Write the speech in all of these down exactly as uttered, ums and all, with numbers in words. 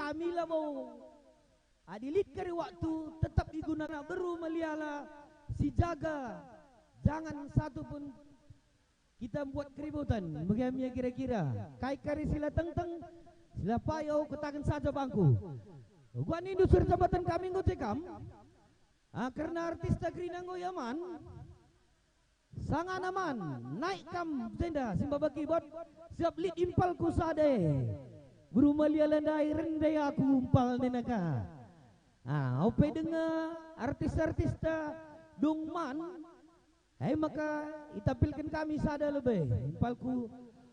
Kami labo, adi lit kari waktu, tetap iguna beru meliala, sijaga, jangan satu pun kita buat keributan. Bagi kami kira-kira, kai kari sila tengteng, sila payo, kataken saja bangku. Uga nindu suri jabatan kami nggote kam. Ah, kerna artis ta kerina enggo ia man. Sangana man, naik kam jenda si maba kibot, siap lit impalku sade. Beru meliala ndai rende aku impal ndenaka. Ah, ope denga artis-artis ta dung man, e maka itampilken kami sada lebe impalku,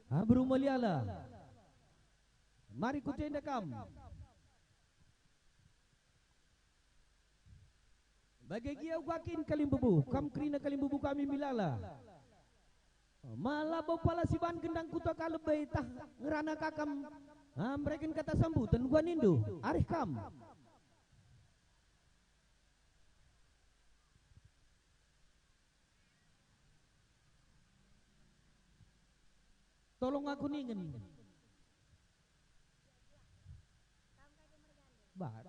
ah, beru meliala. Mari ku jenda kam. Bage gia uga kin kalimbubu, kam kerina kalimbubu kami meliala. Ma labo pala siban gendang kuta ka lebe tah ngerana ka kam, ah, mereken kata sambutan uga nindu, arih kam. Tolong aku ningen. Bar.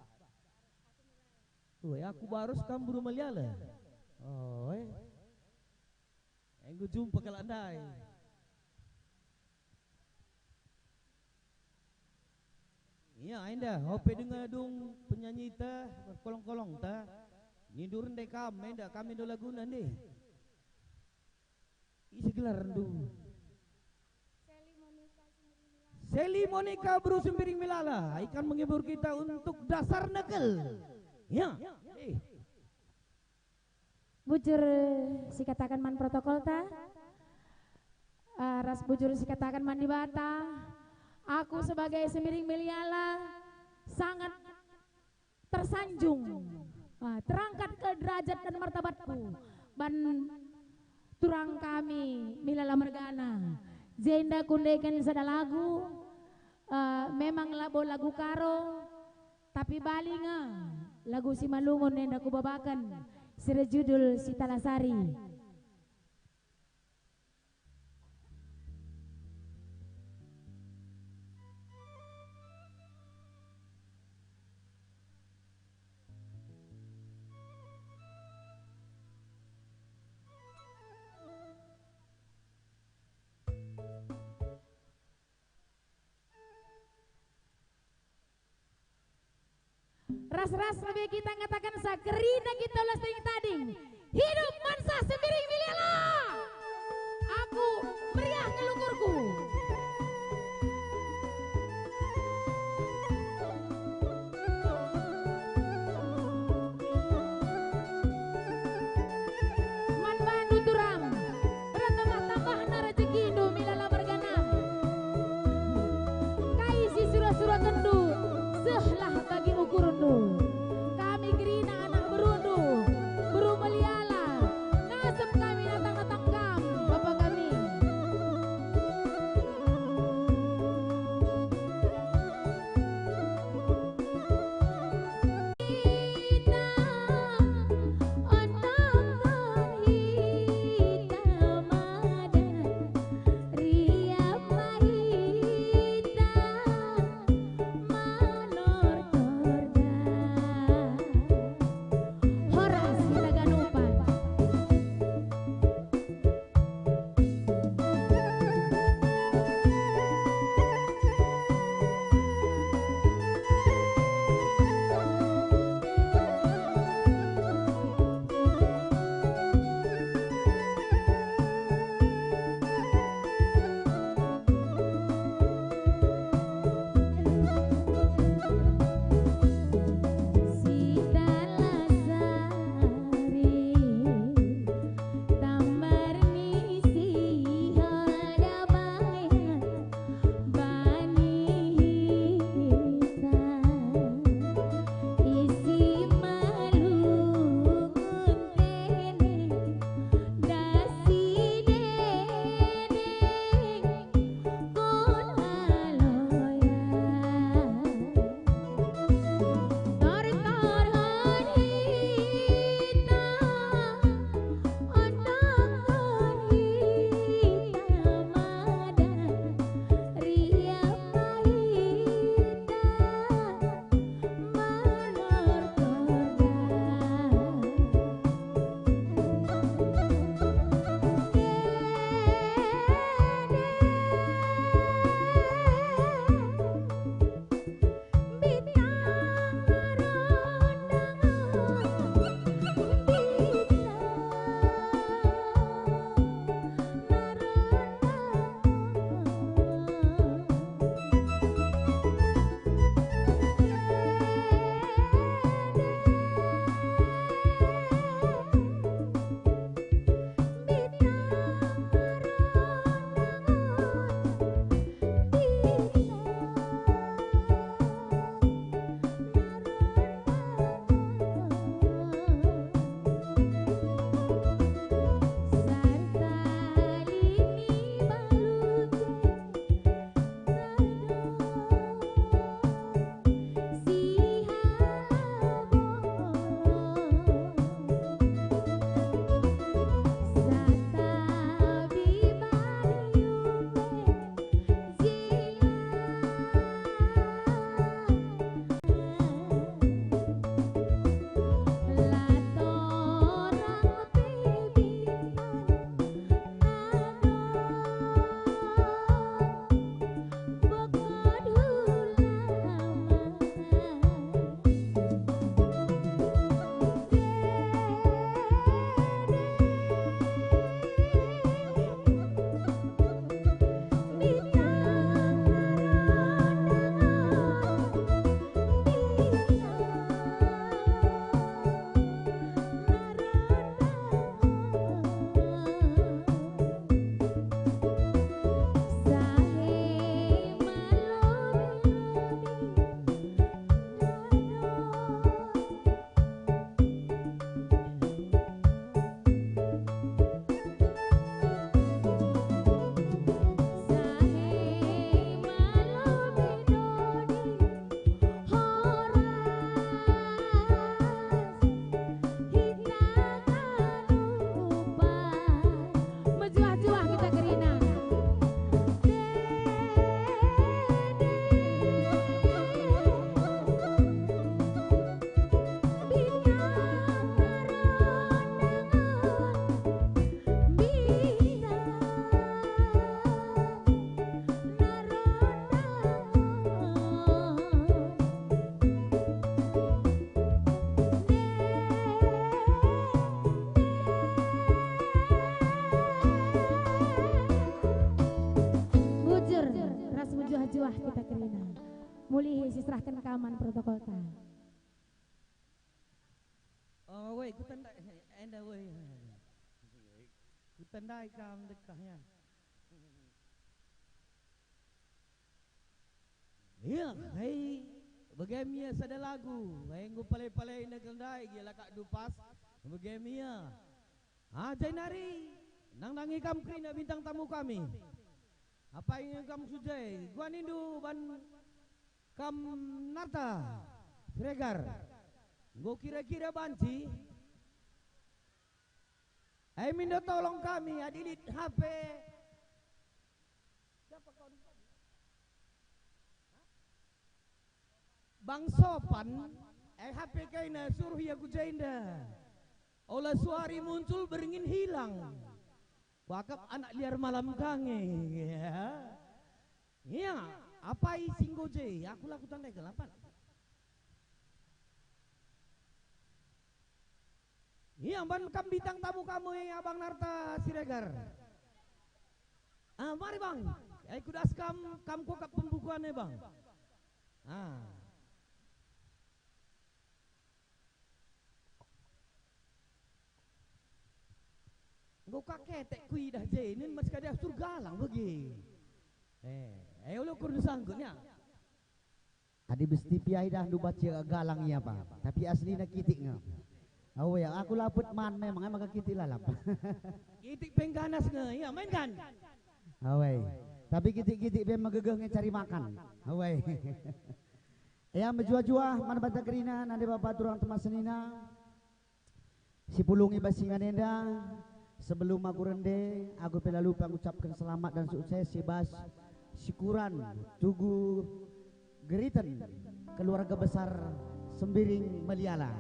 Woi, aku barus kam beru meliala. Oi. Enggo jumpa kalak ndai. Ia, enda, ope denga dung penyanyi ta, kolong-kolong ta. Nindu rende kam, enda, kami ndo laguna ndai. Ise gelarndu? Sally Monica Sembiring Milala. Sally Monica beru Sembiring Milala, ikan menghibur kita untuk dasar nekel. Ya. Eh. Bujur sikataken man protokol ta, eh, ras bujur sikataken man Dibata, aku sebagai Sembiring Milala sangat tersanjung, ah, terangkat ke derajat dan martabatku ban turang kami Milala mergana. Jenda kundeken sada lagu, eh, memang labo lagu Karo, tapi bali nge lagu Simalungun enda kubabaken, si erjudul Sitalasari. Ras-ras lebe kita ngataken sa kerina kita ulas tading-tading. Hidup Mansah Sembiring Milala. Aku meriah ngelungkurku. Man bandu turang. Ertambah-tambahna rejekindu Milala mergana. Kai si sura-surakenndu, sehlah bagi ukurndu. Kami kerina anak berundu, beru meliala, ngasem kami natang-natang Pulihi siserahken ka man protokolta. Oh, woi, kutendai, enda, woi. Kutendai kam dekahnya. Iya, hei, bage me ia sada lagu, hei, enggo pale-palena kal ndai gia la kak dupas, bage me ia. Ah, jenari, nandangi kam kerina bintang tamu kami. Apai nge kam sujai, gua nindu ban kam Narta Siregar. Enggo kira-kira banci. Ai mindo tolong kami adi lit H P. Siapa kau ni? Bang Sopan, eh, H P kaina suruh ia ku jenda. Ola suari muncul beringin hilang. Kuakap anak liar malam kange. Ya. Ia, apai si enggo je, aku la kutandai kelapan. Ia, mban kam bintang tamu kamu, eh, Abang Narta Siregar. Ah, mari, Bang. Eh, kudas kam, kam kuakap pembukuannya, Bang. Ah. Enggo ka ketek kuidah je, nin mas kada sur galang bage. Eh, eh, ulo kurdu sangkutnya. Adi besti piai dah ndu baca galang ia pa, tapi aslina kitik nge. Awe, aku lapet man memang, emang kitik lalap. Kitik pengganas nge, ia main kan? Awe, tapi kitik-kitik pe megegeh nge cari makan. Awe. Ia mejuah-juah man banta kerina, nande bapa turang teman senina. Sipulung i bas ingan enda, sebelum aku rende, aku pe la lupa ngucapken selamat dan sukses i bas sikuran Tugu Geriten, keluarga besar Sembiring Meliala.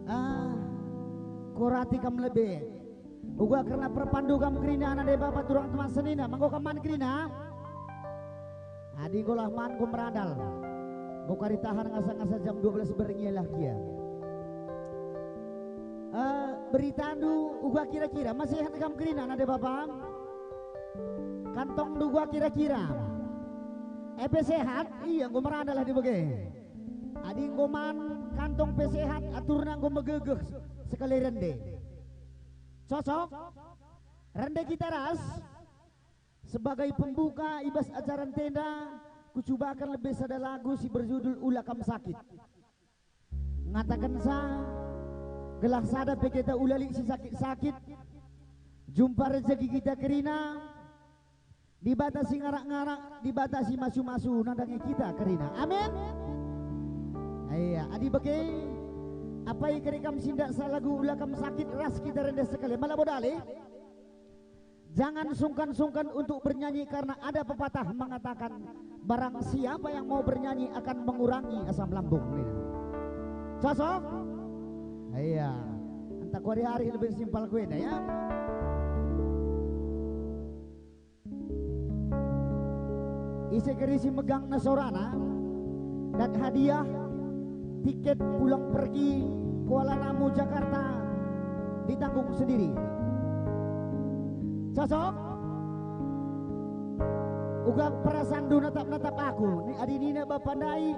Ah, kurati kam lebe. Uga kerna perpandu kam kerina nande bapa turang teman senina, manggo kam man kerina? Adi enggo lah man enggo merandal. Enggo kari tahan ngasa-ngasa jam dua belas berngi lah gia. Eh, beritandu uga kira-kira, masih sehat kam kerina nande bapa? Kantongndu uga kira-kira. Epe sehat, iya enggo merandal adi bage. Adi enggo man, kantong pe sehat, aturna enggo megegeh sekali rende. Cocok? Rende kita ras. Sebagai pembuka i bas acara ntenda, kucubaken lebe sada lagu si berjudul Ula Kam Sakit. Ngatakenca, gelah sada pe kita ula lit si sakit-sakit, jumpa rejeki kita kerina, Dibata si ngarak-ngarak, Dibata si masu-masu nandangi kita kerina. Amin. Iya, adi bage, apai kari kam si ndak sa lagu Ula Kam Sakit ras kita rende sekali. Mala bodali. Jangan sungkan-sungkan untuk bernyanyi karena ada pepatah mengatakan, barang siapa yang mau bernyanyi akan mengurangi asam lambung, nina. Cocok? Iya. Entah kuari hari lebih simpel ku enda, ya. Ise kari si megangna sorana, dan hadiah tiket pulang pergi Kuala Namu Jakarta ditanggung sendiri. Cocok? Uga perasaanndu natap-natap aku, ni adi nina bapa ndai,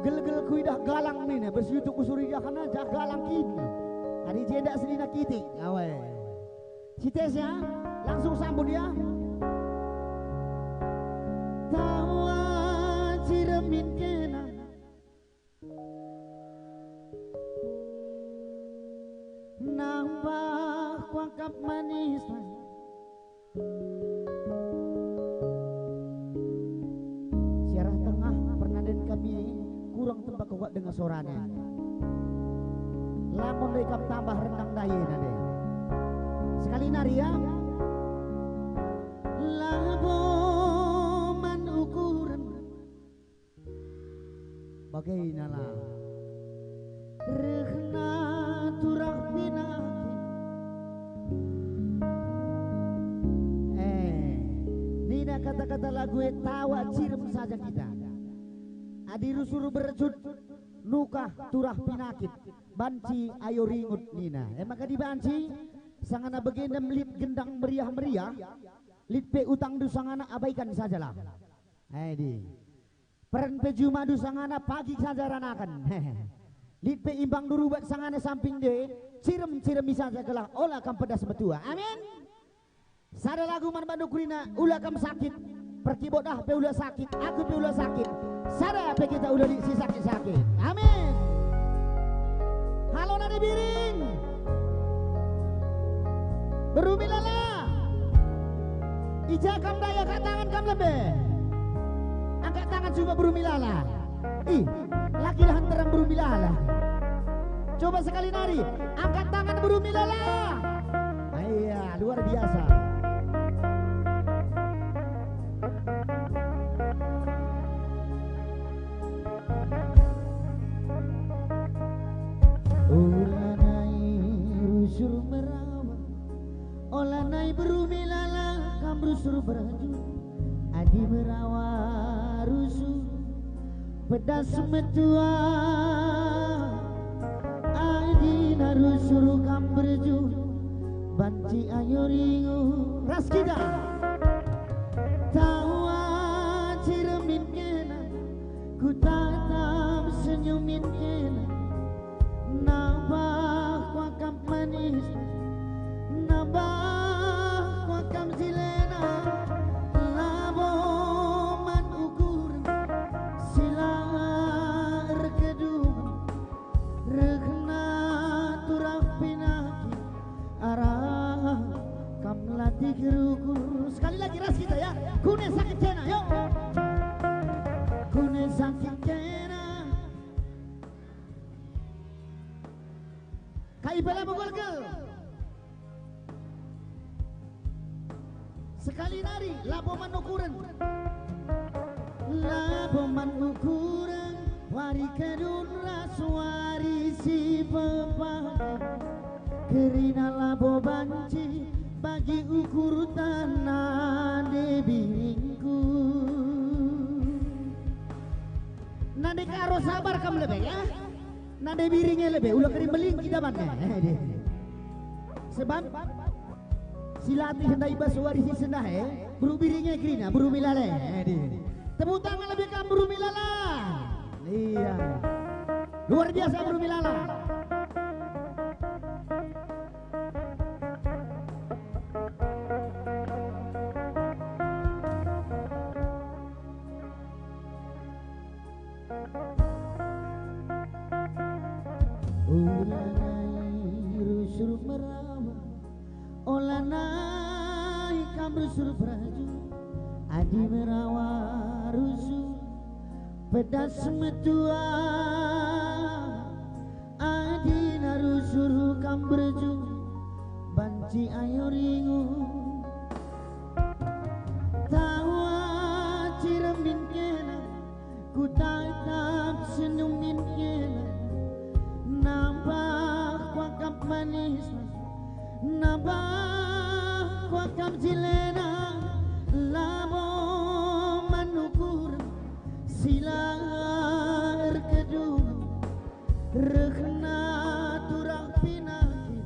gelgel kuidah galang nina, bersiutuk usur idahna jah galang kin. Adi jenda senina kitik, awe. Si tes ya, langsung sambut ya. Tawa ciremin kena. Nambah kuakap manis. Siarah tengah pernanden kami kurang tembak kuat dengar sorana. Lamun dai kam tambah rendang dai nande. Sekali nari ya. Labo man ukuren. Bagainala rehna turah pinaki. Eh, nina kata-kata lagu e tawa cirem saja kita. Adi rusur bercut nukah turah pinakit, banci ayo ringut nina. E maka dibanci, sangana bagenda lit gendang meriah-meriah, lit pe utangndu sangana abaikan sajalah. Adi. Peren pe juma du sangana pagi saja ranaken. Lit pe imbang du rubat sangana samping de, cirem-ciremi saja gelah ola kam pedas metua. Amin. Sada lagu man bandu kerina, ula kam sakit. Perkibot ah pe ula sakit, aku pe ula sakit. Sada pe kita ula lit si sakit-sakit. Amin. Halo nade Biring. Beru Milala. I ja kam ndai, angkat tangan kam lebe. Angkat tangan coba beru Milala. Ih, la kira nterem beru Milala. Coba sekali nari, angkat tangan beru Milala. Ah, iya, luar biasa. Ola nai rusur merawa, ola nai beru Milala kam rusur beraju. Adi merawa rusur pedas metua, adi na rusur kam beraju, banci ayo ringu. Ras kita. Tawa ciremin kena, ku tatap senyumin kena. Nambah kuakap manis, nambah kuakap jilena, labo man ukur si la erkedung, rehna turah pinaki arah kam latih rukur. Sekali lagi ras kita ya, kune sakit kena, yuk. Kune sakit kena. Kai pe labo gelgel. Sekali nari, labo man ukuren. Labo man ukuren, wari kedun ras wari si pepagi. Kerina labo banci bagi ukur tanah de biringku. Nande karo sabar kam lebe, ya? Nande biring e lebe, ula keri meling kita banne. Eh, deh. Sebab si latih ndai bas wari si sendah e, beru biring e kerina, beru Milala e. Eh, deh. Tepuk tangan lebe kam beru Milala. Iya. Luar biasa beru Milala. Ola nai rusur merawa, ola nai kam rusur beraju, adi merawa rusur pedas metua, adi na rusur kam beraju, banci ayo ringu. Tawa ciremin kena, ku tatap senyumin kena, nambah kuakap manis, nambah kuakap jilena, labo man ukur si la erkedung. Rehna turah pinaki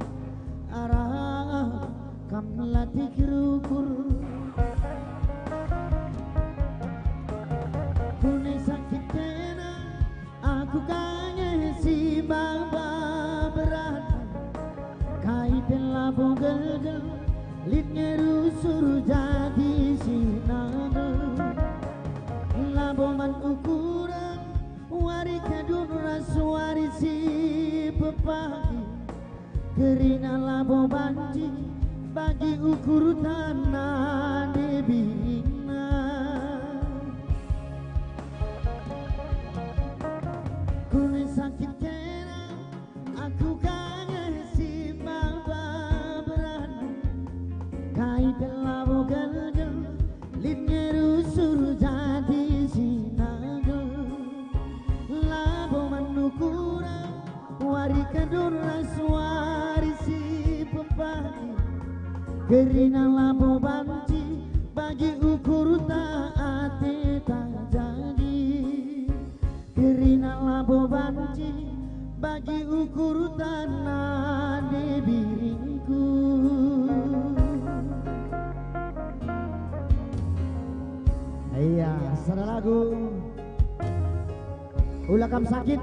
arah kam latih rukur. Kune sakit kena, aku ka nge si baba berat. Kai pe labo gelgel, lit nge rusur jadi si nagel. Labo man ukuren, wari kedun ras wari si pepagi, kerina labo banci bagi ukur tanah de biringna. Kune sakit kena, aku ka nge si baba berat. Kai pe labo gelgel, lit nge rusur jadi si nagel. Labo man ukuren, wari kedun ras wari si pepagi, kerina labo banci bagi ukur ta ate ta jadi. Kerina labo banci bagi ukur tanah de biringku. Iya, Ula kam sakit,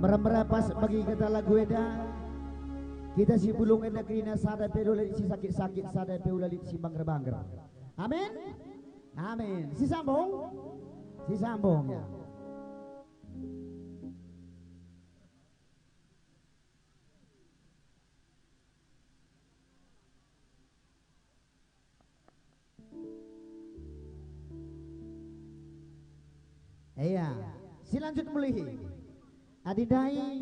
mera-mera pas bagi kita lagu enda. Kita si bulung enda kerina sada pe la lit si sakit-sakit, sada pe la lit si bangger-bangger. Amin. Amin. Si sambung. Si sambung ya. Iya, si lanjut mulihi. Adi ndai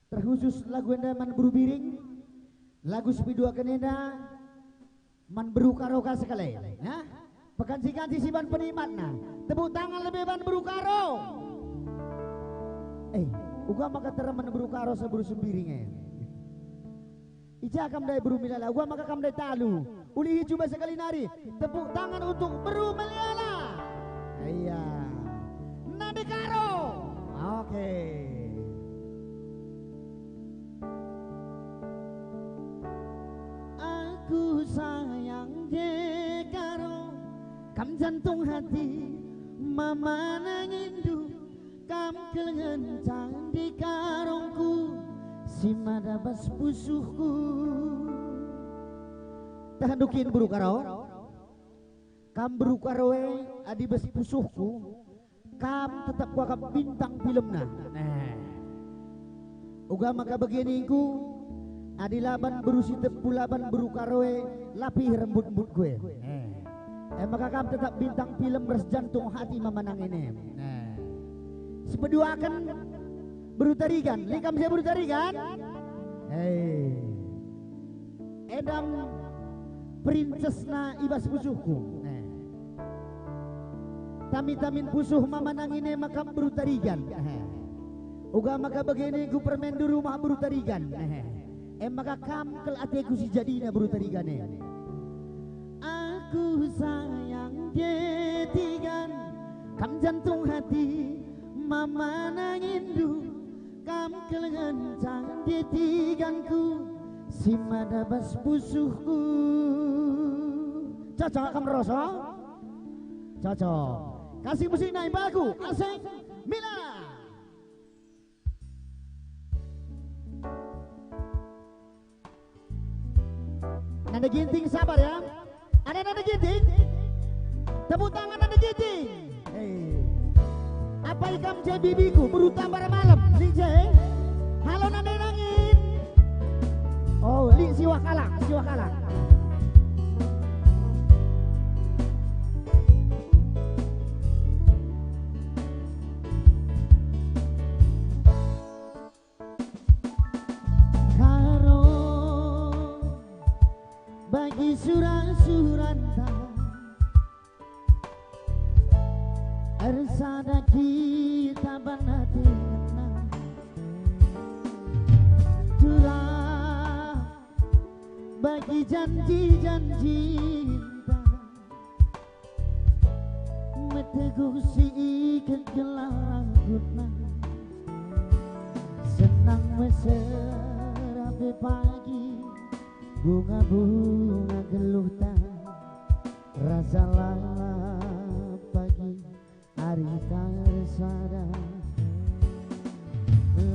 terkhusus lagu enda man Beru Biring, lagu si piduaken enda man Beru Karo ka sekali, ya. Peganti-ganti si ban penikmatna. Tepuk tangan lebe ban Beru Karo. Eh, uga maka terem man Beru Karo asa Beru Sembiring, eh. I ja kam ndai Beru Meliala, uga maka kam ndai talu. Ulihi cuba sekali nari. Tepuk tangan untuk Beru Meliala. Iya. Nande Karo. Oke. Aku sayang je Karo, kam jantung hati, mama nanginndu, kam kelengen candi karongku, si mada bas pusuhku. Tahan dukin Beru Karo. Kam Beru Karo e, adi bas pusuhku, kam tetap kuakap bintang filmna. Nah. Uga maka bage ningku, adi la ban Beru Sitep, la ban Beru Karo e, la pih rembut-rembutku e. Nah. E maka kam tetap bintang film ras jantung hati mama nangin e. Nah. Si peduaken Beru Tarigan, lit kam si Beru Tarigan? Hei. Enda me princessna i bas pusuhku. Nah. Tami-tamin pusuh mama nangin e maka Beru Tarigan. Nah. Uga maka bage ningku permen di rumah Beru Tarigan. Nah. E maka kam kal ateku si jadina Beru Tarigan e. Aku sayang je Tigan, kam jantung hati, mama nanginndu, kam kelengen candi Tiganku, si mada bas pusuhku. Cocok kam Roso? Cocok. Kasih musik nai bagu, asing, mila. Nande Ginting, sabar ya. Ada Nande Ginting? Tepuk tangan Nande Ginting. Hei. Apa ikam je bibiku, Beru Tambar Malem, lit je? Halo Nande Nangin. Oh, lit siwah kalak, siwah kalak. Karo bagi sura-suranta, ersada kita banati ngena. Turah bagi janji-janjinta, meteguh si iket gelah rambutna. Senang mesera pe pagi, bunga-bunga geluhta, rasa lalap pagi, arihta ersada.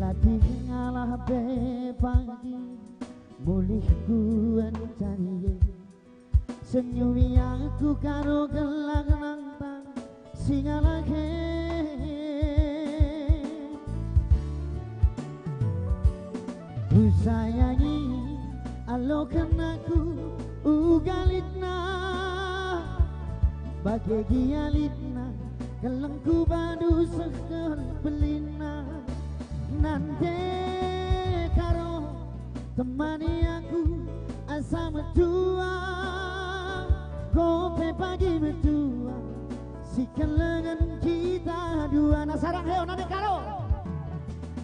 Latih ngalah pe pagi, mulihku encari e. Senyumi aku Karo gelah nangtang si ngalahi. Kusayangi aloken aku uga litna, bage gia litna, kelengku badu sehken belinna. Nande Karo, temani aku asa metua, ko pe pagi metua, si kelengen kita dua. Nah, sarang heo Nande Karo.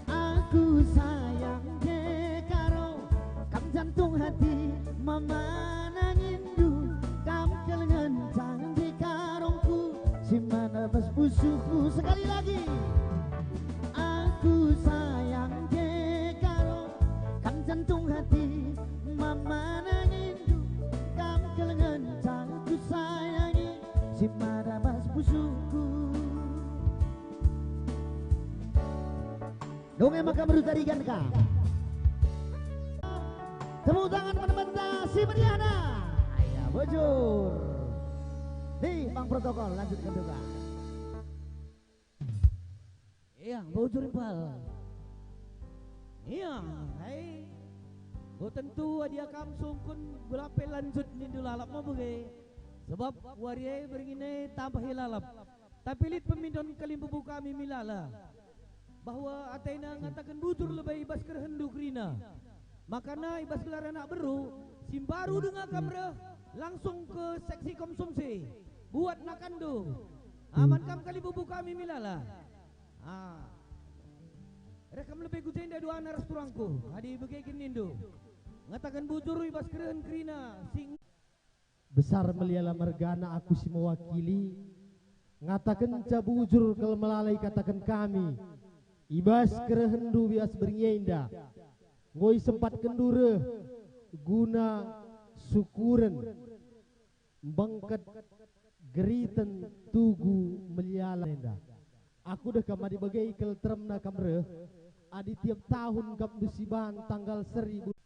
Aku sayang je Karo, kam jantung hati, mama nanginndu, kam kelengen candi karongku, si mada bas pusuhku. Sekali lagi. Aku sayang je Karo, kam jantung hati, mama nanginndu, kam kelengen candi kusayangi, si mada bas pusuhku. Donge maka meruh tarigan ka. Tepuk tangan man banta si meriahna. Aya bujur. Nih, Bang protokol, lanjutken tugas. Ia, bujur impal. Ia, hai. Enggo tentu adi akam sungkun belape lanjut nindu lalap me bage. Sebab wari e berngi e tambah ilalap. Tapi lit pemindon kalimbubu kami Milala, bahwa atena ngataken bujur lebe i bas kerehenndu kerina. Makana i bas gelar anak beru, si mbaru denga kam reh, langsung ke seksi konsumsi, buat nakanndu. Aman kam kalimbubu kami Milala. Ah. Reh kam lebe ku jenda duana ras turangku, adi bage kin nindu. Ngataken bujur i bas kerehen kerina, si Besar Meliala mergana aku si mewakili, ngatakenca bujur kal Melala ikataken kami, i bas kerehenndu bias berngi enda, enggo isempatkenndu reh guna syukuren mbengket geriten tugu Meliala enda. Aku deh kam adi bage kal teremna kam reh, adi tiap tahun kam ndu siban tanggal seri bul-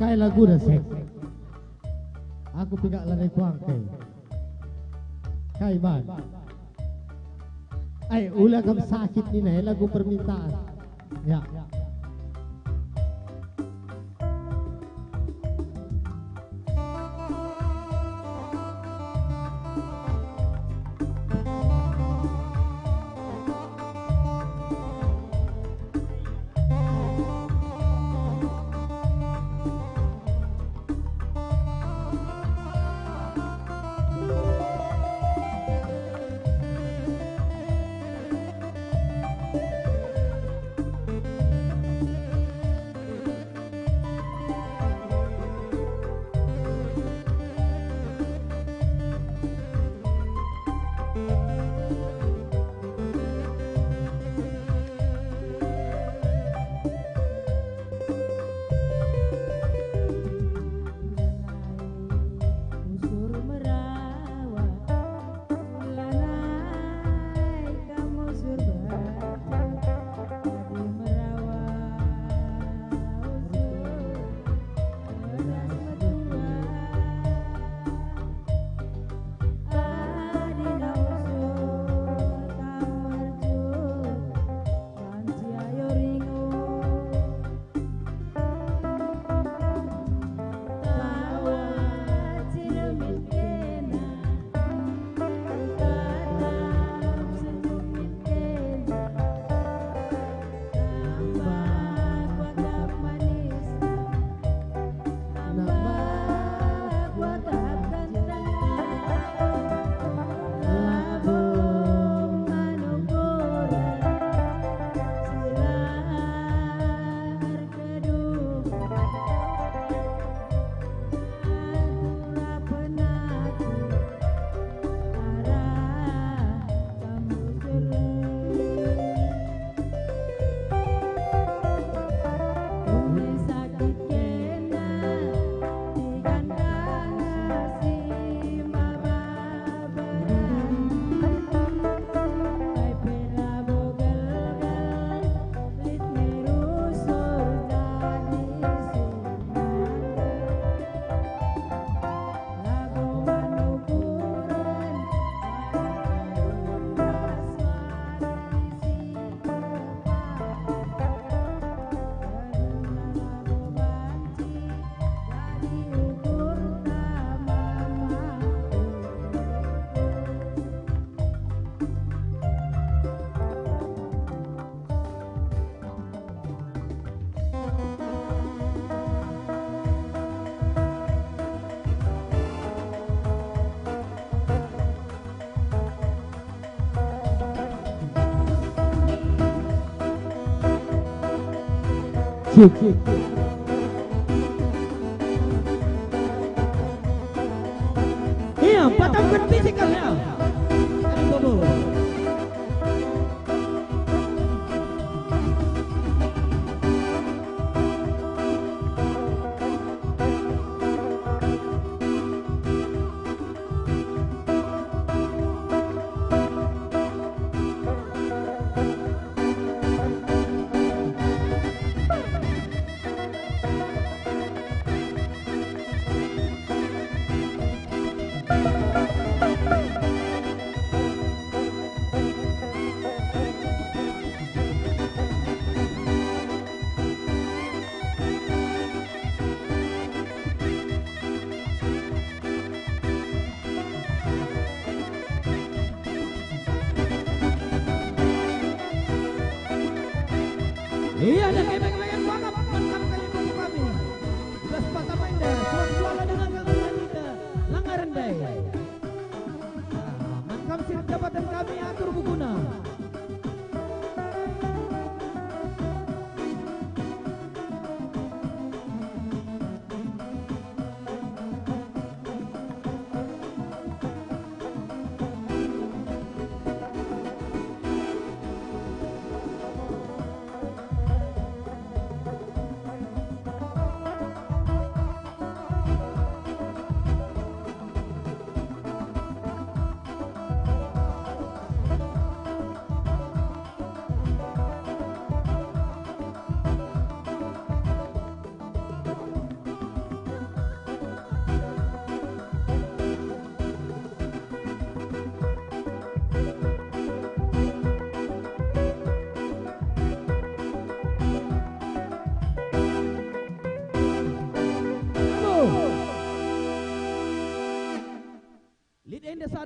Ai lagu da sek. Aku pe kak lanai kuangkai. Kai man? Ai, ula kam sakit nina, ai lagu permintaan. Ya. Usur merawat, lanai kam usur batu, adi merawat usur beras metua. Adi na usur kam mercut, banci ayo ringu. Tawa cilmit kena, tatap senyumit kena. Tambah kuakap manisna, tambah kuakap gantengna. Labo man ukuren si la erkedu. Aku la penakut arah kam usur. Uli sakit kena, tigan kanga si maba beran. Kai pe labo gelgel, lit nge rusur jadi sumanda. Labo man ukuren, adi ras wari si tepat. Kerna labo banci jadi ukurta mama. Sip. Iya, patapken fisik kalian. Ayo, bobo. Iya, dan kami pengen banget buat kamu kali itu kami. Udah sepatah main dah, suara suara dengan kami kita langgaran deh. Ah, man kam si jabatan kami atur bukuna.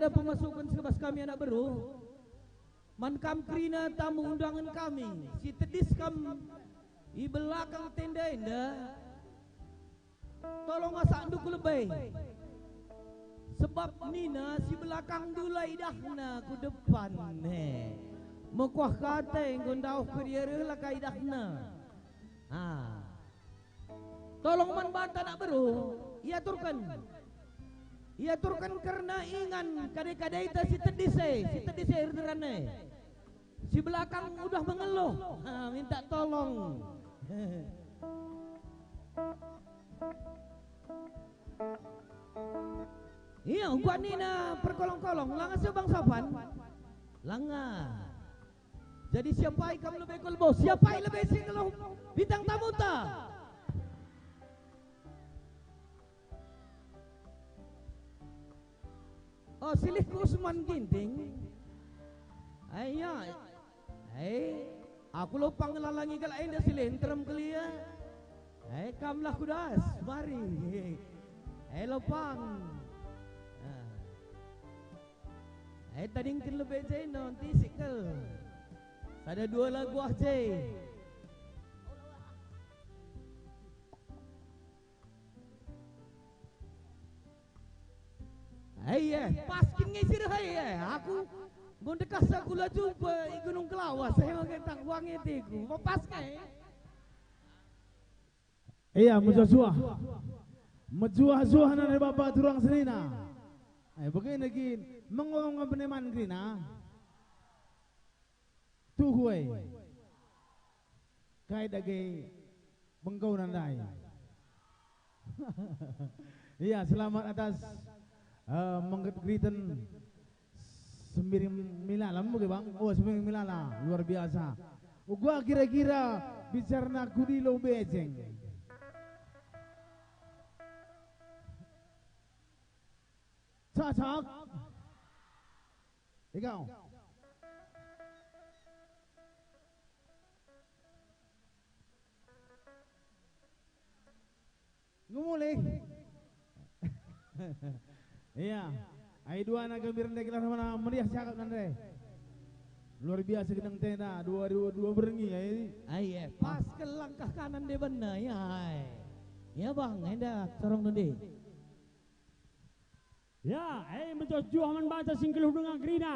Sada pemasuken si bas kami anak beru, man kam kerina tamu undangen kami, si tedis kam i belakang tenda enda, tolong asakndu ku lebe. Sebab nina si belakangndu la idahna ku depan, he. Mekuah kate enggo ndauh ku dia reh la ka idahna. Ha. Tolong man banta anak beru, iaturken. Iaturken kerna ingan kade-kadeta si tedis e, si tedis e erderan e. Si belakang udah mengeluh, ha, minta tolong. Iya, uga nina perkolong-kolong, langa seh bangsopan. Langa. Jadi siapai kam lebe ku lebo? Siapai lebe si nggeluh bintang tamuta? Oh, silihku Usman Ginting. Ai, ya. Ai, aku lo pangelalangi kalak enda silih nterem kelia. Ai, kamlah kudas, mari. Ai, lo pang. Ah. Eh, tadingken lebe je non tisik kal. Sada dua lagu ah je. Eh, eh, pas kin nge si reh, eh, eh. Aku enggo ndekah sakula jumpa i Gunung Kelawas, eh, maka tak wangi atiku. Pas nge. Iya, mejuah-juah. Mejuah-juah nande bapa turang senina. Eh, begini gin, mengong beneman kerina. Tuhu e. Kai dage bengkau nandai. Iya, selamat atas, eh, mengget geriten. Sembiring Milala, mungkin, Bang? Oh, Sembiring Milala, luar biasa. Uga kira-kira bicarana kudilo bejeng. Cocok. Ikau. Ngumulih. Iya. Ai duana gembira ndai gelah mana meriah cakap nande. Luar biasa gendeng tenda dua ribu dua berngi, ai. Ai, eh, pas ke langkah kanan debanna, ya, ai. Ya, Bang, enda sorong nande. Ya, eh, mejuah-juah man banta si nggeluh denga kerina.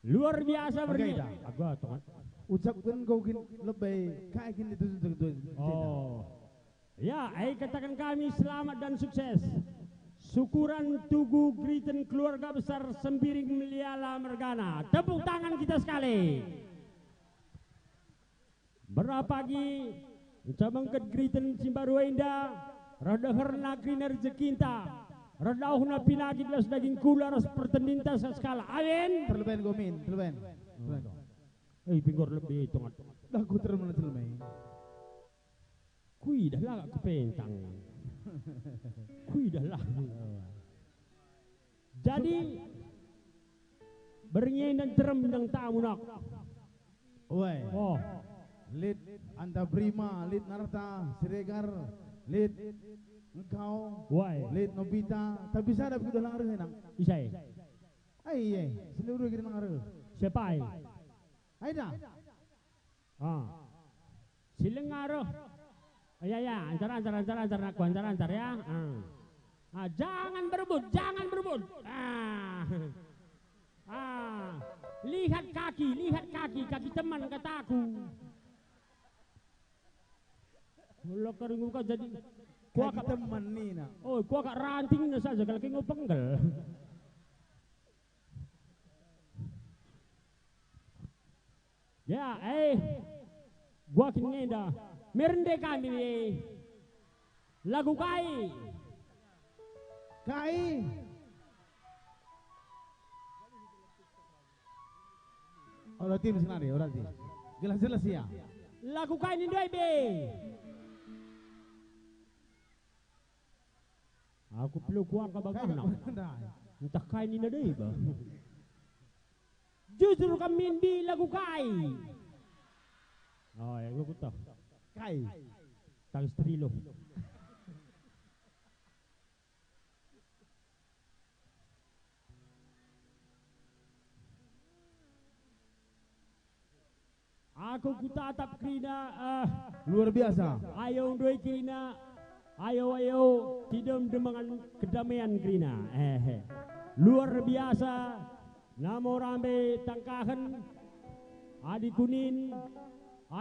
Luar biasa berngi. Aga, tongan. Ucapken kau kin lebe, kai kin itu, itu, itu, itu. Oh. Ya, eh, katakan kami selamat dan sukses. Syukuran tugu geriten keluarga besar Sembiring Meliala mergana. Tepuk tangan kita sekali. Berapagi ncabangken geriten si mbaru enda, reh deherna kerina rejekinta, reh dauhna pinakit ras daging kula ras pertendinta sekalak. Amin. Terleben go min, terleben. Terleben go. Eh, pinggor lebe tongan. Dah ku terleben, terleben. Kuidah lah aku pentang. Kuidah lah. Jadi, berngi enda nterem bintang tamu nak. Woi. Oh. Lit Anta Brima, Lit Narta Siregar, Lit Engkau, woi. Lit Nobita, tapi sada pe kudah lang reh nang. Isai? Ai, eh, seluruh kita lang reh. Siapa ai? Ai dah. Ah. Si langa reh. Ya, ya, ancar, ancar, ancar, ancar, aku ancar, ancar, ya. Ah. Ah, jangan berebut, jangan berebut. Ah. Ah. Lihat kaki, lihat kaki, kaki teman kataku. Mula keringu kau jadi kaki kuakap teman nina. Oh, kuakap rantingna saja kalau kau penggal. Ya, eh. Gua kin ngenda. Merende kami, eh. Lagu kai? Kai? Ora tim senari, ora tim. Jelas-jelas ya. Lagu kai nindo ai be? Aku perlu kuangka bagahna. Kai, kai. Entah kai nina dei ba. Jujur kam min bi lagu kai? Oh, ya, aku tahu. Kai? Tangis Trilo. Aku kutatap kerina, eh. Luar biasa. Ayo ndoi kerina, ayo, ayo, tidem demangan kedamaian kerina. Eh, eh. Luar biasa, namo rambe tangkahen, adi kunin,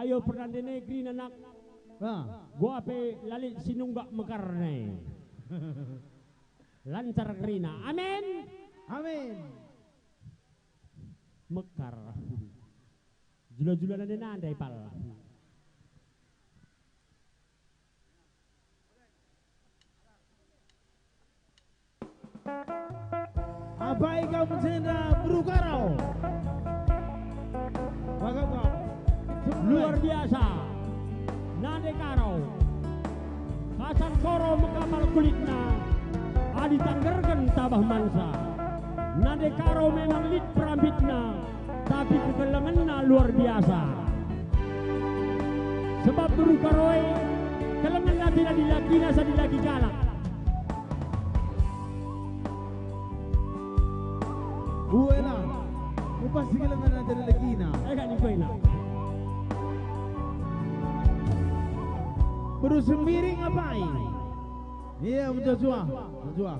ayo pernande nai kerina nak. Ah. Gua pe lalit sinunggak mekar nai. Lancar kerina. Amin. Amin. Mekar. Jula-jula nande-nande pal. Apai kam jenda beru Karo? Bagam kau. Luar biasa. Nande Karo. Kasar koro mekapal kulitna. Adi tanggerken tabah mansa. Nande Karo memang lit perambitna. Tapi kekelengenna luar biasa. Sebab beru Karo e, kelengenna tidak dilakina sa dilaki kalak. Uela, upas si kelengenna jadi lakina. Eh, kan, iko enak. Beru Sembiring apai? Iya, menjuah-juah. Menjuah.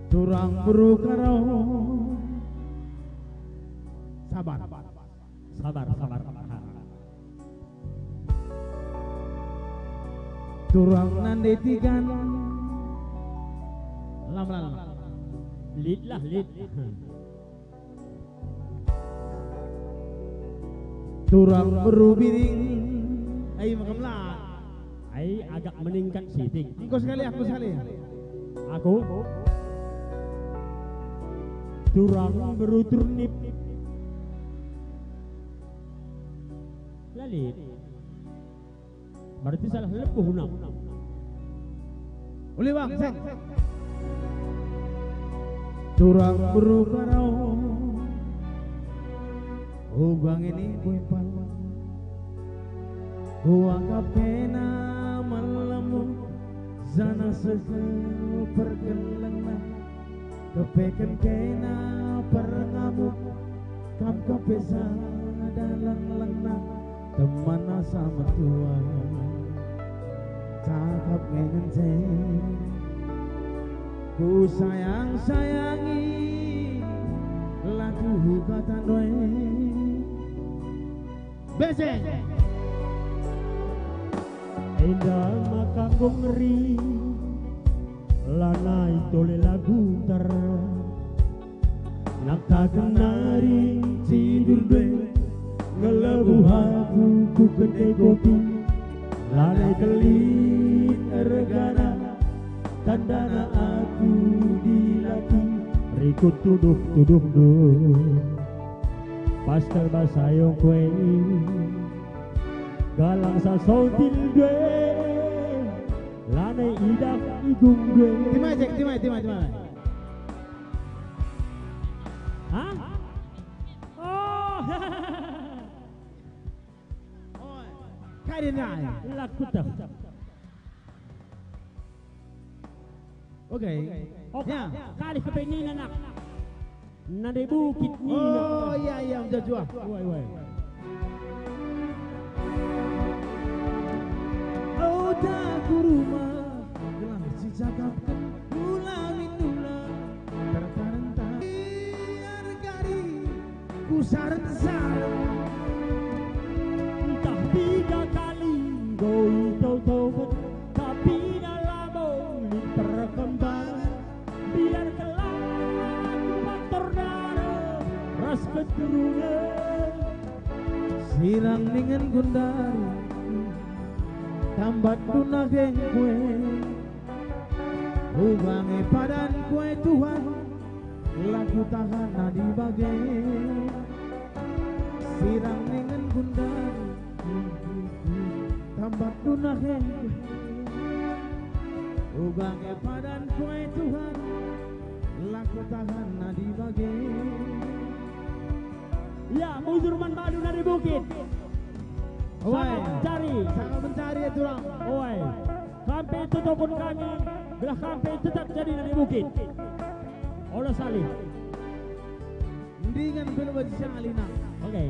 Turang beru Karo. Sabar. Sabar, sabar, sabar. Turang nande tigan. Lam, lam. Lit lah, lit. Turang beru Biring. Ai, makam la. Ai, agak meningkat sitik. Engko sekali, aku sekali. Aku. Turang beru Turnip. Lalit. Berarti salah lebuh nak. Uli bang, sek. Turang beru Karo. Uga ngeni kuimpal. Kuakap kena malemu, janah seh perkelengna. Kepeken kena perngamuk, kam kepe sada lenglengna, teman asa metua. Cakap nge ngence, ku sayang-sayangi, la tuhu kata ndoi. Beseng. Enda maka enggo ngeri, lanai tole lagu nter. Nakta genari cidur ndoi, ngelebuh aku ku kende kopi. Lanai kelit ergana, tandana aku dilaki, rikut tuduh-tuduhndu. Pas terbas ayo kue, galang sasontil due, lanai idah igung due. Timai, Jack, timai, timai, timai. Hah? Oh. Oi, kai denai? Laku teh. Oke. Oke. Ya. Kalih kepe nina nak. Nande bukit nina. Oh, iya, iya, udah jua. Woi, woi. Oh, tak ku rumah, gelah sicakapken gula minula. Tertarentang. Biar gari. Kusaren-saren. Ntah piga kali enggo itau-tauken, tapi labo lit perkembangen. Biar kelak faktor dareh ras keturunen. Sirang ningen gundari, tambat dunah engkue. Uga nge padan kue Tuhan, la kutahan nadi bage. Sirang ningen gundari, tambat dunah engkue. Uga nge padan kue Tuhan, la kutahan nadi bage. Ya, bujur man badu nari bukit. Oi. Sangat mencari. Sangat mencari ya, Tulang. Oi. Kampe tutupun kami. Gelah kam pe tetap jadi nande bukit. Ola salih. Ndingan pe labo salih, nah. Oke.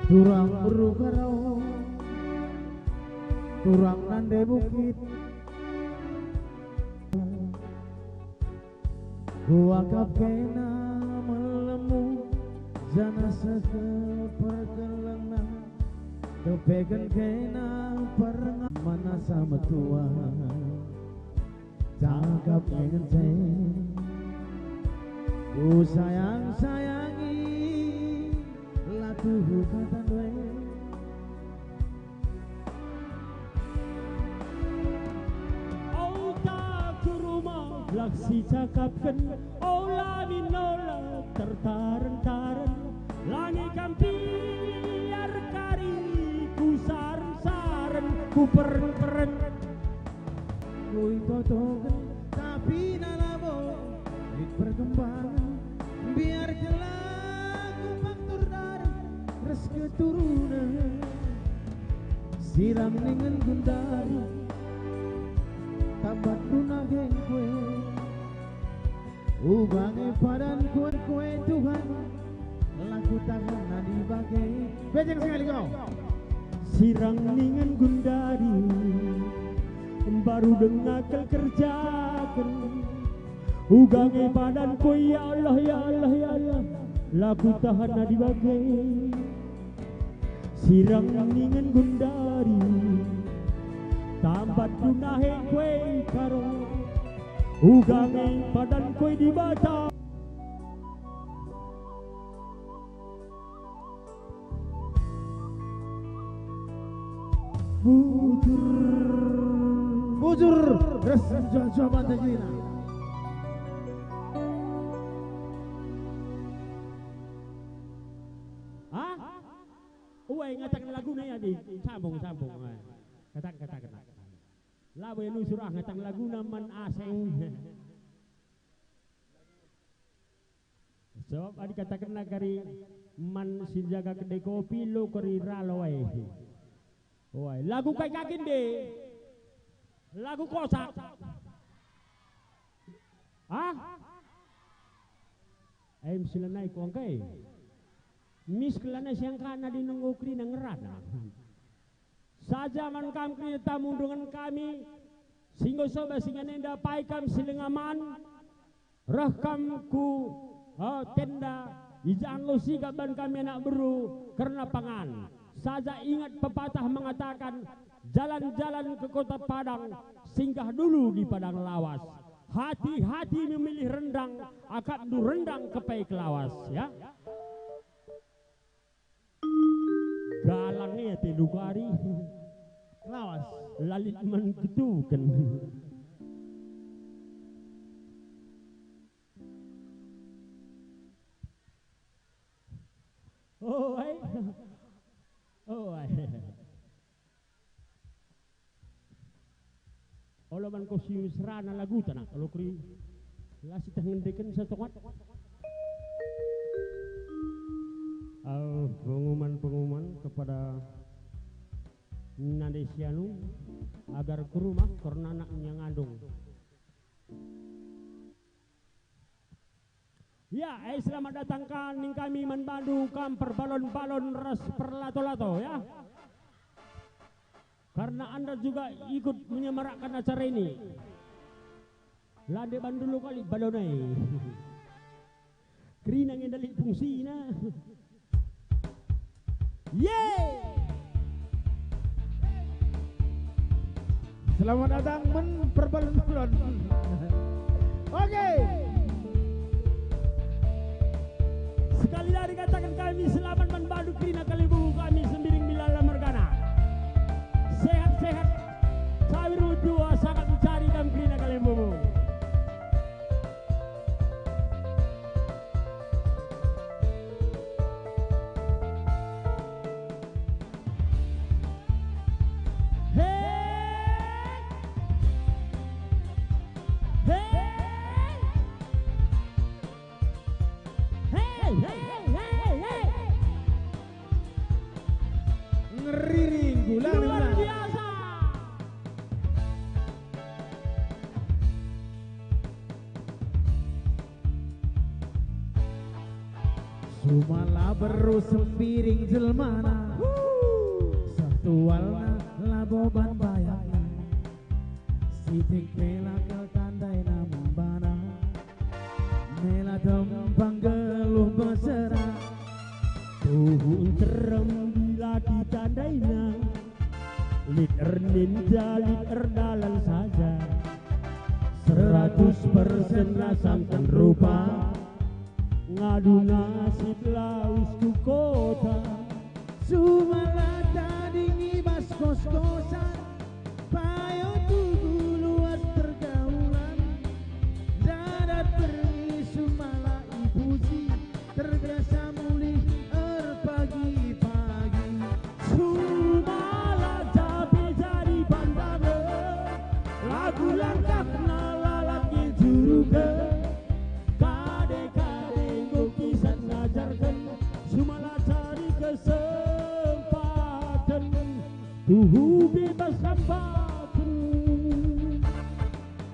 Turang beru Karo, turang nande bukit. Kuakap kena melemu, janah seh perkelengna, kepeken kena pernga-, manasa metua, cakap ngence. Kusayang-sayangi, la tuhu kata ndai. Ota ku rumah lah sicakapken, ola min ola tertaren-taren. Langi kam piar kari, kusaren-saren, kuperen-peren. Kuitotoken, tapi na labo lit perkembangen. Biar kelaku faktur dari ras keturunen. Sirang ningen gundari, tambat duna gengkue. Uga nge padan kue-kue Tuhan, la kutahan nadi bage. Bejeng sekali kau. Sirang ningen gundari, mbaru denga kel kerjaken. Uga nge padan kue, ya Allah, ya Allah, ya Allah, la kutahan nadi bage. Sirang ningen gundari, tambat dunahe kue Karo. Uga nge padan kue Dibata. Bujur. Bujur. Ras juah-juah banta kerina. Hah? Uai ngataken laguna ya, di. Sambung, sambung. Kataken, kataken. Labo ya nusur ah ngataken laguna man aseng. Sebab adi katakenna kari man si jaga kedai kopi lo kari ralo ai. Uai, lagu kai kakin de? Lagu kosak. Ah? Em silanai ku angkai. Mis kelanai siangkana di nunggu kerina ngerana. Saja man kam kerina tamu ndungan kami, singgo soba singan enda pai kam si lenga man, reh kam ku, eh, tenda, ijahan lo sigap ban kami anak beru kerna pangan. Saja ingat pepatah mengatakan, jalan-jalan ke Kota Padang, singgah dulu di Padang Lawas. Hati-hati memilih rendang, akapndu rendang kepai kelawas, ya. Galang e telu kari. Lawas. Lalit man ketuken. Oh, ai. Oh, ai. Olo man ko si mesrana laguta na, olo keri la siteh ngendekensa tongat. Au, pengumuman-pengumuman kepada nande si anu, agar ke rumah kerna anaknya ngandung. Ya, eh, selamat datang kan ning kami man bandu kam perbalon-balon ras perlato-lato, ya. Karena Anda juga ikut menyemarakkan acara ini. Lande bandu lo kali balon ai. Kerina nge ndali fungsina. Ye! Selamat datang men perbalon-balon. Oke. Sekali lagi kataken kami selamat man bandu kerina kalimbubu kami Sembiring Bilala mergana. Sehat-sehat. Sawi rumah Cuma la beru sempiring jelmana, seh tualna labo ban bayakna. Sitik pe la kal tandaina man bana, mela tempang geluh mesera. Tuhu nterem dilaki tandaina, lit erninja lit erdalan saja. Seratus persen rasamken rupa, ngadu nasib lawes ku kota. Sumala tading i bas kos-kosan, payo tugu luas pergaulan. Dadat berngi sumala ipuji, terbiasa mulih erpagi-pagi. Sumala japi jadi pandangen, lagu langkahna lalap ngejuruken. Kade-kade enggo kisah ngajarken, sumala cari kesempaten, tuhu bebas sampaten.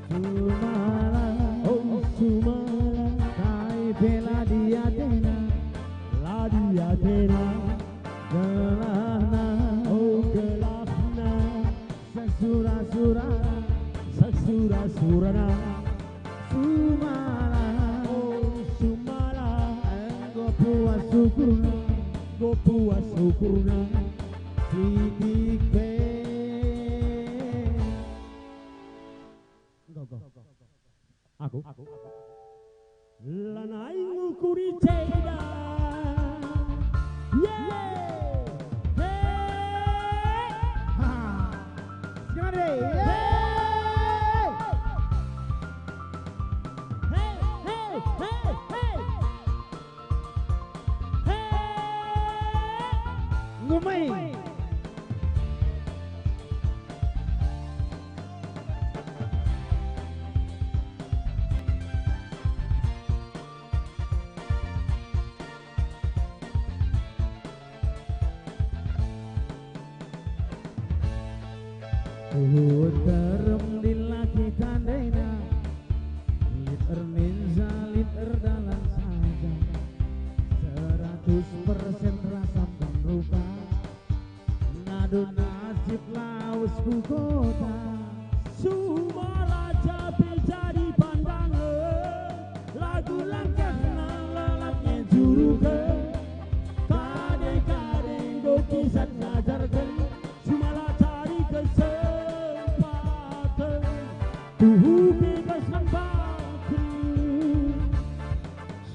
Sumala, oh sumala, kai pe la diatena, la diatena, gelahna, oh gelahna. Sesura-surana, sesura-surana. Sumala, oh sumala, enggo puas ukurna, enggo puas ukurna. Sitik pe. Enggo, enggo. Aku. Lanai ngukuri ceda. Ye. He. Ha. Sekali. Ye. He. He, he, he, he. He. Ngumai. Uhut terem dilaki tandaina, lit erninja, lit erdalan saja. Seratus persen rasamken rupa, ngadu nasib lawes ku kota. Sumala japi jadi pandangen, lagu langkahna lalap ngejuruken. Kade-kade enggo kisah ngajarken, sumala cari kesempaten, tuhu bebas sampaten.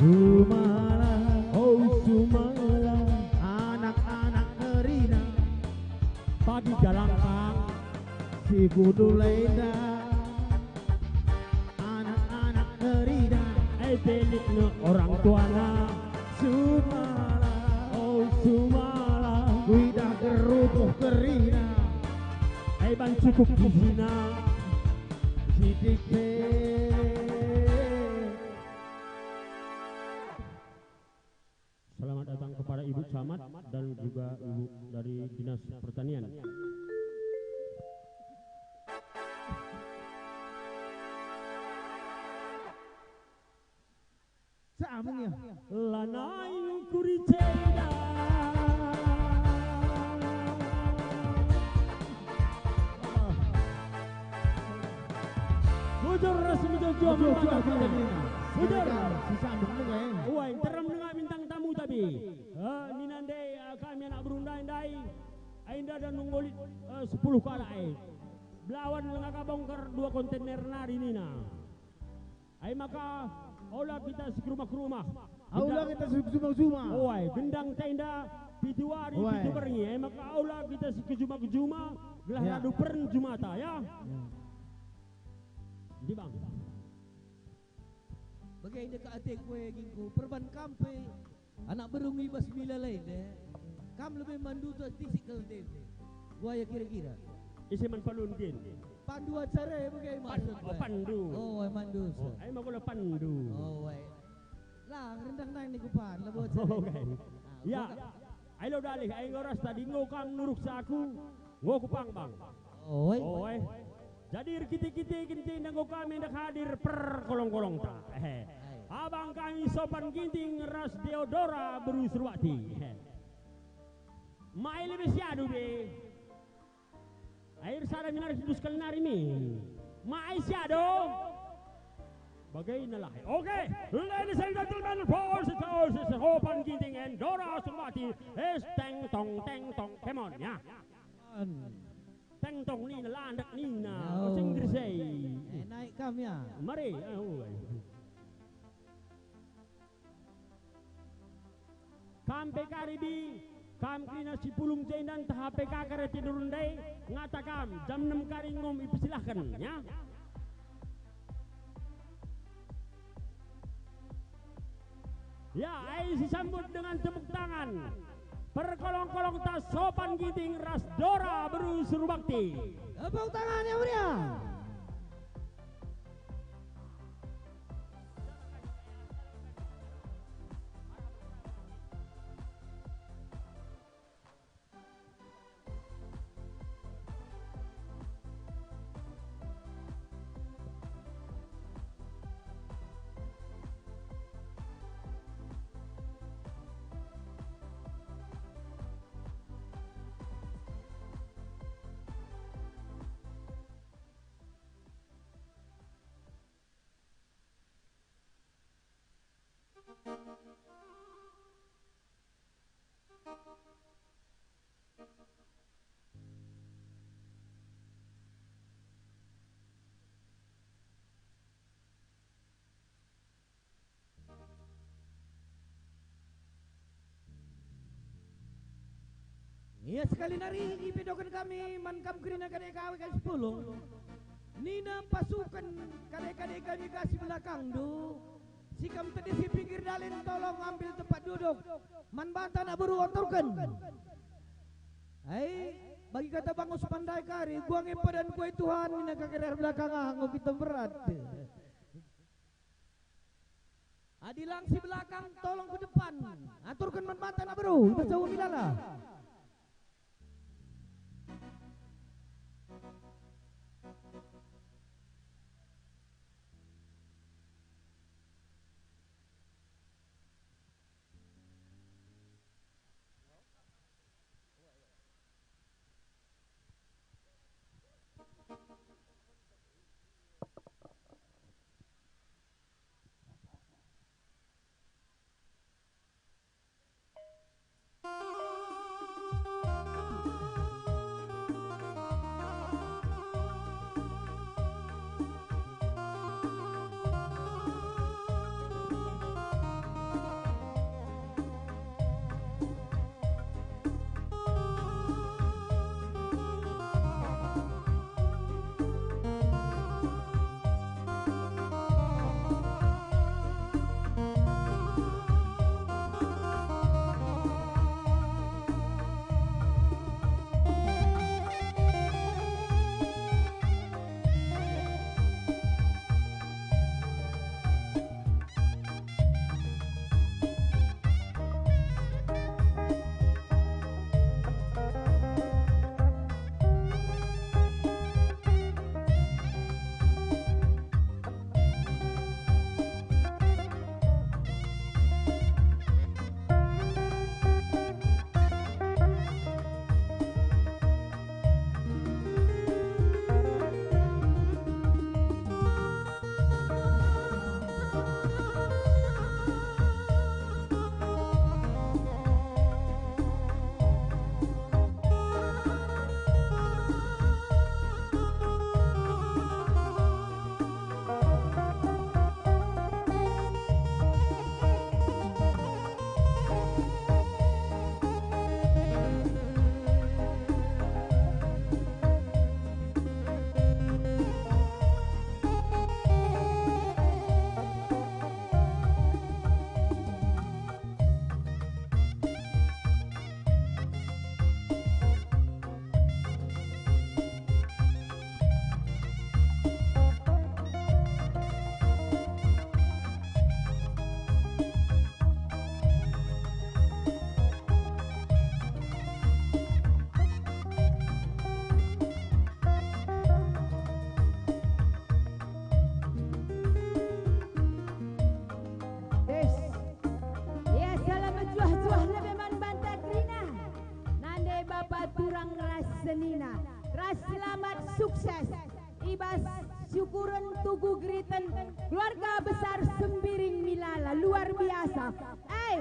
Sumala, oh sumala, anak-anak kerina, pagi galangkang, si kudul enda, anak-anak kerina, eh, belikna orang tuana. Sumala, oh sumala, kuidah gerupuh kerina, eh, ban cukup isina. Sitik pe. Selamat datang kepada Ibu Camat dan juga Ibu dari Dinas Pertanian. Sambung ya. Lanai kuri ceda. Bujur ras bujur jua. Bujur jua, bujur jua. Bujur. Sisambung dulu, eh. Wah, nterem denga bintang tamu tapi. Eh, nina ndai, eh, kami anak beru ndai, ndai. Ai ndada nunggu lit, eh, sepuluh kalak, eh. Belawan langa ka bongkar dua kontainer nari nina. Ai maka ola kita si ke rumah-rumah. Ola kita si ke juma-juma. Oe, gendang tenda pitu wari, oe, pitu berngi. Ai maka ola kita si ke juma-juma, gelah, ya, radu peren jumata, ya. Ya. Ndi, Bang? Bage nde ka ateku e, gingku, perban kam pe. Anak beru ngi bas mila lain, eh. Kam lebe mandu tuas tisik kal ndem. Buaya kira-kira. Ise man palun din? Pandu acara e bage maksud, oh, eh, pandu. Oh, eh, mandu. Oh, ai maka la pandu. Oh, eh. Lang rendang nang niku pan, labo acara. Oh, oke. Ah, ya. Ai lo dalih, ai enggo ras tadi enggo kam nuruksa aku, enggo ku pang, Bang. Oh, eh. Oh, eh. Jadi erkite-kite kenca enda enggo kami enda hadir perkolong-kolongta. Eh. Ai. Abang kami Sopan Ginting ras Deodora beru Surbakti. Mai lebe siadu be. Air sada minari sidus kali nari min. Mai siadu. Bagaina lah. Oke, ladies and gentlemen, forces, forces, Sopan Ginting and Dora Surbakti is teng tong, teng tong. Come on, ya. Teng tong nina, landek nina. Yo. Bahasa Inggris, eh. Eh, naik kam, ya. Mari, eh, oh, eh. Kam P K Ribi, kam kerina si pulung jenda ntah P K kari Tinurun ndai, ngata kam, jam enem kari ngom ipersilahken, ya. Ya, ai sisambut dengan tepuk tangan. Perkolong-kolong tas Sopan Ginting ras Dora beru Surbakti. Tepuk tangan yang meriah. Ia sekali nari ipedoken kami man kam kerina kade-kade kami si pulung. Nina pasuken kade-kade kami ka si belakangndu, si kam tedis i pinggir dalen, tolong ambil tempat duduk. Man banta anak beru aturken. Ai, bagi kata bangus pandai kari, guangi padan kuai Tuhan, nina kake reh belakang ah, enggo kita berat. Adi lang si belakang, tolong ku depan. Aturken man banta anak beru, i bas jauh milala. Syukuren tugu geriten keluarga besar Sembiring Milala luar biasa. Eh,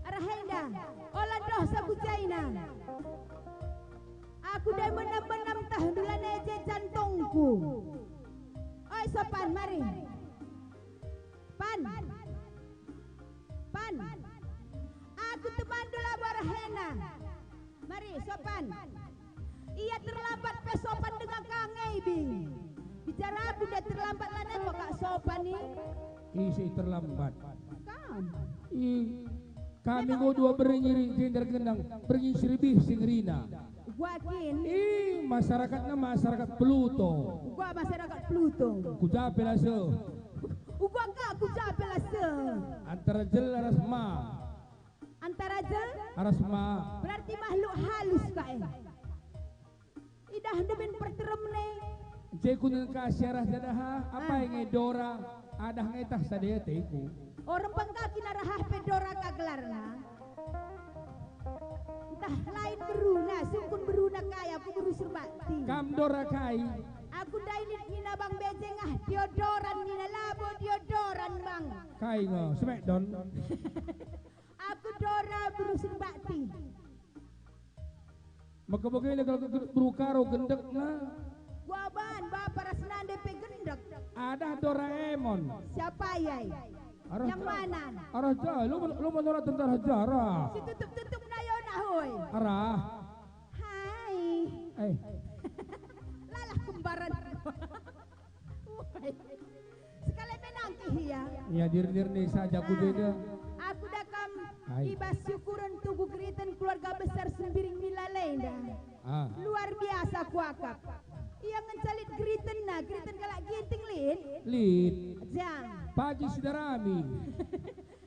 arah enda, ola doh saku jaina. Aku ndai menam-menam tah ndulane je jantungku. Oi, sopan, mari. Pan. Pan. Aku temandu labo arah ena. Mari, sopan. Ia terlambat pe sopan denga ka nge ibi. Bicara aku ndai terlambat lanai kok kak sopan ni. Ise terlambat? Kam. I, kami enggo dua berngi ri jenda gendang, berngi si lebih si ngerina. Ugua kin? Ih, masyarakatna masyarakat Pluto. Ugua masyarakat Pluto. Ku ja pe la seh. Ugua ka ku ja pe la seh. Antara jel ras ma. Antara jel? Ras ma. Berarti makhluk halus ka e. Idah ndebin perteremne. Nce kunen ka si arah jadaha, apai nge Dora, adah nge tah sada ateku. O rempeng ka kin arah pe Dora ka gelarna. Ntah lain beruna, sungkun beruna kai, aku beru Serbakti. Kam Dora kai? Aku ndai nina bang bejeng ah, deodoran nina, labo deodoran bang. Kai ngo, Smackdown? Aku Dora beru Serbakti. Maka bagenda kal beru Karo gendekna. Kuaban, bapa ras nande pe gendek. Adah Doraemon. Siapa ia? Arah Yang ja-, mana? Arah ja, lu, lu menolak tentara sejarah. Si tutup-tutup nayo nah, hoi. Arah. Hai. Eh. Lalah kembaran. Woi. Sekali menangkih ia. Ya, dir-dir nih saja ku Ah, beda. Aku dakam Hai. I bas syukuren tugu geriten keluarga besar Sembiring Milala enda. Ah. Luar biasa kuakap. Ia ngenca lit geritenna, geriten kalak Ginting lit. Lit. Jang. Pagi sudah rami.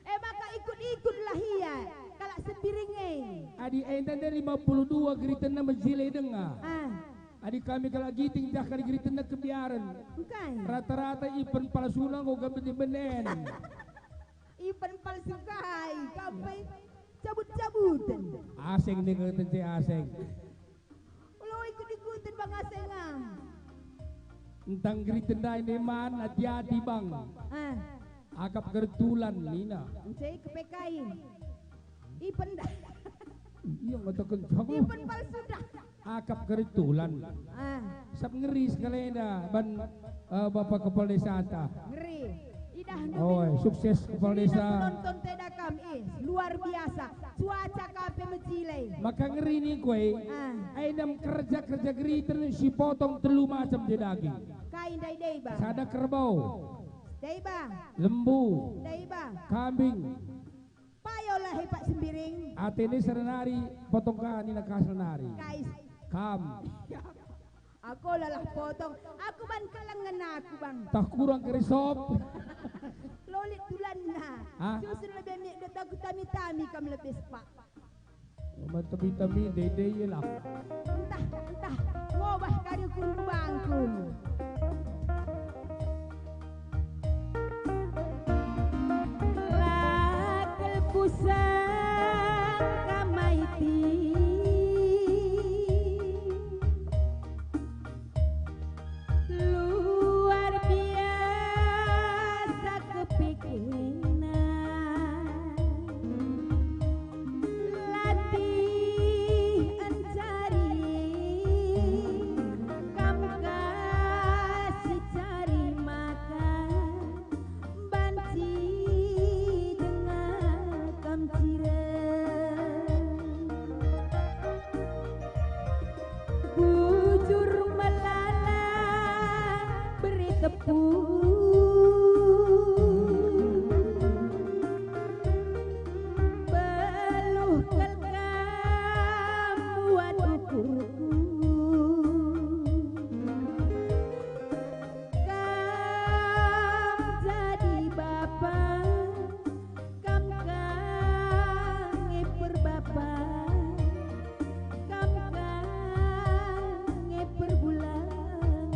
E maka ikut-ikutlah ia, kalak Sembiring e. Adi enda nde lima puluh dua geritenna mejile denga. Ah. Adi kami kalak Ginting jah kali geritenna kebiaren. Engkai? Rata-rata ipen palsuna enggo gabe benen. Ipen palsu kai, gabe cabut-cabuten. Aseng nih kata aseng. Ulo ikut-ikuten bang aseng ah. Entang geriten ndai nde man, hati-hati bang. Ah. Akap gertulan nina. Ence kepekai. Ipen da-, Iya ngataken jago. Ipen palsu dah. Akap gertulan. Ah. Sap ngeri sekalenda ban, eh, Bapak Kepala Desa ta. Ngeri. Idah ndai. Oi, sukses Kepala Desa. Penonton teda kam, eh, luar biasa. Cuaca ka pe mejile. Maka ngeri ni kue. Ah. Ainem kerja-kerja geriten si potong telu macam je daging. Kai ndai deba? Sada kerbau. Deba. Lembu. Deba. Kambing. Payolah i Pak Sembiring. Atene sada nari potong ka nina ka sada nari. Kais. Kam. Aku lalah potong. Aku ban kelengen aku, Bang. Tah kurang keri sop. Lolit tulanna. Hah? Susun lebih mik dot aku tami-tami kam lebih sepak. Mata vitamin dede lah. Entah, entah, ngobah kari kurung bangku. Lakel kusangka maiti. Luar biasa kepikirna. Latih encari kam kasih cari makan. Banci denga kam cireng. Bujur melala beri tepung. Beluh kal kam buat ukurku. Kam jadi bapa, kam ka nge perbapa, kam ka nge perbulangen.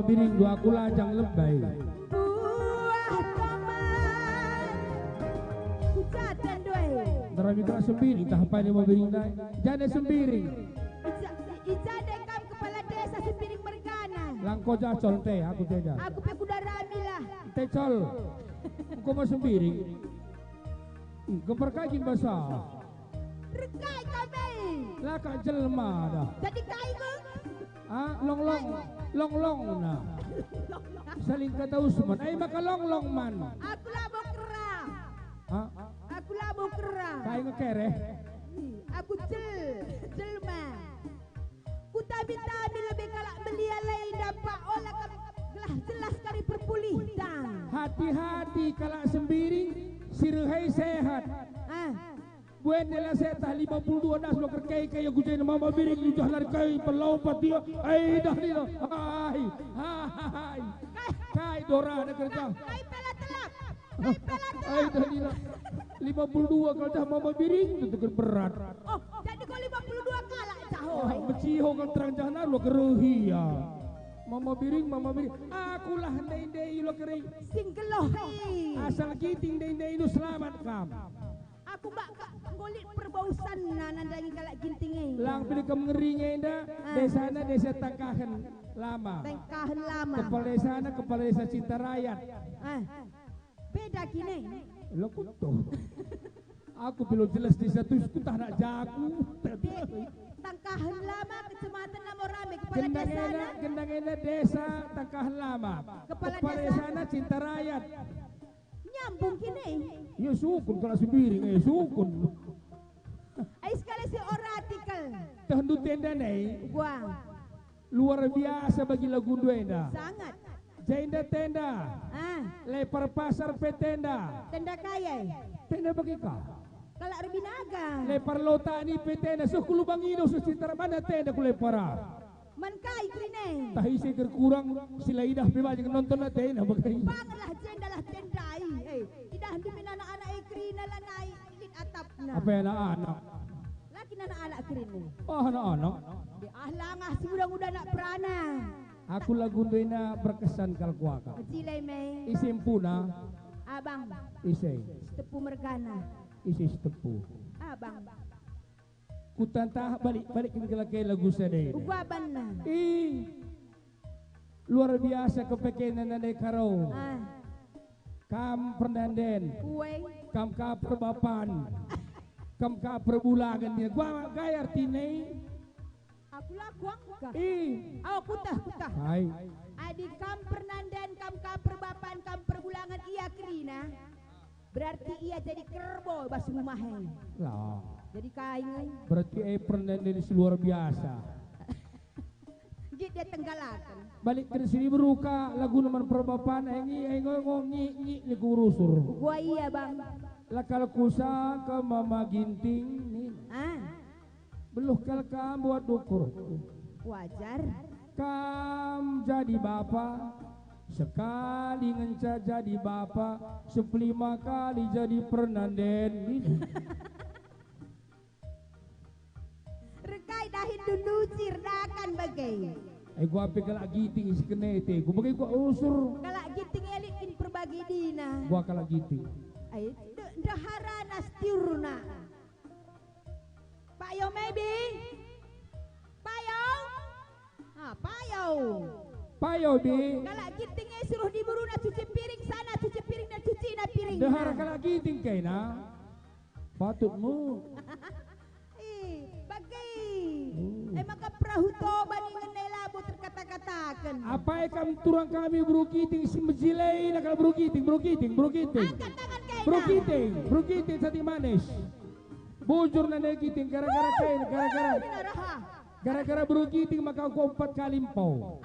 Biring dua aku lajang lebai. Buah tomat. Kucaten dua. Ndarami kena Sembiring tah apai ni Mama Biring ndai. Jane Sembiring. Ica-, ica deh kam kepala desa Sembiring mergana. Langko jacol te aku jeda. Aku pe kudarami lah. Te col. Engko mau Sembiring. Ih, gempar kai kin basa. Rekai kami. Lah kak jelma dah. Jadi kai me? Ah, long long, long long nah. Saling kata Usman. Ai maka long long man. Aku labo kera. Ah, aku labo kera. Kai ngekereh? Ih, aku jel, jelma. Kutami-tami lebe kalak belia lain dampak ola kam gelah jelas kari perpulihta. Hati-hati kalak Sembiring, si rehai sehat. Ah. Buen dela setah lima puluh dua das lo kerkai kai aku jena Mama Biring lujah lari kai pelompat dia. Ai dah lila. Hai. Hai. Kai. Kai dora ada kerja. Kai pela telap. Kai pela telap. Ai dah lila. Lima puluh dua kal dah Mama Biring tentu kan berat. Oh, jadi kau lima puluh dua kalak caho. Oh, meciho kan terang jahna lo kerehi ya. Mama Biring, Mama Biring. Akulah ndai-ndai lo kerehi. Sing geloh i. Asal Ginting ndai-ndai lo selamat kam. Aku bak ka enggo lit perbausanna nandangi kalak Ginting e. Lang pilih kam ngeri nge enda, ah. Desana desa Tangkahen Lama. Tangkahen Lama. Kepala desana, kepala desa Cinta Rakyat. Ah. Beda kine. Lo kutuh. Aku belum jelas desa tu kutah nak jaku. Di Tangkahen Lama, Kecamatan Namorame, kepala gendang desana. Ena, gendang ena desa Tangkahen Lama. Kepala kepala desana. Desana Cinta Rakyat. Nyambung kine. Ya sukun kalak Sembiring, eh, sukun. Ai sekali si ora artikel. Tehndu tenda nei. Gua. Luar biasa bagi lagundu enda. Sangat. Jenda tenda. Ah. Lepar pasar pe tenda. Tenda kai? Tenda bagi ka. Kalak erbinaga. Lepar lota ni pe tenda. Suh ku lubang ido, suh cinta mana tenda ku lepar. Man kai kerina e? Tah ise kerkurang, si la idah pe banyak nonton ate nah bagai. Bangenlah jendalah tendai. Eh, idah ndemin anak-anak e kerina lanai lit atapna. Apa anak-anak? Laki anak-anak kerina. Oh, anak-anak. Di ah langah si udah-udah anak perana. Aku lagu ndena berkesan kal kuaka. Mejilai me. Ise empuna? Abang. Ise? Sitepu mergana. Ise Sitepu? Abang. Kutantah balik-balik kin kelakai lagu sadai. Uga banna. Ih. Luar biasa kepekena nande karo. Ah. Kam pernanden. Kuwe. Kam ka perbapan. Kam ka perbulangan. Gua gaya artine. Aku laku angka. Ih. Awa kutah, kutah. Hai. Adi kam pernanden, kam ka perbapan, kam perbulangan ia kerina. Berarti ia jadi kerbo bas rumah e. Lah. Jadi kai nge? Berarti e pernah jadi si luar biasa. Git dia tenggalaken. Balik ke sini beruka lagu neman perbapan e ngi e ngo ngo ngi ngi ni kurusur. Gua iya, Bang. Lakal kusa ke Mama Ginting ni. Ah. Beluh kal kam buat dukur. Wajar. Kam jadi bapa, sekali ngenca jadi bapa, sepelima kali jadi pernanden. Rekai dahin dunduci erdakan bage. Eh, gua pe kalak Giting si kenete, gua bage gua usur. Kalak Giting elit kin perbagi dina. Gua kalak Giting. Ai, de-, ndeharana setiurna. Payo, maybe. Payo. Ah, payo. Payo, Bi. Kalak Giting e suruh diburuna cuci piring sana, cuci piring dan cucina piring. Dehar kalak Giting kaina. Patutmu. Ih, bagi. Hmm. E maka perahu Toba ni ngena labo terkata-kataken. Apai kam turang kami beru Giting si mejilai nakal beru Giting, beru Giting, beru Giting. Angkat tangan kaina. Beru Giting, beru Giting sati manis. Bujur nande Giting, gara-gara kain, gara-gara, gara-gara beru Giting maka aku empat kali empau.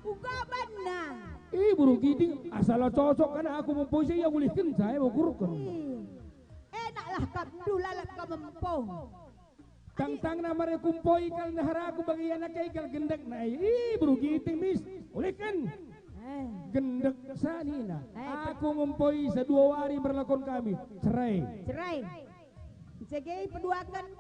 Uga banna. Ih, beru Giting, asal cocok kan aku mempoi saya ulihken saya ukurken. Ih, enaklah kam dula lah kam empau. Tangtangna mari kumpoi kal nehar aku bagi anak kai kal gendek nai. Ih, beru Giting mis, ulihken. Eh. Gendek sanina. Eh, aku ngempoi sedua wari berlakon kami. Cerai. Cerai. Cege peduaken.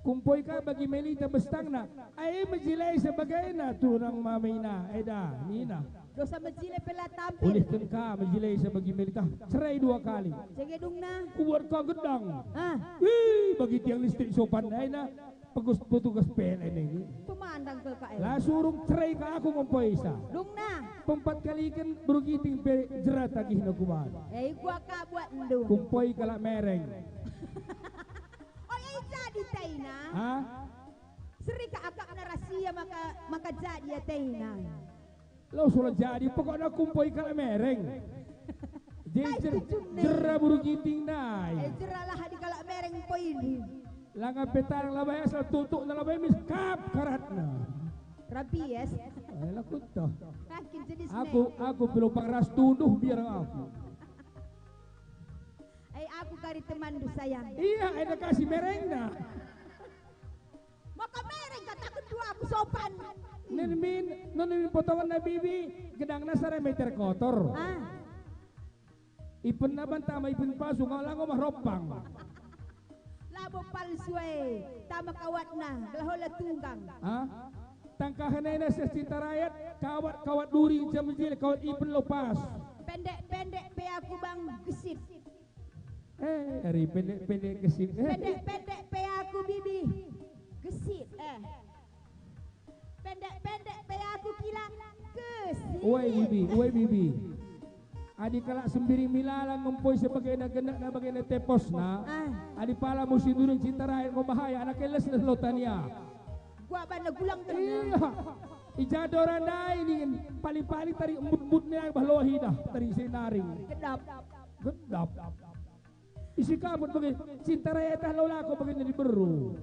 Kumpoi ka bagi Melita bestangna, ai mejile sebagena turang mamina, eda, nina. Dosa mejile pe la tampil. Ulihken ka mejile sebagi Melita, cerai dua kali. Cegedungna. Kubuat ka gedang. Ah. Ih, bagi tiang listrik sopan, aina pegus-, petugas P L N ini. Pemandang ke K L. La surung cerai ka aku ngumpoi sa. Dungna. Pempat kaliken beru Giting pe jera tagihna kuman. Eh, gua ka buat ndu. Kumpoi kalak mereng. Oh, eh, jadi tena. Hah? Seri ka akapna rahasia maka, maka jadi atena. Lo sudah jadi, pokokna kumpoi kalak mereng. Kai jer-, tujunna? Jera beru Giting ndai. Eh, jeralah di kalak mereng poindu. Langa petarang labai asal tutukna labai mis kap karatna. Rabies. Eh, laku toh. Makin jenis aku, nek. Aku pelopang ras tunduh biar aku. Ai aku kari temanndu, sayang. Iya, enda kasih merengna. Maka mereng kataken dua aku sopan. Nen min, nen min potonganna bibi, gedangna sare meter kotor. Ah. Ipenna ban tama ipen palsu, nggo lango mah ropang. Labo palsu e, tama kawatna, gelah ola tunggang. Ah? Tangkahen ena seh cinta rayat, kawat, kawat duri, jam jil, kawat ipen lopas. Pendek-pendek pe aku bang gesit. Eh, ari pendek-pendek gesit. Eh. Pendek-pendek pe aku bibi gesit. Eh. Pendek-pendek pe aku kila gesit. Uai bibi, uai bibi. Adi kalak Sembiring Milala ngempoi sebagena genekna bagena teposna. Ah. Adi pala musim duri cinta rayat enggo bahaya, anak keles neh lotania. Gua bana gulang tenang. Iya. I ja dora ndai ningen paling-paling tari embut-embut nia bah lohi dah tari senaring. Gedap. Gedap. Isi kabut bagi cinta raya tah lo lako bagi nari beru.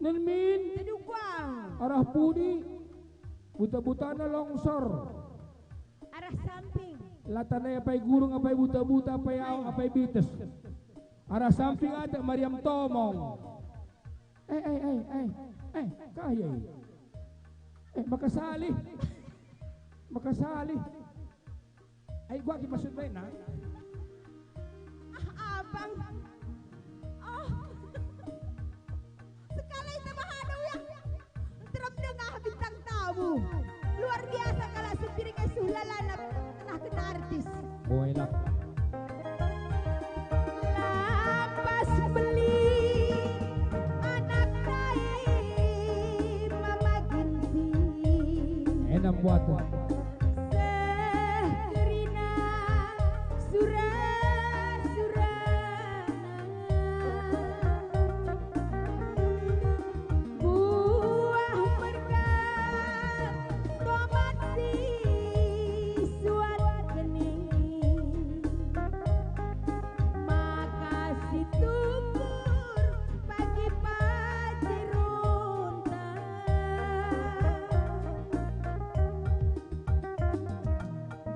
Nen min. Jadi gua. Arah pudi. Buta-butana longsor. Arah samping. Latana apai gurung, apai buta-buta, apai au, apai bites. Arah samping ada Mariam Tomong. Eh, eh, eh, eh, eh, kai, eh? Eh, maka salih. Maka salih. Ai, gua kin maksud bae, nah. Ah, abang. Oh. Sekalai tambah anu ya. Terem dengah bintang tamu. Luar biasa kalak Sembiring e suh lalana tengah kena artis. Boy lah. Lapas beli anak kai Mama Ginting. Enam buat. Seh kerina sura-surana. Buah merkat tomat si suat kening. Maka si tukur pagi pajeronta.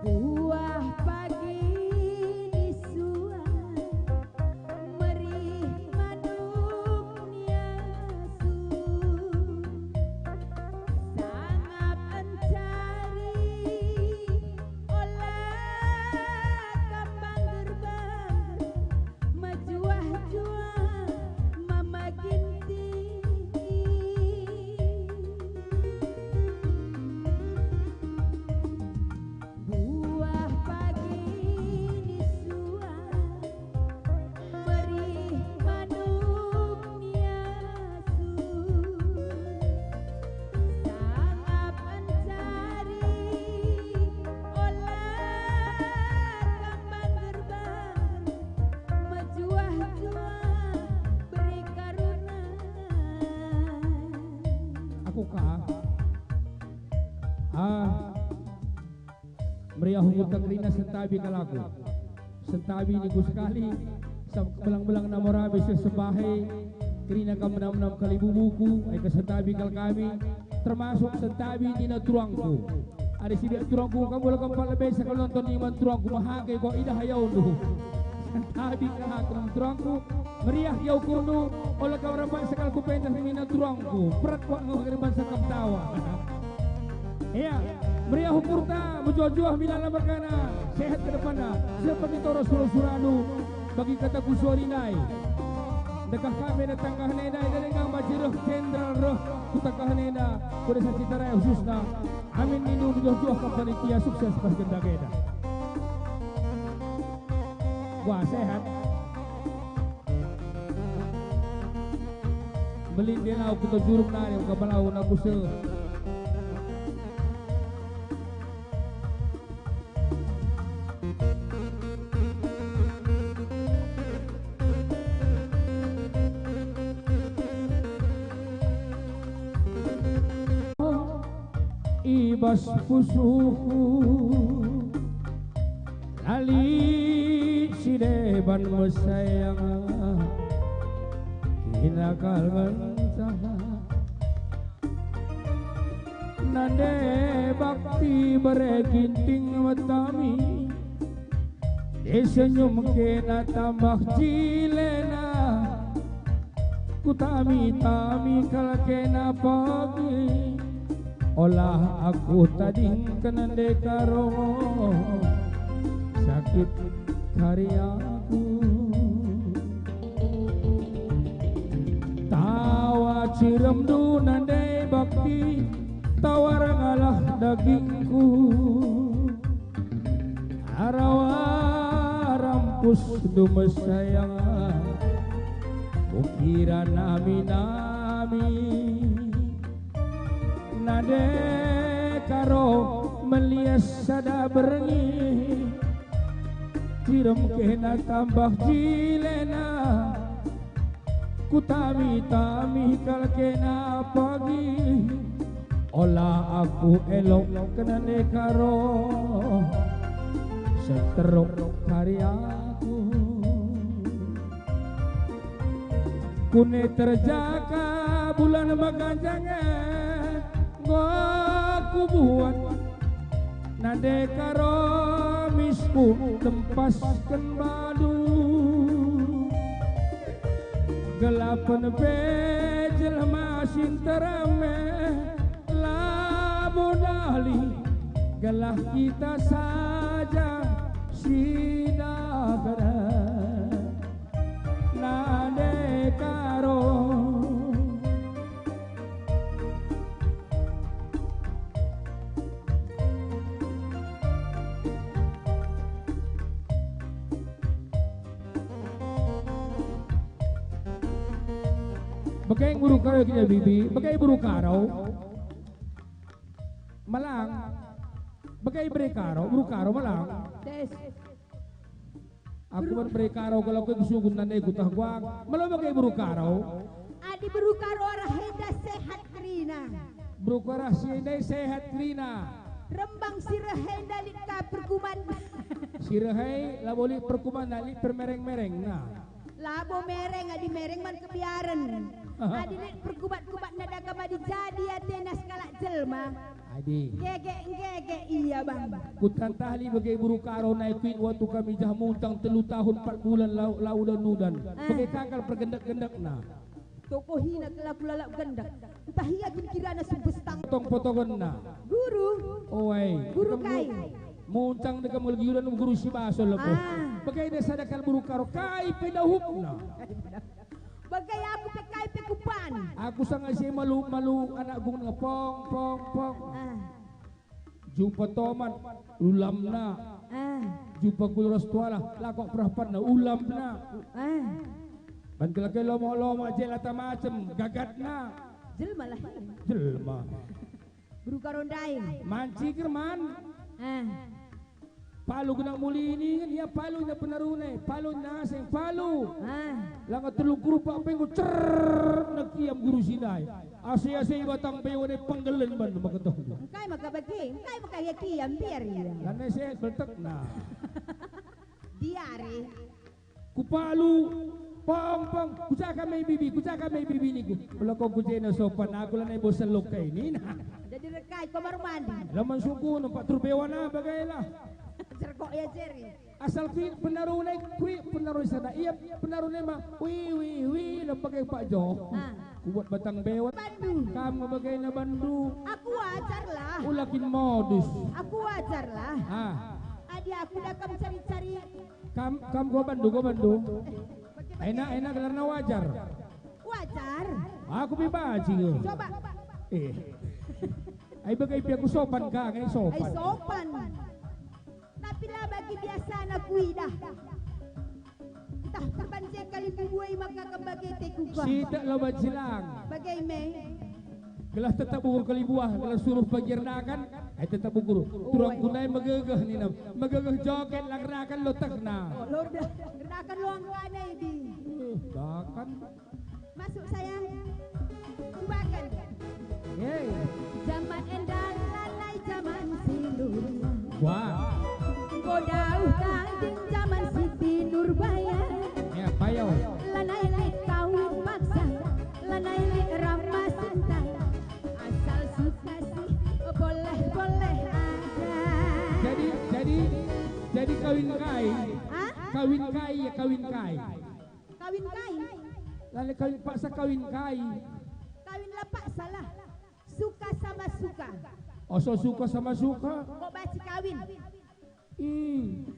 Buah pagi ni suan, merih manuk ni asu. Sangap encari ola kambang gerbang, mejuah-juah Mama Ginting. Buah pagi ni suan, merih manuk ni asu. Sangap encari ola kambang gerbang, mejuah-juah beri karunan. Aku ka. Ah. Meriah ukurta kerina sentabi kal aku. Sentabi niku sekali, sab-, belang-belang namo rabe seh sembahe, kerina kam menam-menam kali bubuku, ai ka sentabi kal kami, termasuk sentabi nina turangku. Adi sidak turangku, kam bola kempat lebe sekali nonton niman turangku, mahage kok idah ayaundu. Sentabi kal aku nang turangku, meriah ia ukurndu, ola kau rampak sekali ku pentas nina turangku, berat kok ngau keriban sekam tawa. Iya, meriah ukurta, mejuah-juah milana mergana, sehat ke depanna, seperti toro sura-surandu, bagi kataku suari ndai. Dekah kami datang ka nenda, enda denga maji reh jenderal reh ku tengah nenda, ku desa Citarai khususna. Amin nindu mejuah-juah ka panitia, sukses pas gendang enda. Wah, sehat. Melinde lau ku Tojuruk nari, uga belau aku seh. I bas pusuhku la lit si deban mesayang, kina kal ngenca. Nande bakti bere ginting metami, disenyum kena tambah jilena. Kutami-tami kal kena pagi, ola aku tadingken nande Karo, sakit kari aku. Tawa ciremndu nande bakti, tawar ngalah dagingku. Arawa rampusndu mesayang, kukira nami-nami. Nande Karo melias sada berngi, cirem kena tambah jilena. Kutami-tami kal kena pagi, ola aku elok kena nde Karo, seteruk kari aku. Kune terjaka bulan meganjang e, enggo kubuat nande Karo misku tempasken balu. Gelapen pe jelma si nterem e, labo dali gelah kita saja si daher. Nande Karo. Bage Beru Karo kita, Bibi, bage Beru Karo. Malang. Bage Beru Karo, Beru Karo Malang. Des. Aku man Beru Karo, kalau aku kusugun nande kutah guak. Malo bage Beru Karo. Adi Beru Karo arah enda sehat kerina. Beru Karo arah si enda sehat kerina. Rembang si reh enda lit ka perkuman. Si reh e labo lit perkuman, lit permereng-mereng. Nah. Labo mereng, adi mereng man kebiaren. Adi lit perkubat-kubatna daka madi jadi atena sekalak jelma. Adi. Gege, gege ia, Bang. Kutantah lit bage Beru Karo nai kuit waktu kami jah muntang telu tahun empat bulan lau, lau dan nudan. Ah. Bage kal pergendek-gendekna. Tokohina kelaku lalap gendek. Ntah ia kin kirana sumpestang. Potong-potongenna. Guru. Oe. Guru kai? Muncang deka melgiuran guru si baso lebo. Ah. Bage sada kal Beru Karo kai pe dahupna. Bage aku pe kai pe kupan. Aku sanga si malu-malu anak gung ngepong, pong, pong. Ah. Jumpa tomat, ulamna. Ah. Jumpa kula ras tuala, lako perapanna, ulamna. Ah. Ban kelak lomo-lomo jelata macem, gagatna. Jelma lah. Jelma. Beru Karo ndai. Manci kerman. Ah. Palu genang muli ini kan, ia palu nya penarune, palu naseng, palu. Ah. Langa telung kerupak penggo cer nekiam guru si ndai. Ase-ase batang bewa ne penggelen bandu maka toh. Engkai maka bage, engkai maka ia kiam, biar ia. Lan ese beltekna. Diare. Kupalu, pong, pong, kucaka me bibi, kucaka me bibi niku. Meloko kujena sopan, aku lanai bo seluk kai nina. Jadi rekai kamar mandi. Laman suku nempat turbewana bagailah. Jerkok ia jeri. Asal kui penarune, kui penarune sada ia, penarune ma, wi, wi, wi, lam bagai Pak Jo. Ah. Kubuat batang bewa. Bandu. Kam ngebagena bandu. Aku wajar lah. Ulakin modus. Aku wajar lah. Ah. Adi aku dah kam cari-cari. Kam, kam gua bandu, gua bandu. Eh, bagi Ena, ena gelarna Wajar. Wajar. Aku pe banci nge. Coba. Eh. Ai bage pe aku sopan ka, ngai sopan. Ai sopan. Tapi la bagi biasana kuidah. Ntah perbanci kalimbubu e maka kembage te kuga. Sitik lo banci lang. Bage me. Gelah tetap ukur kalimbubu, gelah suruh pagi erdakan, ai tetap ukur. Turangku ndai megegeh nina, megegeh joget lang erdakan lo tehna. Oh, lo erdakan lo angkana idi. Eh, dakan. Masuk, sayang. Cubakan. Hei. Jaman enda lanai jaman si luria. Wah. Enggo dauh tanding jaman Siti Nurbaya. Ya, payo. Lanai lit kawin paksa, lanai lit ramah santai. Asal suka sih, boleh-boleh aja. Jadi, jadi, jadi kawin kai? Hah? Kawin kai ya, kawin kai? Kawin kai? Lanai kawin paksa, kawin kai? Kawin la paksa lah. Suka sama suka. Oso suka sama suka. Kok banci kawin? Ih.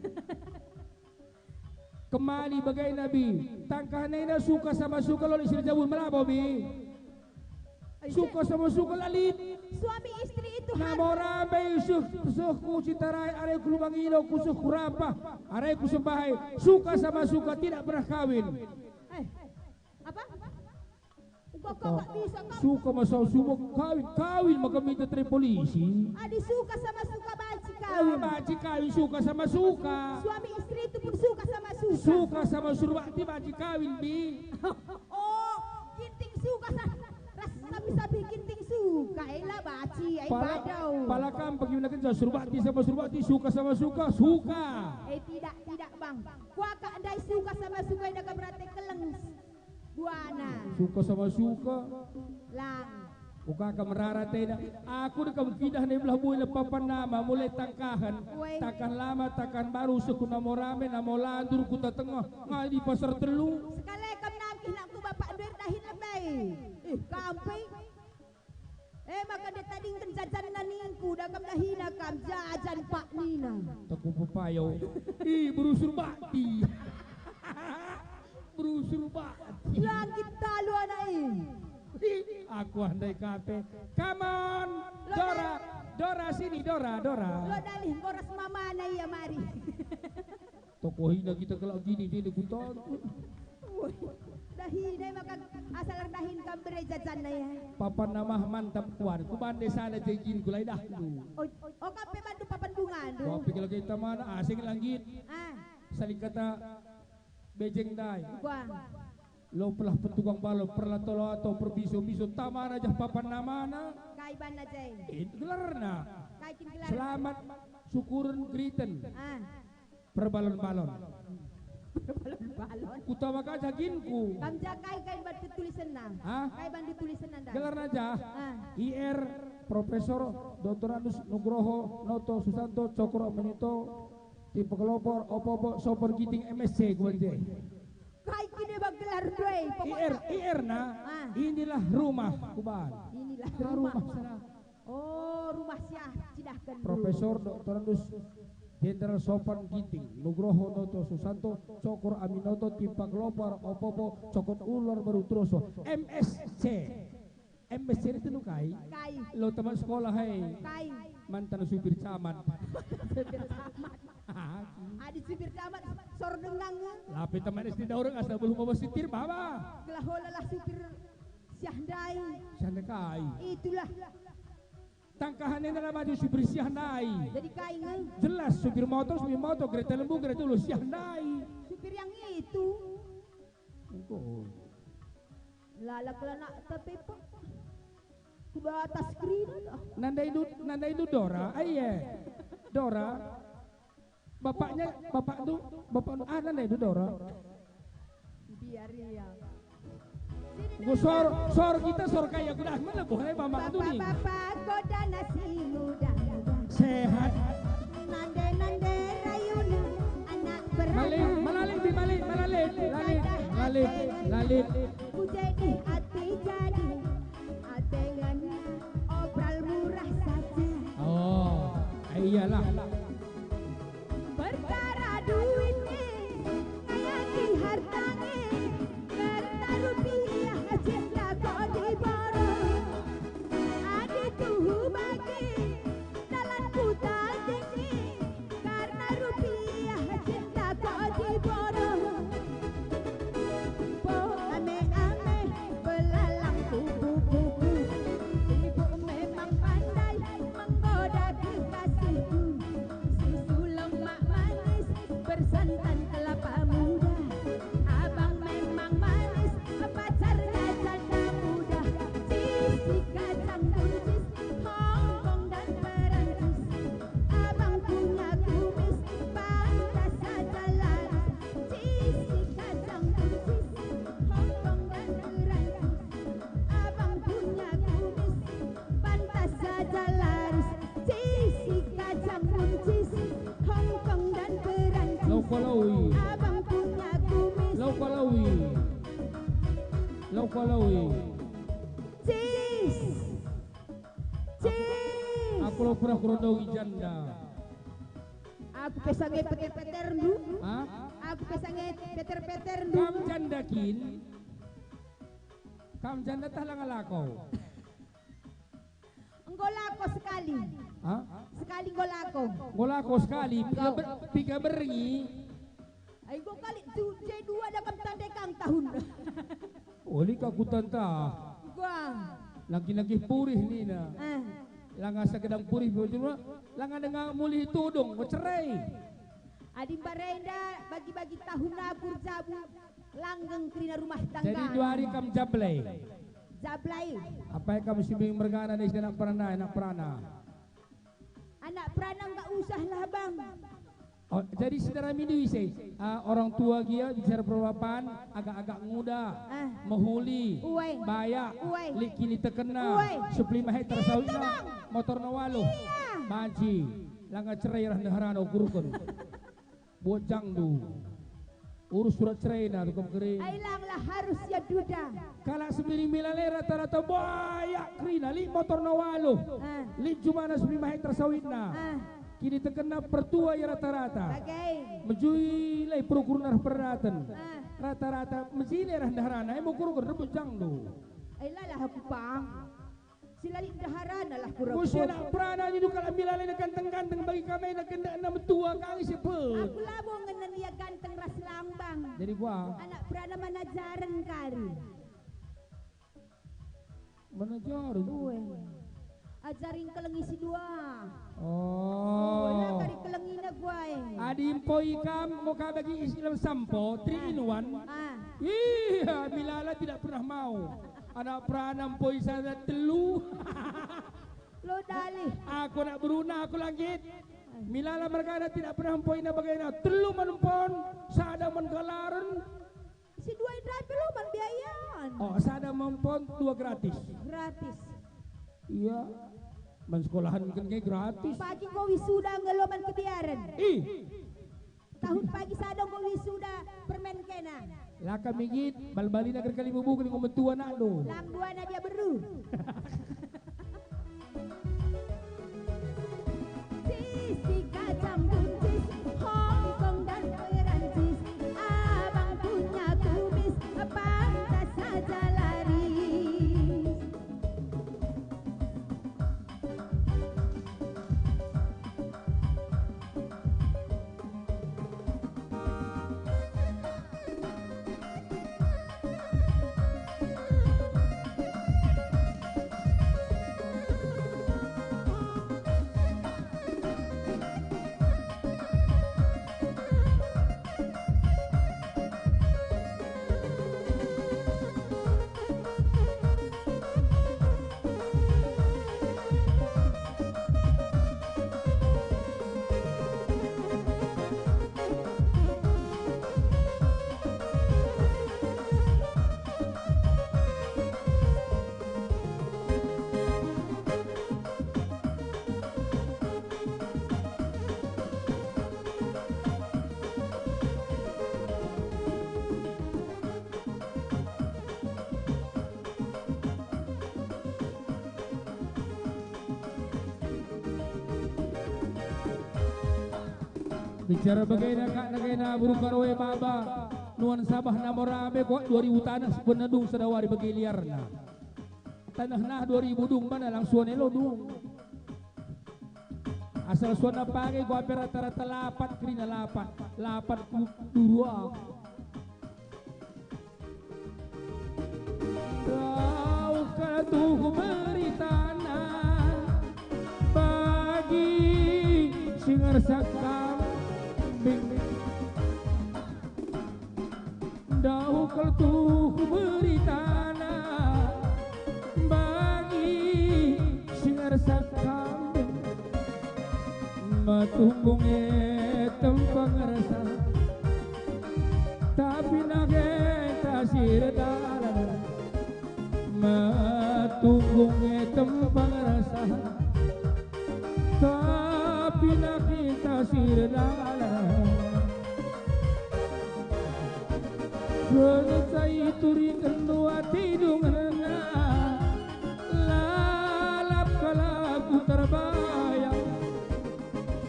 Kemali bage nabi. Tangkah nena suka sama suka lo lit si erjabun melabo bi. Suka sama suka la lit. Suami istri itu harus. Namo rambe seh, seh ku Citarai, are ku Lumangilo, ku seh ku Rampah, are ku Sembahe. Suka sama suka, tidak pernah kawin. Eh, apa? Engkau kau gak bisa kau. Suka masa suka kawin, kawin maka minta tere polisi. Adi suka sama suka banci kawin. Ah, banci kawin suka sama suka. Suami istri itu pun suka sama suka. Suka sama Surbakti banci kawin, bi. Oh, Ginting suka sa-, ras sapi-sapi Ginting suka, eh, la banci, eh, pala, badau. Pala kam bagi mena kenca Surbakti sama Surbakti suka sama suka, suka. Eh, tidak, tidak, Bang. Kuakap ndai suka sama suka enda kam rate keleng buana. Suka sama suka. Lang. Uka kam rara tena. Aku dekam kidah nai belah bui lepapan nama mulai tangkahan. Weh. Tangkahan lama, tangkahan baru, seh ku Namo Rame, Namo Landur, Kuta Tengah, ngai di Pasar Telu. Sekali kam nangkih nakku bapak ndu erdahin lebe. Eh, kam pe. Eh, maka nde tadingken jajanna ningku, dah kam dahina kam jajan pak nina. Teku pepayo. Ih, berusur bakti. Berusur bakti. Langit talu anak i. Ih, aku andai kape. Come on, Dora, Dora sini, Dora, Dora. Lo dalih boras mamana ia mari. Tokohina kita kelak gini, dia ni kutontu. Woi, dahi, dai maka asal erdahin kam bere jajanna ya. Papan namah mantap kuan, ku bande sana jegin kulai dahndu. Oh, oh, kape bandu papan bunga ndu. Wah, pikir lagi tamana, asing langgit. Ah. Saling kata bejeng dai. Wah. Lo pelah petukang balon, perlato-lato, perbiso-biso, tamana jah papan namana. Kai banna jai? Eh, gelarna. Kai kin gelarna? Selamat, syukuren, geriten. Ah. Perbalon-balon. Perbalon-balon. Kutama ka jaginku. Kam ja kai, kai bandu tulisenna? Hah? Kai bandu tulisenna nda? Gelarna ja? Ah. I R, Profesor Doktorandus Nugroho Noto Susanto Cokro Menito, Tipe Kelopor, Opo-opo, Sopor Giting, M S C, ku bande. Kai kine bang gelar doi, I R, pokokna. I R na, ah. Inilah rumah, ku bande. Inilah ah, rumah. Rumah sana. Oh, rumah siah cidahken dulu. Profesor Doktorandus Jenderal Sopan Ginting, Nugroho Noto Susanto, Cokor Aminoto, Timpak Lopar, Opo-opo, Cokot Ular Baru Troso, M S C. M S C itu nu kai? Kai. Lo teman sekolah, hei. Kai. Mantan supir camat. Supir camat. Adi supir camat, sor dengang. Lape teman S D Daurang asa belum mau setir, Baba. Gelah ola lah supir siah ndai. Siah ndai kai? Itulah. Tangkahan enda la maju supir siah ndai. Jadi kai nge? Jelas supir motor, supir motor, kereta lembu, kereta ulu, siah ndai. Supir yang itu. Engko. Lala kelana tapi pe. Kuda atas kerina dah. Nandai du, nandai du Dora, aye. Dora. Bapaknya, bapak tu, bapak, ah, nandai tu Dora. Biar ia. Enggo sor, sor kita sor kaya kuda, mana boh, eh, bapak tu ni. Bapak-bapak, goda nasi muda. Sehat. Nande-nande rayuna, anak beranak. Malik, malalik, bi malik, malalik, lalik, lalik, lalik. Ku jadi ati jadi, ate ngena, obral murah saja. Oh, iyalah. Perkara duit e, kaya kin harta e, Kaloi. Cis. Cis. Aku lo pernah kurondongi janda. Aku pe sange peter-peterndu. Hah? Aku pe sange peter-peterndu. Kam janda kin? Kam janda tah langa lako? Enggo lako sekali. Hah? Sekali enggo lako. Enggo lako sekali, piga Enggo. ber-, piga berngi. Ai enggo kali tu, je dua dakam tande kang tahun. Oli ka kutanta. Gua. Laki-laki purih nina. Eh. Langa sagedang purih bujur, langa denga mulih tudung, enggo cerai. Adi mbarenda bagi-bagi tahun aku erjabu, langgeng kerina rumah tangga. Jadi dua hari kam jablai. Jablai. Apai kam si mbeng mergana ni si anak perana, anak perana? Anak perana enggak usah lah, Bang. Oh, jadi saudara mindu ise, ah, orang tua gia bicara perbapan, agak-agak nguda, Ah. mehuli, Uai. bayak, Uai. lit kinitekenna, Uai. sepuluh lima hektar Itu, sawitna, Bang. motorna waluh. Iya. Banci, langa cerai rah ndeharana ukurken. Bojangndu. Urus surat ceraina, tu kam keri. Ai lang lah harus ia duda. Kalak Sembiring Milala e rata-rata bayak kerina, lit motorna waluh. Ah. Lit jumana sepuluh lima hektar sawitna. Ah. Kinitekenna pertua ia rata-rata. Bage. Mejile perukurna rah perdaten. Ah. Rata-rata mejile rah ndeharana, e mukurken rebut jangndu. Ai lalah aku pang. Si la lit ndeharana lah kurang. Muse anak perana nindu kalak Milala e ganteng-ganteng, bagi kam e na gendekna metua kang ise pet. Aku labo ngenen ia ganteng ras lambang. Jadi gua. Anak perana manajaren kari. Manajaren? Ue. Ajari engkelengi si dua. Oh. Ue, la kari kelengina gua e. Adi mpoi kam, mo ka bagi isi lam sampo, three in one. Ah. Iya, Milala tidak pernah mau. Anak perana mpoi sada telu. Lo dalih. Aku anak beruna, aku langit. Milala mergana tidak pernah mpoina bagena. Telu man mpon, sada man galaren. Si dua i ndai pe lo man biayan. Oh, sada man mpon, dua gratis. Gratis. Iya. Man sekolahen ken nge gratis. Pagi enggo wisuda nge lo man kebiaren. Ih. Tahun pagi sada enggo wisuda permen kena. La kami git, bal-balina ger kali bubu kali enggo metua anakndu. Lang duana dia beru. Sisi kacang buncis, Hong Kong dan Perancis, abang punya kumis, pantas saja laris. Bicara bagena kak nagena burung karoe baba, nuan sabah namo rabe kuak dua ribu tanah sebenna dung sada wari bage liarna. Tanah nah dua ribu dung mana lang suan elo dung. Asal suanna page gua pe rata-rata lapat kerina lapat, lapat ku dua. Kau katuh beritana bagi si ngersa kambing. Ndauh kal tuhu beritana bagi si ngersa kambing. Metunggung e tempa ngersa, tapi nage tasir dalan. Metunggung e tempa ngersa, tapi nage tasir dalan. Kenca ituringkenndu atindu ngena, lalap kalak ku terbayang.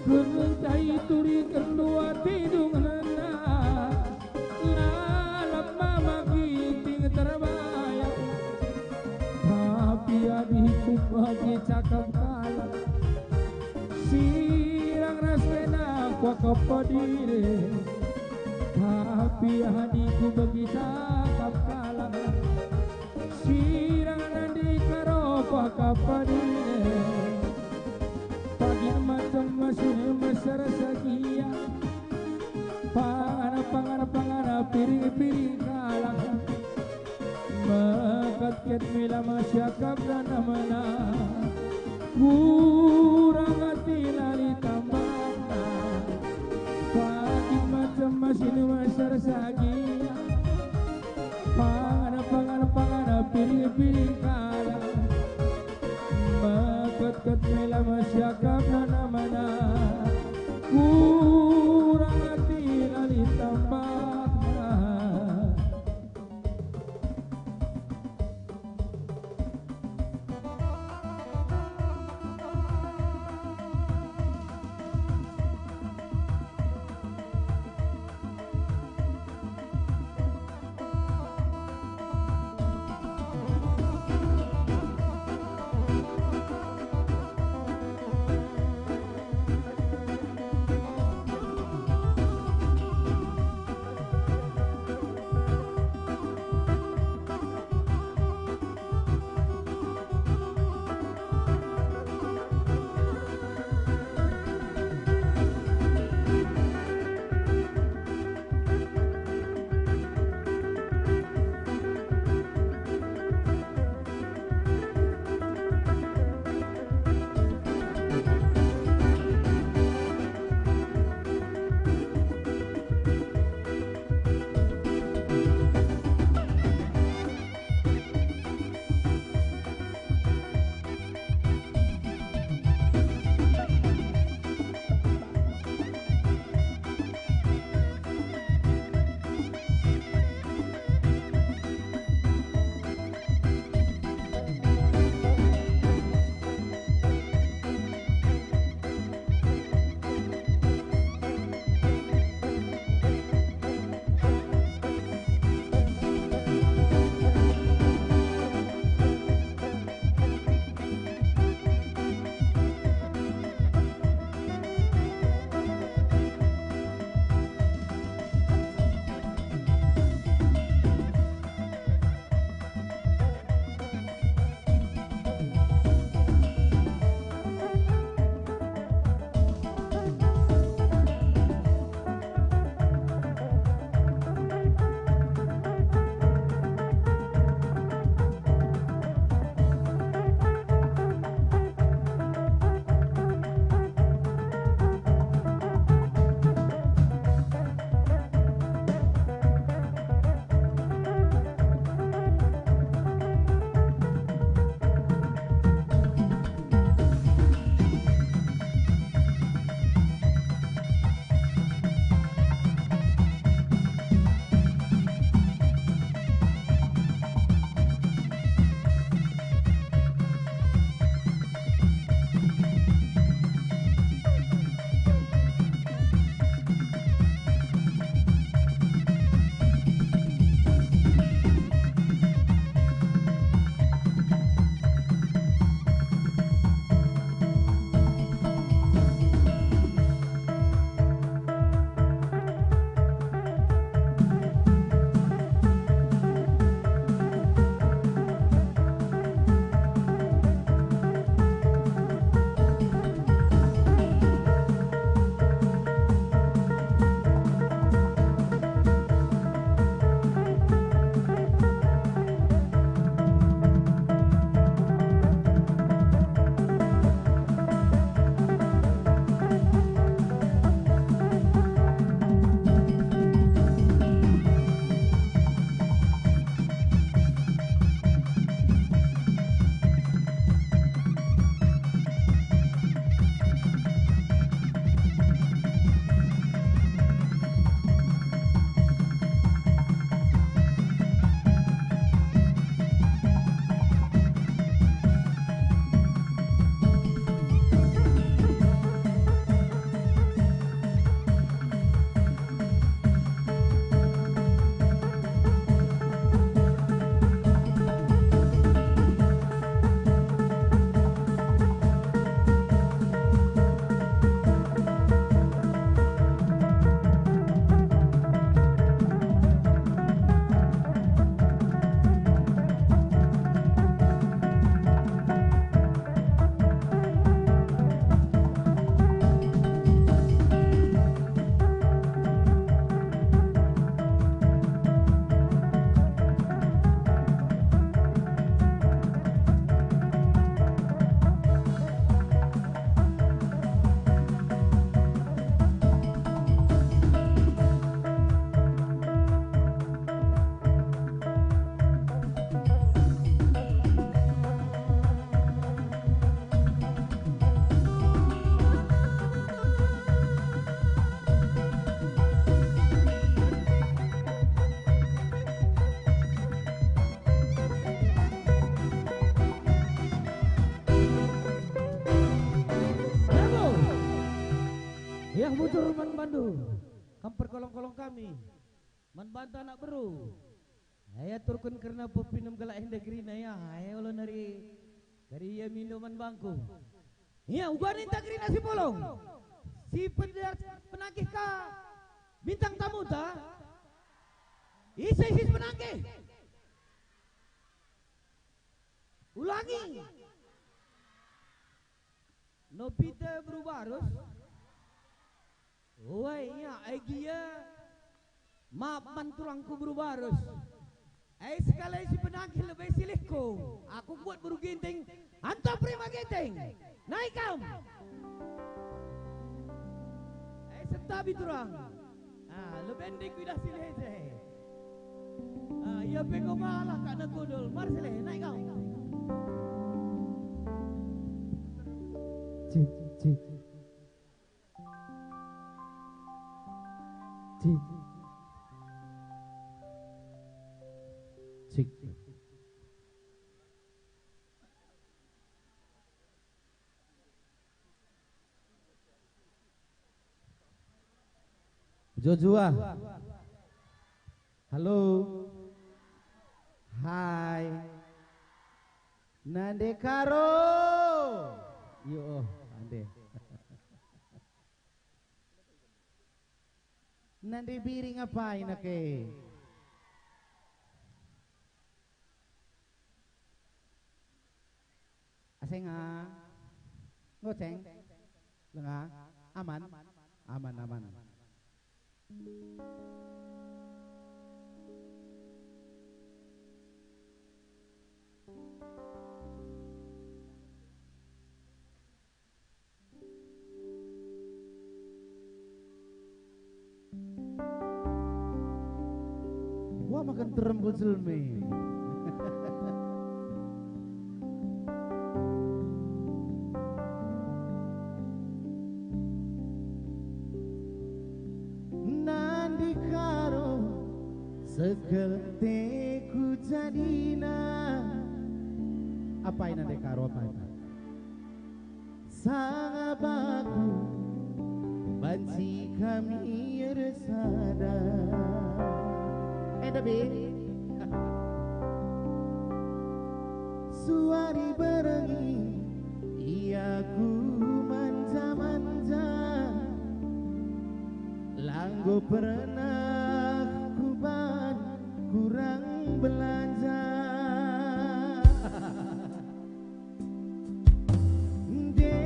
Kenca ituringkenndu atindu ngena, lalap mama Ginting terbayang. Tapi adingku bagi cakap kalak, sirang ras kena kuakap diri. Tapi adingku bagi cakap kalak, sirang nandi karo kuakap diri. Pagi macam masih mesar sagia. Pangan, pangan, pangan, piring, piring kalak. Meketket mela masiakap dan mena. Kurang ati lali tambahna. Pagi macam masih mesar sagia. Pangan, pangan, pangan, piring, piring kalak. Meketket mela masiakap dan mena. Kurang ati lali tambahna. Bujur man bandu, kam perkolong-kolong kami, man banta anak beru. Ai aturken kerna pepinem kalak enda kerina, ya, ai olo nari kari ia mindo man bangku. Ia, uga ninta kerina si polong. Si peda-, penagih ka bintang tamuta. Ise si penagih? Ulangi. Nopita beru Barus. Wai, ia, ai gia. Map man turangku beru Barus. Ai sekali si penagih lebe silihku. Aku buat beru Ginting. Antah perima Ginting. Nai kam. Ai sentabi turang. Ah, lebe ndai kuidah silih e. Ah, ia pe enggo malah kak nengkudul. Mar silih, nai kam. Cik, cik. Cik. Cik. Jojua. Halo. Hai. Nande Karo. Yo, ande. Nande Biring apai nake? Asenga. Ngoceng. Lenga. Aman. Aman, aman. Wah, makan terembul jelme. Nande Karo sekel teku jadina. Apai Nande Karo, apai? Sanga bangku banci kami ersada. Enda be. Suari berengi ia ku manja-manja. Langgo pernah kuban kurang belanja. Nde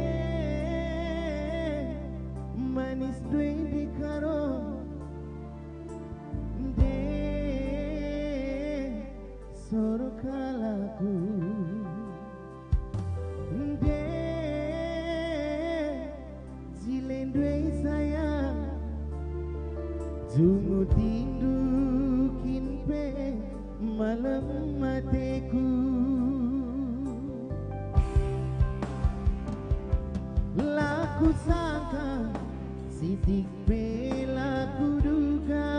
manis due Nande Karo, nde soro kalakku. Nde jile nduwe sayang, jungut indu kin pe malem ateku. La kusangka, sitik pe la kuduga.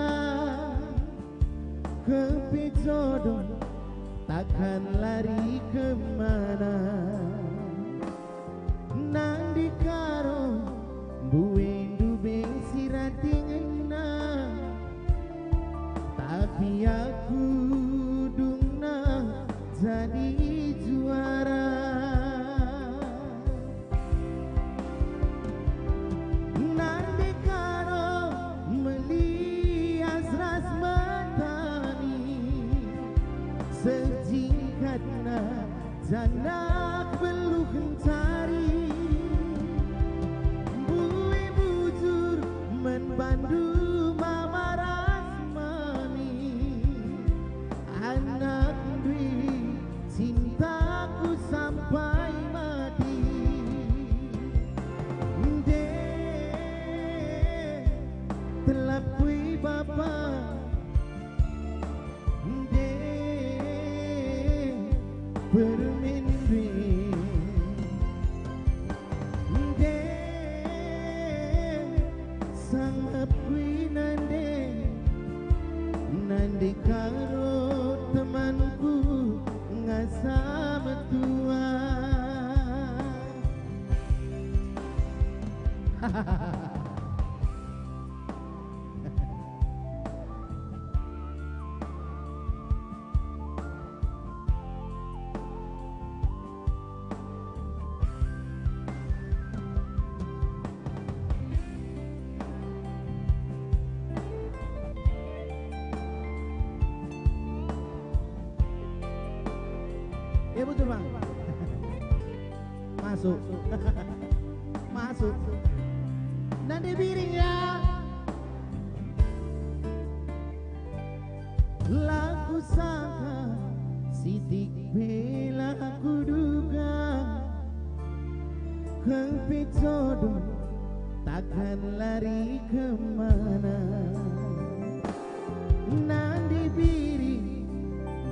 Kepe jodoh takkan lari kemana. Nande Karo, mbuendu be si rati ngena, tapi aku dungna jadi juara. Nande Karo melias ras metani, sejingkatna jandak beluh ncari. Mbue bujur man bandu mama ras mami, anak ndui cintaku sampai mati. Nde telap kui bapa, nde permen ndui, nde sangap kui nande, Nande Karo temanku ngasa metua. Bujur, Bang. Masuk. Masuk. Nande Biring, ya. La kusangka, sitik pe la kuduga, kempi jodoh takkan lari kemana. Nande Biring,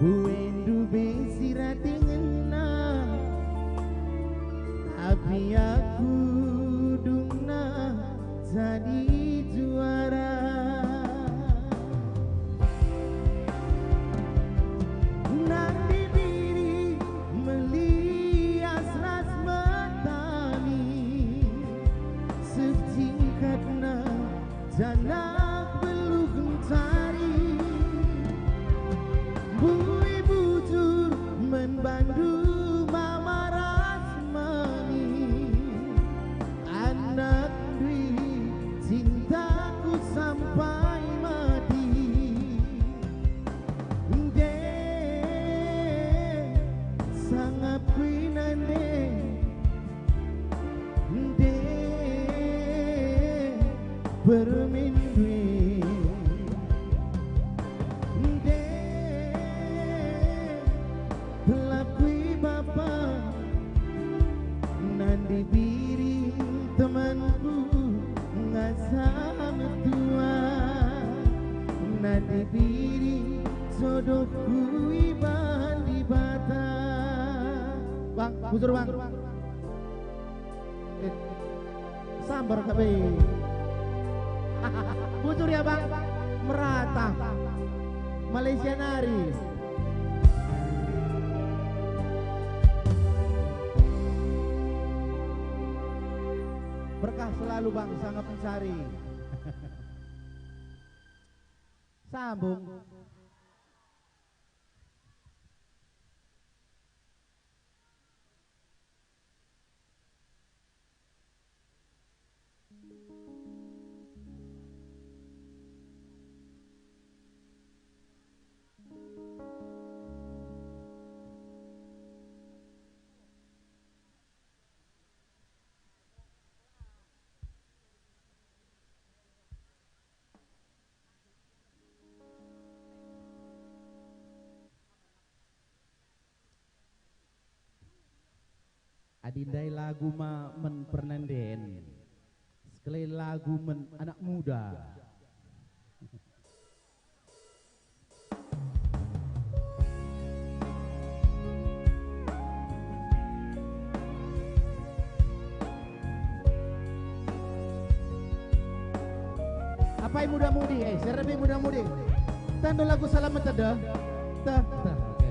buendu be sirati ngena, tapi aku dungna jadi juara. Nande Biring melias ras metani, seh jingkatna janah beluh ncari. Mbue bujur man bandu mama ras mami, anak ndai cintaku sampai mati. Nde, sangap kui nande, nde, permen due, nde, pelakui bapa. Nande Biring temanku ngasa metua, Nande Biring jodohku iban Dibata. Bang, bujur, Bang. Eh, sambar ka be. Bujur ya, Bang. Merata. Malaysia nari. Berkah selalu, Bang, sangap mencari. Sambung. Adi ndai lagu ma men pernanden, sekali lagu men anak muda. Apai muda-mudi, eh, seremi muda-mudi. Tando lagu Salam Meteda. Teh, teh, oke.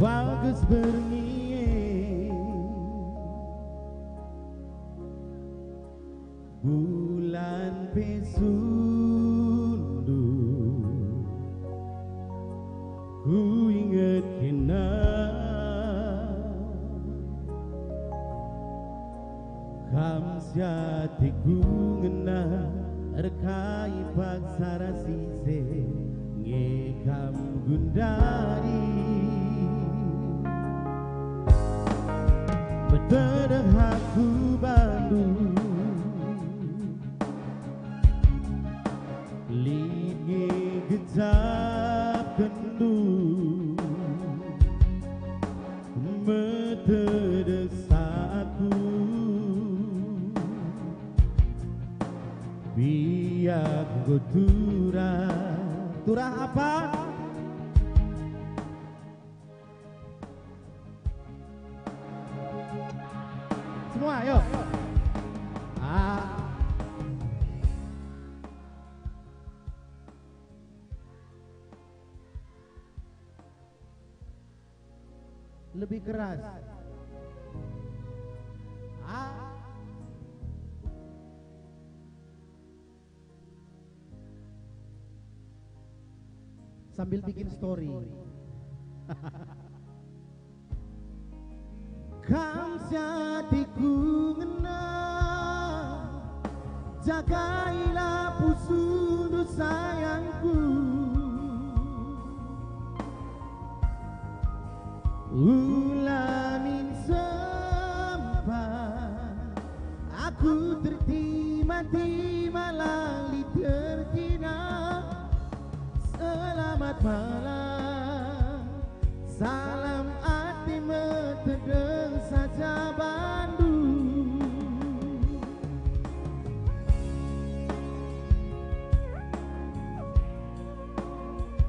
Bagus berngi e, bulan pe sundut, kuinget kena. Kam si ateku ngena, erkai paksa ras ise, nge kam gundari. Metedeh aku bandu, lit nge gejapkenndu. Metedeh aku, biak enggo turah. Turah apa? Semua, yuk. Ah. Lebih keras. Ah. Sambil bikin story. Kam si atiku ngena, jagailah pusuhndu sayangku. Ula min sempat aku tertima-tima la lit ertina. Selamat malam, salam ate metedeng saja bandu.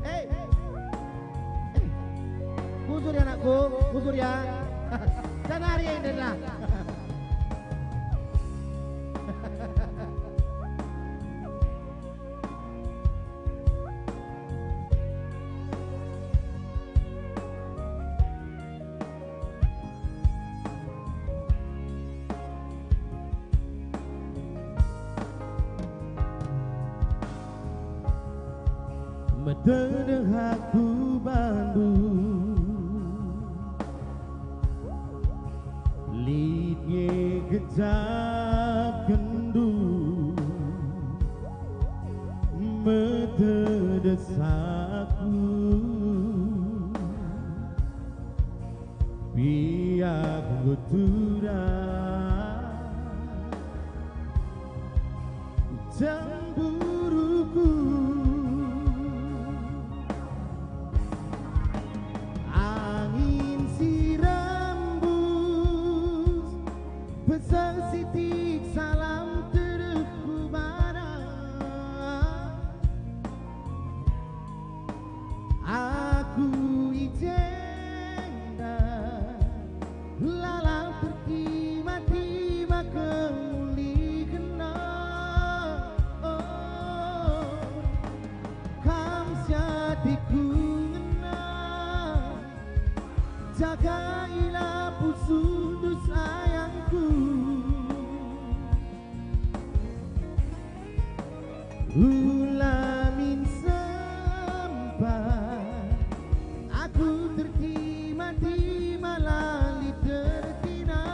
Hei. Bujur ya, anakku, bujur ya. Janari enda lah. Metedeh aku bandu, lit nge gejapkenndu, metedeh aku. Piak nggo turang cemburuku. Angin si rembus, pesan sitik salam tedehku bana. Aku i jenda lalap tertima-tima kemulikenna. Oh, kam si atiku ngena, jagailah pusuhndu sayangku. Ula min sempat aku tertima-tima la lit ertina.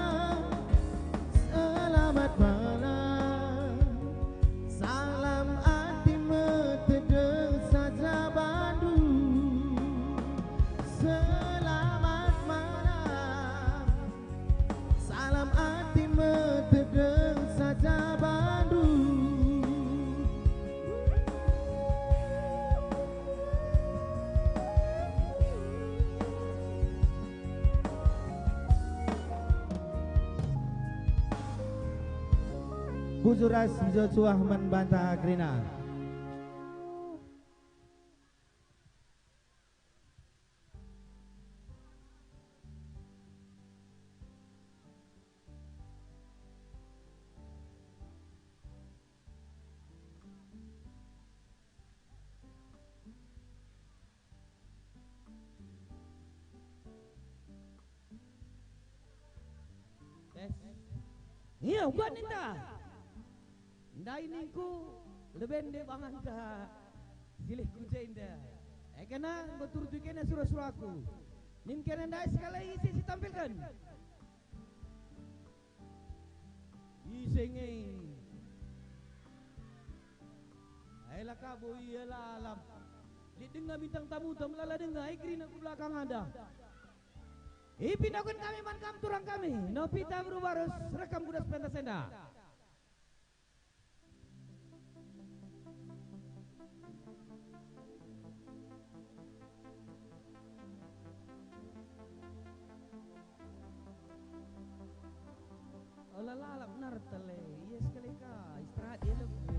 Selamat malam, salam ate metedeh saja bandu. Selamat malam, salam ate metedeh saja bandu. Bujur ras mejuah-juah man banta kerina. Tes. Ia, uga ninta. Ndai ningku, leben nde banganta silih ku jenda. E kena, enggo turut kena sura-suraku. Nim kena ndai sekali ise si tampilken. Ise nge? Ai la kabo ia lalap. Lit denga bintang tamuta melala denga, ai kerina ku belakang enda. Ipindoken kami man kam turang kami, Novita Beru Barus, rekam ku das pentas enda. Ola lalap nartele, ia sekali ka istirahat ia lebe.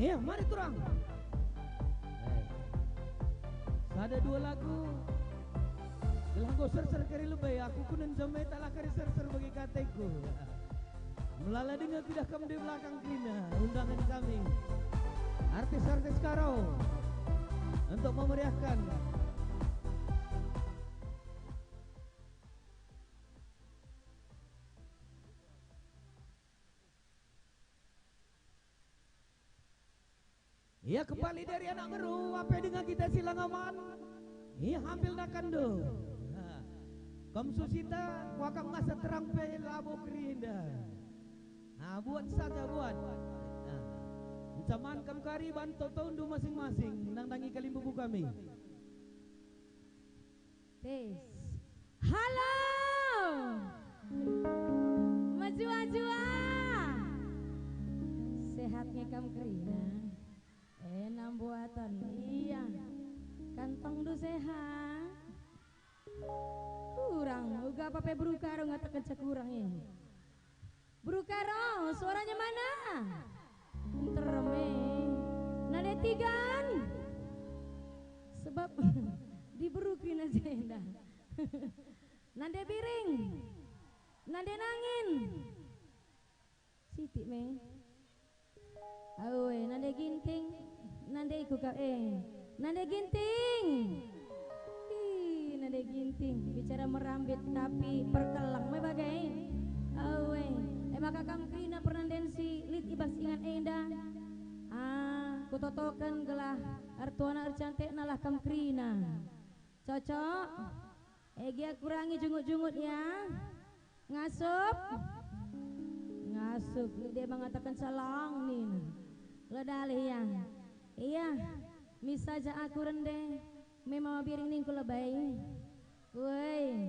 Eh, mari turang. Eh. Sada dua lagu. Gelah enggo serser kari lebe, aku kunen jam e tak lah kari serser bagi kateku. Melala denga ku idah kam di belakang kerina, undangen kami. Artis-artis Karo. untuk memeriahkan. Ia kembali dari anak beru, ape denga kita si la ngaman? Ia hampil nakanndu. Ha. Kam Susita, kuakap ngasa terang pe labo kerinda. Ha, buat saja, buat. Nah, encaman kam kari ban totondu masing-masing, nandangi kalimbubu kami. Tes. Halo. Mejuah-juah. Sehat nge kam kerina? Ena mbuatan. Iya. Kantongndu sehat? Kurang. Uga apa pe beru Karo ngatakenca kurang e? Beru Karo, suaranya mana? Nterem e. Nande Tigan. Sebab diberu kerina jenda. Nande Biring. Nande Nangin. Sitik me. Awe, Nande Ginting, nande iku kap, eh, Nande Ginting. Ih, Nande Ginting, bicara merambit tapi perkeleng me bage. Awe, e maka kam kerina pernanden si lit i bas ingan enda. Ah, kutotoken gelah ertuana ercantikna lah kam kerina. Cocok? Egi kurangi jungut-jungut ya. Ngasup? Ngasup, lit deba ngatakenca lang nina. Ledalih ya. Iya, mis saja aku rende, me Mama Biring ningku lebe. Woi.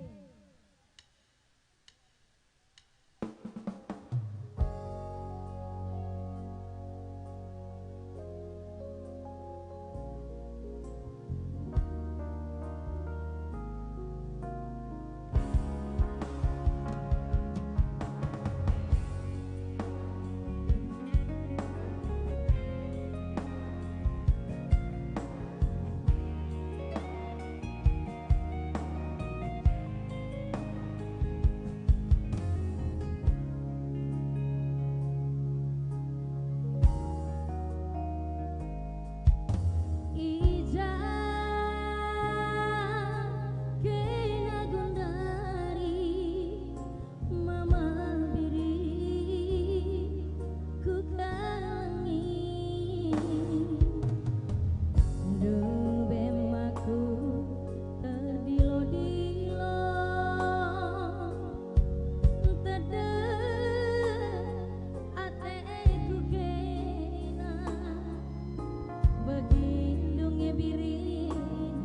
I ja kena gundari Mama Biring kukelengi. Ndube aku terdilo-dilo, tedeh ateku kena. Begindu nge Biring,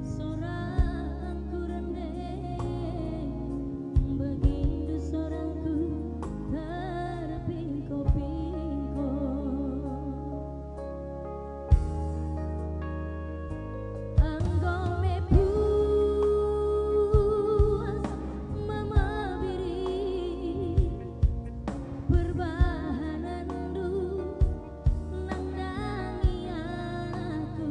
sorangku rende. Begindu sorangku terpingko-pingko. Enggo me puas Mama Biring perbahanenndu nandangi aku.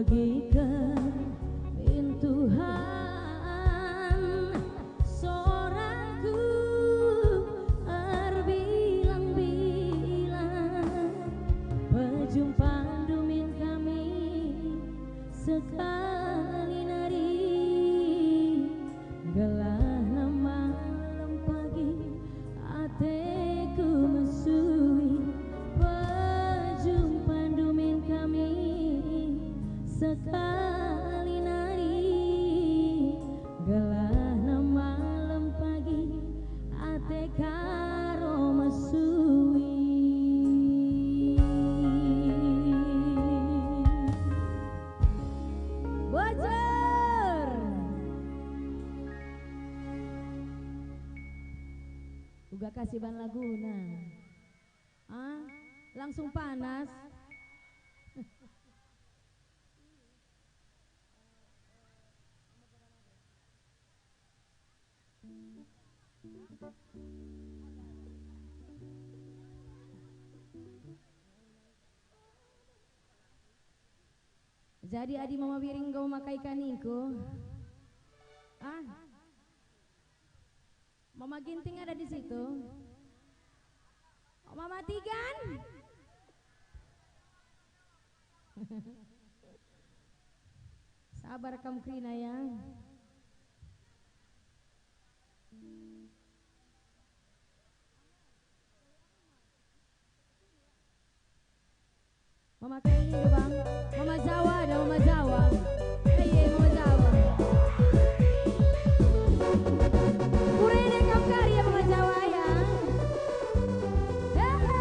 Bagiken min Tuhan soraku erbilang-bilang, pejumpandu min kami sekali nari. Gelahna malem pagi ateku mesui, pejumpandu min kami sekali nari. Gelahna malem pagi ate karo mesui. Bocor. Uga kasih ban laguna. Ah, langsung panas. Jadi adi Mama Wiring enggo makai kaningku, ah, Mama Ginting ada di situ. Mama Tigan. Sabar kam kerina ya. Mama Kenny, Bang. Mama Jawa, ada Mama Jawa. Eh, iya, Mama Jawa. Kurene kau kari ya, Mama Jawa, ya. Hehe.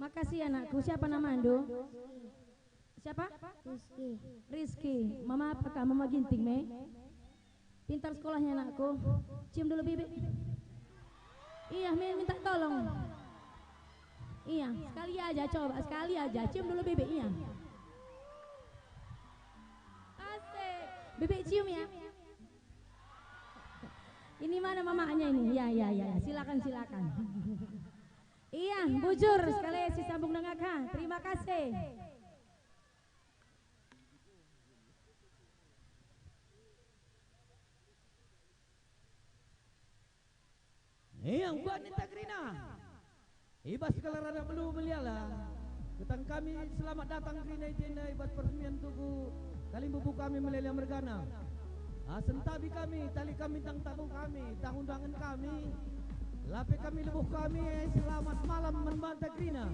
Makasih, anakku. Siapa namandu? Siapa? Rizky. Rizky. Mama apakah? Mama Ginting, me? Pintar sekolahnya, anakku. Cium dulu bibik. Iya, me, minta tolong. Iya, sekali aja, coba, sekali aja. Cium dulu bibik, iya. Asik. Bibik cium, ya. Ini mana mamanya ini? Ya, ya, ya, ya. Silakan, silakan. Iya, bujur sekali si sambung dengan ka. Terima kasih. Ia, uga ninta kerina. I bas gelar anak beluh meliala, ketang kami selamat datang kerina i jenda i bas peresmian tugu kalimbubu kami meliala mergana. Asentabi kami, tali kami, tang tabu kami, tang undangen kami, lape kami, lebuh kami, selamat malam man banta kerina.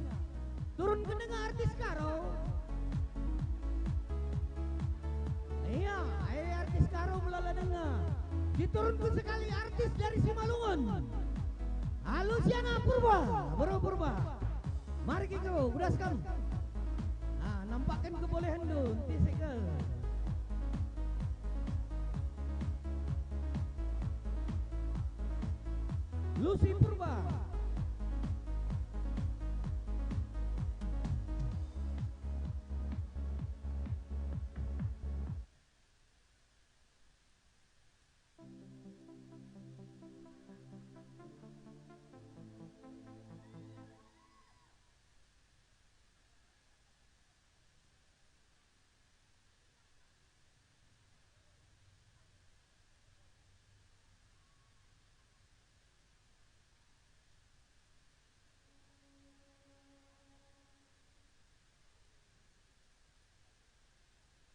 Turunken denga artis Karo. Ia, e artis Karo melala denga. Diturunken sekali artis dari Simalungun. Alu siana Purba, Bro Purba. Mari kiko, kudas kam. Nah, nampakken kebolehenndu, enti sik ke. Lucy Purba.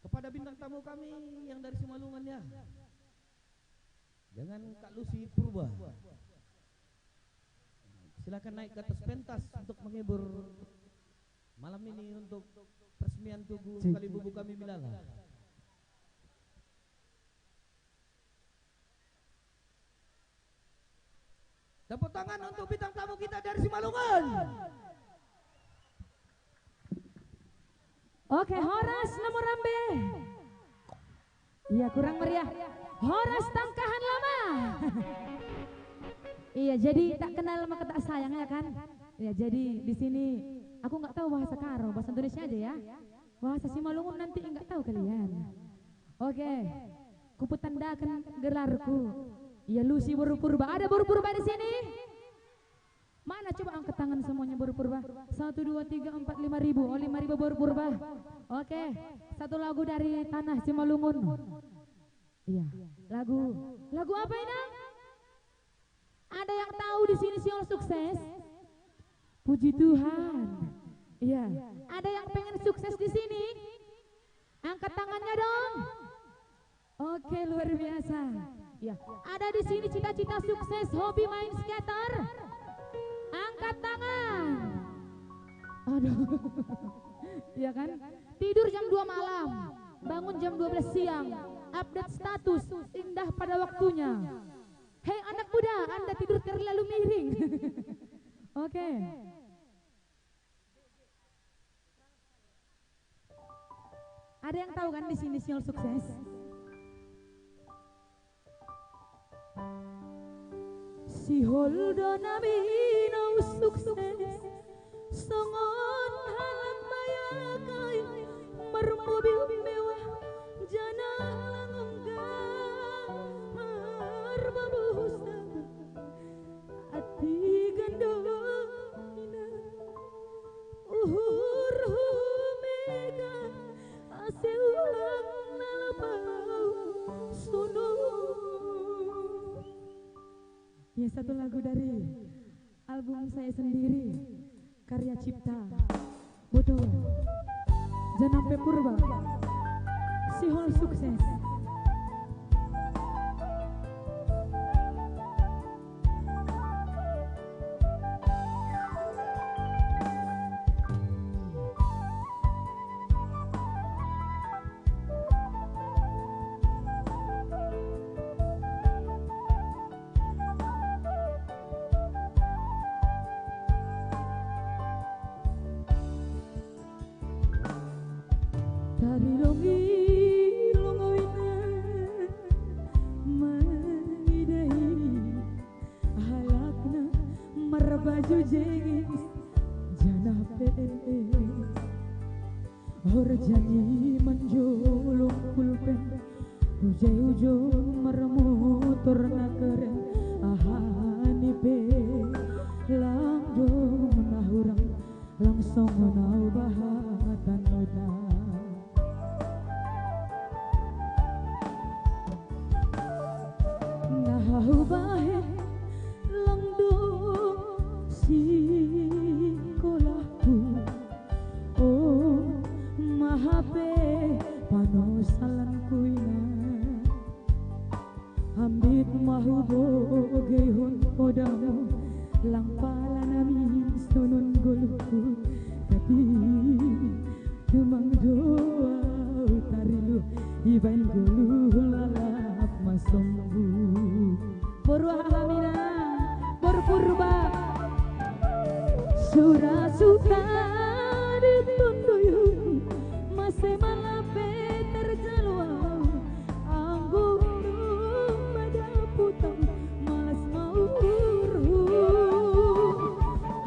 Kepada bintang tamu kami yang dari Simalungun, ya, dengan Kak Lucy Purba. Silakan naik ke atas pentas untuk menghibur malam ini untuk peresmian tugu kalimbubu kami meliala. Tepuk tangan untuk bintang tamu kita dari Simalungun. Oke, horas nomor rambe. Iya, kurang meriah. Horas tangkahan lama. Iya, jadi tak kenal maka tak sayang, ya kan? Ya, jadi di sini aku nggak tahu bahasa Karo, bahasa Indonesia aja, ya. Bahasa Simalungun nanti nggak tahu kalian. Oke, kupetandakan gelarku. Ya, Lucy Boru Purba. Ada Boru Purba di sini? Mana coba angkat tangan semuanya Boru Purba? Satu, dua, tiga, empat, lima ribu. Oh, lima ribu Boru Purba. Oke, satu lagu dari Tanah Simalungun. Iya, lagu, lagu apa, Inang? Ada yang tahu di sini Siol sukses? Puji Tuhan. Iya. Ada yang pengen sukses di sini? Angkat tangannya dong. Oke, luar biasa. Ya, ada di sini cita-cita sukses hobi main skater? Angkat tangan. Aduh. Iya kan? Tidur jam dua malam, bangun jam dua belas siang, update status, indah pada waktunya. Hei anak muda, Anda tidur terlalu miring. Oke. Ada yang tahu kan di sini Siol sukses? Siol do nami no sukses, songon halak maya kai, mermobil mewah, janah langung gah, merbabuh sabar. Ati gandona uhurhu mega, ase ulang nalapau sono. Ya, satu lagu dari album saya sendiri, karya cipta. Betul. Janampe Purba. Siol sukses. Tari longi-longoina mengidahi halakna merbaju jeans janah P N S. Erjanji man jolong pulpen, ku je ujung mermotor na keren, aha ni pe lang dong menah urang, langsung nau bahatan udah. Nah, ubahen lang dong sikolahku. Oh, maha pe panosalanku ina. Ambit mahu bogehon podamu, lang pala namin sunun goluhku. Tapi tumang doa utari lu, ibain goluh lalap masonggu. Boru aha mina, boru Purba. Sura-sura ditunduyhu, mase malape terjalo. Anggo mada putang malas maurhu.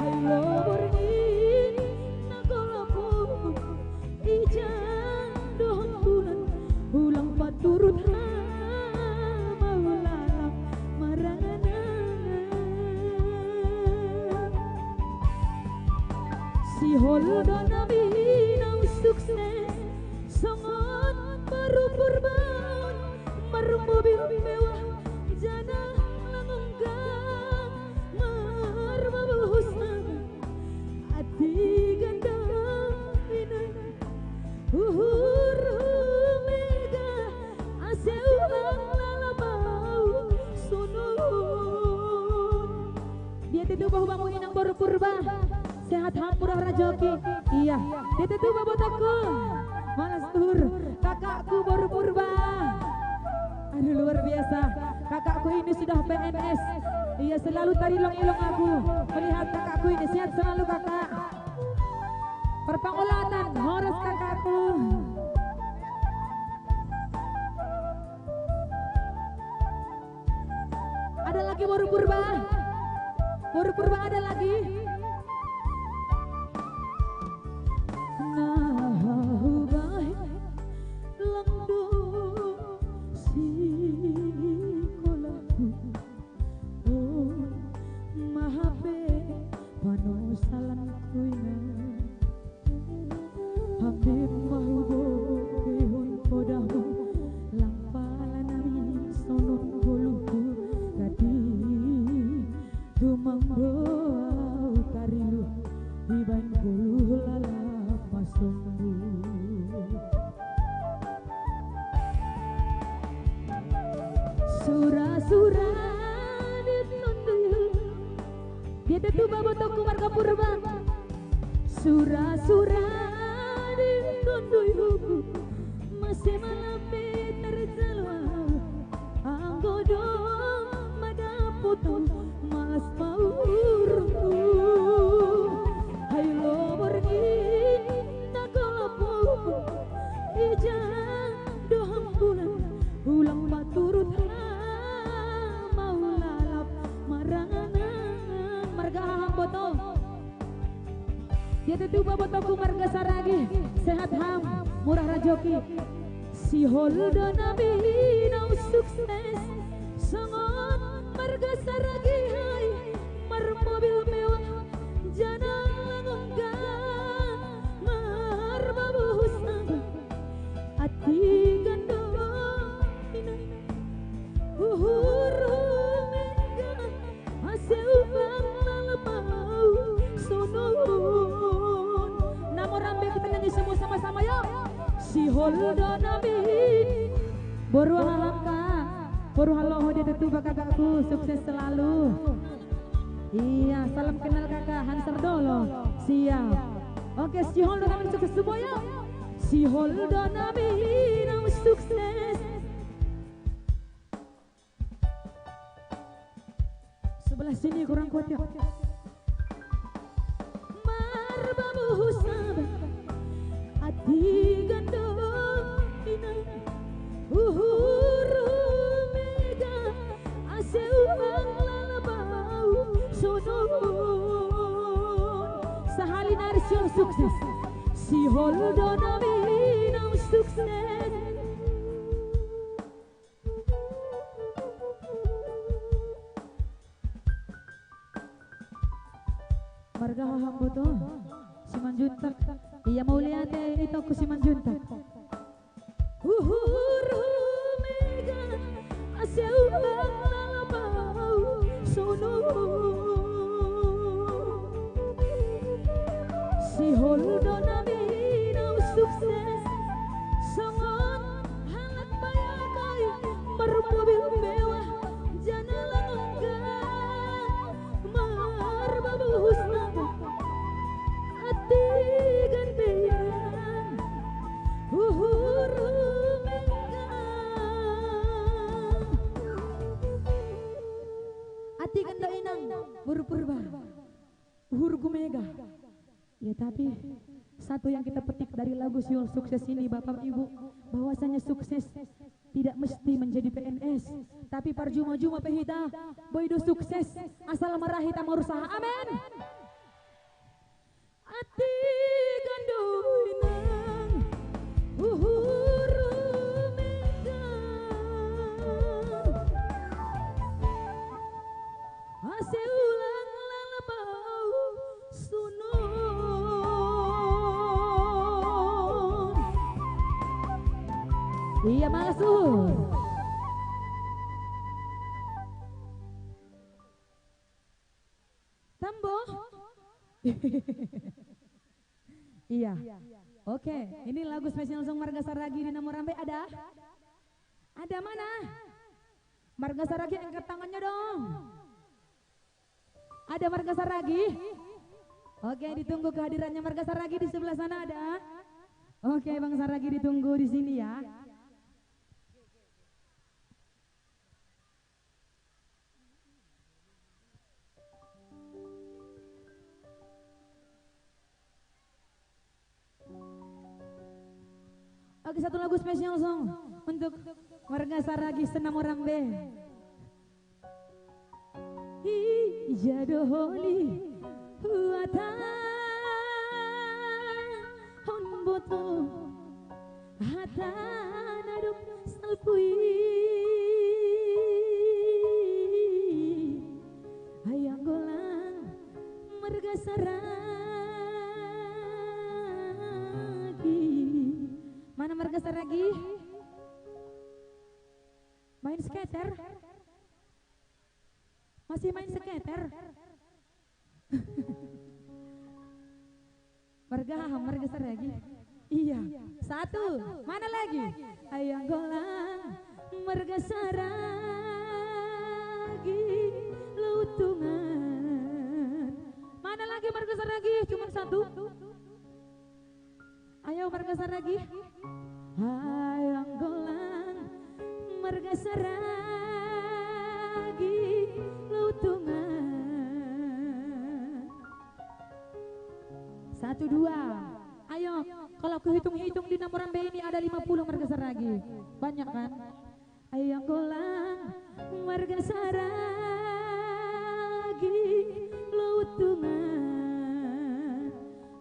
Hai lobor nina kolapu, i ja dohon bulan, ulang paturut ha mau lalap marana. Sihol do nami nau sukses, songon boru Purban, mermobil mewah, janah langung gah, merbabuhusna ati ganda ina. Uhurhu mega ase ulang lalap au sunun. Dia tentu bahu bangun inang boru Purba. Sehat ham murah rajoki. Iya. Dia tentu babotoku. Malas tuhur. Kakakku boru Purba. Aduh, luar biasa. Kakakku ini sudah P N S. Iya, selalu tari long-ilong aku melihat kakakku ini. Sehat selalu, Kakak. Perpangulatan, horas kakakku. Ada lagi boru Purba? Boru Purba ada lagi? Nah, ubahen lang dong sikolahku. Oh, maha pe panosalanku ina. Habib mahu bogehon podahmu, lang pala nami sonon goluhku. Kadi tumang doa utari lu, ibain goluh lalap masonggu. Sura-sura ditunduyhu. Dia tentu babotoku marga Purba. Sura-sura ditunduyhu. Mase malape terjalo. Anggo dong mada putang malas maurhu. Hai lobor nina kolapu, i ja dohon bulan, ulang paturut ha mau lalap marana. Marga aha boto? Dia tentu babotoku marga Saragi, sehat ham, murah rajoki. Sihol do nami nau sukses, songon marga Saragi hai, marmobil mewah, janah langung gah, marbabuhusna ati ganda ina. Uhurhu mega ase ulang lalap au sonon. Namo rambe kita nyanyi semua sama-sama, yuk. Sihol do nami. Boru aha ham, Kak? Boru Haloho, dia tentu kakakku, sukses selalu. Iya, salam kenal kakak, Hanser Dolo. Siap. Oke, sihol do nami sukses semua, yuk. Sihol do nami nau sukses. Sebelah sini kurang kuat, ya. Marbabuhusna ati ganda Arsio sukses. Si Holdo nami nang sukses. Marga haham boto, Simanjuntak. Ia Mauliate, itoku Simanjuntak. Uhur mega ase ulang lalapau sono. Si Holdo nami nau sukses, songon halak bayakai, bermobil mewah, janah langka. Marbabu husna ati gandengan, uhur mega. Ati gando inang, boru Purba, uhurku mega. Ya, tapi satu yang kita petik dari lagu Siul Sukses ini, Bapak Ibu, bahwasanya sukses tidak mesti menjadi P N S, tapi parjuma-juma pe hita boi do sukses, asal mera hita merusaha. Amin. Ati gando inang, uhur mega. Ase ulang lalapau sunon. Ia malas uhur. Tambo. Iya. Oke, ini lagu spesial song marga Saragi di Namorambe ada? Ada mana? Marga Saragi angkat tangannya dong. Ada marga Saragi? Oke, ditunggu kehadirannya marga Saragi di sebelah sana ada. Oke, Bang Saragi ditunggu di sini ya. Oke, satu lagu spesial song untuk warga Saragi Senamorambe. I ja doholi huata hon boto. Hatana dok salpui, ayang golang marga Saragi. Mana marga Saragi? Main skater? Masih main skater? Marga, marga Saragi. Iya. Satu. Mana lagi? Ayang golang marga Saragi Lutungan. Mana lagi marga Saragi? Cuman satu. Ayo marga Saragi. Ayang golang marga Saragi Lutungan. Satu, dua. Ayo, kalau kuhitung-hitung di Namorambe ini ada lima puluh marga Saragi. Banyak kan? Ayang golang marga Saragi Lutungan.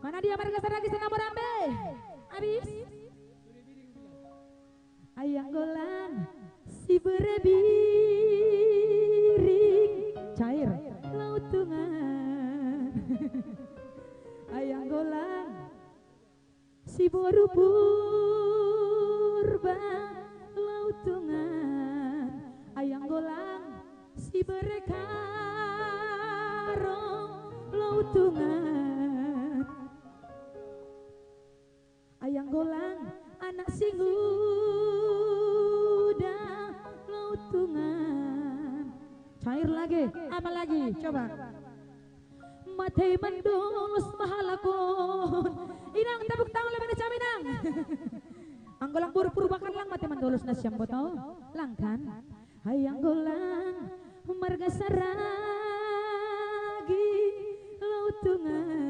Mana dia marga Saragi Senamorambe? Habis? Ayang golang si berebiring cair Lutungan. Ayang golang si boru Purba Lutungan, ayang golang si berekaro Lutungan, ayang golang anak si nguda Lutungan. Cair lagi, apa lagi? Coba. Mate mandolos mahalakon. Inang, tepuk tangan lebih kecam, Inang. Anggo lang boru Purba kan lang mate mandolos nasiam boto. Lang kan? Hai anggo lang marga Saragi Lutungan.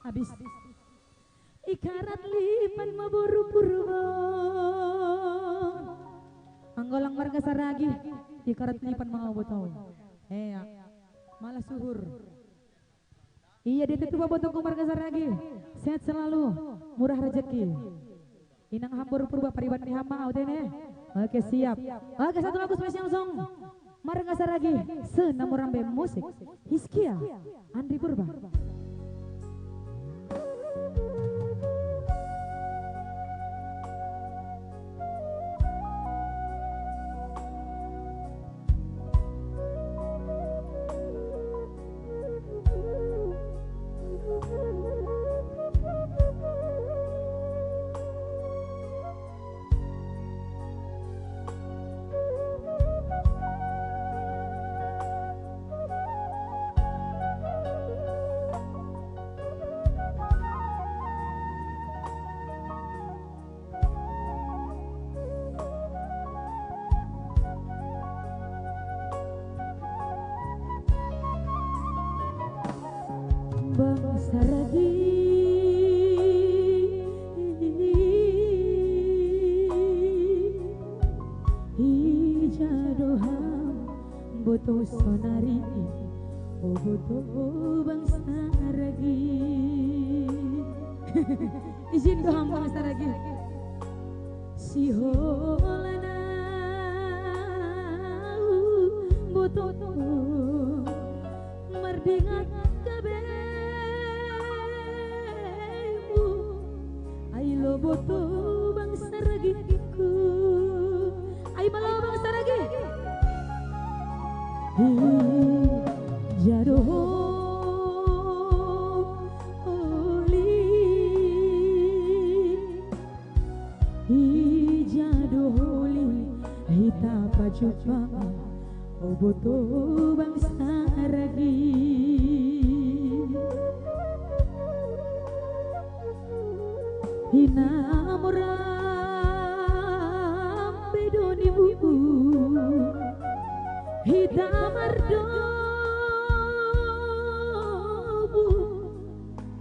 Habis. Ikarat lipan ma boru Purba. Anggo lang marga Saragi, ikarat lipan ma boto. Ea, malah suhur. Iya, ditetep abotongku marga Saragi. Sehat selalu, murah rejeki. Inang Hambur Purba pariban ni Hama, autene. Oke, siap. Oke, satu lagu spesial song. Marga Saragi, Senam Rambe Musik. Hiskia, Andri Purba. Bangsa Ragi, i ja do ham mboto sonari, o mboto bangsa Ragi. Ijin do ham bangsa Ragi. Siholana mboto merdingat kabemu. Ai lo mboto bangsa Ragiku. Ai malo bangsa Ragi. Hi, jado ho, oli. Hi jado holi, hita pacupa, o mboto bangsa Ragi. Hina moram bedo nibu, hita mardobu.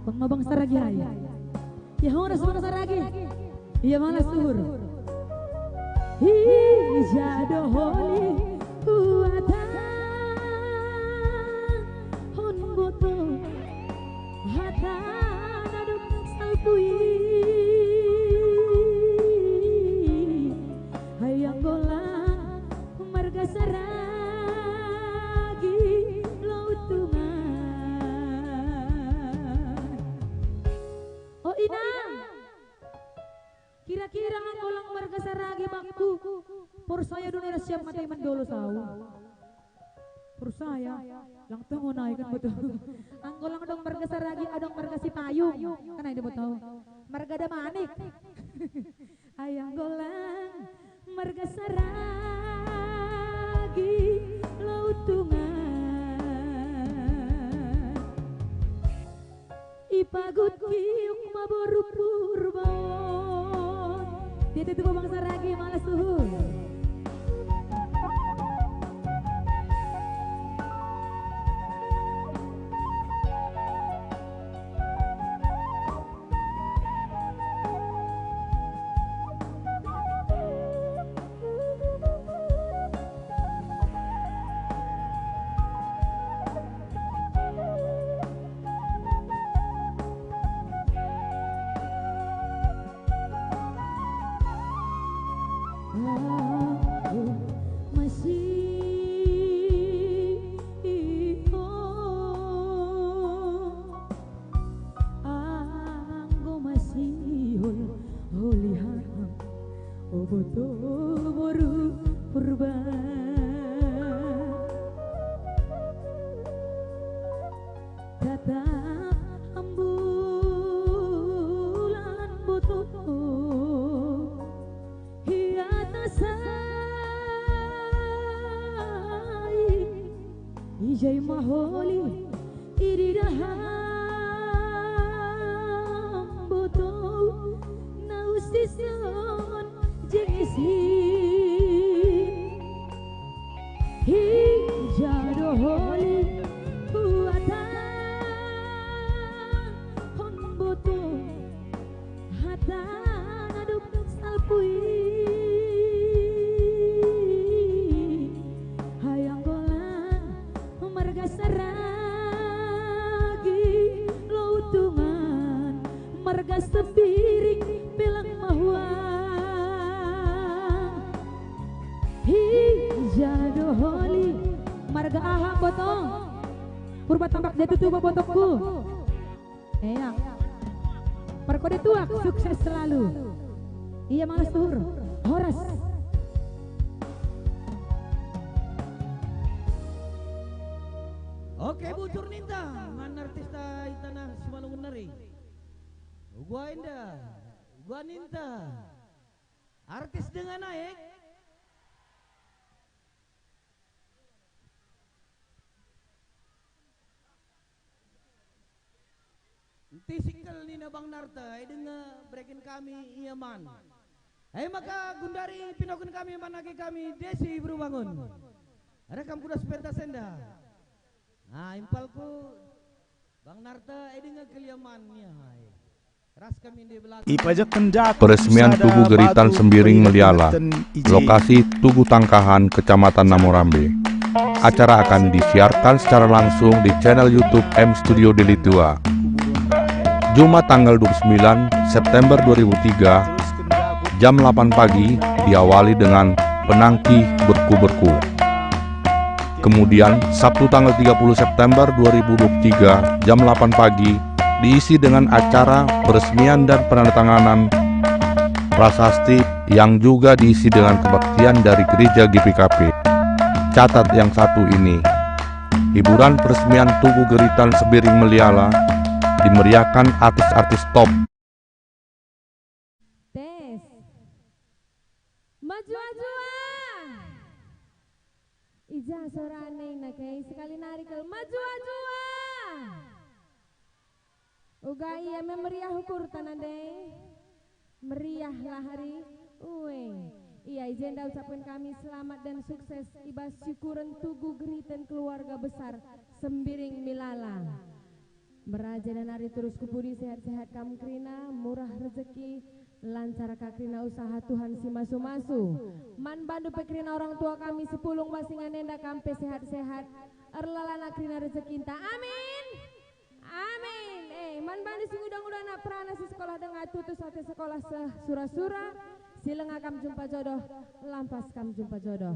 Bang ma bangsa Ragi hai. Ia horas bangsa Ragi. Ia malas tuhur. Hi jado holi kuata hon boto hata nadum salpui. Hayang golang marga Saragi lau tungan. O inang, kira-kira anggo lang marga Saragi bakku, porsaya doni ras siap mate man dolo sau. Porsaya, lang tengo nai kan betul. Anggo lang dong marga Saragi, adong marga Sipayung. Kan ai betul. Marga Damanik. Ayang golang marga Saragi lau tungan. Ipagut kiuk ma boru Purba. Dia tutu bangsa Ragi malas tuhu. Aku masih Anggo masih hol-, holi ham, o boto boru Purba. Tatap ambulan boto i atas ai, i jai maholi, i didaham boto, nausi son jengisi. Hi jado holi kuata hon boto, hata nadum salpui. Hayang golang marga Saragi Sembiring peleng mahua. Hi, jado holi. Marga aha, Boto? Purba Tambak Jatuh Tuba, Botokku. Iya. Perkode tuak, sukses selalu. Iya, Mangasuhur. Horas. Oke, bujur ninta man artista i tanah Simalungun nari. Uga enda, uga ninta. Artis denga naik. Enti sikel nina Bang Narta, e denga bereken kami ia man. E maka gundari pinoken kami man ake kami Desi Berubangun. Rekam kuda seperta senda. Nah, impalku Bang Narta, e denga keliaman ia. Ras kami nde belakang. Ipajakken jaku Peresmian sada Tugu Geritan batu Sembiring Meliala, peribadeten i je. Lokasi Tugu Tangkahan, Kecamatan Namorambe. Acara akan disiarkan secara langsung di channel YouTube M Studio Deli Tua. Jumat tanggal dua puluh sembilan September dua ribu tiga, jam delapan pagi, diawali dengan penangki berku-berku. Kemudian, Sabtu tanggal tiga puluh September dua ribu dua puluh tiga, jam delapan pagi, diisi dengan acara peresmian dan penandatanganan prasasti yang juga diisi dengan kebaktian dari Gereja G P K P. Catat yang satu ini, hiburan peresmian Tugu Geritan Sembiring Meliala dimeriahkan artis-artis top. Tes. Mejua-jua. I ja sora nina ke, sekali nari kal, mejua-jua. Uga ia me meriah ukurta nande. Meriahlah ari. Ue. Ia i jenda ucapken kami selamat dan sukses i bas syukuren Tugu Geritan keluarga besar Sembiring Meliala. Meraja nari terus ku pudi, sehat-sehat kam kerina, murah rezeki, lancar ka kerina usaha, Tuhan si masu-masu. Man bandu pe kerina orang tua kami si pulung bas ingan enda, kam pe sehat-sehat, erlalana kerina rezekinta. Amin. Amin. Eh, man bandu si nguda-nguda anak perana si sekolah denga, tutus ate sekolah seh sura-sura, si langa kam jumpa jodoh, lampas kam jumpa jodoh.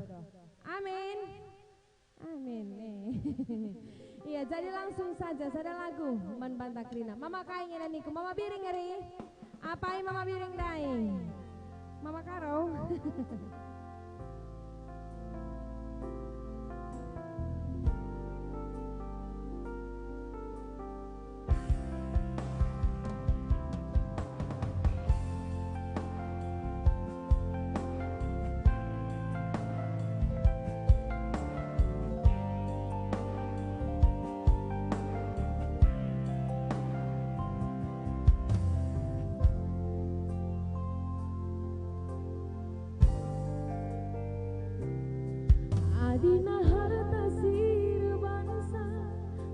Amin. Amin. Eh. Iya, jadi langsung saja sada lagu man banta kerina. Mama kai nge naniku? Mama Biring ari? Apai Mama Biring ndai? Mama Karo? Adina harta si erbansa,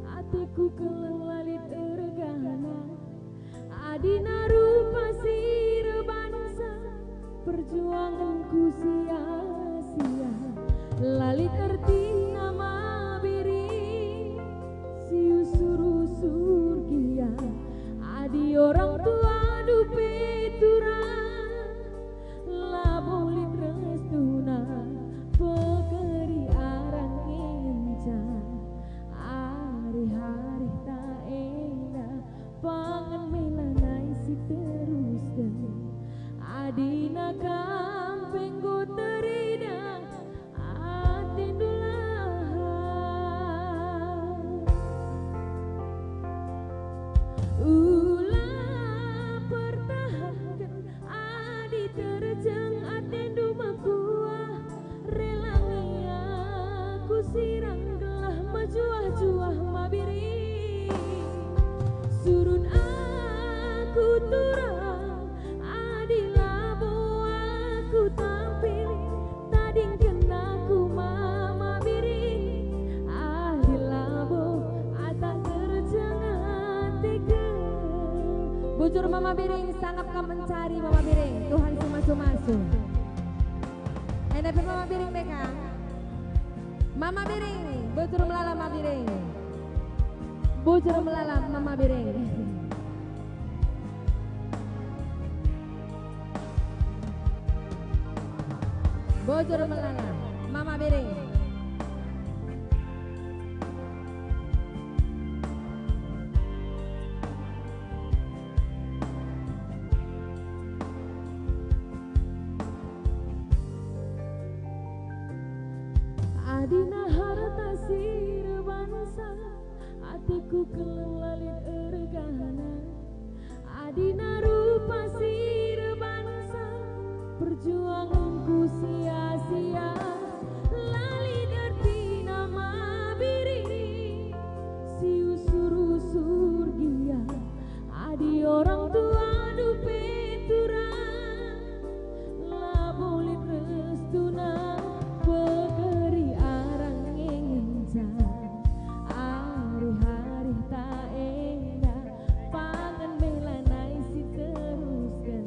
ateku keleng la lit ergana. Adina rupa si erbansa, perjuanganku sia-sia. La lit ertina mabiring si usur-usur gia. Adi orang tua dupe turang, labo lit restuna, pekeri arah ngenca. Arih-arihta enda, pangan me lanai si terusken. Adina kam pe enggo terida, atendu lahat. Ula pertahanken adi terjeng atendu mekuah, rela nge aku sirang gelah mejuah-juah mabiring. Surut aku turang, adi labo aku tampil, tadingken aku mama biring. Adi labo ata kerjeng ateken. Bujur mama biring, sangap kam mencari mama biring, Tuhan si masu-masu. Enda pe mama biring deka. Mama biring, bujur melala mama biring. Bujur melala mama biring. Bujur melala, Mama Biring. Adina harta si erbansa, ateku keleng la lit ergana. Adina rupa si erbansa, perjuanganku sia-sia. La lit ertina Mama Biring, si usur-usur gia. Adi orang tuandu pe turang, labo lit restuna, pekeri arang ngenca. Ari-ari ta enda, pangan me lanai si terusken.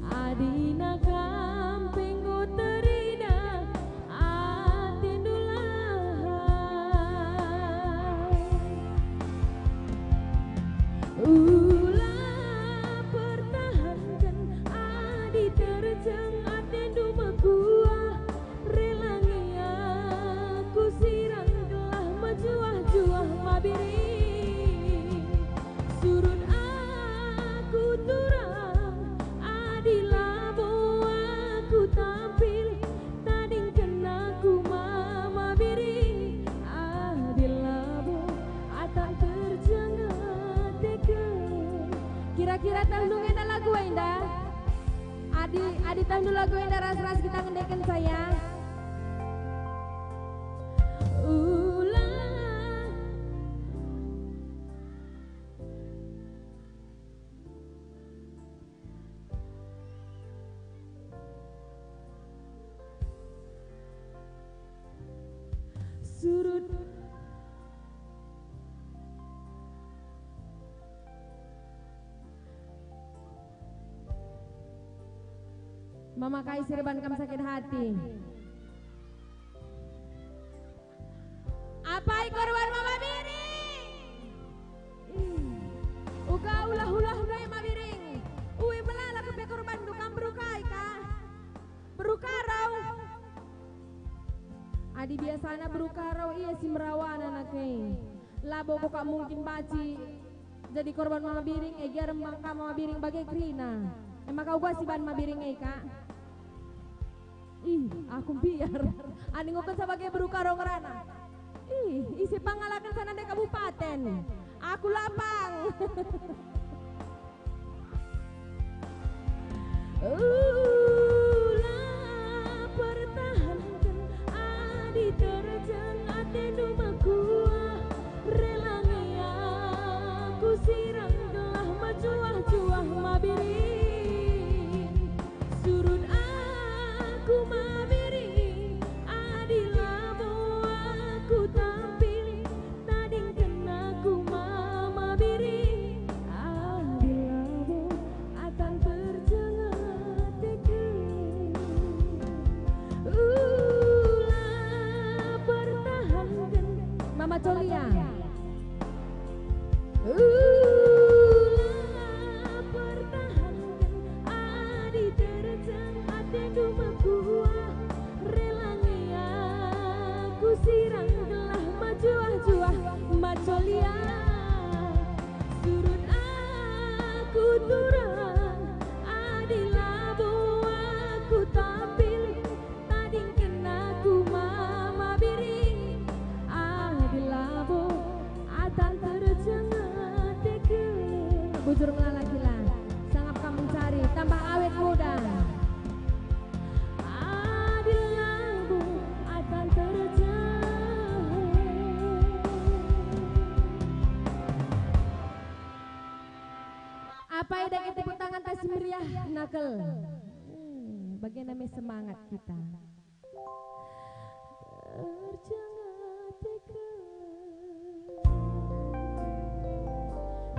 Adina kam pe enggo terida, atendu lahai. Ula pertahanken adi terjeng atendu mekuah, rela nge aku sirang gelah mejuah-juah Mama Biring. Surut aku turang, adi labo aku tampil, tadingken aku Mama Biring, adi labo atang terjeng ateken. Kira-kira tehndu enda lagu enda? Adi, adi tehndu lagu enda ras-ras kita ngendekenca ya. Ula. Surut. Mama kai si erban kam sakit hati? Apai korban Mama Biring? Ih, uga ulah-ulah ndai Mama Biring. Ue melala kepe korbanndu, kam beru kai ka? Beru karau. Adi biasana beru karau ia si merawana nake. Labo ko ka mungkin banci jadi korban Mama Biring, e gia rembang ka Mama Biring bage kerina. E maka uga si ban Mama Biring e ka. Ih, aku mbiar. Aningokenca bage beru karau ngerana. Ih, ise pangalakenca nande kabupaten. Aku lapang. Ula pertahanken adi terjeng atendu mekuah, rela nge aku sirang gelah mejuah-juah Mama Biring. Surut aku Mama Biring, adi labo aku tampil, tadingken aku Mama Biring, adi labo atang terjeng ateken. Ula pertahanken Mama Colia. Ula pertahanken adi terjeng atendu mekuah, rela nge aku sirang gelah mejuah-juah Mama Colia. Surut aku turang, adi labo aku tampil, tadingken aku Mama Biring, adi labo atang terjeng ateken. Bujur melala kila, sangap kam mencari, tambah awet muda. Adi labo atang terjeng. Apai dage tepuk tangan ta si meriah, nakel. Eh, bagena me semangat kita. Terjeng ateken.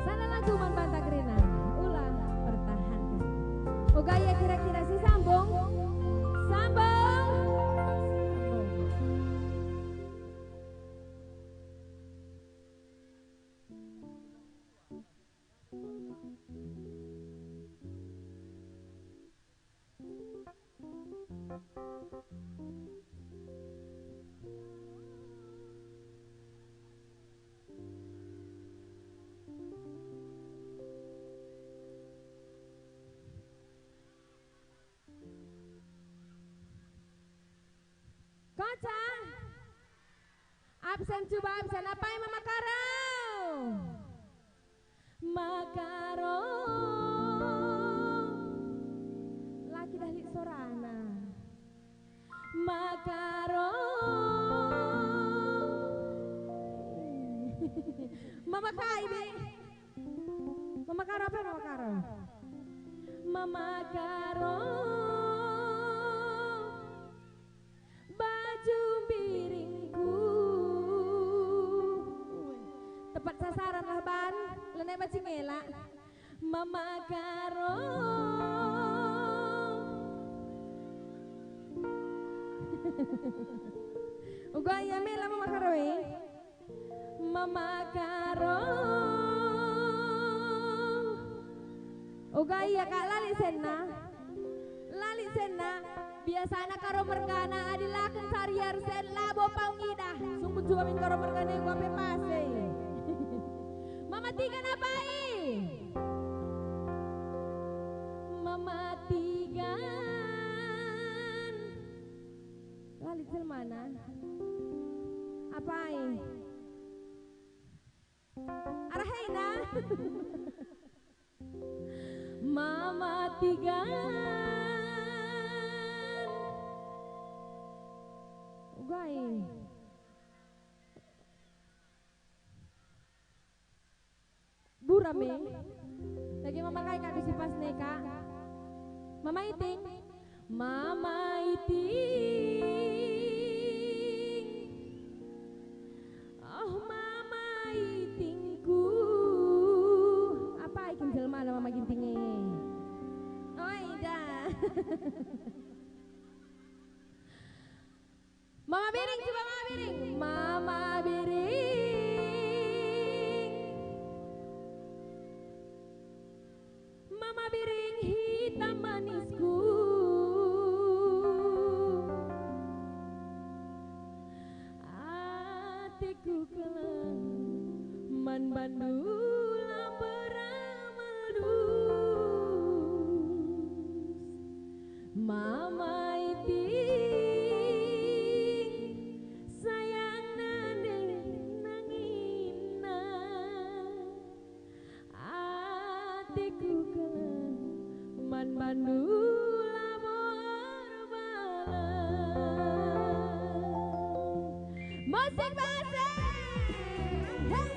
Sana lagu man banta kerina, ula pertahanken. Uga ia kira-kira si sambung? Sambung. Sambung. Ca. Absen, cuba absen. Apai Mama Karo? Makaro. Laki dah lit sorana. Makaro. Mama kai, Bi? Mama Karo apa Mama Karo? Mama Karo. Baju biringku. Tepat sasaran lah ban, lenek bacing elak. Mama Karo. Uga ia mela Mama Karo, eh? Mama Karo. Uga ia kak, la lit senna. La lit senna. Biasana Karo mergana adi la kin sari arsen labo pang idah. Sungkun cuba min Karo mergana gua pe pase. Mama Tigan apai? Mama Tigan. La lit jelmana. Apai? Arah hena. Mama Tigan. Ugai. Buram e. Dage Mama kai kak dusi pas neka. Mama Iting. Mama Iting. Oh, Mama Itingku. Apai kin jelmana Mama Ginting e? Oi, dah. Mama Biring, coba Mama Biring. Mama Biring. Mama Biring hitam manisku. Ateku keleng man bandu la beramal dus. Mama Iting, sayangna ndeh nangina. Ateku keleng man bandu labo erbalang. Musik base. Hey.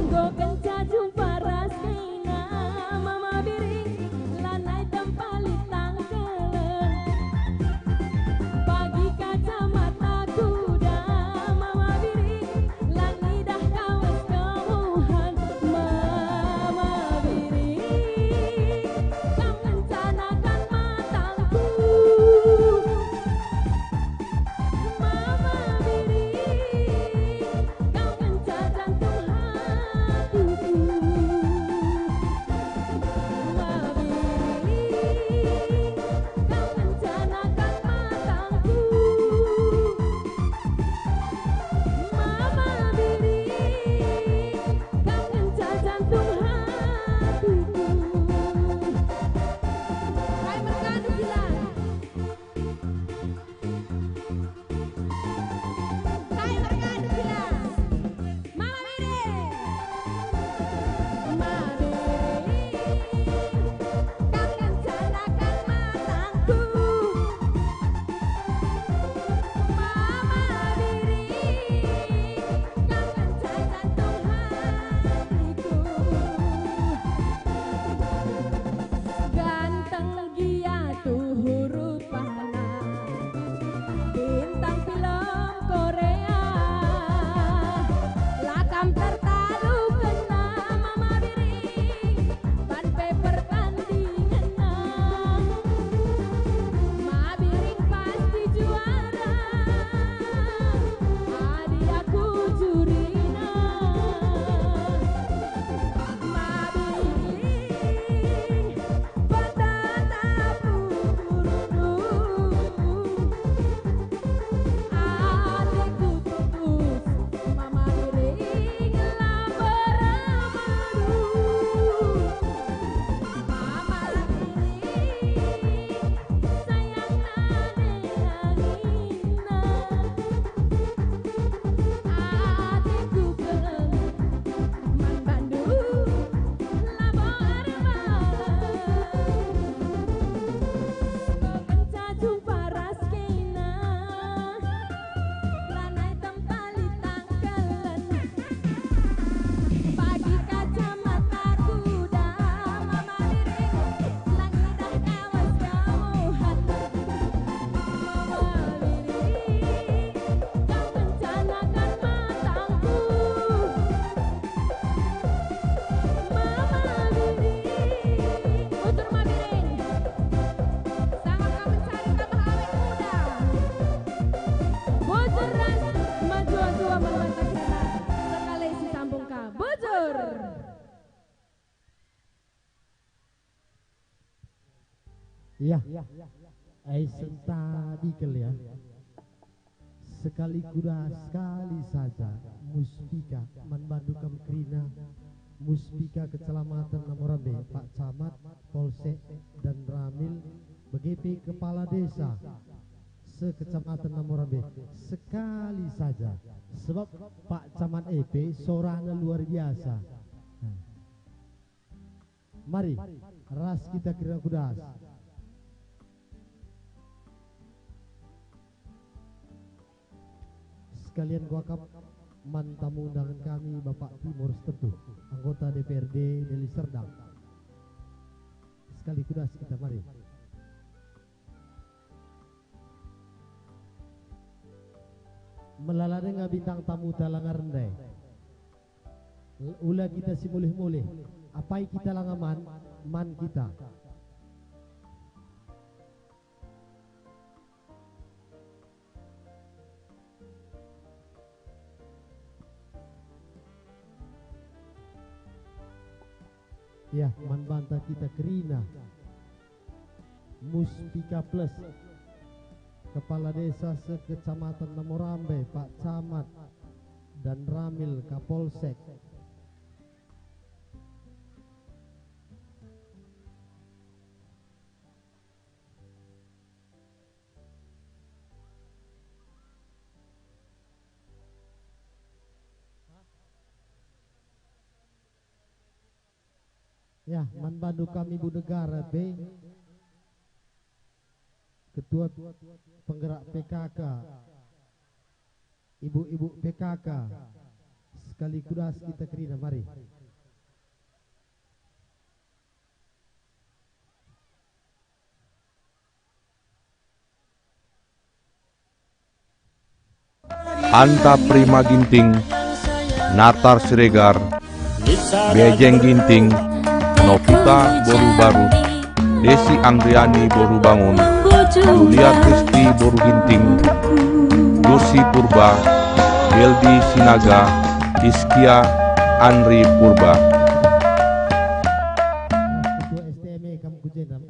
Enggo kenca jumpa ras kena Mama Biring, lanai tempa litang keleng. Bagi kacamata kuda Mama Biring, la ngidah kawes kemuhen Mama Biring. Kam ngenca nakan matangku. Mama Biring, kau ngenca jantung hatiku. Mama Biring, kau ngenca nakan matangku. Mama Biring, kau ngenca jantung hatiku. Kai merkadu kilang? Kai merkadu kilang? Mama Biring. Mama Biring, kau ngenca nakan matangku. Mama Biring, kau ngenca jantung hatiku. Ganteng gia tuhu rupana, bintang film Korea. La kam tertalu kena Mama Biring, ban pe pertandingenna. Mama Biring pasti juara, adi aku jurina. Mama Biring, Man bandu labo erbahan. Enggo kenca jumpa ras kena, lanai tempa litang keleng. Bagi kacamata kuda Mama Biring, la ngidah kawes kemuhen Mama Biring. Kau ngenca nakan matangku. Mama Biring, bujur Mama Biring. Sanga kau mencari tambah awet muda. Bujur ras mejua-jua man banta kena. Sekali si sambung ka. Bujur. Yah, ai sentabi kal ya. Sekali kuda sekali saja, Muspika man bandu kam kerina, Muspika Kecamatan Namorambe, Pak Camat, Polsek, dan Ramil, bage pe Kepala Desa se-Kecamatan Namorambe, sekali saja, sebab Pak Camat e pe sorana luar biasa. Nah. Mari, ras kita kerina kuda. Sekalian kuakap man tamu undangan kami, Bapak Timur Sitepu, anggota D P R D Deli Serdang. Sekali kuda kita, mari. Melala denga bintang tamuta la ngarendai. Ula kita si mulih-mulih, apai kita la ngaman, man kita. Yah, man banta kita kerina. Muspika Plus, Kepala Desa se-Kecamatan Namorambe, Pak Camat, dan Ramil Kapolsek. Ya, man bandu kami Ibu Negara pe, Ketua Penggerak P K K, Ibu-ibu P K K, Kali kudas kita kerina, mari. Anta Prima Ginting, Natar Siregar, Bejeng Ginting, Novita boru Baru, Desi Anggriani boru Bangun, Julia Kristi boru Ginting, Lucy Purba, Geldi Sinaga, Iskia, Andri Purba. Ketua S T M E kam ku jenda.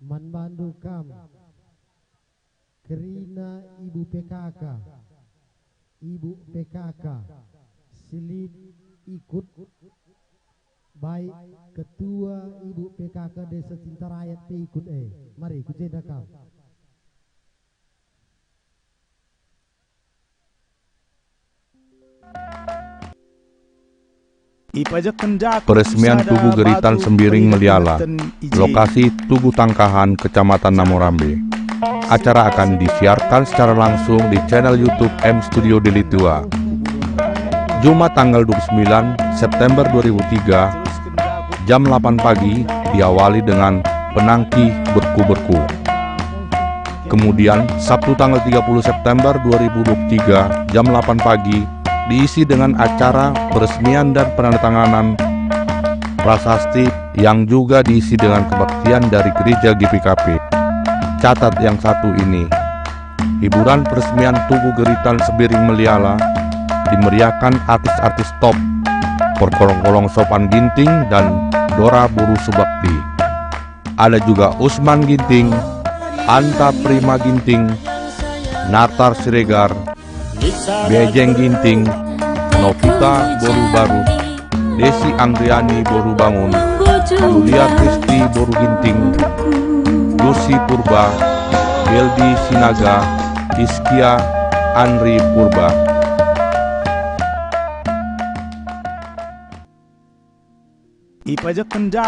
Man bandu kam, kerina ibu P K K, ibu P K K, si lit ikut, baik ketua ibu P K K Desa Cinta Rakyat pe ikut e. Mari, ku jenda kam. Peresmian Tugu Geritan Sembiring Meliala, lokasi Tugu Tangkahan, Kecamatan Namorambe. Acara akan disiarkan secara langsung di channel YouTube M Studio Deli Tua. Jumat tanggal dua puluh sembilan September dua ribu tiga, jam delapan pagi, diawali dengan penangkih berku-berku. Kemudian, Sabtu tanggal tiga puluh September dua ribu dua puluh tiga, jam delapan pagi, diisi dengan acara peresmian dan penandatanganan prasasti yang juga diisi dengan kebaktian dari Gereja G P K P. Catat yang satu ini. Hiburan peresmian Tugu Geritan Sembiring Meliala dimeriahkan artis-artis top, perkolong-kolong Sopan Ginting dan Dora Boru Subakti. Ada juga Usman Ginting, Anta Prima Ginting, Natar Siregar, Bejeng Ginting, Novita boru Baru, Desi Anggriani boru Bangun, Julia Kristi boru Ginting, Lucy Purba, Geldi Sinaga, Iskia, Andri Purba.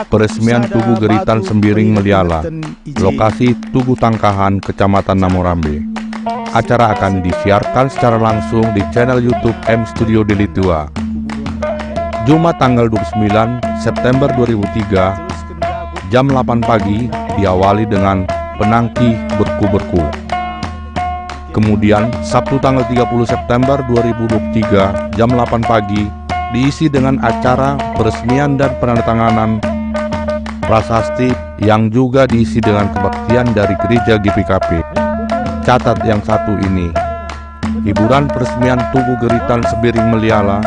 Peresmian Tugu Geritan Sembiring Meliala, lokasi Tugu Tangkahan, Kecamatan Namorambe. Acara akan disiarkan secara langsung di channel YouTube M Studio Deli Tua. Jumat tanggal dua puluh sembilan September dua ribu tiga, jam delapan pagi, diawali dengan penangkih berku-berku. Kemudian, Sabtu tanggal tiga puluh September dua ribu dua puluh tiga, jam delapan pagi, diisi dengan acara peresmian dan penandatanganan prasasti yang juga diisi dengan kebaktian dari Gereja G P K P. Catat yang satu ini. Hiburan peresmian Tugu Geritan Sembiring Meliala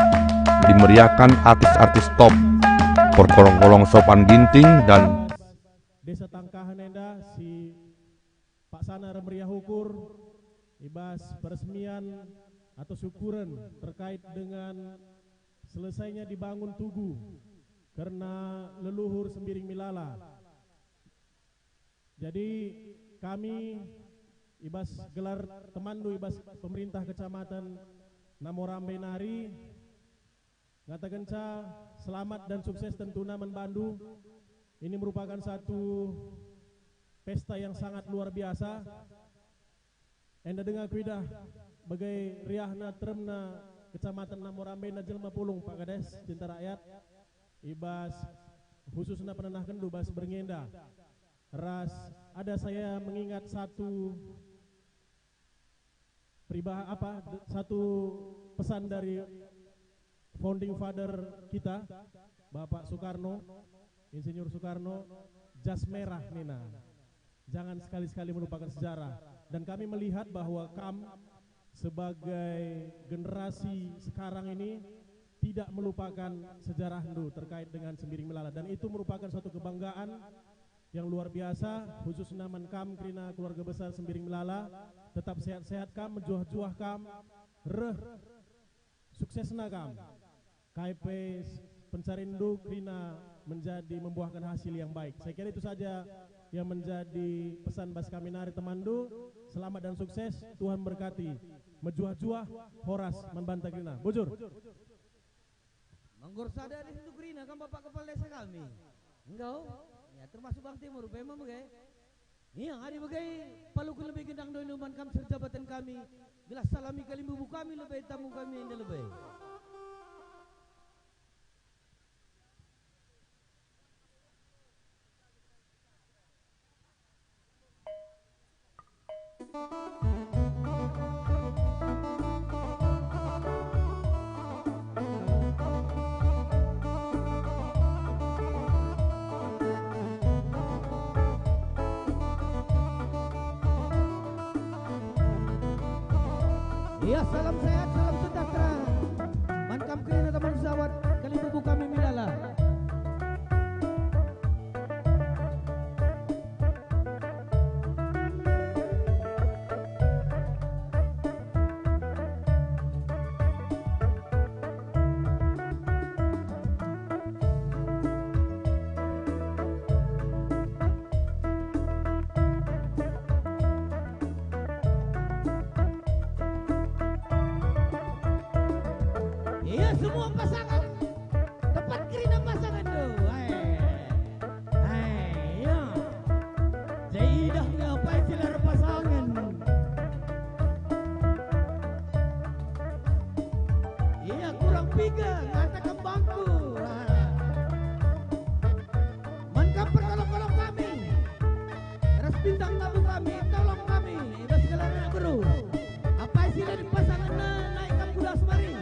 dimeriahkan artis-artis top, perkolong-kolong Sopan Ginting dan Desa Tangkahan enda si paksana ermeriah ukur i bas peresmian atau syukuren terkait dengan selesainya dibangun tugu kerna leluhur Sembiring Meliala. Jadi, kami i bas gelar temanndu i bas pemerintah Kecamatan Namorambe nari ngatakenca selamat dan sukses tentuna man bandu. Ini merupakan satu pesta yang sangat luar biasa. Enda denga kuidah bage riahna teremna Kecamatan Namorambe enda jelma pulung, Pak Kades, Cinta Rakyat, i bas khususna penenahkenndu bas berngi enda. Ras ada saya mengingat satu peribah-, apa, de-, satu pesan dari founding father kita, Bapak Soekarno, Insinyur Soekarno, jas merah nina. Jangan sekali-sekali melupakan sejarah. Dan kami melihat bahwa kam sebagai generasi sekarang ini tidak melupakan sejarahndu terkait dengan Sembiring Melala. Dan itu merupakan suatu kebanggaan yang luar biasa, khususna man kam kerina keluarga besar Sembiring Melala. Tetap sehat-sehat kam, mejuah-juah kam, reh suksesna kam. Kai pe s-, pencarinndu kerina menjadi, membuahkan hasil yang baik. Saya kira itu saja yang menjadi pesan bas kami nari temanndu. Selamat dan sukses, Tuhan berkati. Mejuah-juah, horas man banta kerina. Bujur. Manggur sada disendu kerina kam Bapak Kepala Desa kami. Enggau? Termasuk Bang Timur, pe me bage. Ia, adi bage, paluken lebe gendang doindu man kam si erjabaten kami, gelah salami kalimbubu kami lebe, tamu kami enda lebe. Iya, salam sehat, salam sejahtera. Man kam kerina teman sawat, kalimbubu kami Milala. Iya, semua pasangan. Tepat kerina pasangan tu. Hai. Hai, ya. Jadi dah nge apai si la erpasangen. Iya, kurang piga ngata kembangku. Ah. Man kam perkolok-kolok kami. Ras bintang tabu kami, tolong kami, i bas gelar anak beru. Apai si la erpasangenna, nai kam ku das mari.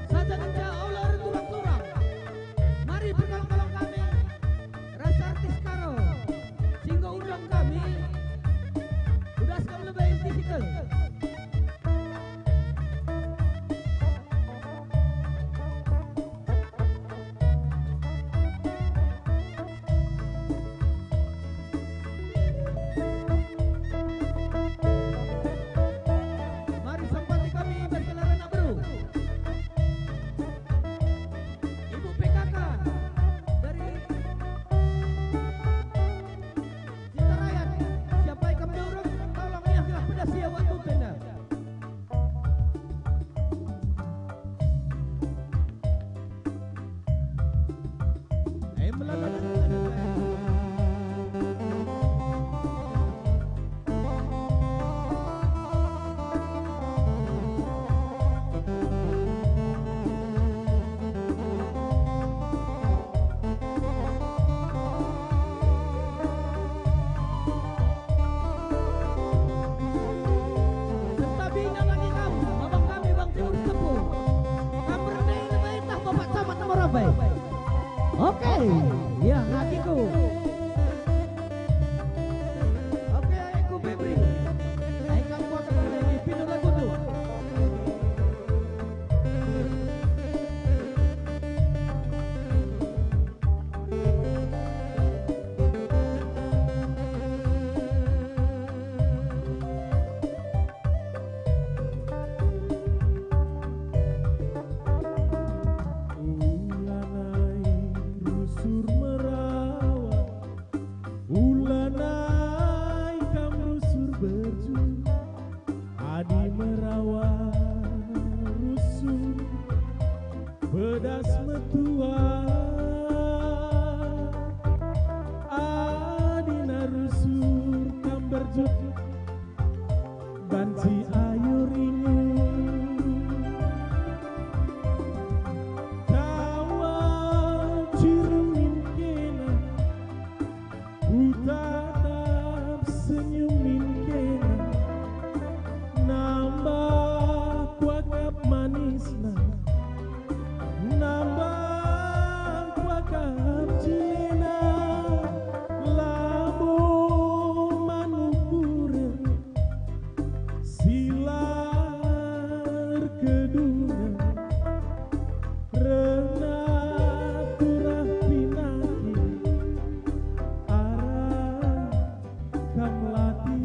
Saja ngenca ola erturang-turang. Mari perkolok-kolok kami, ras artis Karo, si enggo undang kami, ku das kam lebe inti sikel. Mari sempati kami berkelar anak beru. Ibu P K K dari Cinta Rayat, siapa ikam diurus? Tolong ia gelah pedas ia waktu penda. Eh, melala. Sentabi nangani kam, abang kami Bang Tiur Sepuh. Kam bernai nemaitah Bapak Camat Morabai. Oke, ya, hakiku. Oke, aku Febri. Ai kam kuat, aku Febri. Pindu lagu tu. Ulanai rusur merawat, ulanai kam rusur berjulak. Adi merawat rusur pedas metua, adi na rusur kam berjulak banci ayo ringu. Tawa cermin kena, kutatap senyumin kena, nambah kuakap manisna, nambah kuakap jelena, labo man ukuren si la erkedungen, reh nafsu reh pinakit arah kam latih.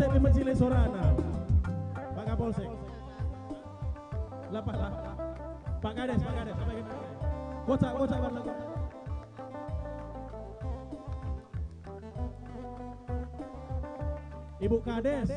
Oi, mejile sorana. Pak Kapolsek. Lapah lah. Pak Kades, Pak Kades. Kocak, kocak, Pak. Ibu Kades.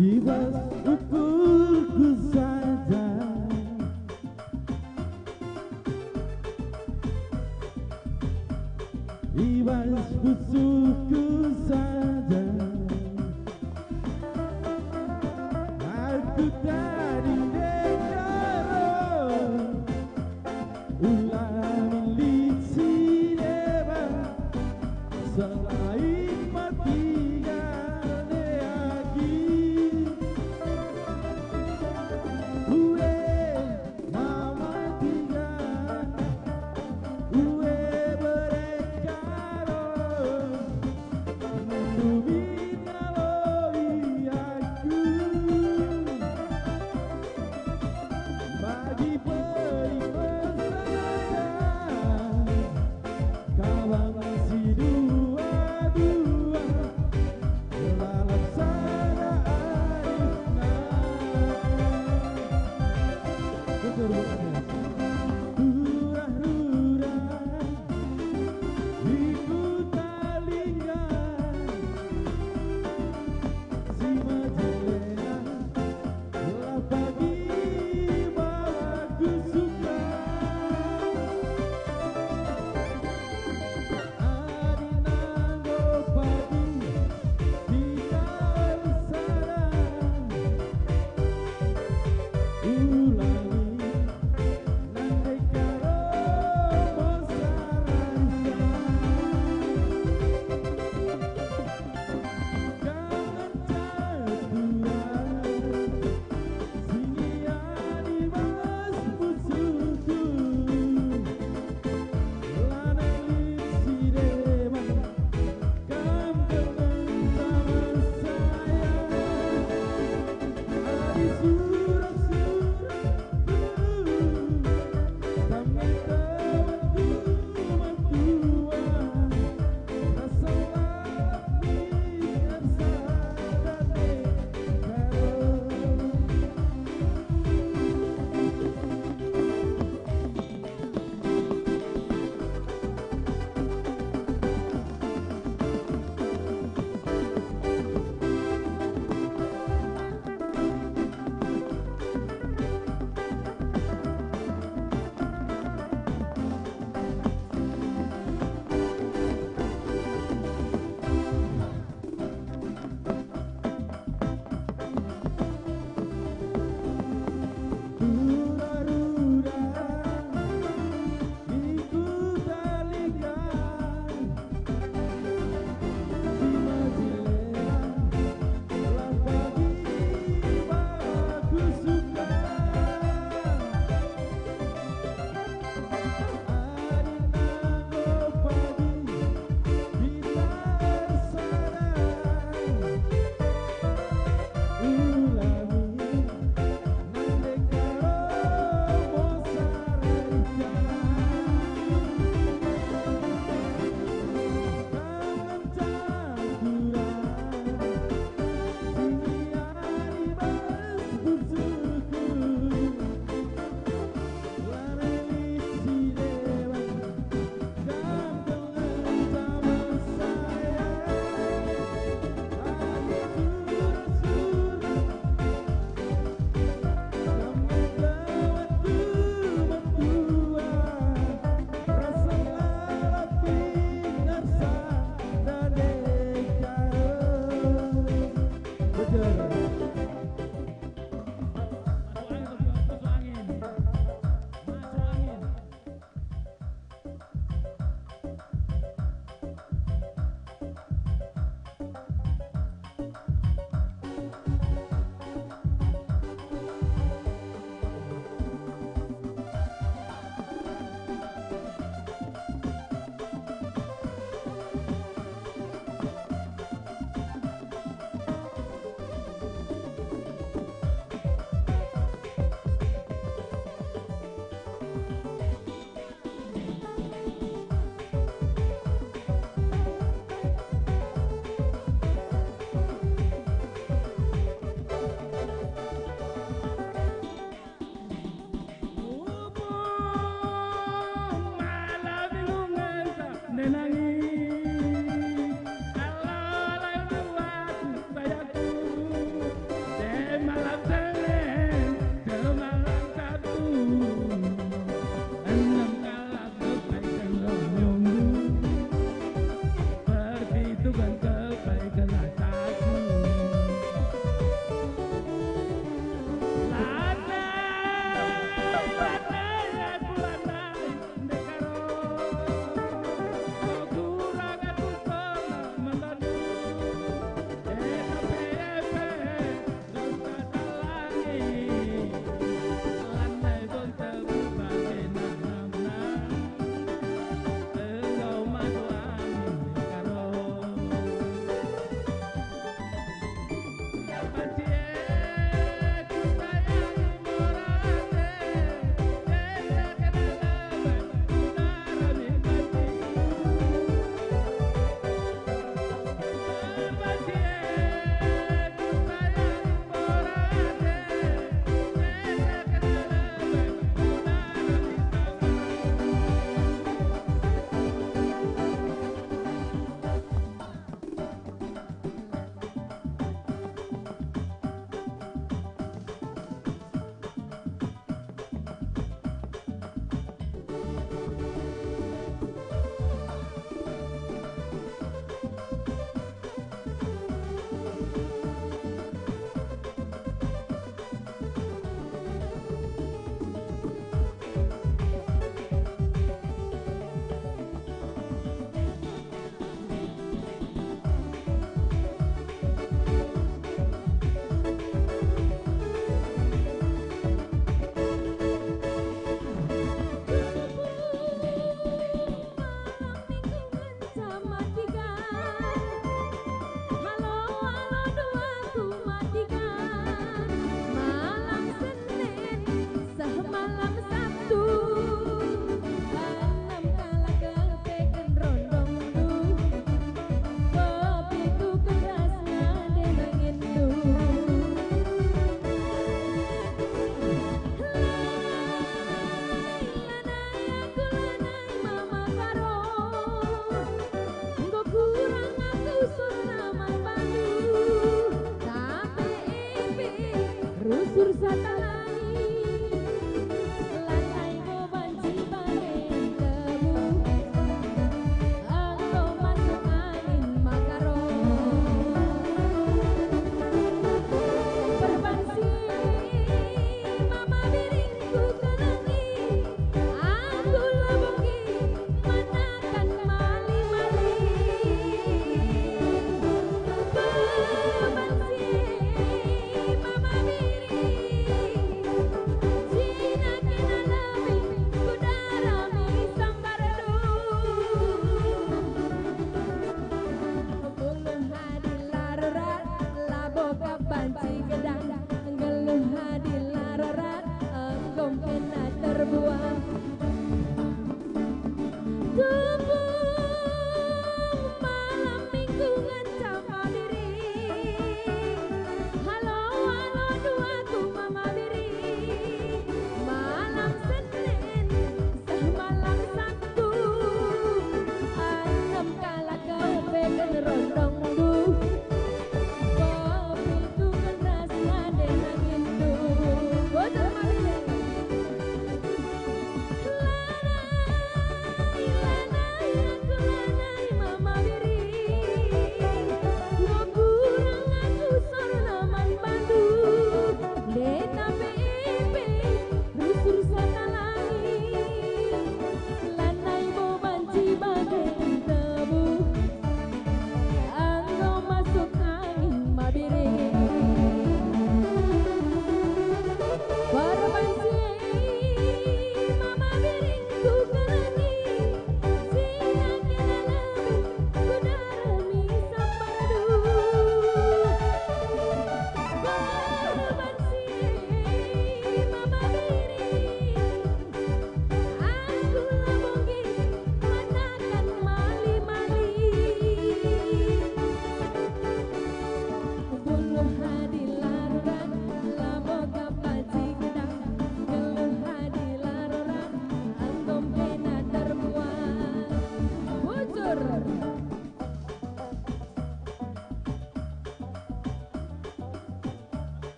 I bas ukurku saja, i bas pusuhku saja, aku tading ndekah ro. Ula min lit si deban, selain mati gane agi. Ue, ma mati gane, ue bere karo. Bagi peri persada, kabang si dua-dua, lalap sada arihna. Betul, betul. Rurah-rurah. Di Kuta Lingga, si mejelena, la pagi baba kusuka. Adi nanggo pagi kita ersada, ulangi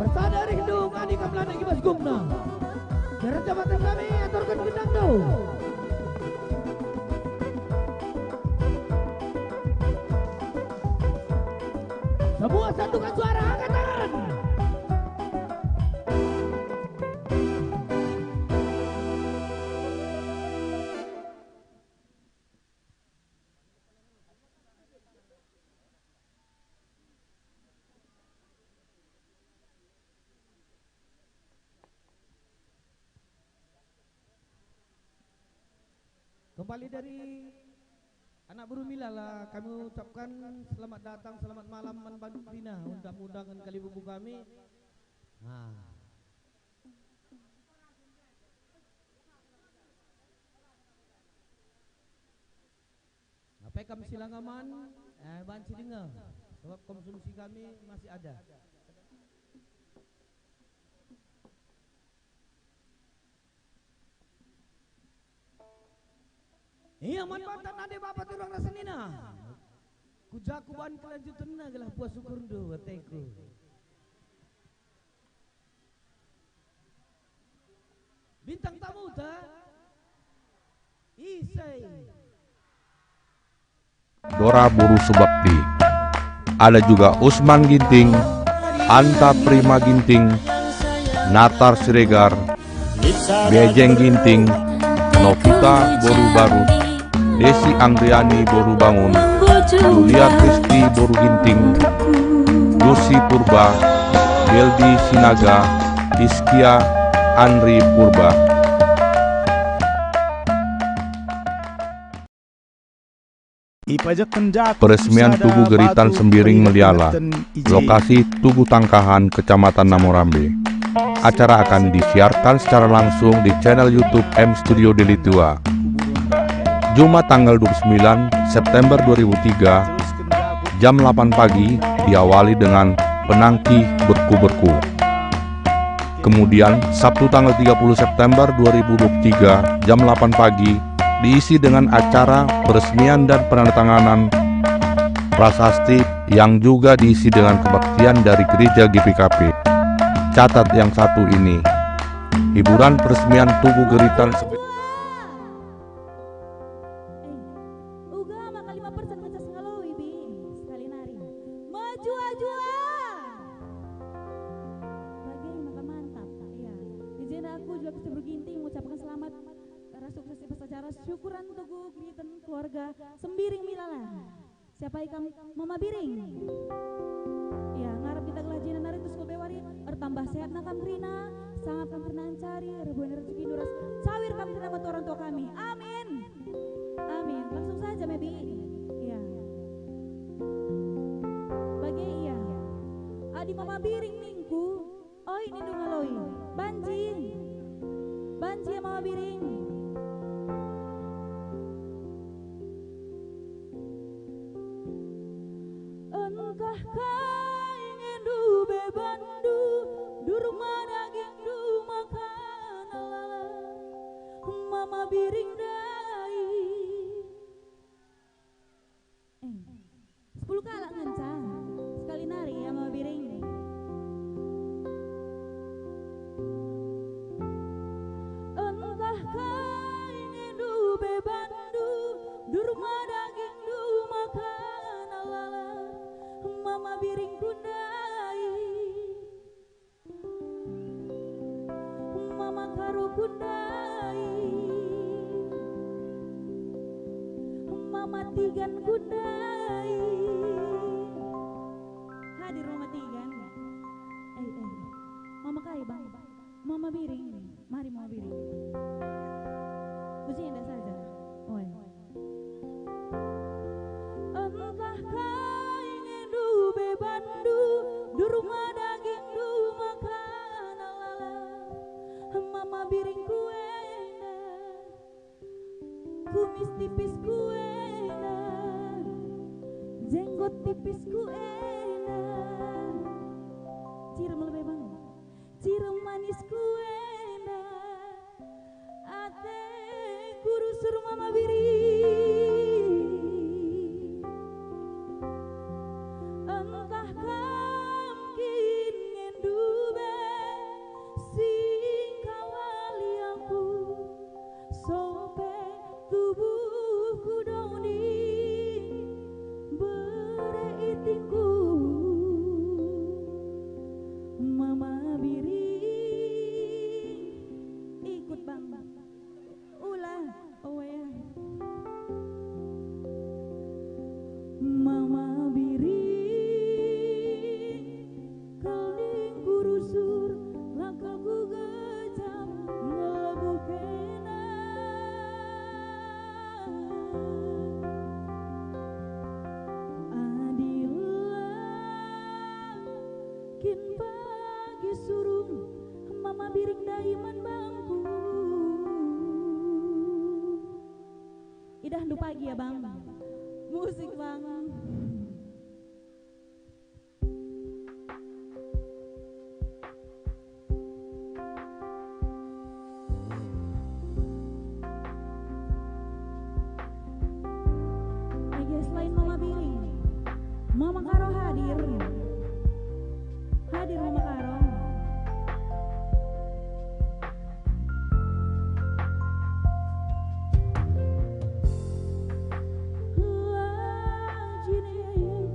Ersada rindu ngadi gamelan i bas gumna. Gereja Baten kami aturken gendangna. Semua satukan suara, angkat tangan. Kembali dari anak beru Milala, kami ucapkan selamat datang, selamat malam man bandu kerina, undang-undangen kalibubu kami. Nah. Apai kam si la ngaman, eh, banci denga, sebab konsumsi kami masih ada. Ia man banta nande bapa turang ras senina. Ku ja kuban kelanjutenna gelah puas ukurndu ateku. Bintang tamuta, ise? Dora Boru Subakti. Ada juga Usman Ginting, Anta Prima Ginting, Natar Siregar, Bejeng Ginting, Novita Boru Barut, Desi Anggriani Boru Bangun, Julia Kristi Boru Ginting, Lucy Purba, Geldi Sinaga, Iskia Andri Purba. Peresmian Tugu Geritan Sembiring Meliala, lokasi Tugu Tangkahan, Kecamatan Namorambe. Acara akan disiarkan secara langsung di channel YouTube M Studio Deli Tua. Jumat tanggal dua puluh sembilan September dua ribu tiga, jam delapan pagi, diawali dengan penangki berku-berku. Kemudian, Sabtu tanggal tiga puluh September dua ribu dua puluh tiga, jam delapan pagi, diisi dengan acara peresmian dan penandatanganan prasasti yang juga diisi dengan kebaktian dari Gereja G P K P. Catat yang satu ini, hiburan peresmian Tugu Geritan. Eh, uga maka lima persen ngecas ngaloi, Bi, sekali nari. Mejua-jua! Bage maka mantap, ya. Di jenda aku juga Gusti Beru Ginting mengucapkan selamat ras sukses i bas acara syukuran Tugu Geritan keluarga Sembiring Milala. Siapa ikam, Mama Biring? Ya, ngarap kita gelah jenda nari terus ku bewari, ertambah sehatna kam kerina, sangap kam kerina ancari, erbuana rejekindu ras cawir kam kerina man orang tua kami. Amin. Amin. Langsung saja, Mebi. Ya. Bage ia. Adi Mama Biring ningku, oi, nindu ngaloi. Banci. Banci ia Mama Biring. Engkah kai ngendu bebandu, durma dagingndu makanan lalap, Mama Biring ndai. Eh, sepuluh kalak ngenca. Sekali nari ia Mama Biring. Engkah kai ngendu bebandu, durma dagingndu makanan lalap, Mama Biringku ndai. Mama Karoku ndai, Mama Tiganku ndai. Hadir Mama Tigan. Eh, eh. Mama kai, Bang? Mama Biring. Mari Mama Biring. Ku jenda saja. Oi. Engkah kai ngendu bebandu, durma dagingndu makanan lalap, Mama Biringku enda, kumis tipisku enda, jenggot tipisku enda. Cirem lebe, Bang. Cirem manisku enda, ateku Kin pagi surung Mama Biring ndai man bangku. Idahndu pagi, Abang. Musik, Bang. Age selain Mama Biring, Mama Karo hadir. Hadir Mama Karo. Lajine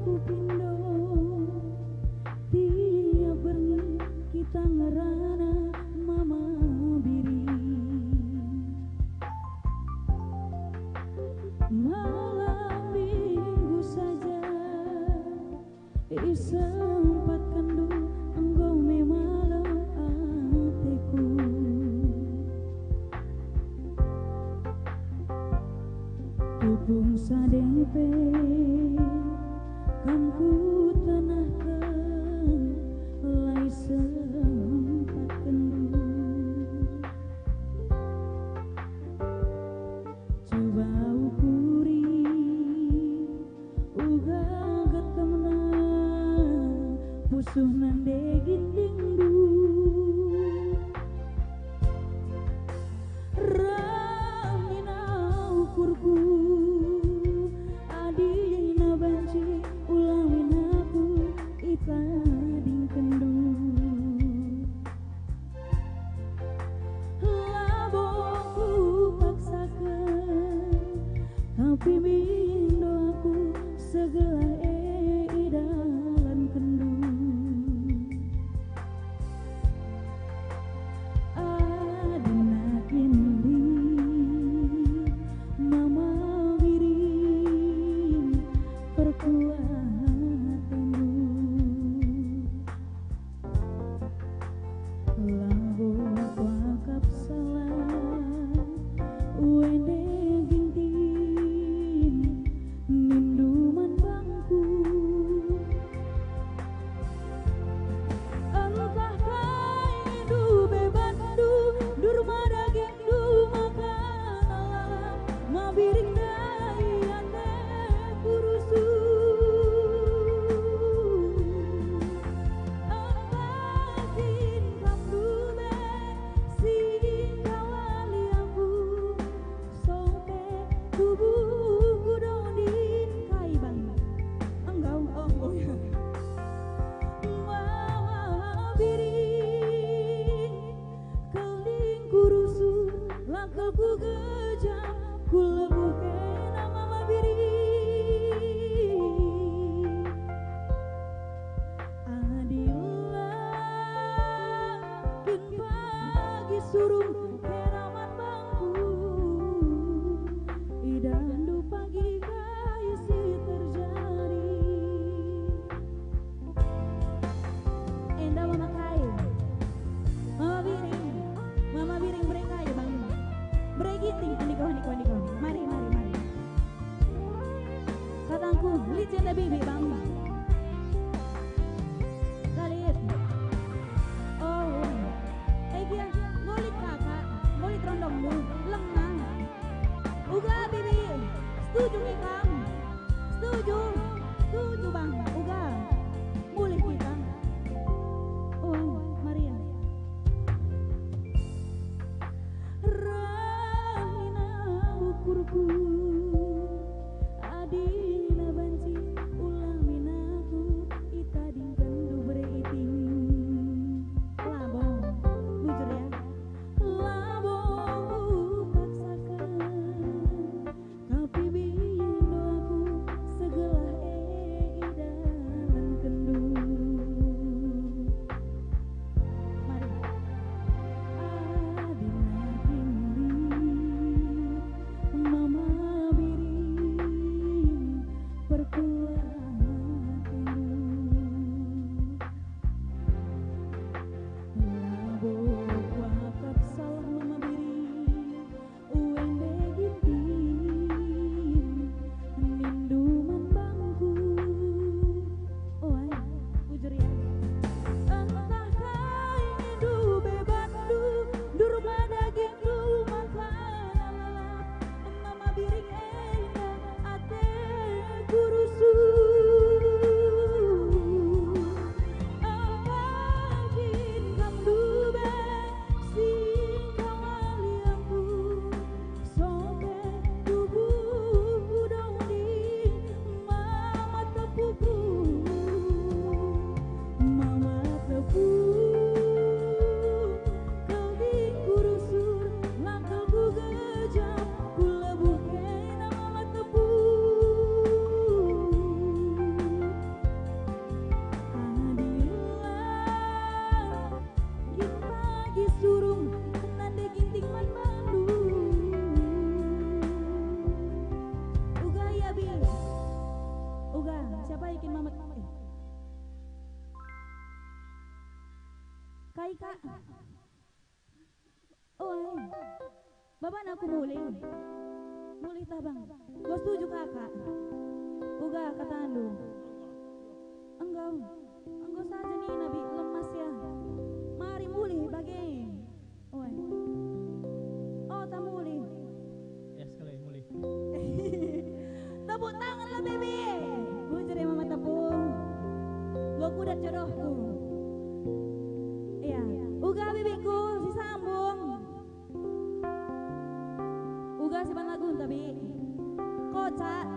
kupindo, tiap berngi kita ngerana Mama Biring. Malam minggu saja isempatkenndu, enggo me malem ateku. Tupung sading pe kam kutanahken, la isempatkenndu. Cuba ukuri, uga getemna pusuh nande gindingndu. Rehmina ukurku, adina banci ulawin aku itadingkenndu. Labo kupaksaken, tapi mindo aku segelah e idalankenndu. Kai, Kak? Oi, babana aku mulih. Mulih tah, Bang. Gua setuju, Kakak. Uga katandu. Enggo, enggo saja nina, Bi, lemas ya. Mari mulih bage. Oi. Oh, ta mulih. Ya, sekali mulih. Tepuk tangan lah, Bibi. Bujur ya, Mama Tepung. Gua kudat jodohku. Iya. Uga, Bibiku, si sambung. Uga si ban lagu enta, Bi. Kocak.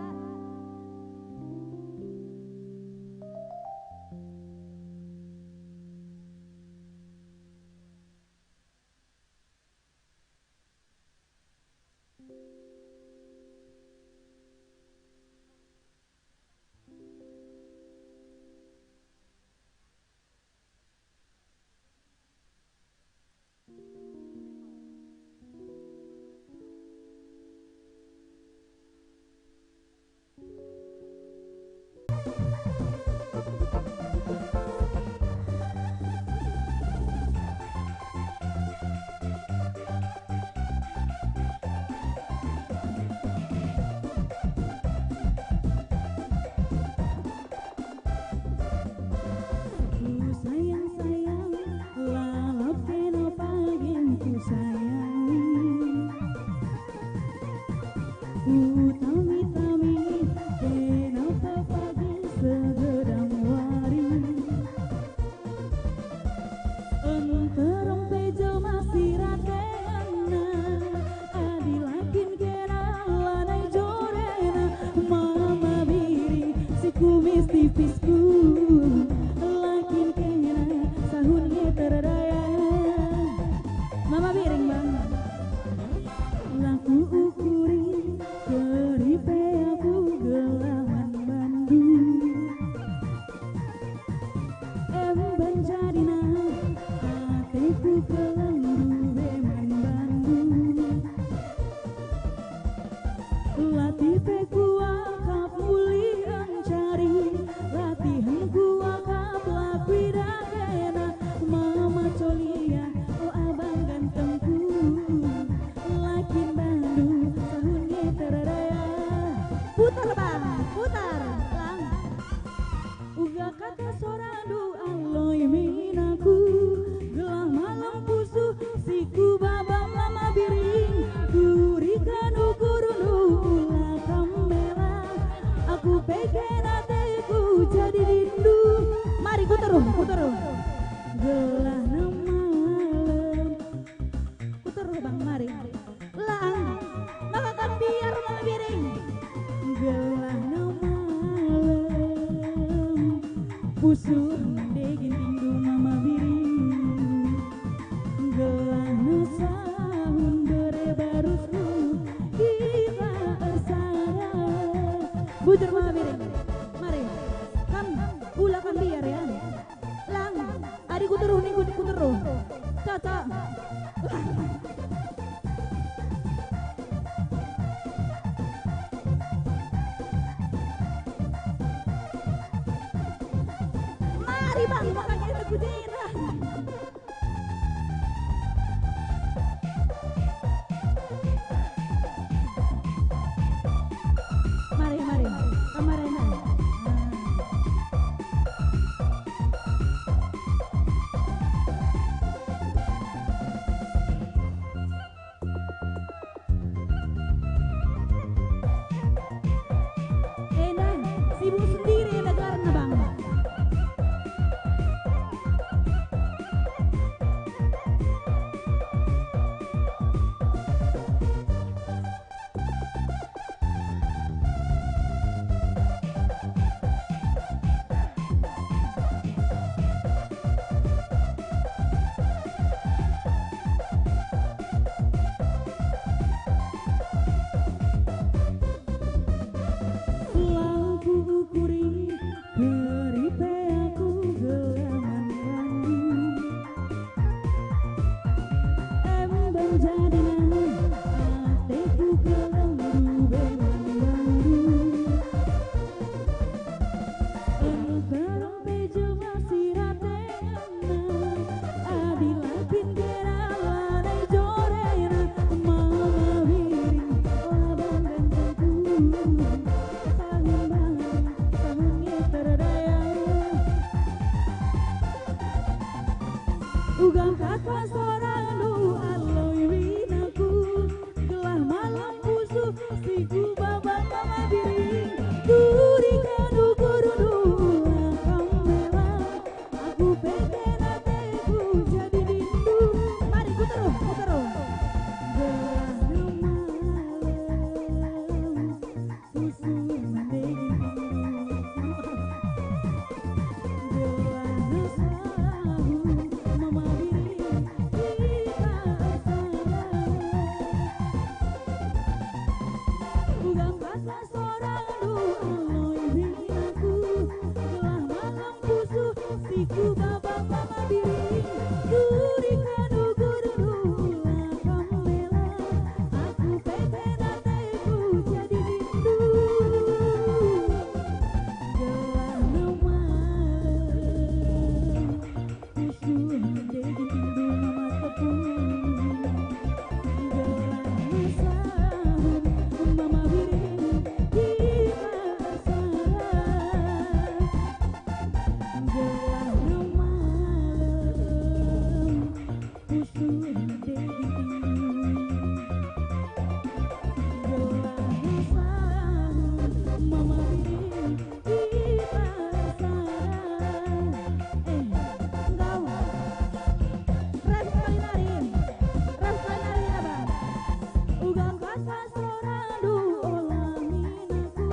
Ku sayang-sayang, lalap kena pagin ku sayangi. Ku tami-tami, kena pepagin segedang wari. Nterem pe jelma si ratengenna, adi la kin kena lanai jorena. Mama Biring si kumis tipisku, la kin kena sahun nge terdaya. Mama Biring, Bang. La kuukuri, keripe aku gelah man bandu. Emban jadina ateku kelendu be man bandu. Latih pe kuakap mulih encari, latihen kuakap la kuidah kena. Mama Colia, o abang gantengku, la kin bandu sahun nge terdaya. Putar, Bang, putar, Bang. Uga kata sorandu aloi minaku, gelah malem pusuh si kubaba Mama Biring, kuriken ukurundu ula kam mela, aku peken ateku jadi rindu. Mari kuteruh, kuteruh. Gelahna malem. Kuteruh, Bang, mari. Lang, maka kam mbiar Mama Biring. Gelahna malem, pusuh nde gintingndu Mama Biring. Gelahna sahun bere barusku, kita ersada. Bujur Mama Biring. Mari, kam, ula kam mbiar ya. Lang, adi kuteruh ningku kuteruh. Caca. Lang. Mari, Bang, makanya aku jera. Mari, mari. Kemarin, nah. Enda, sibuk sendiri enda gelarna, Bang. Uga kata sorandu aloi winaku, gelah malam pusuh si kubaba mama biring, duri kadu gurundu ulah kam mela, aku peken ateku jadi rindu. Mari, ku teruh, ku teruh. Gelah malam pusuh mande gintingku. Gelah sahur mama biring kita arsana. Uga kata sorandu aloi winaku, gelah malam pusuh si kubaba mama biring, duri kadu gurundu ulah kam mela, aku peken ateku jadi rindu. Gelah malam pusuh mande gintingdu mama tepung. Gelah sahur mama biring kita arsana. Gelah malam pusuh mande gintingdu. Gelah sahur mama biring kita arsana. Eh, enggau. Ref sekali nari. Ref sekali nari, Abang. Uga kata sorandu ola minaku,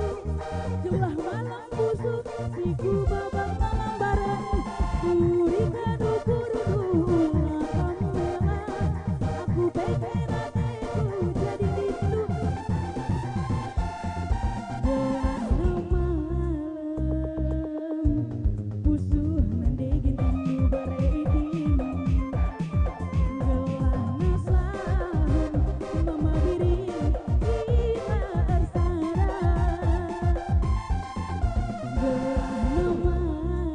gelah malam pusuh si kubaba malam bareng, duri kadu gurundu ulah kam mela, aku peken ateku jadi rindu. Gelah malam pusuh mande gintingdu bare itim. Gelah sahur mama biring kita arsana. Gelah malam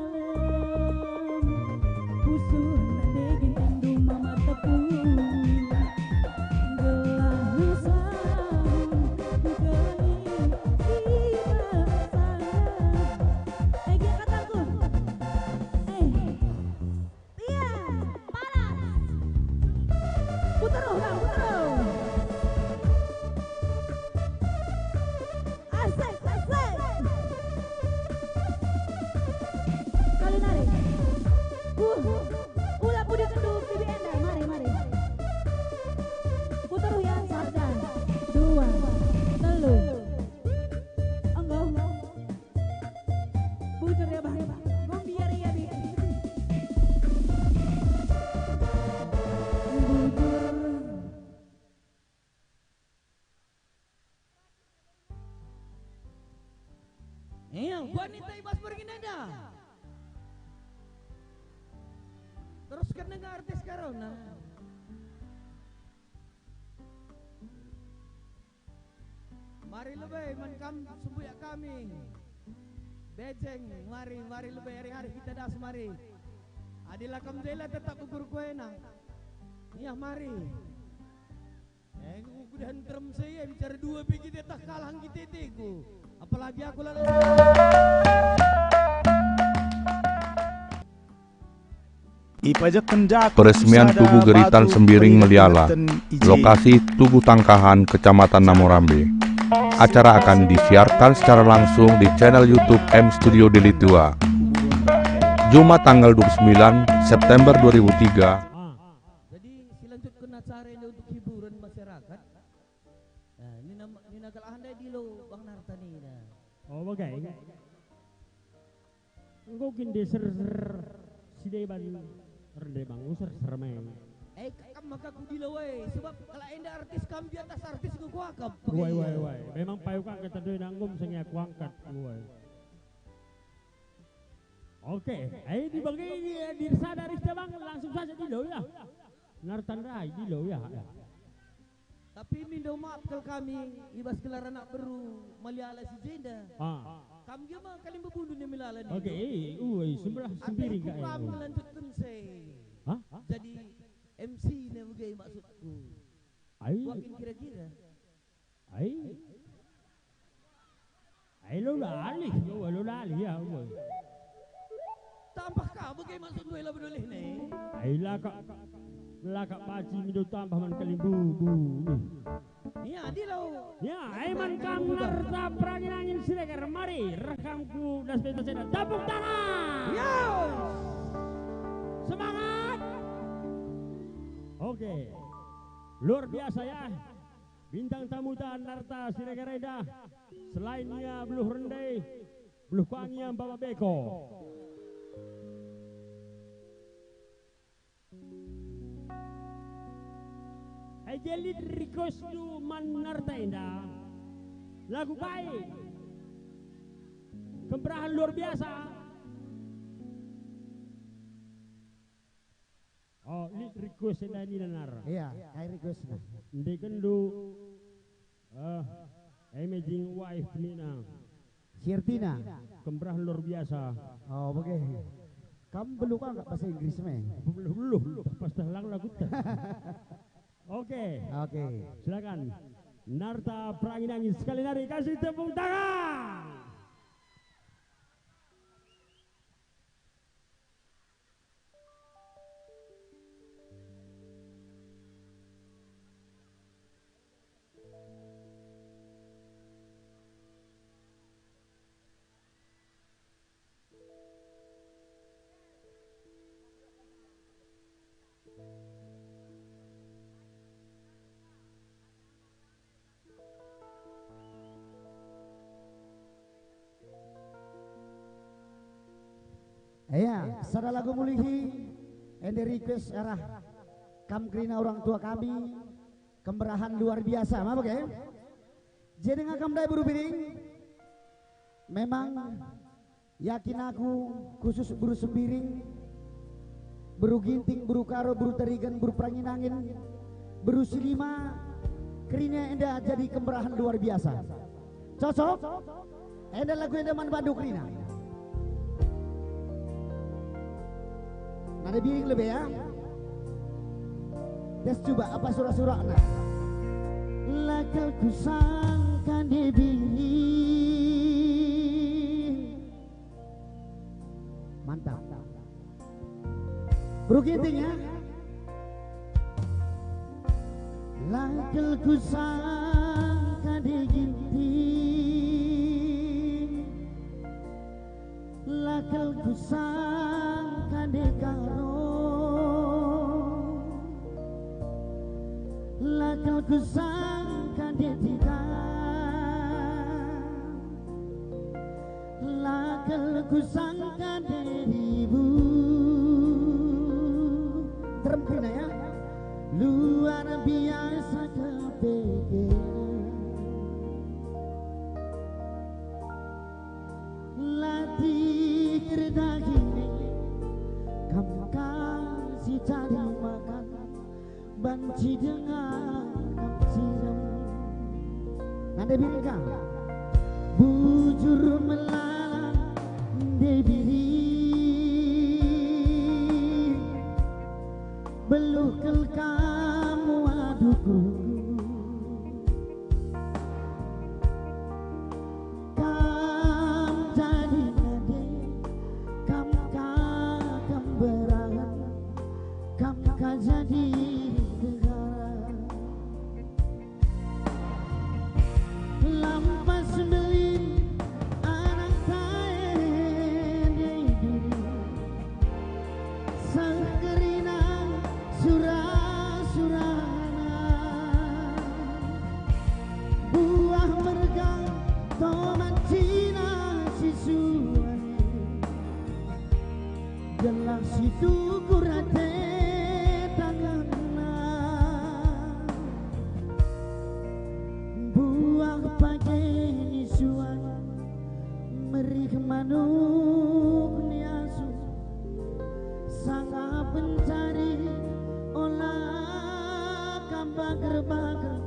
pusuh mande gintingdu mama tepung. Gelah sahur kelengi kita arsana. Eh, gia kataku. Eh. Iya, panas. Puteruh, Bang, puteruh. Asik, asik. Kali nari. Uh, ula pudi kendu pibi enda. Mari, mari. Puteruh ya, sabda. Dua, telu. Enggo. Bujur ya, Bang. Gumbiar ya, Bi. Bujur. Iya, wanita i bas bergin enda. Terusken denga artis Karona. Mari lebe man kam sembuyak kami. Bejeng, mari, mari lebe ari-ari kita das mari. Adi la kam jela tetap ukur kuena. Iya mari. Eh, kudah nterem saya bicara dua pe kita tak kalah kita teku. Apalagi aku lalu. Ipajakken jaku peresmian sada Tugu Geritan batu Sembiring Meliala, penginaten i je. Lokasi Tugu Tangkahan, Kecamatan Namorambe. Acara akan disiarkan secara langsung di channel YouTube M Studio Deli Tua. Jumat tanggal dua puluh sembilan September dua ribu tiga. Ah, jadi silanjutken acara ini untuk hiburan masyarakat. Nah, nina, nina kalak ndai dilo Bang Narta nina. Oh, bage. Enggo kin de ser-, ser-, si deban rende bangu ser-, sermeng. Eh, kam maka kudilo we, sebab kalak enda artis kam di atas artis enggo kuakap. Wai, wai, wai. Memang payu ka angkat tandoi nanggum sengi aku angkat. Wai. Oke, eh, di bage, eh, di sada arista Bang, langsung saja dilo ya. Narta ndai dilo ya. Tapi mindo maaf kal kami i bas gelar anak beru Maliala si jenda. Ah. Kam gia ma kalimbubu ni Maliala ni. Oke, eh, uai, sembelah sembiring ka, eh, kam ngelanjutken se. Hah? Jadi M C ne bage maksudku. Ai. Kuakin kira-kira. Ai. Ai lo lalih, lo, lo lalih ya, uai. Tambah ka bage. Maksud gue la bedulih nih. Ai lakak, lakak paci mindo tambah man kalimbubu nih. Ia, dilo. Ya, ai man kam narta perangin-angin Siregar, mari rekam ku das pesta ceda. Tepuk tangan. Yo. Semangat. Oke. Luar biasa ya. Bintang tamuta narta Siregar enda. Selain ia beluh rende, beluh kuangi ia maba beko. Ai je lit request tu man narta enda. Lagu baik. Kemberahen luar biasa. Oh, lit request enda nina nar. Iya, kai request nah. Ndekenndu, eh, Amazing Wife nina. Sirtina. Kemberahen luar biasa. Oh, oke. Kam beluh ka nggak bahasa Inggris me? Beluh, beluh, pas telang lagu teh. Oke. Oke. Silakan. Narta perangin-angin sekali lagi kasih tepuk tangan. Iya, sada lagu mulihi, enda request arah kam kerina orang tua kami, kemberahen luar biasa, maba bage? Jadi ngakam ndai beru Biring, memang yakin aku khusus beru Sembiring, beru Ginting, beru Karo, beru Tarigan, beru Perangin-angin, beru Silima, kerina enda jadi kemberahen luar biasa. Cocok? Enda lagu enda man bandu kerina. Nande Biring lebe ya. Tes coba apa sura-surana. La kal kusangka nande Biring. Mantap. Beru Ginting ya. La kal kusangka nande Ginting, la kal kusangka nande Karo, la kal kusangka nande Tiga. La kal kusangka nande Ribu. Terem kerina ya. Luar biasa kepeken. Latih kerdaging kam kasih cari makan. Banci denga kam sirem. Nande Biring ka. Bujur melala nande Biring. Beluh kal kam waduhku. Kam jadi nande, kam ka kemberahen, kam ka jadi negara. Lampas mbelin anak tae nande Biring. Seh kerina sura-surana. Buah merga tomat cina si suan. Gelah si tukur ate tanganna. Buah page ni suan. Merih manuk ni asu, sanga pencari ola kam bager-bager,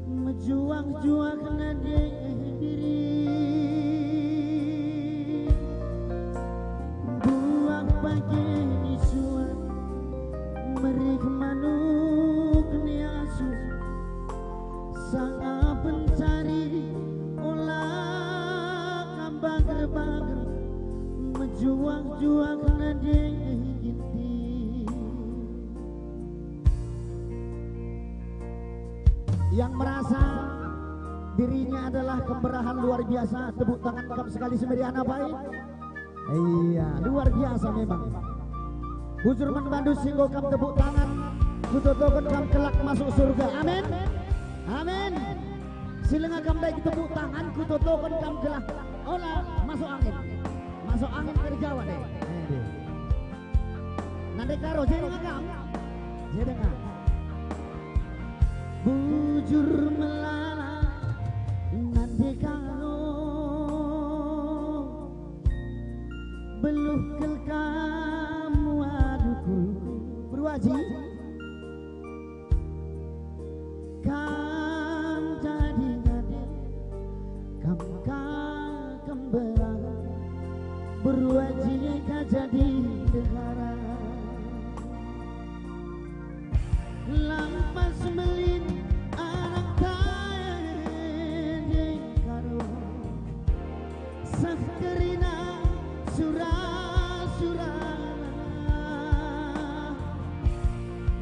mejuah-juah nande Biring. Buah page ni suan, merih manuk ni asu, sanga pencari ola kam bager-bager, mejuah-juah nande Yang merasa dirinya adalah kemerahan luar biasa, tepuk tangan kam sekali semeriah nai. Iya, luar biasa memang. Bujur man bandu si enggo kam tepuk tangan, kutotoken kam kelak masuk surga. Amin. Amin. Si langa kam ndai tepuk tangan, kutotoken kam kelak ola masuk angin. Masuk angin kerjawa deh. Nande karo, je denga kam. Je denga. Bujur melala nande karo. Beluh kal kam waduhku. Beru Aji. Kam jadi nande, kam ka kembera, beru Aji ka jadi ndehara. Lampas mbelin anak tanding karo. Seh kerina sura-surana,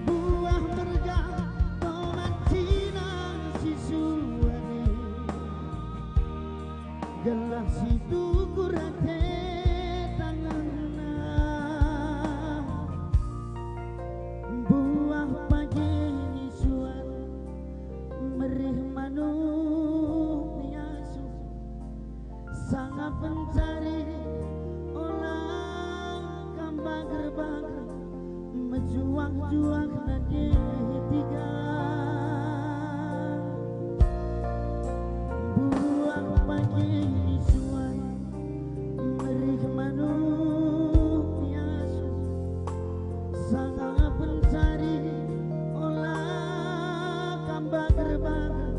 buah mergah tomat cina si suan e, gelah si tukur ate tangenna, buah pagi ni suan merih manuk ni asu. Sanga pencari ola kam bager-bager, mejuah-juah dage tiga. Buah pagi ni suan, merih manuk ni asu. Sanga pencari ola kam bager-bager,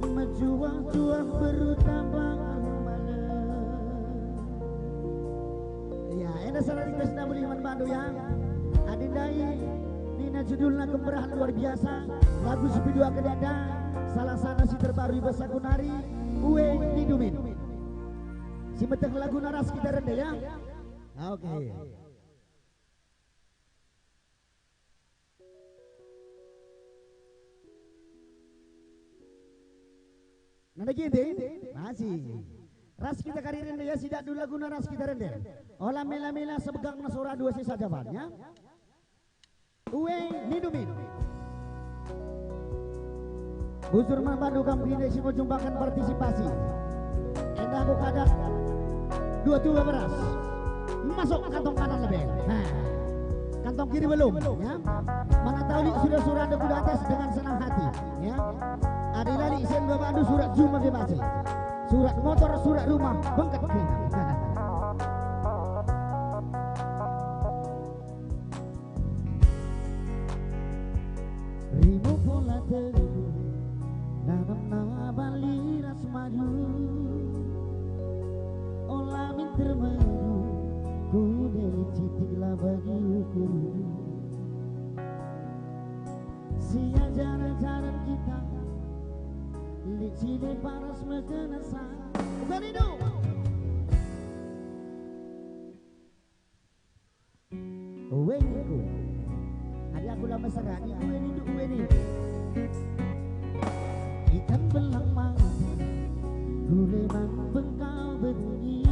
mejuah-juah beru tambah malem. Ya, enda salah request na bulih man bandu ya. Adi ndai nina judulna Kemerahan Luar Biasa, lagu si piduaken enda, salah sana si terbaru i bas aku nari, Ue Nindumin. Si meteh laguna ras kita rende ya. Oke. Nande ginting, masih. Ras kita kari rende ya, sidak dulu laguna ras kita rende. Ola mela-mela sebegakna sora dua si saja bannya. Ue Nindumin. Bujur man bandu kam kerina si ngujungbakan partisipasi. Enda aku kada dua tuba beras. Masuk kantong kanan lebe. Nah, kantong kiri belum, ya. Mana tahu lit sura-sura ada kuda atas dengan senang hati, ya. Adi la lit sen babandu surat juma ke baca. Surat motor, surat rumah, bengket kerina. Rimo pola teruh, nanamna bali ras madu. Ola minter meru, kune lit citik la bagi ukur. Si ajar-ajaren kita, lit cile paras mekena sa. Uga nindu. Ue ningku. Adi aku la mesera, ningku ue nindu, ue nindu. Ikan belang mata, gule man bengkal berngi.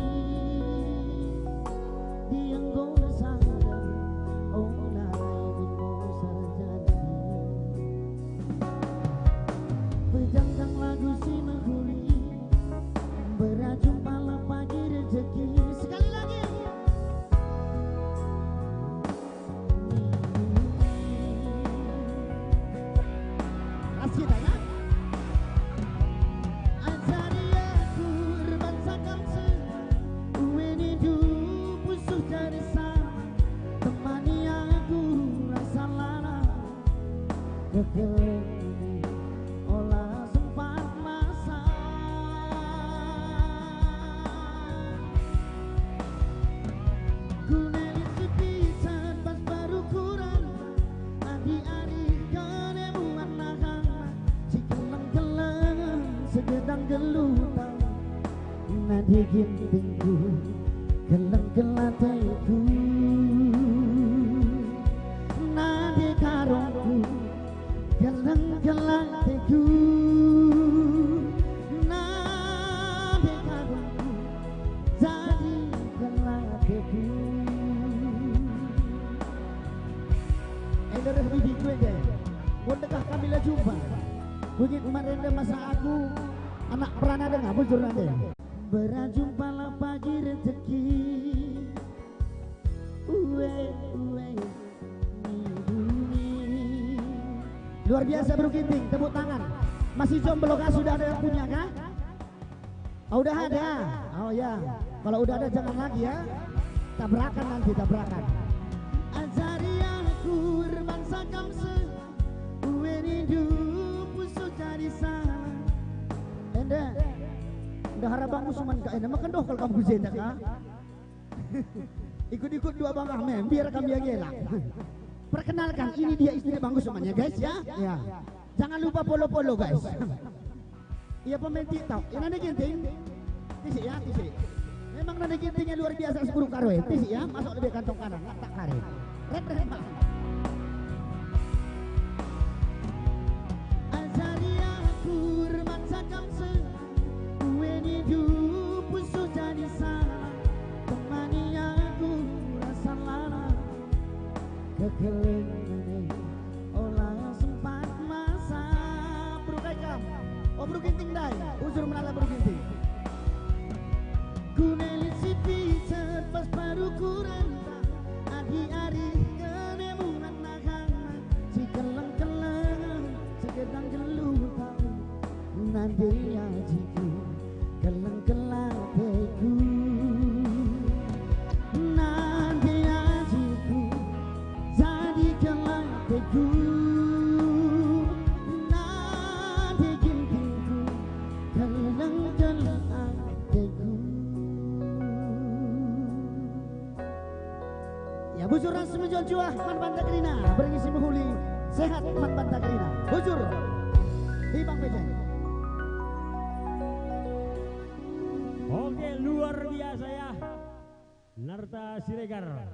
Dienggo sada, ola rai bimo sarjanji. Pejangkang lagu si mehuli, berajung pala pagi rejeki. Sekali lagi. Ras kita, ya. Ajari aku erban sakam senang, ue nindu pusuh jadi sama, temani aku rasa lalap, kekeng ola sempat masak. Guna lit sepi pas baru kurang, adi-adi kene muat nahan, si keleng-keleng segedang gelutan. Nande gintingku, keleng-keleng ateku. Nande karongku, keleng-keleng ateku. Dereh bibiku ende. Enggo ndekah kami la jumpa. Bugit marende masa aku anak perana denga bujur nande. Berjumpalah pagi rezeki. Ue, ue, ni bumi. Luar biasa, Bro Ginting, tepuk tangan. Masih jomblo kah? Sudah ada yang punya kah? Oh, udah ada. Oh ya, kalau udah ada jangan lagi ya. Tabrakan nanti, tabrakan. Ajari aku erbangsa kam se, ue nindu pusuh jadi salah. Enda, enda harap bangku suman ka enda, maka ndoh kal kam ku jenda ka. Ikut-ikut dua bangah mem, biar kami yang elak. Perkenalkan, ini dia istri bangku suman ya guys ya. Ya. Jangan lupa follow-follow guys. Ia pemain TikTok. Ia nande Ginting. Tisik ya, tisik. Memang nande Gintingnya luar biasa seburung karoe. Tisik ya, masuk lebih kantong kanan, tak karet. Red, red, Bang. Ajari aku remaja kam se, ue nindu pusuh jadi salah. Temani aku rasa lalap. Kekelengen ola sempat masa. Bro Kaikam. Oh, Bro Ginting ndai. Bujur melala Bro Ginting. Kuneli si picet pas paru kurenta. Adi ari kene muat nahana. Si keleng-keleng, si gedang geluh tau. Nande ajiku, keleng-keleng ateku. Nande ajiku, jadi keleng ateku. Nande Gintingku, keleng-keleng ateku. Ya, bujur ras menjuah-juah man banta kerina, berngi si mehuli, sehat man banta kerina. Bujur. Di Bang Bejen. Oke, luar biasa ya. Narta Siregar.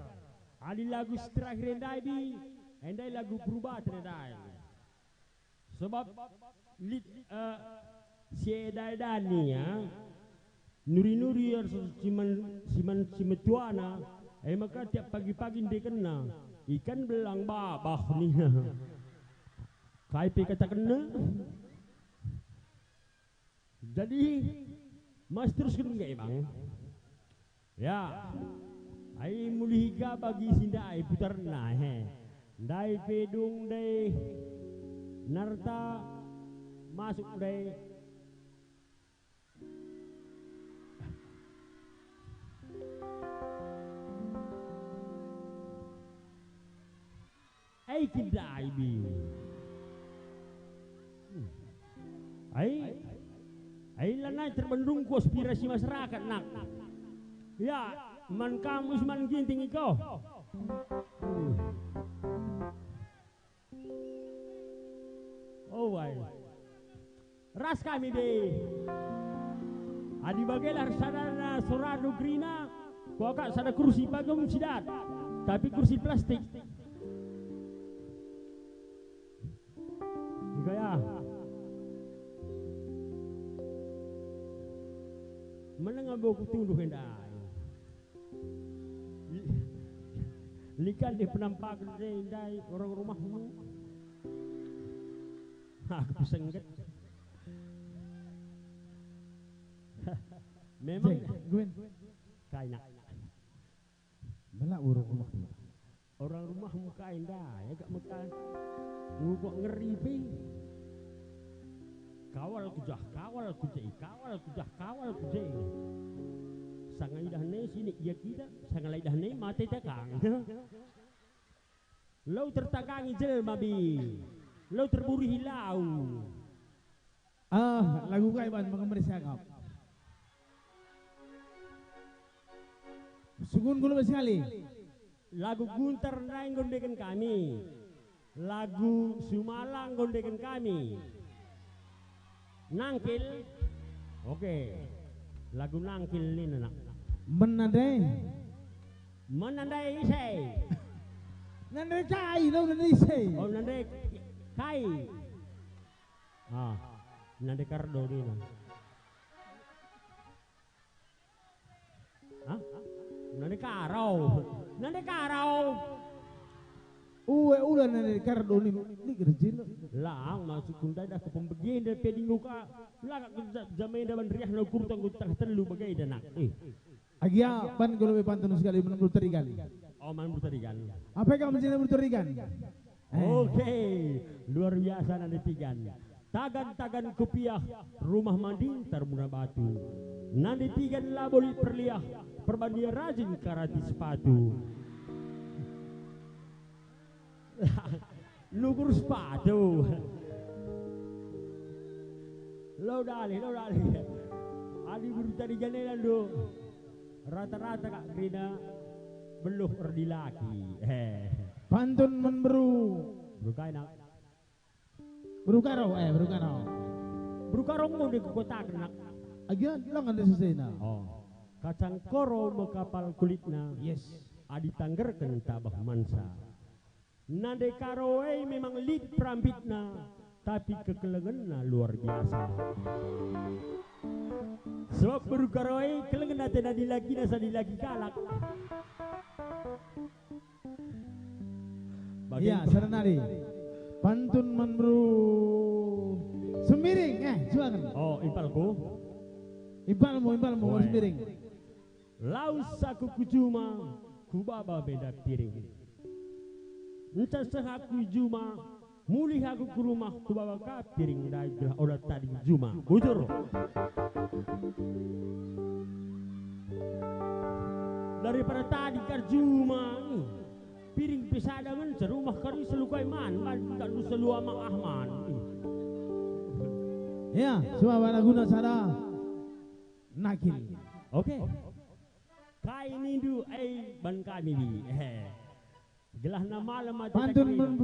Adi lagu si terakhir ndai bi, ndai lagu perubahan ndai. Sebab lit, eh, si eda-eda nia, nuri-nuri ras si man, si man, si metuana, e maka tiap pagi-pagi ndekenna, ikan belang babah nina. Kai pe katakenna? Jadi, mas terusken nge, Bang. Ya, ai mulih ka bagi si ndai putarna, he. Ndai pe dung ndai narta masuk ndai. Ai kin ndai bi. Ai, ai lanai terbendungku aspirasi masyarakat, nak. Ya, man kam Usman Ginting iko. Oh, ai. Ras kami be. Adi bagelah sadana sorana kerina, kuakap sada kursi pagem si dat, tapi kursi plastik. Ika ya. Meneng abo kutunduh enda. Li-, likan deh penampaken ndai orang rumahmu. Aku pesengget. Memang Jeng, Gwen. Kai nak. Melak burung rumahmu. Orang rumahmu kai ndai, agak mekan. Ngukok ngeri pe. Kawal kujah, kawal kuje, kawal kujah, kawal kuje. Sanga idah ne sini ia kita, sanga la idah ne mate takang. Lau tertakangi jelma bi, lau terburihi lau. Ah, lagu kai ban maka meresi akap. Sunggun gulu sekali. Lagu Guntar ndai nggo ndeken kami. Lagu Sumala nggo ndeken kami. Nangkil. Oke. Lagu Nangkil nina nak. Mena ndai. Mena ndai ise. Nande kai, lo nande ise. Oh, nande kai. Ah, nande Kardo nina. Hah? Nande Karau. Nande Karau. Dua ulan nari kardo ni, ni kerjin. Lang, maksudku ndai dah ku pembegenda pe dinggo ka. Lagak ku ja-, jamenda ban riahna ukurta ku tengah telu bagenda, nak. Eh. Agia ban ku lebe pantun sekali menurut terigan. Oh, man berterigan. Apa kamu sini berterigan? Eh. Oke, luar biasa nande pigan. Tagan-tagan kupiah, rumah mandi ntar muna batu. Nande pigan labo lit perliah, perbandia rajin karati sepatu. Nukur sepatu. Lo dalih, lo dalih. Adi berita di janela ndo. Rata-rata kak kerina beluh erdilaki. Eh. Pantun man beru. Beru kai, nak? Beru Karo, eh, beru Karo. Beru Karo enggo dikukataken, nak. Agian, langan desa sena. Oh. Kacang koro mekapal kulitna. Yes. Adi tanggerken tabah mansa. Nande Karo e memang lit perambitna, tapi kekelengenna luar biasa. Sebab beru Karo e kelengen atena dilakina sa dilaki kalak. Bage. Iya, sada nari. Pantun man beru Sembiring, eh, juangen. Oh, impalku. Impalmu, impalmu, Sembiring. Lawes aku ku juma, kubaba menda piring. Nca seh aku i juma, mulih aku ku rumah, kubaba ka piring ndai gelah ola tading juma. Bujur. Daripada tading ka juma, piring pe sada ngenca, rumah kari selukai man, man tak lu selu ama ahman. Ya, suara guna sada. Nakil. Oke. Kai nindu, eh, ban kami, Bi? Eh. Gelahna malem ate. Pantun men-,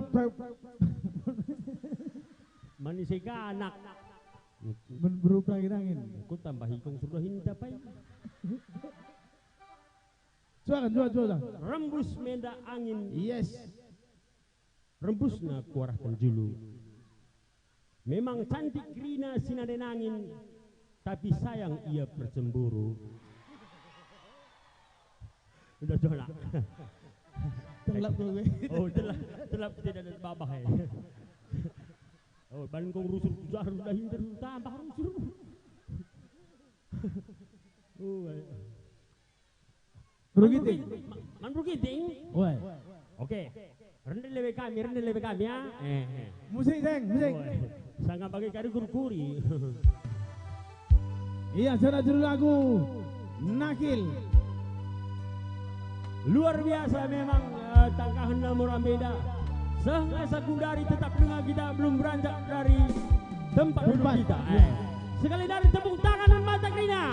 manise kanak. Men beru perangin-angin. Ku tambahi kong sudah hinta pai. Suakan, suakan, suakan. Rembus menda angin. Yes. Rembusna kuarahken julu. Memang cantik kerina si nande nangin, tapi sayang ia percemburu. Udah, udah, nak. Telap gue. Oh, telap, telap tidak ada babah, eh. Oh, ban kong rusur, rusur, udah hinder, tambah rusur. Oh, eh. Beru Ginting. Ma-, man beru Ginting? Woi. Oke. Rende lebe kami, rende lebe kami, ya. Eh, eh. Musik, Seng, musik. Woi. Sanga bage kari kurkuri. Iya, saudara juru lagu, Nakil. Luar biasa memang, eh, tangkahenna mura beda. Seh asa kundari tetap dengar kita belum beranjak dari tempat duduk kita. Tempat. Eh. Iya. Sekali dari tepuk tangan dan mata kerina.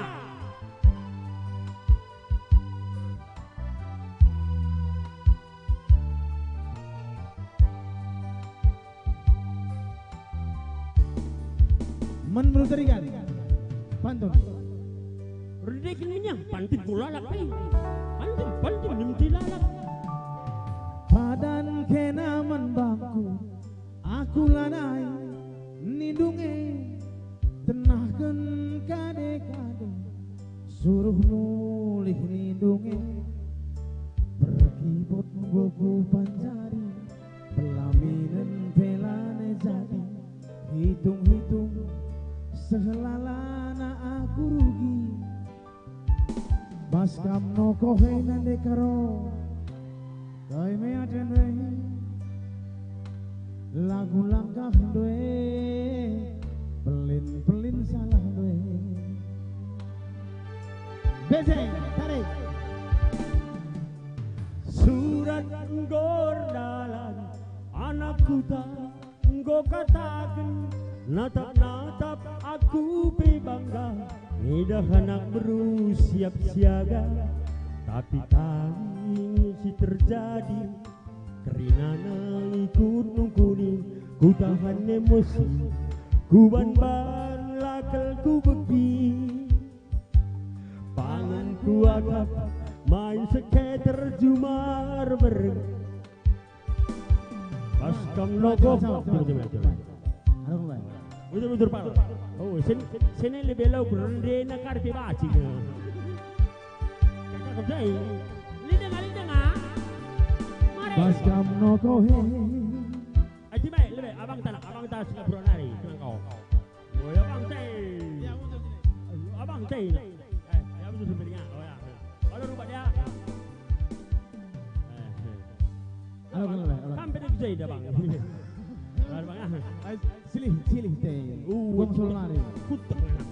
Men beru terigan. Pantun. Rende kin ngenyah pantun ku lalap, eh. Pantun, pantun, ninti lalap. Padan kena man bangku. Aku lanai nindunge, tenahken kade-kade, suruh mulih nindunge. Perkibot enggo kupancari, pelaminen pe lanai jadi, hitung-hitung sehelalana aku rugi. Bas kam nokoh e nande Karo, kai me aten e. Lagu langkah ndue, pelin-pelin salah ndue. Beseng, tarik. Surat enggo erdalan, anak kuta. Enggo kataken, natap-natap aku pe bangga, ngidah anak beru siap siaga. Tapi kami si terjadi, kerinana ikut nungkuni, kutahan emosi, kuban-ban lakel kubegi. Pangan kuakap, main seketer jumar bereng. Pas kam nokoh. Coba, coba, coba, coba. Anu, Bang. Bujur, bujur, Pak. Oh, sen-, sene lebe lau berendena karpe bacing. Kakak kerjai. Lindeng, lindeng, ah. Mari. Pas kam nokohe. Aji mai, lebe, abang tanak, abang tanak Singapura nari, tenang kau. Woi, abang teh. Ya, muncul sini. Abang teh. Eh, ya, muncul sampai dengan. Oh, ya. Kalau rumah dia. Eh, eh. Halo, halo, halo. Sampai di Jai dah, Bang. Halo, Bang, ah. Ai, silih, silih teh. Uh, Bang Solari. Kutak enak.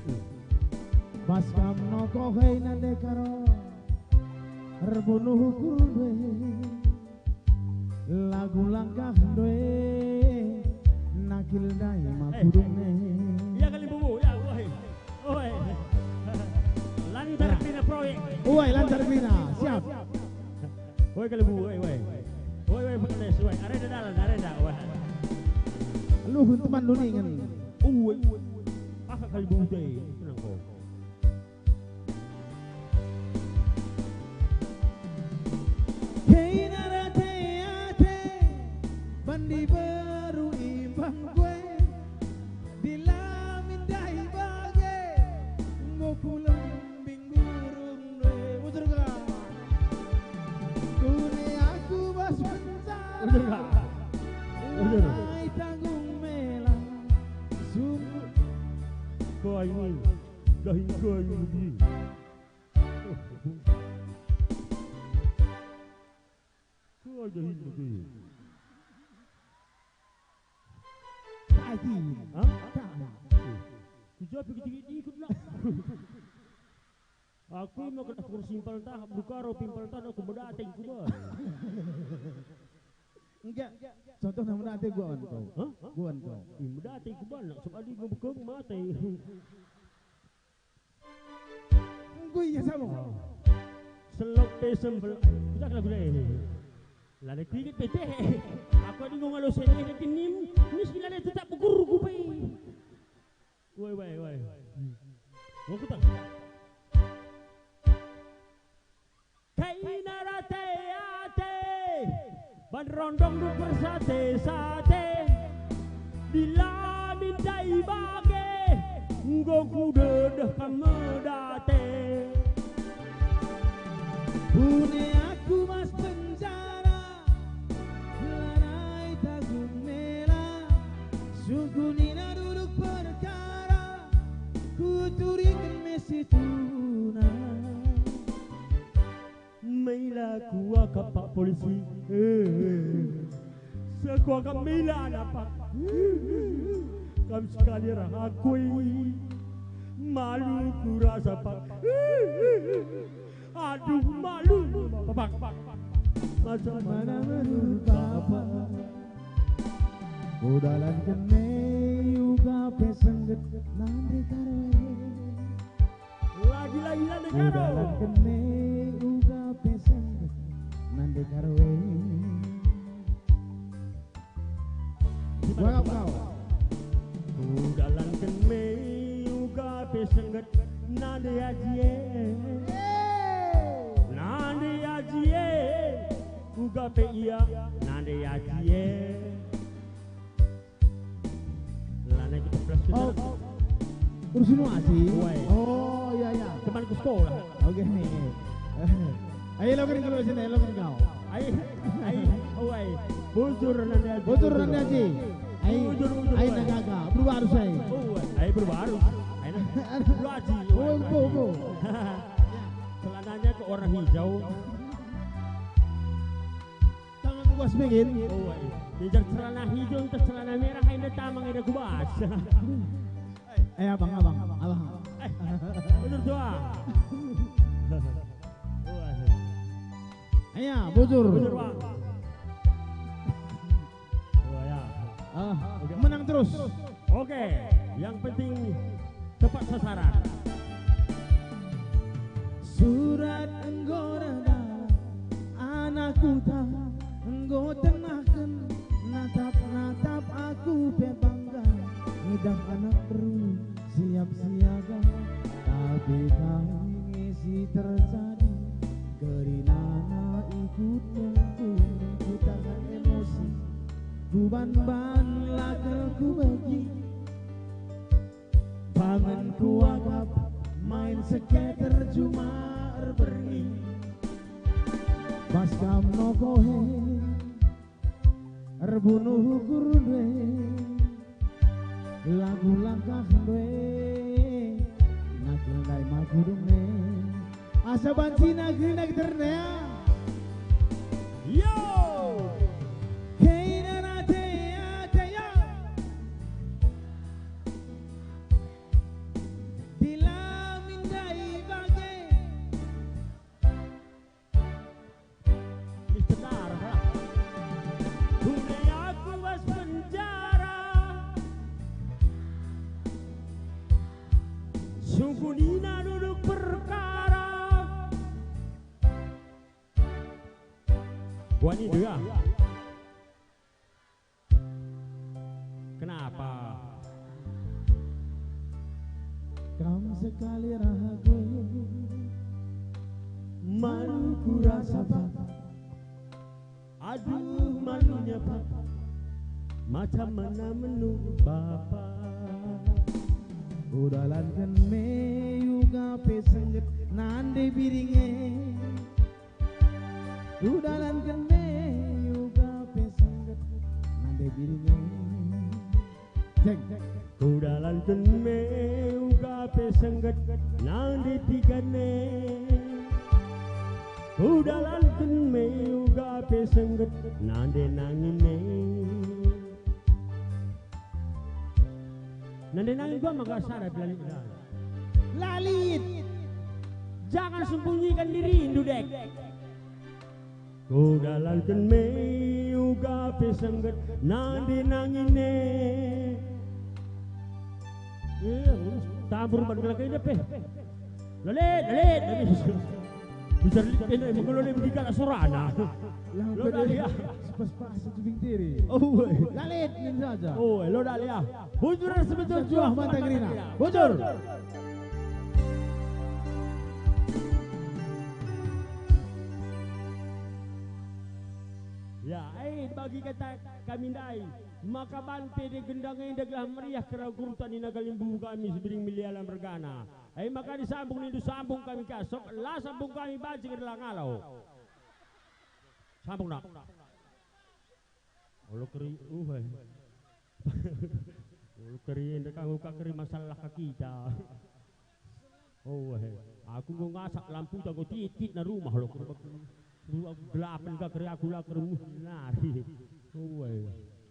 Pas kam nokohe nande karo. Erbunuh kundue. Lagu langkah ndue nakil ndai mapudungne. Iya kali bubu, ya, woi. Woi. Lancar pina proyek. Woi, lancar pina. Siap. Woi kali bubu, woi, woi. Woi, woi, pengenes, woi. Arenda dalan, arenda, woi. Luhun teman luningen. Woi. Aka kali bubu deh, tenang kau. Kena rate ate, bandi beru imbang kue, di lamin ndai bage, enggo kulembing burung nue. Udur ka? Kune aku bas penjara. Udur ka? Udur. Lanai tanggung mela, sungguh. Kau ini. Dahin kayu dia. Kau dahin dia. Kaji. Hah? Kaji. Kujapi kejigit ikut lah. Aku maka dah kursi impal tahap, buka ro pimpal tanah, aku medate kuban. Enggak. Contohna medate guan kau. Hah? Guan kau. Ih, medate kuban, nak sebab dia ngebekeng mate. Enggo iya sama. Selok pe sempel. Udah kena guna ini. Lada kuinget pe teh. Aku adi ngalo sene kenim, nis lada tetap beguru ku pe. Woi, woi, woi. Woi, kutang. Kaina rate-ate, ban rondongndu persate-sate, di lamin ndai bage, enggo kudedeh kam medate. Bune aku bas penjara, lanai tanggung mela, sungkun nina duduk perkara, kuturiken me situhuna. Mela kuakap pak polisi. Eh. Sekuakap mela anak pak. Kam sekali rah akui. Malu kurasa pak. Aduh malu pak. Macam mana menurut bapak? Udalan kene uga pe sengget nande karo. Lagi-lagi nande karo. Udalan kene uga pe sengget nande karo e. Gimana, Gimana, Bang? Udalan kene uga pe sengget nande Aji e. Nande Aji e. Uga pe ia nande Aji e. Lanai kita belas kita. Oh, urusin wasi. Wai. Oh, iya, iya. Temanku sekolah. Oke, nih. Ayo, lo kan kalau sini, lo kan kau. Ai, ai, oh, ai. Bujur nanti aja. Bujur nanti aja. Ai, bujur, bujur, ai, wai. Nagaga. Berubah harus, ai. Oh, wai. Ai, berubah harus. Ai, nah. Berubah aja. Oh, wai, bo, wai. Bo. Celananya ke warna hijau. Tangan kuas bikin. Oh, iya. Jejer celana hijau, entah celana merah, enda tamang, enda kubas. Eh, abang, abang, abang. Eh, bener doa. Oh, iya. Iya, bujur. Bujur, Bang. Oh, ya. Ah, oke. Menang terus. Oke, yang penting tepat sasaran. Surat enggo reda, anak kuta enggo tenahken, natap-natap aku pe bangga, ngidah anak beru siap siaga, tapi kai nge si terjadi, kerinana ikut tengku, kutahan emosi, kuban-ban laker kubegi. Bangen kuakap main seketer juma erberngi. Pas kam nokohe, Erbunuh ukur ndue, lagu langkah ndue, nagil ndai magurung ne. Asa banci nagil nagil terne ya. Yo! Hei nana te ate ya. Dila mindai bage. Mister Dara. Kune aku bas penjara. Sungkunina duduk perkara. Buat ni dua. Kenapa? Kam sekali ragu. Malu ku rasa, Pak. Aduh, malunya, Pak. Macam mana menurut Bapak? Udalanken me uga pe sengget nande biring e. Kudalanken me uga pe sengget nande biring e. Ceng. Kudalanken me uga pe sengget nande tigan e. Kudalanken me uga pe sengget nande nangin e. Nande nangin gua maka sada pe la lit. La lit. Jangan sembunyikan dirindu, Dek. Kudalanken me uga pe sengget nande nangin e. Eh, campur ban kelak enda pe. Lalit, lalit, lalit. Bicara lit enda, emang lo lit mendika sorana. Lah, lo dah ya. Sepas-pas tubing diri. Oh, weh. Lalit, nin saja. Oh, lo dah ya. Bujur sebetul juah mata gerina. Bujur. Ya, eh, bagi kata kami ndai, maka ban pe de gendang enda gelah meriah kera gurta nina galimbubu kami sibiring melialan mergana. Eh, maka disambung nindu sambung kami ka, sok la sambung kami banci ngedelang alau. Sambung, nak. Olo keri, uh, eh. Olo keri enda kanggo ka keri masalah ka kita. Oh, eh. Aku enggo ngasak lamputa enggo titit na rumah lo keri. Dua gelapen ka keri aku la keri muh nari. Oh, eh.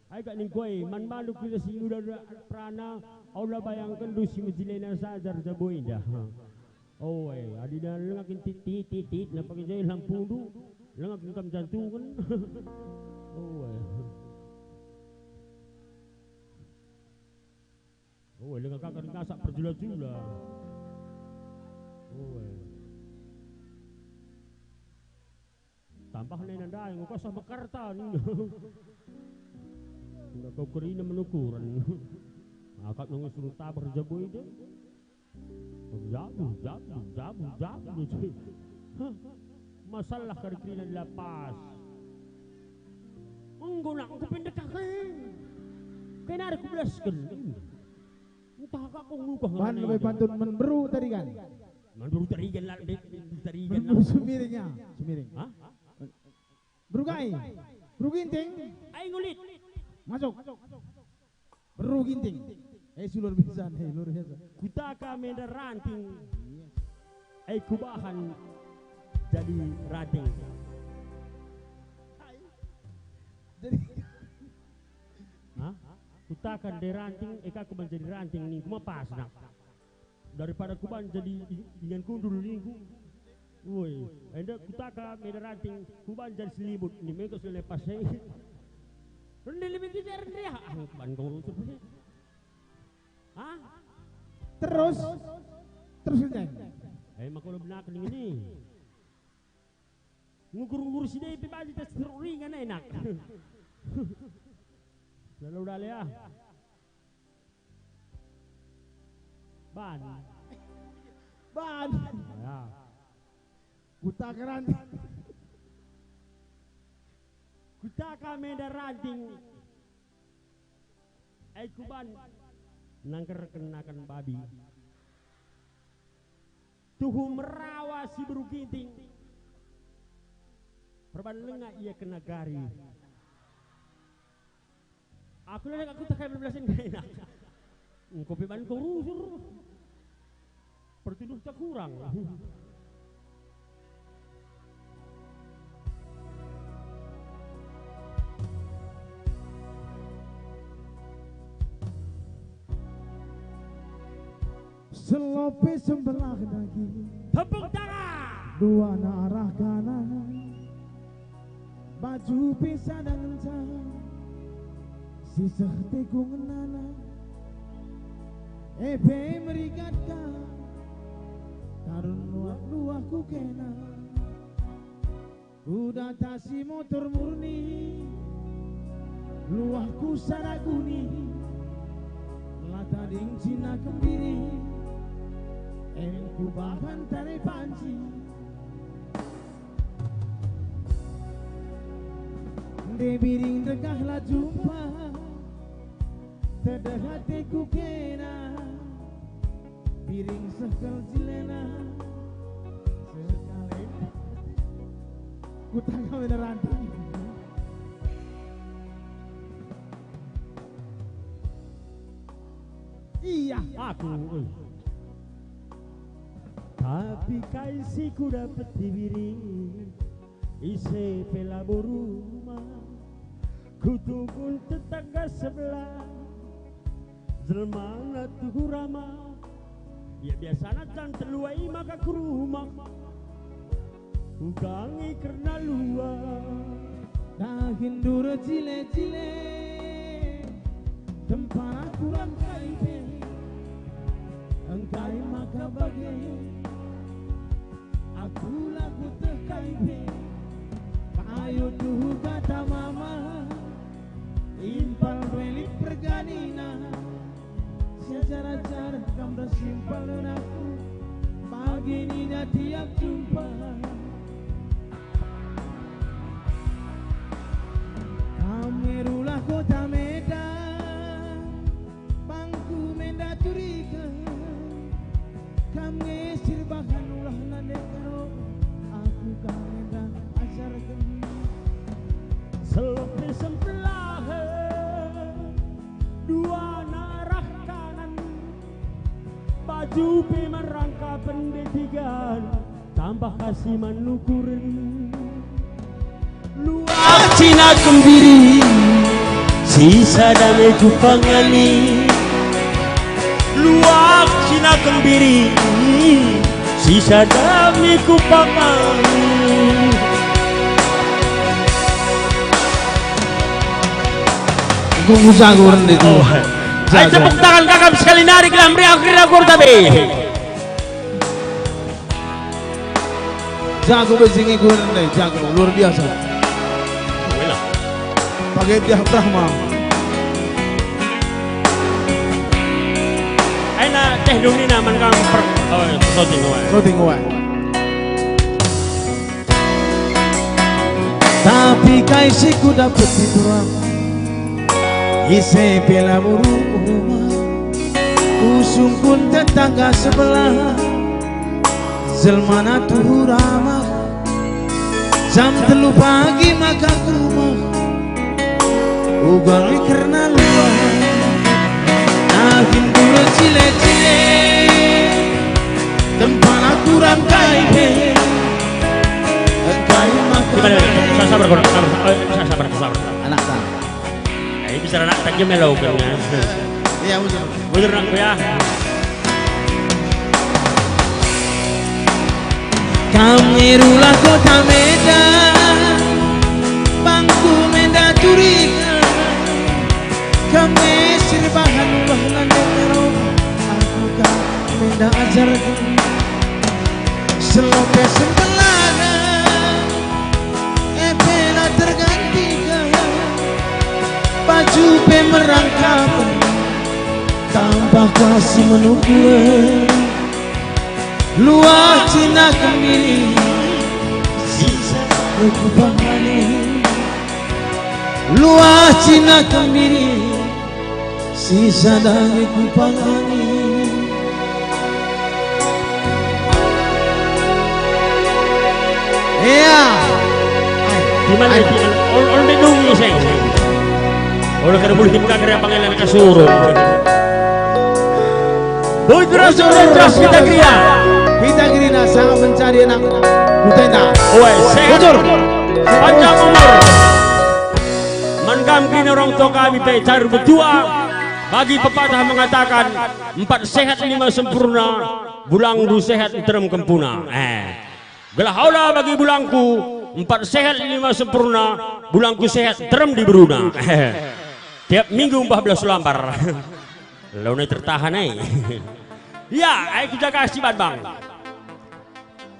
Ai kak ningkoi, man bandu keri si udah perana, au la bayangkenndu si mejilena sajar jabo indah. Oe, adina langa kin tit, tit, tit, tit, napa kin jai lampundu? Langa kin kam jantungen? Oe. Oe, langa ka kin ngasak perjula-jula. Oe. Tambah nai nandai, enggo kasah mekarta nina. Nda kau kerina menukuren. Akap nang suruh tabah jabo ida. Jabu, jabu, jabu, jabu. Hah. Masalah kari kerina di lapas. Enggo nak enggo pendekah ke. Kenari kubelasken. Entah kak kau nukah. Ban ngalana lebe ida. Pantun menberu tadi kan. Menurut Terigen lah, Terigen. Menurut Sumiring ya, Sumiring. Hah? Beru kai? Beru Ginting. Ai ngulit. Masuk. Beru Ginting. Eh, si luar biasa, eh, luar biasa. Kutaka menda ranting. Ai kubahan jadi ranting. Jadi hah? Kutaka nde ranting, eh, ka kubahan jadi ranting ningku ma pas nak. Daripada kuban jadi i-, ingan kundul ningku. Woi, enda kutaka meda ranting kuban jadi selimut ni mengko selepas e. Rende lebih kita rende ah, ah, kuban kau rusuh. Hah? Terus, terus kerjain. Eh, maka lo benaken ini. Ngukur-ngukur si dai pe banci tas ringan enak. Lalu dale ah. Ban. Ban. Ya. Kutaka ranting. Kutaka menda ranting. Ai kuban nangkerken nakan babi. Tuhu merawa si beru Ginting. Perban lenga ia kena gari. Aku lelek aku tak kayak belasin kena. Engko pe ban engko rusur. Pertuduh tak kurang. Selope sembelah dagi. Tepuk tangan. Duana arah kanan. Baju pe sada ngenca. Siseh teku ngenana. Epe merikat ka. Tarun luah-luah ku kena. Kudatasi motor murni, luahku sada guni, la tading cina kembiri, em kubahan tare panci. Nde biring degah la jumpa, tedeh ateku kena. Biring seh kal jilena. Sekali. Kutangkap enda ranting. Iya, aku. Tapi kai si kudapeti biring, ise pe labo rumah. Kutungkun tetangga sebelah. Jelmana tuhu rama, ia biasana jam telu ai maka ku rumah. Ugangi kerna luah. Dahin dura jile-jile, tempara kurang kai pe. Engkai maka bage? Aku la kuteh kai pe. Payo tuhu kata mama. Impal reli perganina. Siajar-ajar kam ras impal aku. Bagi nina tiap jumpa. Kam nge rulah kota Medan. Bangku menda turiken, kam nge sirbahan ulah nande karo, aku kam menda ajarken. Selok pe sempelahen, duana arah kanan, baju pe merangkapen detigan. Tambah ka si man nukuren. Luah cina kembiri, sisa dame kupangani. Luah cina kembiri, sisa dame kupangani. Gunggu jago rende tu. Oh. Ayo tepuk tangan kakak sekali nari gelah meriah kira kurta be. Jago be si nge ku ndai, jago luar biasa. Wela. Pake Diah Brahma. Aina teh dungina man kam per-, oh, shooting wae. Shooting wae. Tapi kai si kudapeti turang. Ise pe labo rumah, usungkun tetangga sebelah, jelmana tuhu ramah, jam telu pagi maka ku rumah, uga nge kerna luah, dahin dura cile-cile, tempana kurang kai pe, engkai maka. Gimana? Sabar, sabar, sabar, sabar. Anak ta. Eh, bicara anak tak je melo kan, ya. Iya, bujur. Bujur nak ya. Kam nge rulah kota Medan, bangku menda turiken. Kam nge sirbahan ulah nande karo, aku kam menda ajarken. Selope sempelahen, epe la tergantiken, baju pe merangkapen, tambah ka si menukuren. Luah cina kembiri, sisa kupangani. Luah cina kembiri, sisa dame kupangani. Ea. Di mana, di mana? Ol-, ol di dungi, saya. Ora kada bulih dipekak kira pangelan kasur. Bujur asur ras kita kria. Kita gerina sangat mencari anak mutena. Oe, sehat. Bujur. Panjang umur. Man kam kini orang tua kami pe cair betua. Bagi pepatah mengatakan, empat sehat lima sempurna, bulangndu sehat nterem kempuna. Eh. Gelah ola bagi bulangku, empat sehat lima sempurna, bulangku sehat nterem diberuna. Tiap minggu embah belas lambar. Launa tertahan ai. Ya, ai kujaga si Bambang.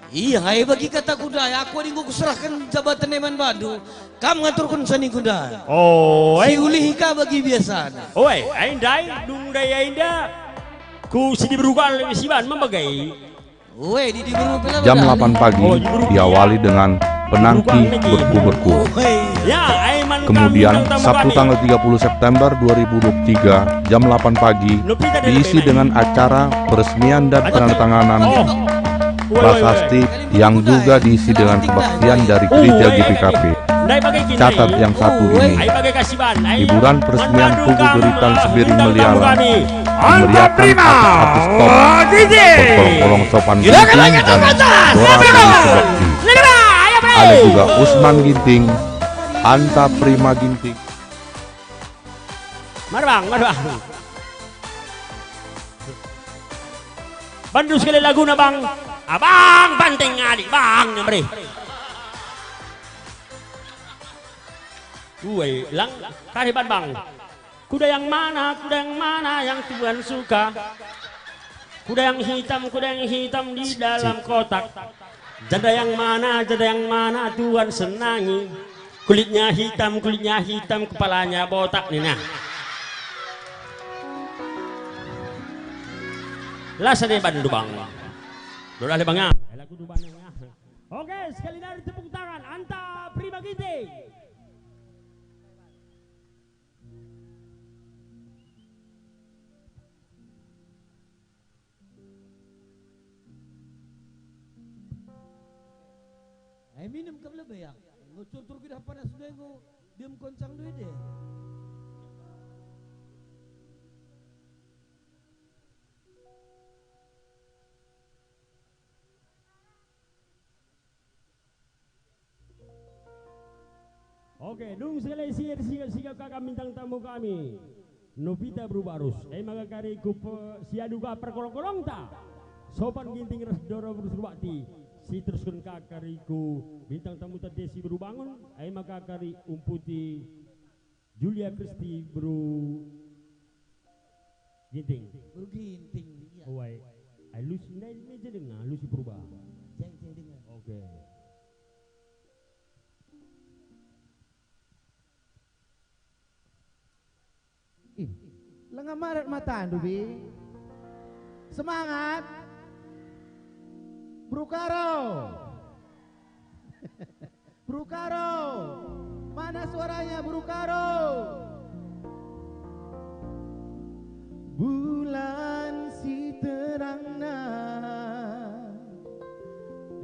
Iya, ai bagi kata kudai, aku enggo kuserahken jabaten e man bandu, kam ngaturken sani kudai. Oh, ai. Si ulih ka bagi biasana. Oi, ai ndai, dung ndai ai nda. Ku si diberu kal si Ban membagai. Jam delapan pagi diawali dengan penangki berku-berku. Kemudian, Sabtu tanggal tiga puluh September dua ribu dua puluh tiga, jam delapan pagi, diisi dengan acara peresmian dan penandatanganan prasasti yang juga diisi dengan kebaktian dari gereja G P K P. Catat yang satu ini. Hiburan peresmian Tugu Guritan Sebiring Meliala dimeriahkan artis-artis top, berkolong-kolong Sopan Ginting dan Dora Putri Subakti. Ada juga Usman Ginting, Anta Prima Ginting. Marbang, marbang. Bandu sekali laguna, Bang. Abang Banteng Adi, Bang, nyamre. Uai, lang, kari ban, Bang. Kuda yang mana, kuda yang mana yang Tuhan suka? Kuda yang hitam, kuda yang hitam di dalam kotak. Janda yang mana, janda yang mana Tuhan senangi? Kulitnya hitam, kulitnya hitam, kepalanya botak, nina. Lasa deh bandu, Bang. Dolah le, Bang, ah. Lagu du bandu, ah. Oke, sekali lagi tepuk tangan, Anta Prima Ginting. Eh, minem kap lebe, ya. Enggo cuntur kita panas dua enggo diem koncang duit, ya. Oke, dung sekali si ersikap-sikap kaka bintang tamu kami. Novita Beru Barus, e maka kari ku pe-, siadu ka perkolong-kolongta. Sopan Ginting ras Dora Beru Surbakti, si terusken ka kari ku bintang tamu ta Desi Beru Bangun, e maka kari umputi Julia Kristi Beru Ginting. Beru Ginting, iya. Uai. Ai, Lucy, ndai meja denga, Lucy Purba. Jeng, jeng denga. Oke. Ih, langa marat matandu, Bi. Semangat. Beru Karo. Beru Karo. Mana suaranya, Beru Karo? Bulan si terangna,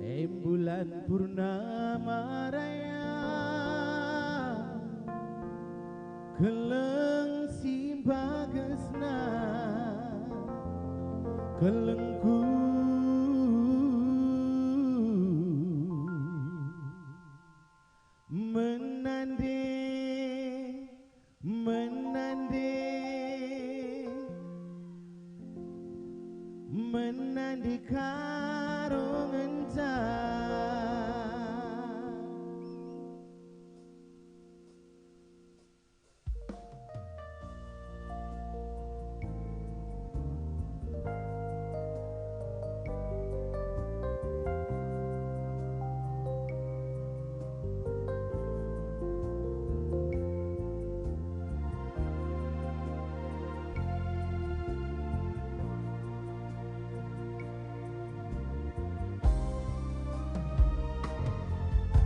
em bulan purnama raya. Keleng si bagesna, kelengku. Menande, menande, menande karungenca.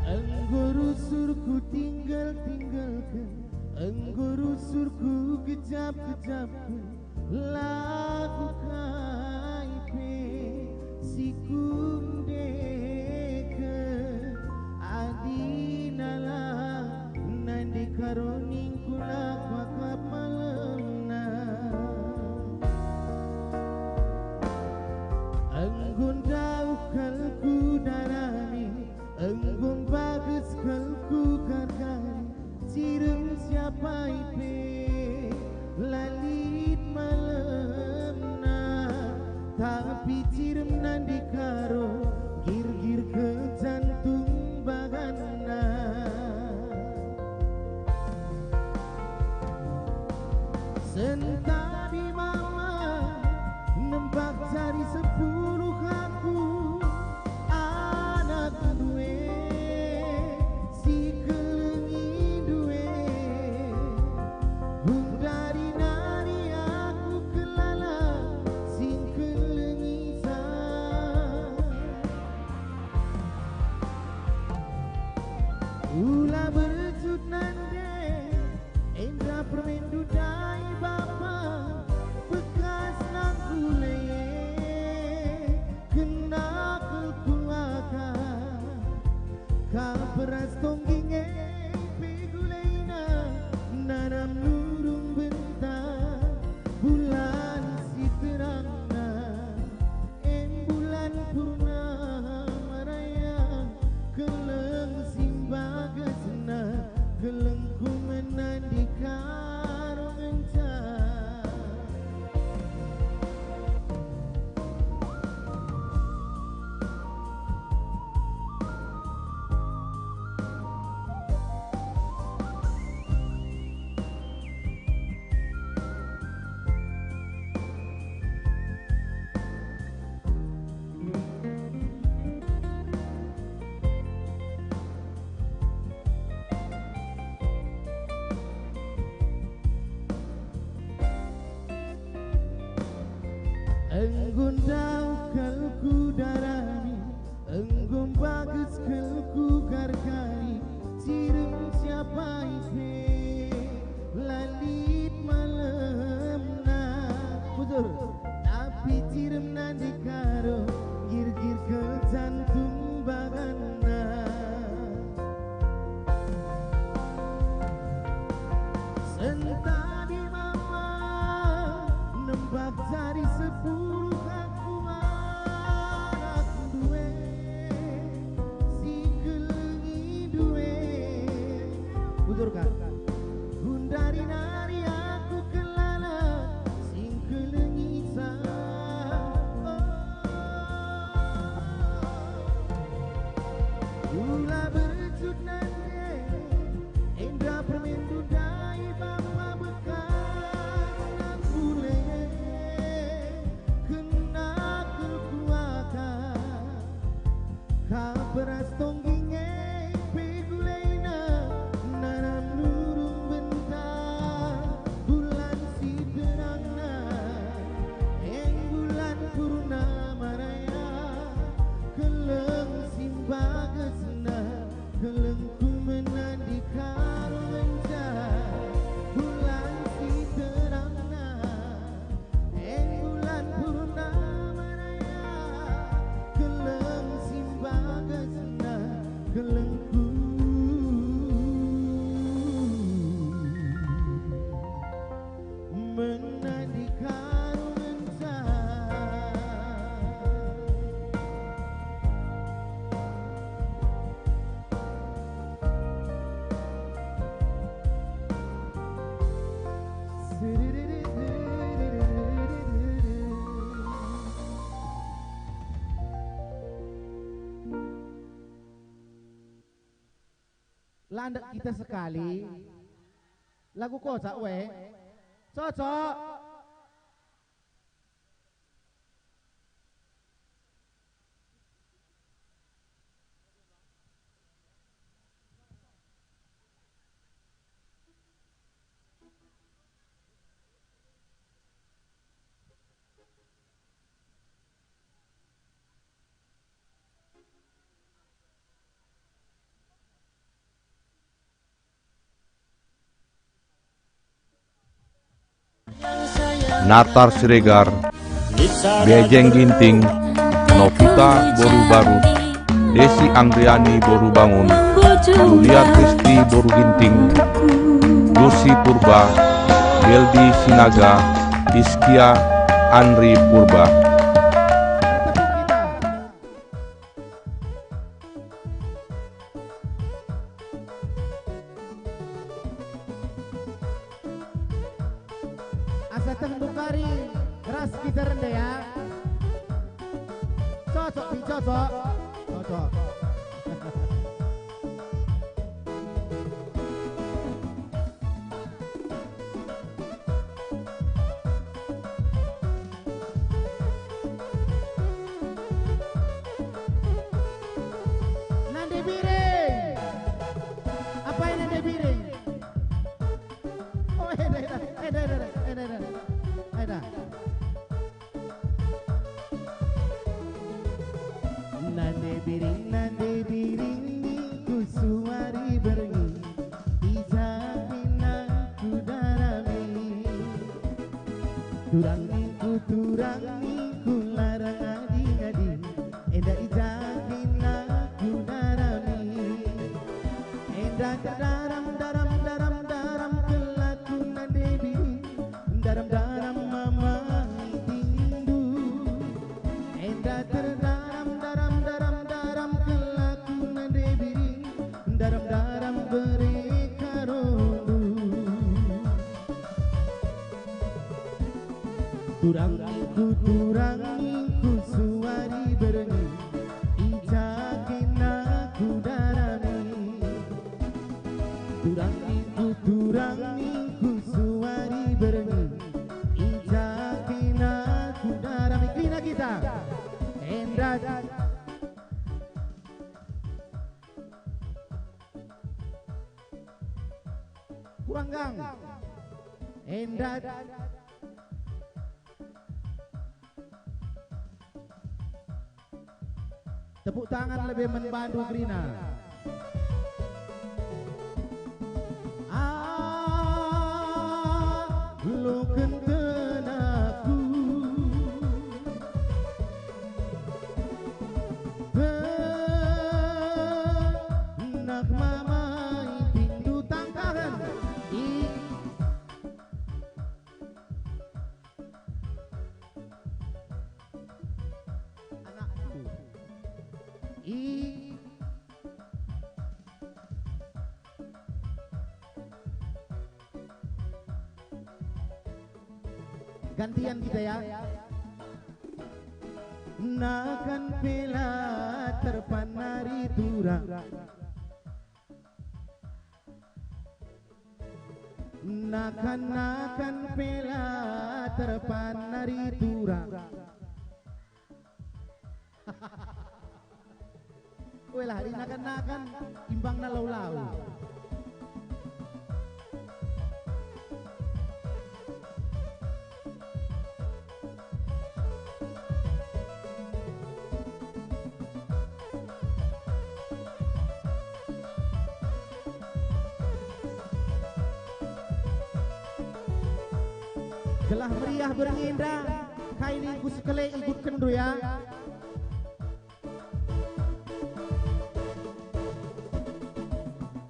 Enggo rusur kutinggal-tinggalken, enggo rusur kugejap-gejapken, la kukai pe si kundeken. Adina la nande karuningku la kuaka Sentabi mama, nembak jari sepuluh aku, anak ndue, si kelengi ndue. Gundari nari aku kelala, si kelengi sa. Ula bercut nande, enda permen dudai bapa, bekas nang kule, kena kelkuaka. Ka peras tongging e pe gulena, nanam nurung bentang, bulan si terangna. Em bulan purnama raya, keleng si mbagesna, kelengku menandika ngenca. Enggo ndauh kal ku darami, enggo mbages kal ku gargari, cirem siapai pe la lit malemna. Bujur. Tapi cirem nande karo, girgir kal jantung baganna. Sentabi mama, nembak jari sepuluh aku anak ndue, si kelengi ndue. Bujur kal. Gundari nari aku kelala, si kelengi sa. Ula bercut nande, enda permen dudai bapa bekas nang kule, kena kelkuaka. Ka peras tongging e pe gulena, nanam nurung bentang, bulan si terangna, em bulan purnama raya, keleng si mbagesna, kelengku menandika ngenca, bulan si terangna. Eng bulan purnama raya, keleng si mbagesna, kelengku menandika ngenca. Landek kita sekali. Lagu Kocak we. Cocok. Natar Siregar, Bejeng Ginting, Novita Boru Baru, Desi Anggriani Boru Bangun, Julia Kristi Boru Ginting, Lucy Purba, Geldi Sinaga, Iskia Andri Purba. Asa teh ndukari ras kita rende ya. Cocok, Pi, cocok. Cocok. Eda, eda, eda, eda, eda, eda, eda. Eda. Nande biring, nande biring ningku suari berngi, i ja kin aku darami. Turang ningku, turang ningku, larang ngadi-ngadi, enda i ja kin aku darami. Enda terdaram, daram, daram, daram, kelaku nande biring, daram, daram, mama itindu. Enda terdaram, daram, daram, daram, kelaku nande biring, daram, daram, bere karondu. Turang ningku, turang ningku suari berngi, i ja kin aku darami. Turang ningku, turang ningku suari berngi, i ja kin aku darami. Kerina kita. Enda. Kurang, Gang. Enda. Tepuk tangan lebe man bandu kerina. Ah, loken kenaku. Nak mama itindu tangkahen. I anakku. I gantian kita ya. Nakan pela terpanari turang. Nakan-nakan pela terpanari turang. Welah, dinakan-nakan imbangna lau-lau. Gelah meriah berngi enda, kai ningku sekali igutkenndu ya.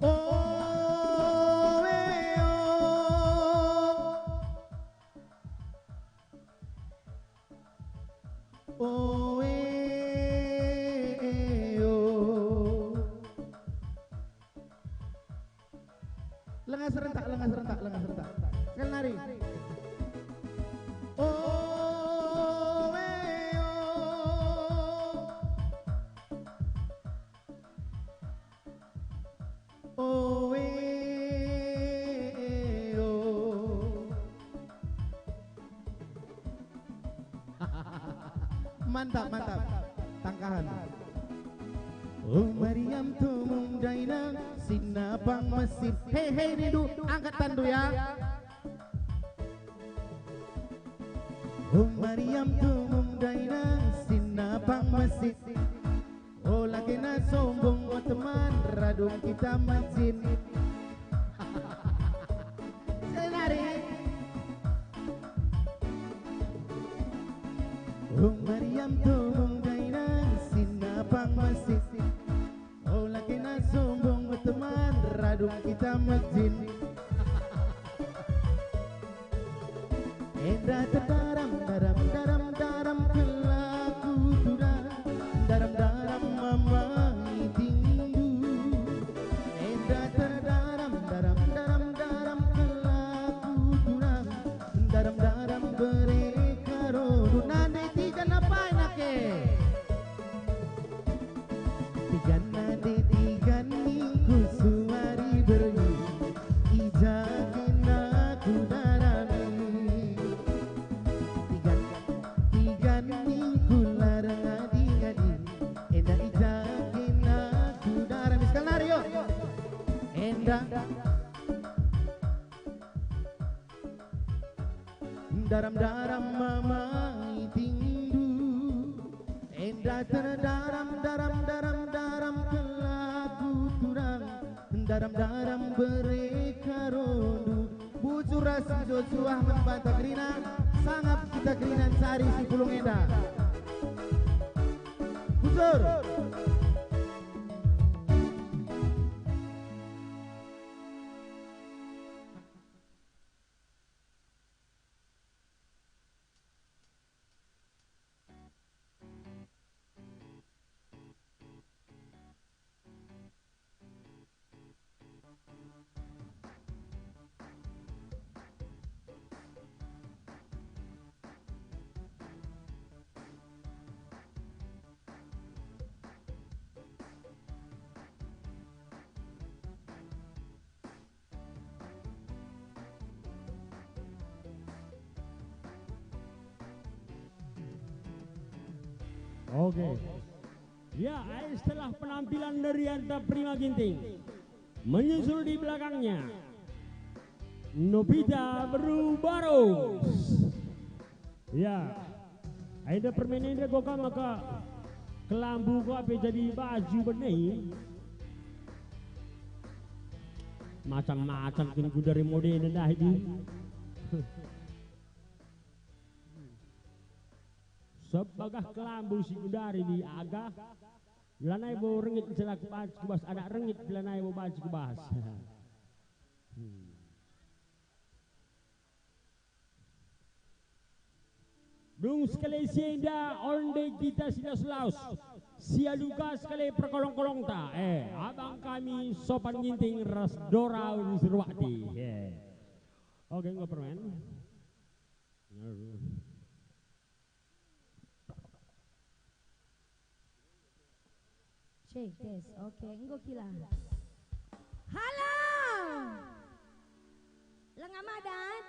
Oh, eh, oh. Oh, eh, eh, oh. Langa serentak, langa serentak, langa serentak. Sekali nari. Oh, eh, oh. Oh, eh, eh, oh. Mantap, mantap. Tangkahan. Oh, Mariam tumung daina, sinapang mesin. Hei, hei, rindu, angkat tandu ya. Oh, Mariam tumung daina, sinapang mesin. Ola kena sombong, o teman, radung kita mejin. Senari. Oh, Mariam tumung daina, sinapang mesin. Ola kena sombong, o teman, radung kita mejin. Enda terdaram, daram, daram, daram, kelaku turang. Daram, daram, mama itindu. Enda terdaram, daram, daram, daram, kelaku turang. Daram, daram, bere karondu. Nande tiga napai nake? Tiga nande tiga ningku suari berngi, i ja kin aku darami. Daram-daram mama itingndu, enda terdaram, daram, daram, daram kelaku turang, daram-daram bere karondu. Bujur ras jojoah man banta kerina, sangap kita kerina ncari si pulung enda. Bujur. Oke. Ya, eh, setelah penampilan dari Anta Prima Ginting, menyusul di belakangnya Novita Beru Barus. Ya. Enda permen enda go ka maka kelambu go pe jadi baju bene. Macam-macam kin gundari modena ndai. Sebagah kelambu si gundari di aga, lanai bo rengit ncela ku bas, ku bas anak rengit, lanai bo bas ku bas. Hmm. Dung sekali si enda, ola ndai kita si laus-laus, si alu ka sekali perkolong-kolongta. Eh, abang kami Sopan Ginting ras Dora Wisnuwati. Eh. Oke, enggo permen. Cek, tes. Oke, enggo kila. Halo. Lenga madat.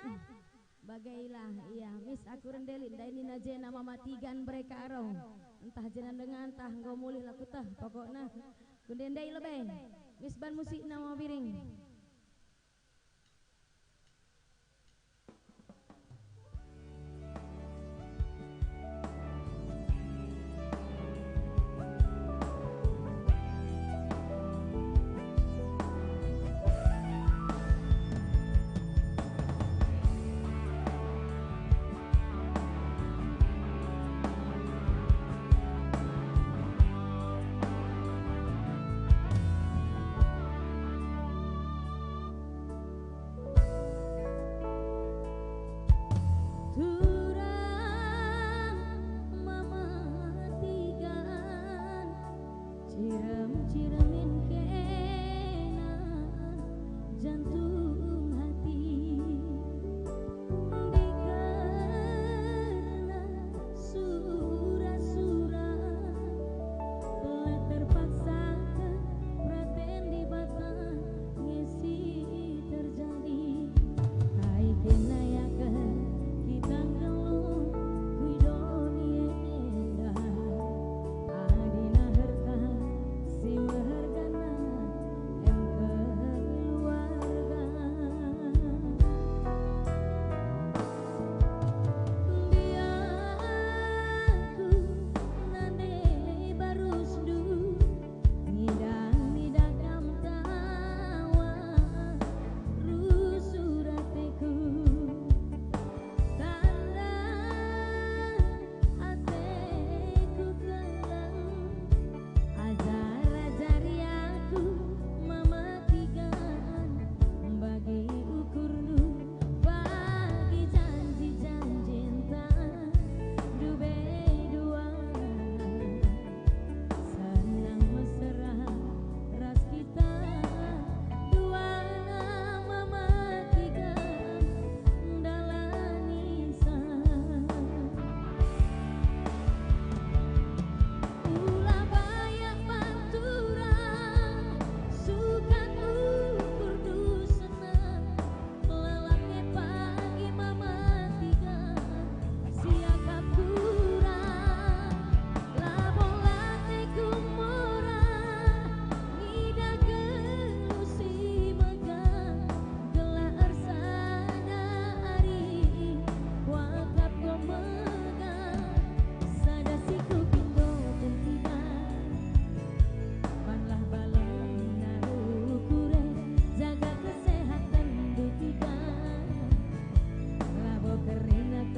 Bagailah, iya, mis aku rendelit, ndai nina jena mama tigan bereka aro. Entah jena denga, entah enggo mulih la kuteh, pokokna. Kundendai lebe. Mis ban musikna mama biring.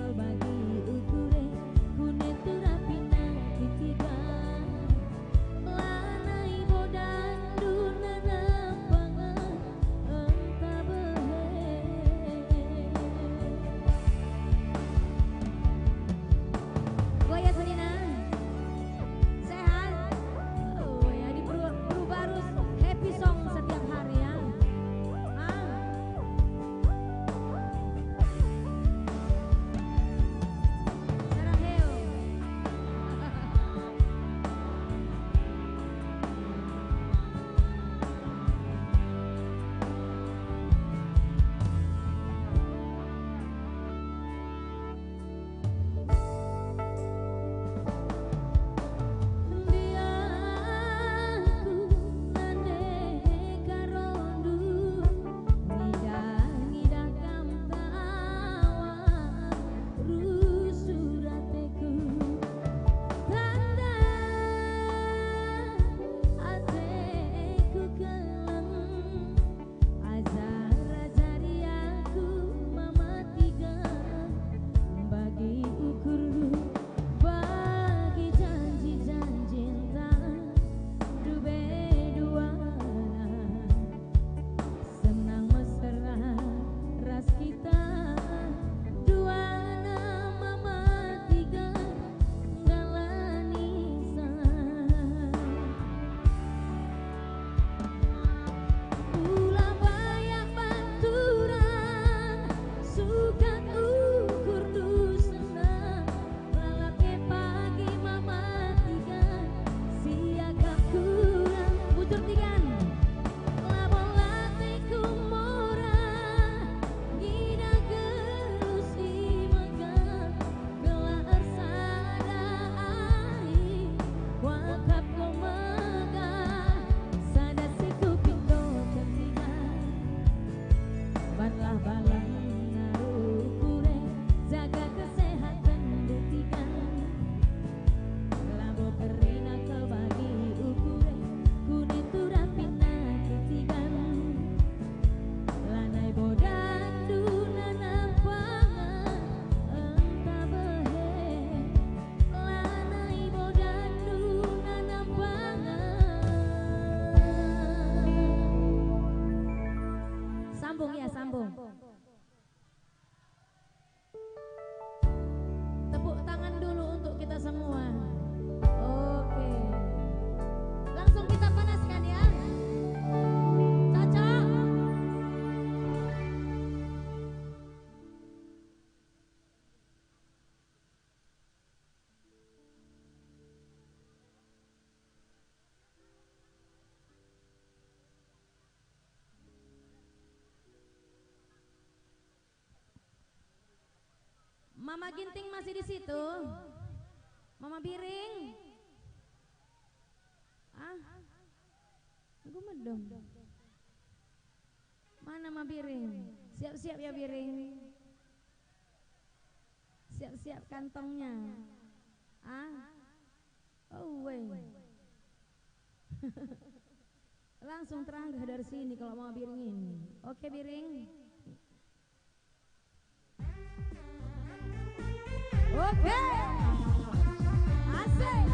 Bagi ukure, kune turapi nang kitiga. Lanai bodandu nanam pangan enta behe. Goyang senina. Sehat. Oh, ya, di Peru-, Perubarus happy song setiap hari, ya. Ah. Sarang heo. Ndia ku nande karondu, ngidah-ngidah kam tawa rusur ateku. Tanda ateku keleng. Ajar-ajari aku mama tiga, bagi ukur, bagi janji-janji enta ndube duana. Senang mesra ras kita duana mama tiga. Dalanisa. Ula bayak banturan, sukat ukurndu senang, lalap nge pagi mama tiga, siakap kurang bujur tigan. Labo lateku mora, ngidah geluh si megah, gelah ersada ari, kuakap ko megah, sada si kupindo ketiga. Banlah balem ngaruh kure, jaga kesehatan detikan. Labo kerina kal bagi ukure, kune turapina ketigan. Lanai bodandu nanam pangan enta behe. Lanai bodandu nanam pangan. Sambung ya, sambung. Tepuk tangan dulu untuk kita semua. Oke. Langsung kita panaskan ya. Cocok? Mama Ginting masih di situ? Mama Biring? Ah? Enggo medem. Mana Mama Biring? Siap-siap ya, Biring. Siap-siap kantongnya. Ah? Oh, weh. Langsung teranggah dari sini kalau Mama Biring ini. Oke, Biring. Oke. Asik.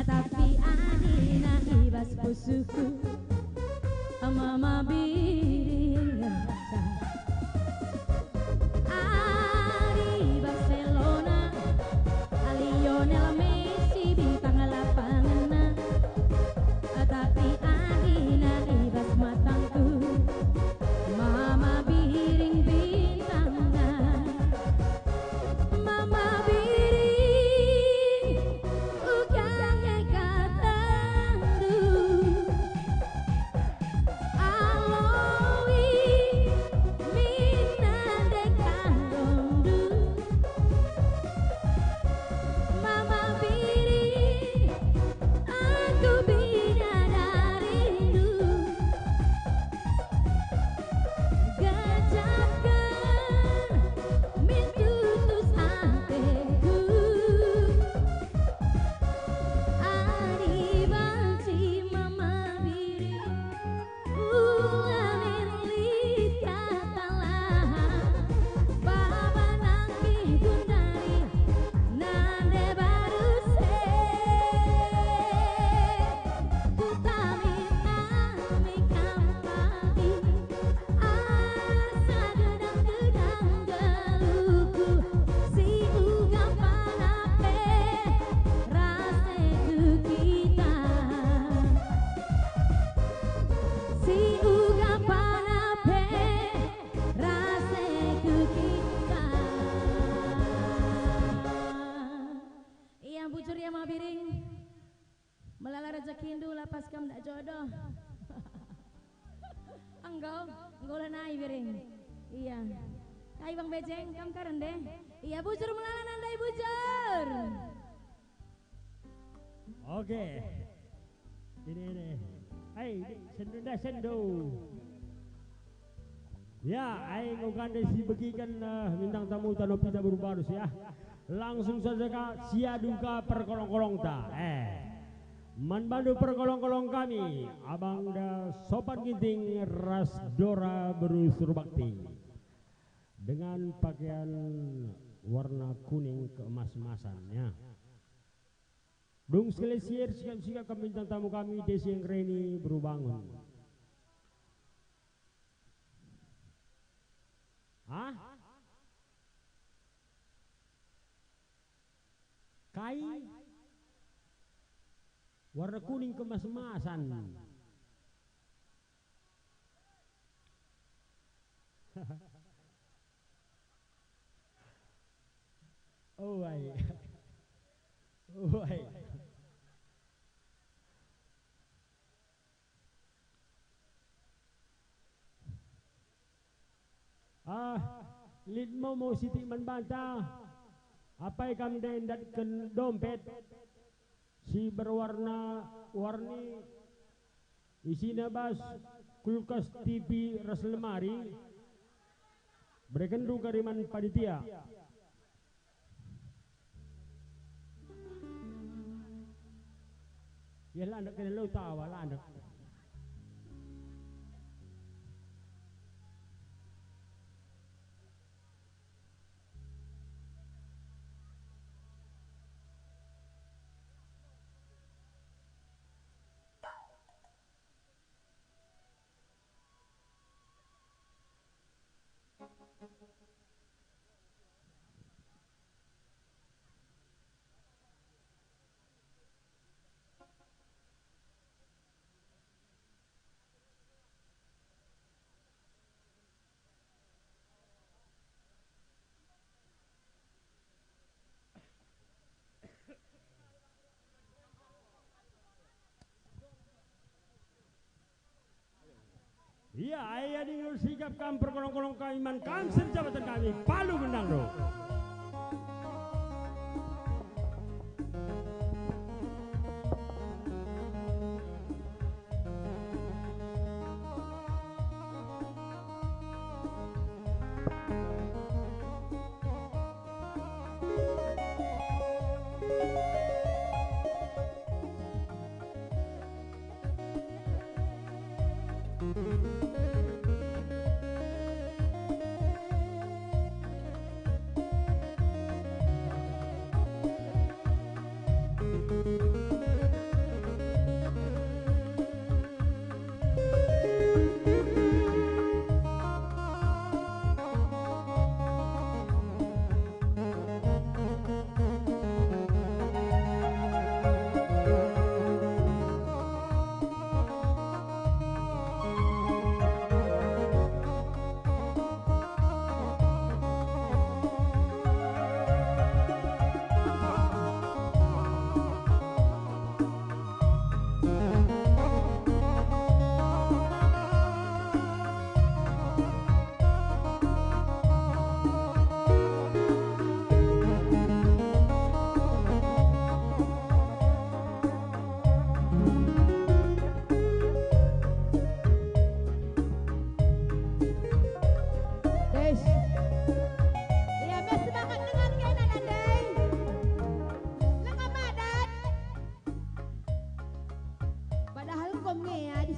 Tapi adina i bas pusuhku, Mama Biring ngerasa. Ari Barcelona, Lionel Messi bintang lapangenna. Tapi adina i bas matangku, Mama Biring bintangna. Mama Biring, uga nge katandu. Aloi, mina nde kandondu. Mama Biring, aku bidadarindu. Gejapken min tutus ateku. Adi banci Mama Biring, ula min lit kata lahat. Baba nangkih gundari nande baruse. Kutami-tami kam pagi, asa gedang-gedang geluhku, si uga pana pe rase ku kita. Si uga pana pe rase ku kita. Ia bujur ia Mama Biring. Melala rejekindu, lapas kam ndak jodoh. Enggo, enggo lanai Biring. Iya. Kai Bang Bejeng, kam karen deh. Iya, bujur melala nandai bujur. Oke. Ini, ini. Hai, sendu nda sendu. Ya, ai enggo ka nde sibegiken, eh, bintang tamu tano pita beru barus ya. Langsung saja ka siadu ka perkolong-kolongta. Eh. Man bandu perkolong-kolong kami, Abang da Sopan Ginting ras Dora beru Surbakti. Dengan pakaian warna kuning keemas-emasan ya. Dung sekali sier sikap-sikap kami bintang tamu kami Desi Anggreni beru Bangun. Hah? Kai? Warna kuning keemas-emasan. Oh, ai. Oh, ai. Ah, lit momo sitik man banta. Apai kam nde ndatken dompet si berwarna-warni, isina bas, kulkas, T V, ras lemari? Berekenndu kari man panitia. Ya, landek kena lo tawa, landek. Ia, ai adi nggo sikap kam perkolong-kolong kami man kam si erjabatan kami, palu gendang do.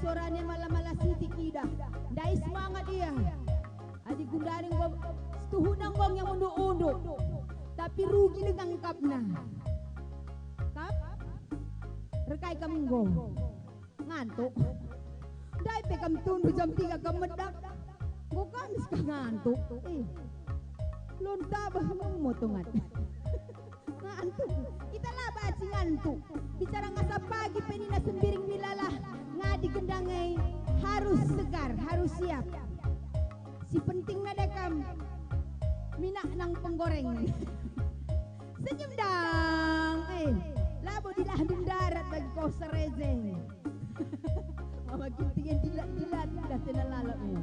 Torane mala-mala sitik idah. Ndai semangat ia. Adi gundari enggo setuhuna enggo yang unduk-unduk. Tapi rugi dengan kap nah. Kap? Rekai kam enggo. Ngantuk. Ndai pe kam tunduh jam tiga kam medak. Enggo kam sika ngantuk. Eh. Lon tabah memotongan. Ngantuk. Kita la banci ngantuk. Bicara ngasa pagi pe nina Sembiring Milalah, ngadi gendang e harus segar, harus siap. Si penting nada kam minak nang penggoreng. Senyum dang, eh, labo dilahndu ndarat bagi kau serejeng. Mama Ginting e dilat-dilat, dah tena lalap e.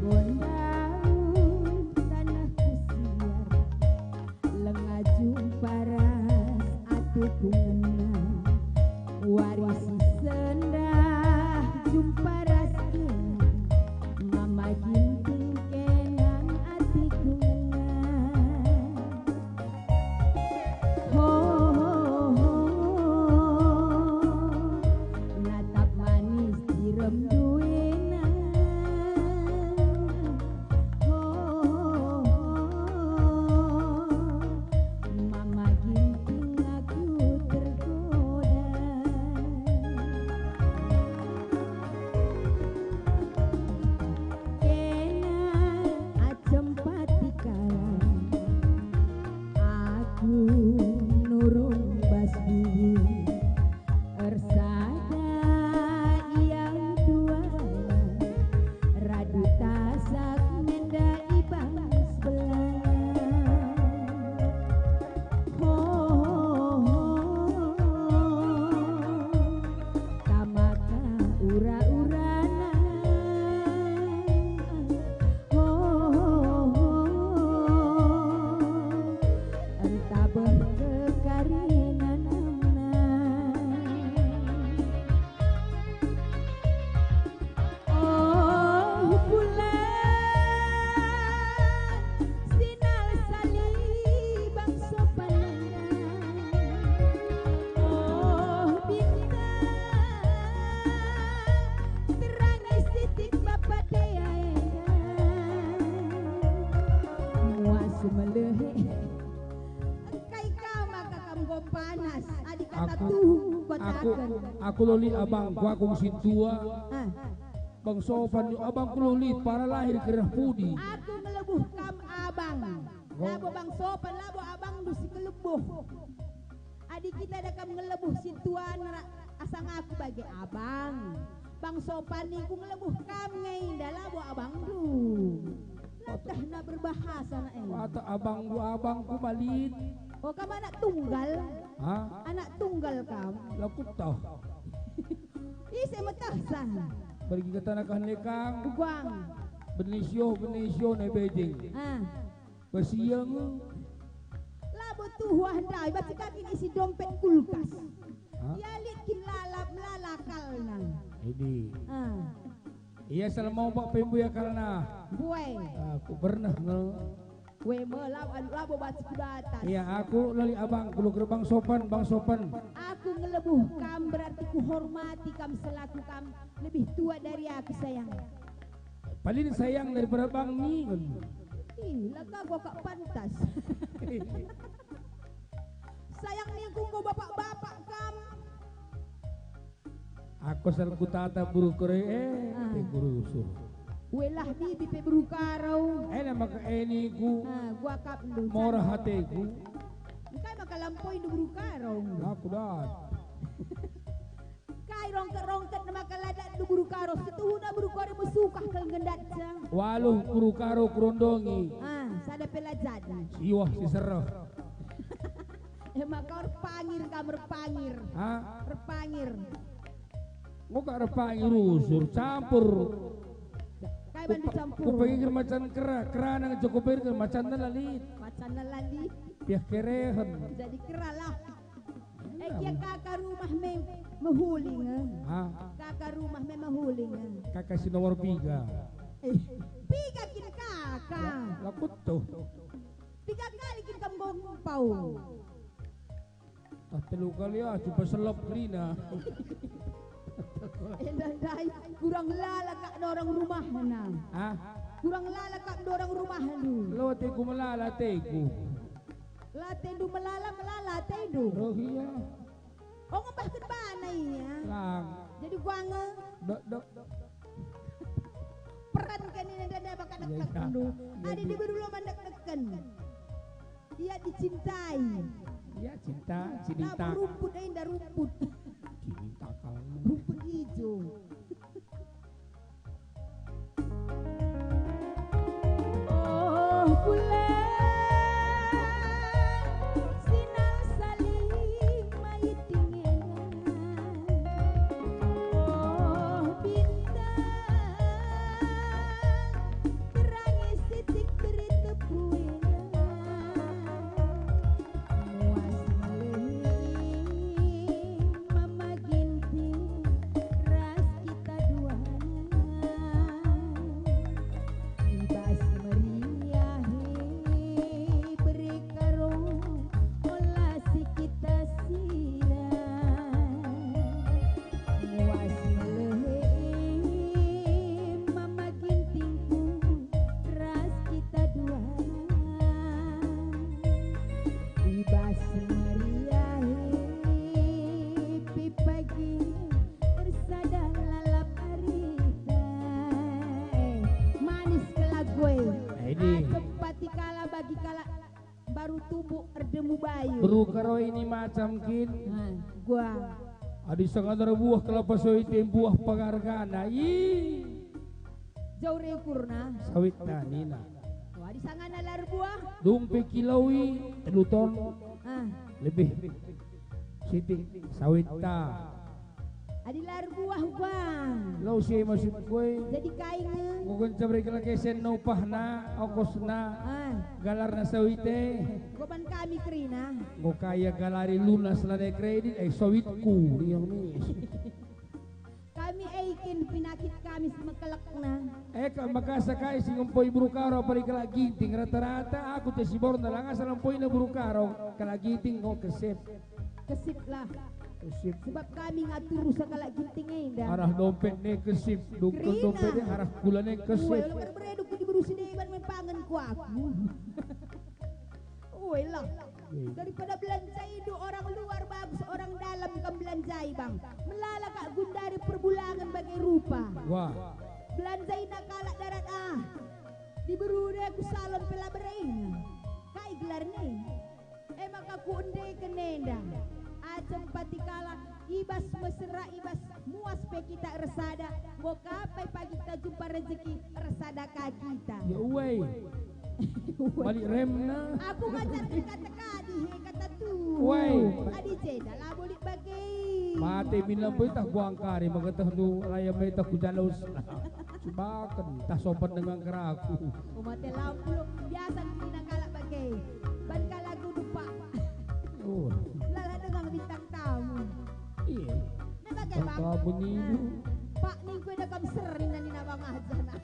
Gondang tanah kusiar, lenga jumpa ras ateku ngena. Wari si sendah jumpa ras kena, Mama Ginting kena ateku ngena. Ho, ho, ho, natap manis direm duena. Ho, ho, ho, Mama Ginting aku tergoda. Kena acem pati kalang, aku nurung bas bubu. Ersada iang tuana, radu tasak menda i bas belang. Ho, ho, ho, ho. Kamaka ura-urana. Ho, ho, ho, ho. Entah berkekarina namna. Oh, bulan sinal salibang sopan. Oh, bintang terangi sitik bapa dea enda. Muas melehe. Engkai kam maka kam enggo panas? Adi kata aku, tuhu aku, kataken. Aku loli abangku, aku si tua. Ah. Bang sopan yo abangku loli, para lahir kerah pudi. Aku ngelebuh kam abang. Enggo. Labo bang sopan, labo abangndu si kelebuh. Adi kita ada kam ngelebuh si tuana asa ngaku bage abang. Bang sopan ningku ngelebuh kam nge enda labo abangndu. Latahna berbahasa nak e. Kata abangku, abangku malit. Oh, kam anak tunggal? Hah? Anak tunggal kam? Laku tah. Ise metehsa? Pergi ke tanah kan lekang. Buang. Benisio, benisio ne bejeng. Ah. Besiang. Labo tuhu ah ndai, bas kakin isi dompet kulkas. Hah? Ia lit kin lalap lala kalna. Ini. Ah. Ia salah mau bak pembuya kalna. Buai. Aku pernah nge. We me, labo, labo bas kudatas. Ia aku loli abang, kulu gerbang sopan, bang sopan. Aku ngelebuh kam berarti kuhormati kam selaku kam lebih tua dari aku, sayang. Paling sayang daripada bang ni. Ih, laka gua kak pantas. Sayang ningku enggo bapak-bapak kam. Aku asal kutata beru karo e, eh, ah. Te kurusuh. Welah bibi pe beru karo. Eh, na maka e ningku. Ah, gua kap ndu. Mora hateku. Engkai maka lampoi ndu beru karo. Aku dat. Kai rongket-rongket maka ladak ndu beru karo, setuhuna beru karo mesukah kal ngendatca. Waluh beru karo kurondongi. Ah, sada pe la jadi. Siwah si sereh. Eh, maka erpangir kam, erpangir. Ha? Erpangir. Enggo kak erpangir usur, campur. Kai bandu campur? Kupengger macan kera, kera nang Joko Berger, macanna la lit. Macanna la lit. Piah kerehen. Jadi kera lah. Eh, kia kaka rumah me mehuling, eh. Ha? Kaka rumah me mehuling, eh. Kaka si nomor piga. Eh, piga kin kaka? La, la kutuh. Tiga kali kin kam nggo ngempau. Ah, telu kali ah, coba selop kerina. Enda ndai, kurang lala kap ndorong rumahna. Ah? Kurang lala kap ndorong rumahndu. Lo ateku melala ateku. La atendu melala, melala atendu. Oh iya. Oh, ngembahken bana ia. Lang. Jadi gua nge. Dok, dok, dok. Peran kan ini, nda, nda, baka. Iya, iya. Deketndu. Iya, adi iya. Diberu lo mandek deken. Ia dicintai. Iya, cinta, cinta. Nah, rumput, eh, nda rumput. Cinta kau. Rumput hijau. Oh, bulan sinar saling maiting ena. Oh, bintang terangi sitik beri tepu ena. Muas melehe Mama Ginting ras kita duana. I bas meriah e bere karo ola si kita sira. Muas melehe Mama Gintingku ras kita duana. I bas meriah e pe pagi ersada lalap arita. Eh, manis kal lagu e. Nah, ini. Asem pati kalak bagi kalak baru tubuh erdemu bayu. Beru karo ini macam kin. Nah, gua. Adi sangana erbuah kelapa sawit e, buah penghargana. Ih. Jau re ukurna. Sawit tanina. Wah, adi sangana la erbuah. Dung pe kiloi telu ton. Ah. Lebih. Sitik sawit ta. Adi la erbuah, Bang. Lau si e maksudku e. Jadi kai nge? Enggo kenca bere kalak esen upahna, ongkosna, ah, galarna sawit e. Enggo ban kami kerina. Enggo kai ia galari lunas lanai kredit, eh, sawitku, riang mis. Kami e kin penakit kami si mekelekna. Eh, ka, maka sakai si ngempoi beru karo apalagi kalak Ginting. Rata-rata aku te si borna langa salah mpoina beru karo kalak Ginting enggo kesip. Kesiplah. Kesip. Sebab kami ngatur usaha kalak Ginting enda. Arah dompet ne kesip, dukun. Kerina. Dompet ne arah kula ne kesip. Ue, leker bereduk di beru si deban mempangen ku aku. Ue lah. Iya. Daripada belanjai du orang luar bagus, orang dalam kam belanjai, Bang. Melala kak gundari perbulangan bage rupa. Wah. Belanjaina kalak darat ah. Diberu de ku salon pela bereng. Kai gelarna? E maka kuendeken enda. Asem pati kalak, i bas mesera, i bas muas pe kita ersada, enggo ka pe pagi kita jumpa rezeki ersada ka kita. Ya, uwei. Balik remna. Aku ngajar teka-teka di he kata tu. Uwei. Adi jenda labo lit bage. Mate mina pe tah kuangkari, maka tah tu raya me tah ku jalus. Cubaken, tah sopan dengan keraku. Umate lampu, biasa nina kalak bage. Ban kalak ku dupa. Oh. Lala dengang bintang tamu. Iya. Nah, bage, Bang. Bintang tamu ni. Nah, Pak, ningku eda kam sering nina Bang aja, nah.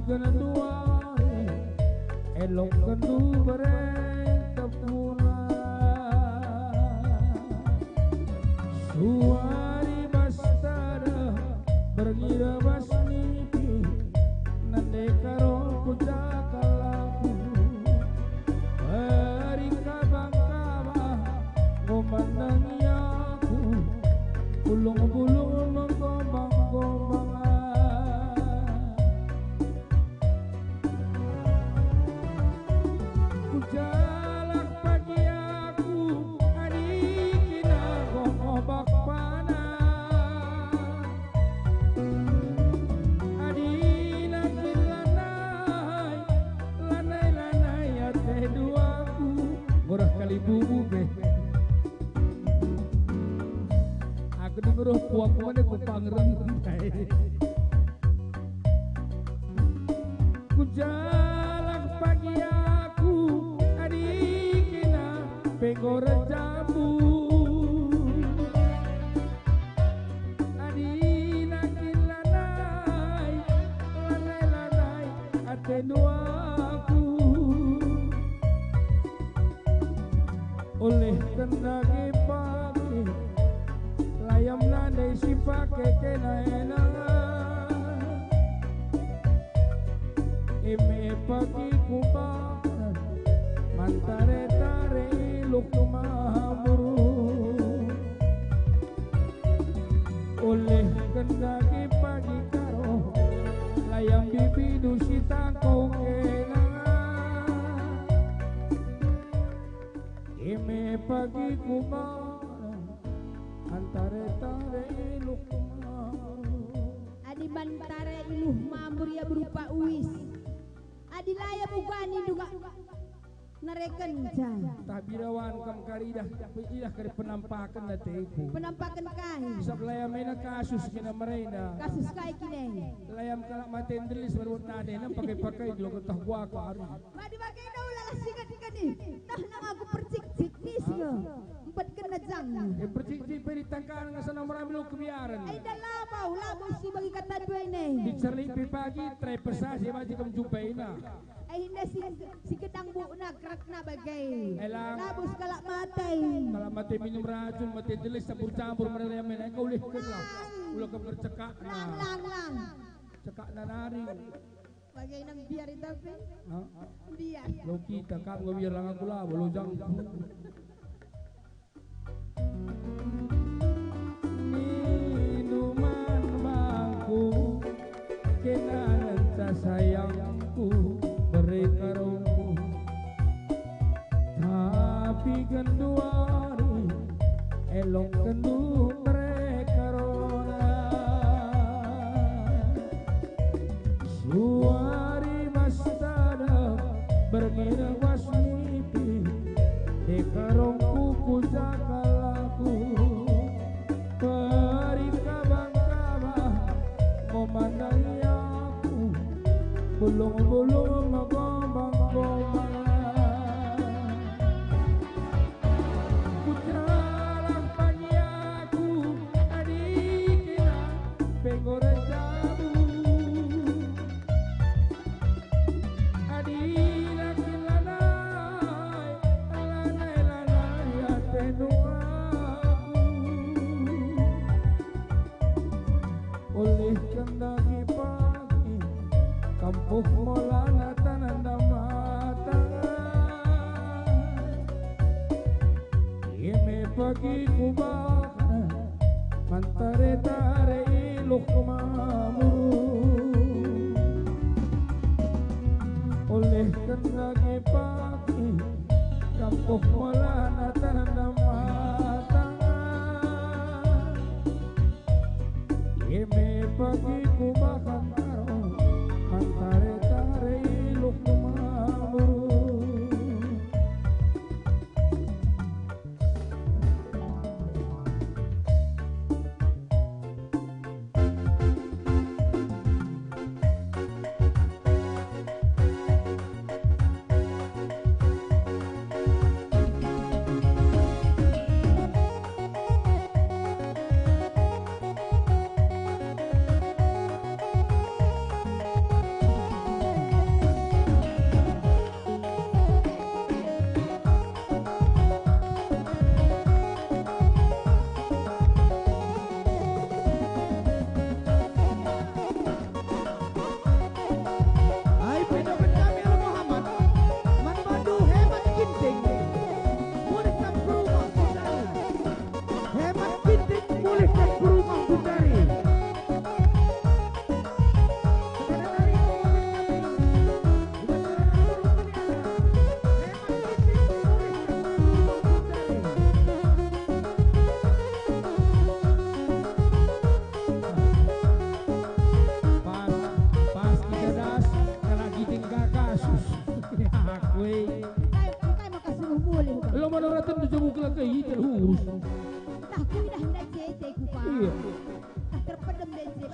genduari, elokkenndu bere tepuna. Suari bas tada, berngi bas nipi, nande karo ku jakalaku. Beri kabang-kabang, enggo mandangi aku, bulung-bulung menggombang-gombang. Kujalak pagi aku, adi kena enggo ngobak pana. Adina kin lanai, lanai-lanai atendu aku. Ngurah kali bubu pe. Aku dengeruh puak mana ku pangerem. Kujalak pagi aku, adi kena pe enggo erjambu. Adina kin lanai, lanai-lanai atendu aku. Ulih ken dage pagi, layam nande si pake kena ena. Eme pagi kubahan, mantare-tare iluh mambur. Ulih ken dage pagi karo, layam bibidu si tangko kena. Eme pagi kubahan, mantare-tare iluh mambur. Adi mantare iluh mambur ia berupa uis. Adi layam uga nindu ka narekenca. Tah birawan kam kari idah, idah kari penampaken ateku. Penampaken kai? Sabap layam ena kasus kena merenda. Kasus kai kine? Layam kalak mate ndelis baru nadeh, nem pakai-pakai dulu ketah gua kari. Bagi-bagi daulah sikit keni. Nah, nang aku percik-cik nis nge. Empat kena jang. Eh, percik-cik pe ditangkana ngasana merami lo kebiaren. Ai, dah labo, labo si bagi kata dua ini. Bicara lipi pagi, trai pesah si bagi kam jumpai na. Eh, indah si, si gedang bukna, kerakna bagai. Elang. Labo sekalak mate. Kalak mate minum racun, mate jelis campur-campur merela men. Engkau ulih kena. Ulah kam bercekak. Lang, lang, lang. Cekakna nari. Bage nang biar ita pe? Ha? Biar. Lo kita kap ngebiar lang aku labo, lo jangku. Minuman bangku, kena ngenca sayangku, bere karungku. Tapi genduari, elok gendu mereka rona. Suari bas tada, berngina bas nipi, dekarongku ku jakalaku. Peri kabang-kabang, memandangi aku, bulung-bulung megombang-gombang. Kujalang pagi aku, adi kena pe enggo erjabu. Adi la kin lanai, lanai, lanai atendu aku. Ulih ken dage pagi, kampuh molana tananda mata. Eme pagi kubahan, mantare-tare iluh mamuru. Ulih ken dage pagi, kampuh molana tananda mata. Eme pagi kubahan karo, mantare-tare iluh mamuru.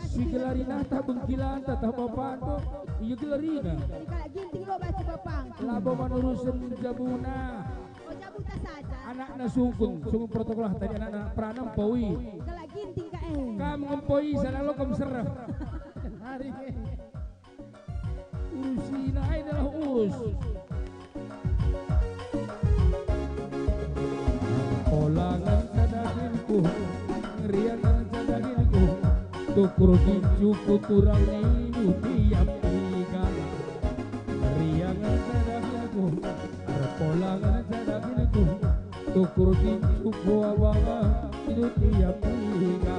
Si gelarina tah bengkilanta tah bapanta, ia gelarina. Jadi kalak Ginting lo baci bapangku. Labo man urusen jabuna. Oh, jabuta saja. Anakna sungkun, sungkun protokol tadi anakna perana empoi. Kalak Ginting ka, eh. Kam ngempoi, salah lo kam sereh. Hari ini. Urusina ai adalah urus. Pola ngenca dagingku, ngerian ngenca dagingku, tukur gincuku turang nindu tiap tiga. Ngerian ngenca dagingku, erpola ngenca dagingku, tukur gincuku ababa nindu tiap tiga.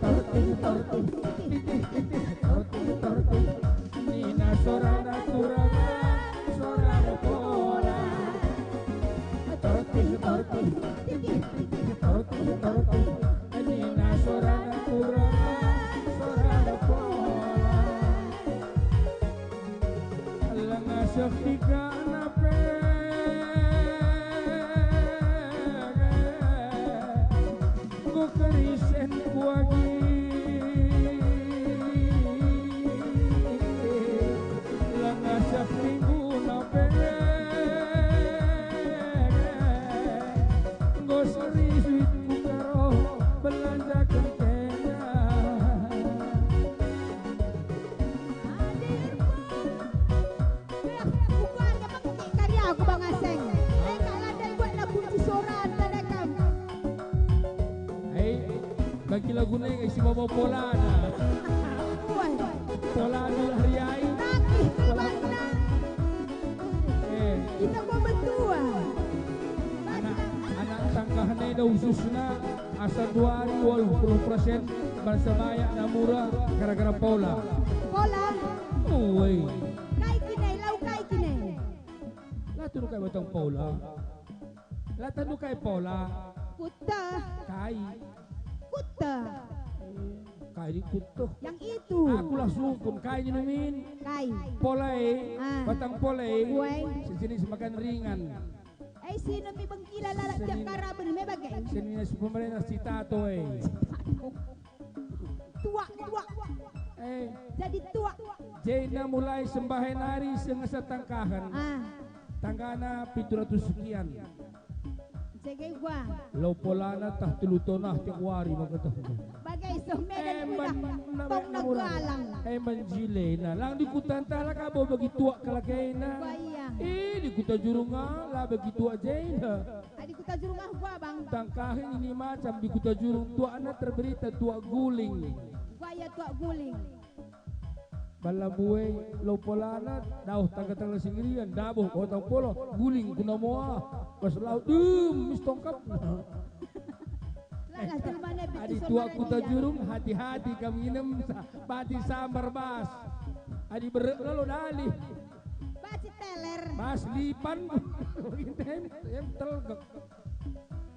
Tortih, tortih, titih, titih, tortih, tortih. Nina sorana turang, sorana pola. Tortih, tortih, titih, titih, tortih, tortih. Nina sorana turang, sorana pola. Langa seh dikana pe. Enggo kerisen kuagi. Langa seh mingguna pe. Enggo seri suitku karo belanja kentena. Hadir, Bang. Eh, aku keluarga mekik kari aku, Bang Aseng. Eh, kak landai buat lagu si soran tanda kam. Eh, bagi lagu neng isi mama polana. Wah. Polana lah riai. Tapi polana. Eh. Kita mau mentua. Anak, anak tangkah neda khususna. Asa dua hari waluh puluh persen bansa bayak na mura gara-gara pola. Pola? Uwe. Kai kine, lau kai kine? La tunu kai batang pola. La tunu kai pola. Kuta. Kai. Kuta. Kai di kuta. Yang itu. Aku lah sungkun kai nina min. Kai. Pola e. Ah. Batang pola e. Uwe. Sejenis makan ringan. Eh, si nemi bengkila lalap tiap karaben me bage. Senina si pemerintah si tato, eh. Tuak, tuak. Eh. Jadi tuak. Jena mulai sembahen ari sengesa tangkahen. Ah. Tanggana pitu ratus sekian. Jege gua. Lau polana tah telu tonah tiap wari maka tah. Bage iso Medan. Emban kuda, na tong na murah. Galang. Emban jilena. Lang di kuta ntah la kabo bagi tuak kalak ena. Gua iya. Eh, di Kuta Jurung ah, la bagi tuak jenda. Ah, di Kuta Jurung ah gua, Bang. Tangkahen ini macam di Kuta Jurung tuakna terberita tuak guling. Gua iya tuak guling. Bala bue lau polana, dauh tangga-tangga singerian, dabuh kota polo, guling kuna moa, pas lau dem mis tongkap. Lalah jelmana. Adi tuak Kuta Jurung, hati-hati kam nginem sa-, bati sambar bas. Adi berek lalo dalih. Basi teler. Bas lipan. Em, em telgek.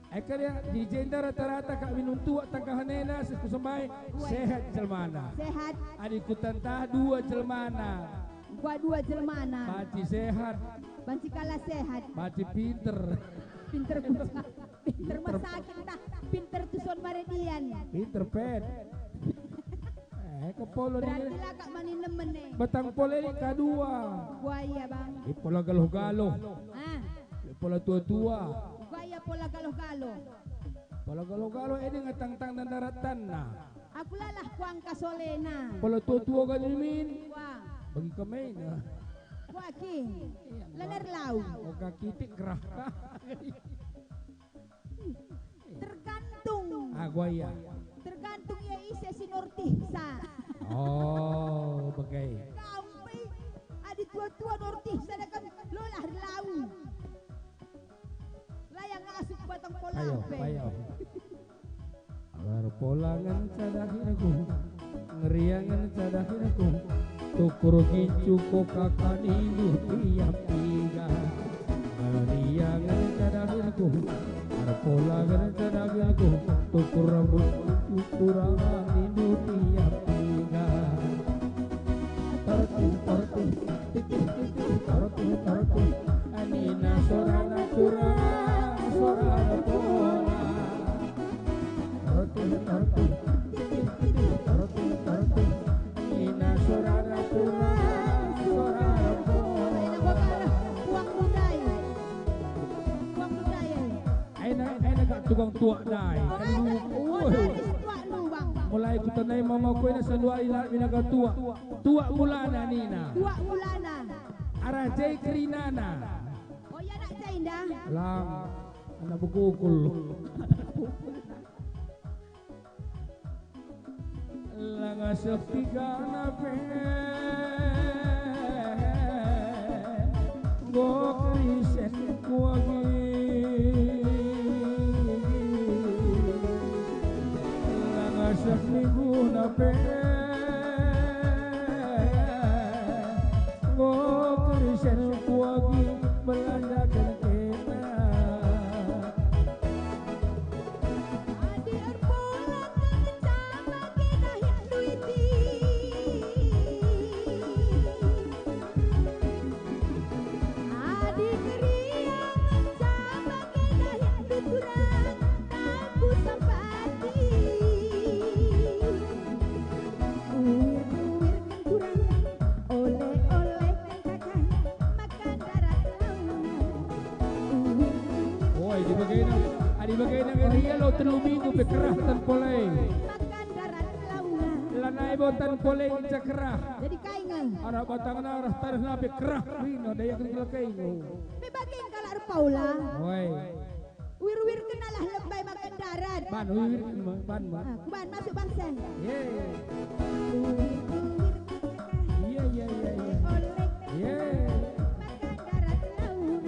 Eka dia, di jenda rata-rata kak minum tuak tangkahen ena, si kusembai, sehat jelmana. Sehat. Adi kutantah dua jelmana. Gua dua jelmana. Banci sehat. Banci kalah sehat. Banci pinter. Pinter kuca. Pinter masakin tah. Pinter tuson maredian. Pinter pet. Eh, kepolo ni. Berarti lakak mani nemen, eh. Batang pole ini kadua. Gua iya, Bang. Di pola galoh-galoh. Ah. Di pola tua-tua. Gua iya pola galoh-galoh. Pola galoh-galoh ini ngetang-tang dan daratan, nah. Aku lalah kuangka solena. Pola tua-tua kan ini, Min? Wah. Bagi kemain, ya. Wah, ki. Iya, leler lau. Oga kitik gerah. Tergantung. Ah, gua iya. Tergantung ia ise si nortihsa. Oh, begai. Kampe, adi tua-tua nortihsa dekam, lolah lau. Layang ngasup batang pola. Ayo, pe. Ayo. Erpola ngenca dahinku, ngeriangen ca dahinku, tukur gincu ko kaka nindu tiap tiga. Ngeriangen ca dahinku, erpola ngenca dahinku, tukur rambut, tukur nindu tiap tiga. Tortih, tortih, titih, titih, tortih, tortih. Anina sorana kurang, sorana pola. Tortih, tortih, titih, titih, tukang tuak ndai. Oh, kan lu-, oh, woi. Tuak lu, Bang. Mulai kutenai mama kuena selalu ari la mina ka tuak. Tuak mulana nina. Tuak mulana. Arah jai kerinana. Oh, iya, nak jai ndah. Lang, anak bekukul. Langa seh tigana pe enggo kerisen ku agi. Langa seh mingguna pe enggo kerisen ku agi, belanjaken kena. Adi erpulung ngenca bage dahin duiti. Adi keriah ngenca bage dahin duturang, tak kusampati. Uwir-uwir ken turang, ole-ole ken kakang, makan darat laungan. Uwir-uwir. Oi, adi bagena, adi bagena nge ria lo telu minggu pe kerah tan pole. Makan darat laungan. Lanai bo tan pole ngenca kerah. Jadi kai nge? Arah batangna, arah tanehna pe kerah kerina, dayaken kula kai nge. Pe bage kalak erpaula. Oi. Uwir-uwir kenalah lembai makan darat. Ban, uwir, ban, ban. Ah, kuban masuk bangsa. Ye. Uwir-uwir kenalah. Iya, iya, iya, iya. Oleh, oleh. Ye. Makan darat laungan.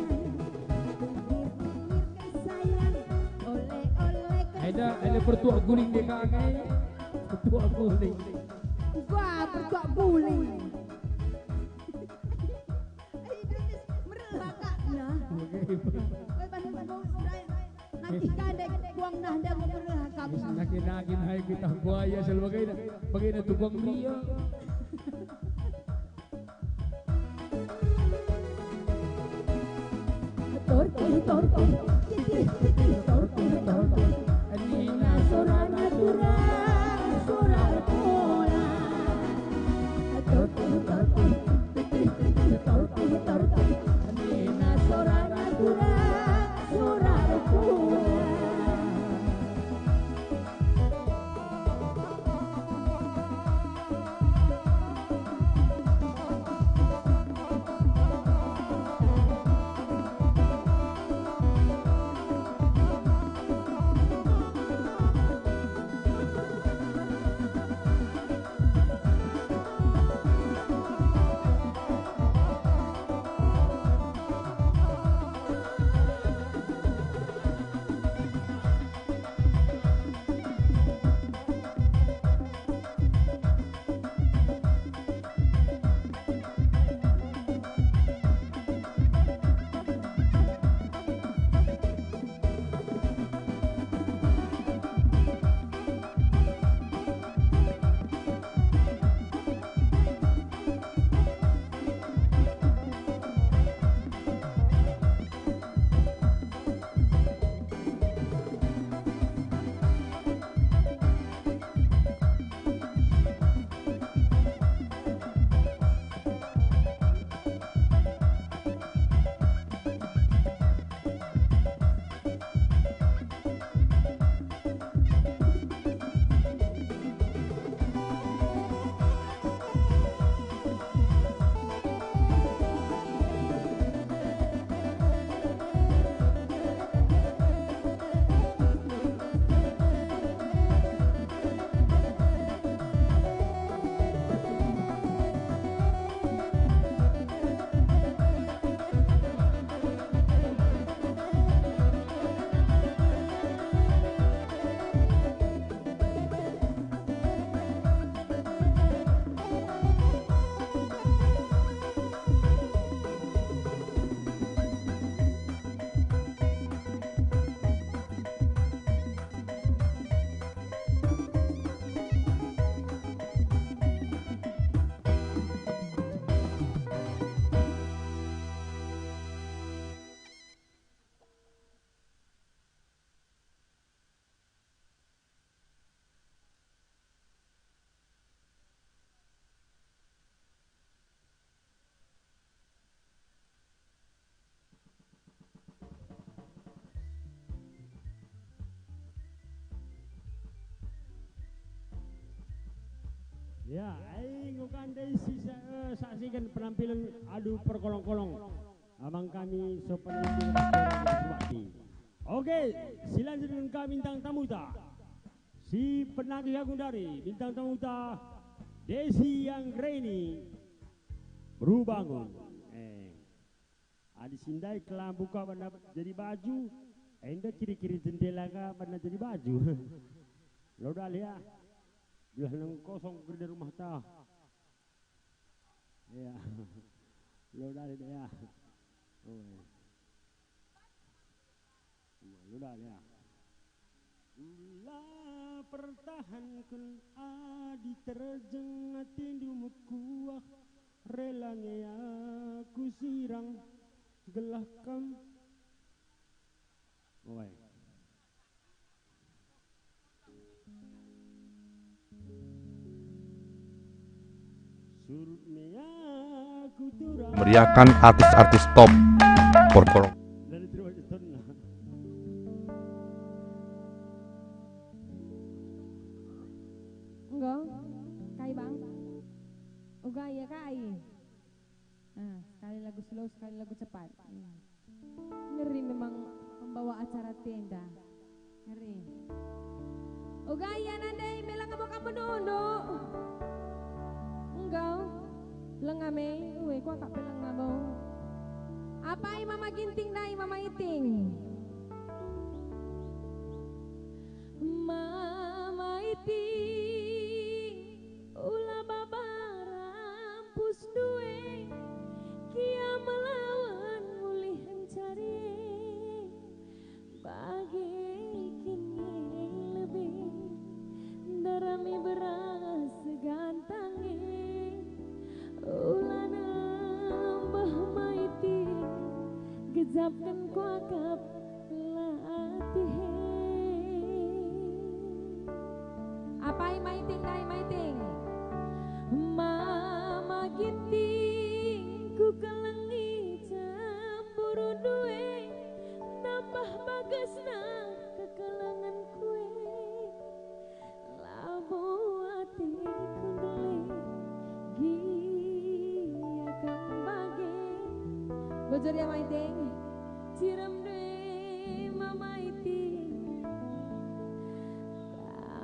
Uwir-uwir ke sayang. Oleh, oleh ke. Eda, eda pertuak guling deka ngai. Pertuak guling. Wah, pertuak guling. Mereh akapna. Oke. Oi, bantu, bantu, udah. Nanti kandek buang nah, dah mereh akapna. Nagin-nagin hai pitah buaya selalu bagena. Bagena tukang ria. Tortih, tortih, titih, titih, tortih, tortih. Nina sorana turang, sora erpula. Tortih, tortih, titih, titih, tortih, tortih. Nina sorana turang, sora erpula. Ya, ai enggo kan ndai si sa-, eh, saksiken penampilan adu perkolong-kolong. Amang kami sopan isi. Oke, silanjutken ka bintang tamuta. Si penagih agung dari bintang tamuta, Desi Anggreni Merubangun. Eh. Adi si ndai kelambu ka banna jadi baju, enda kiri-kiri jendela ka banna jadi baju. Lo dalih ya. Gelah nang kosong gerda rumah ta. Ya. Lo dalih deh ya. Oh, ya. Lo dalih ya. Ula pertahanken adi terjeng atendu mekuah, rela nge aku sirang gelah kam. Oi. Surut me aku turang. Meriahkan artis-artis top. Porkor. Dari Triwajatonna. Enggo, kai, Bang? Uga ia kai? Ah, sekali lagu slow, sekali lagu cepat. Hmm. Ngeri memang membawa acara tenda. Ngeri. Uga ia nandai mela kamu kamu dulu. Enggo. Lenga me, ue, kuakap pe lenga bo. Apai Mama Ginting ndai, Mama Iting? Mama Iting, ula baba rampus ndue, kia melawan mulih encari. Bage kin nge lebe, ndarami beras segantange, ula nambah Maiting, gejapken kuakap latih e. Apai Maiting ndai Maiting? Mama Ginting, kukelengi cemburu ndue, nambah bagesna kekelengenku e. Labo ateku ndai gia kam bage. Bujur ya Maiting, cirem ndai Mama Iting,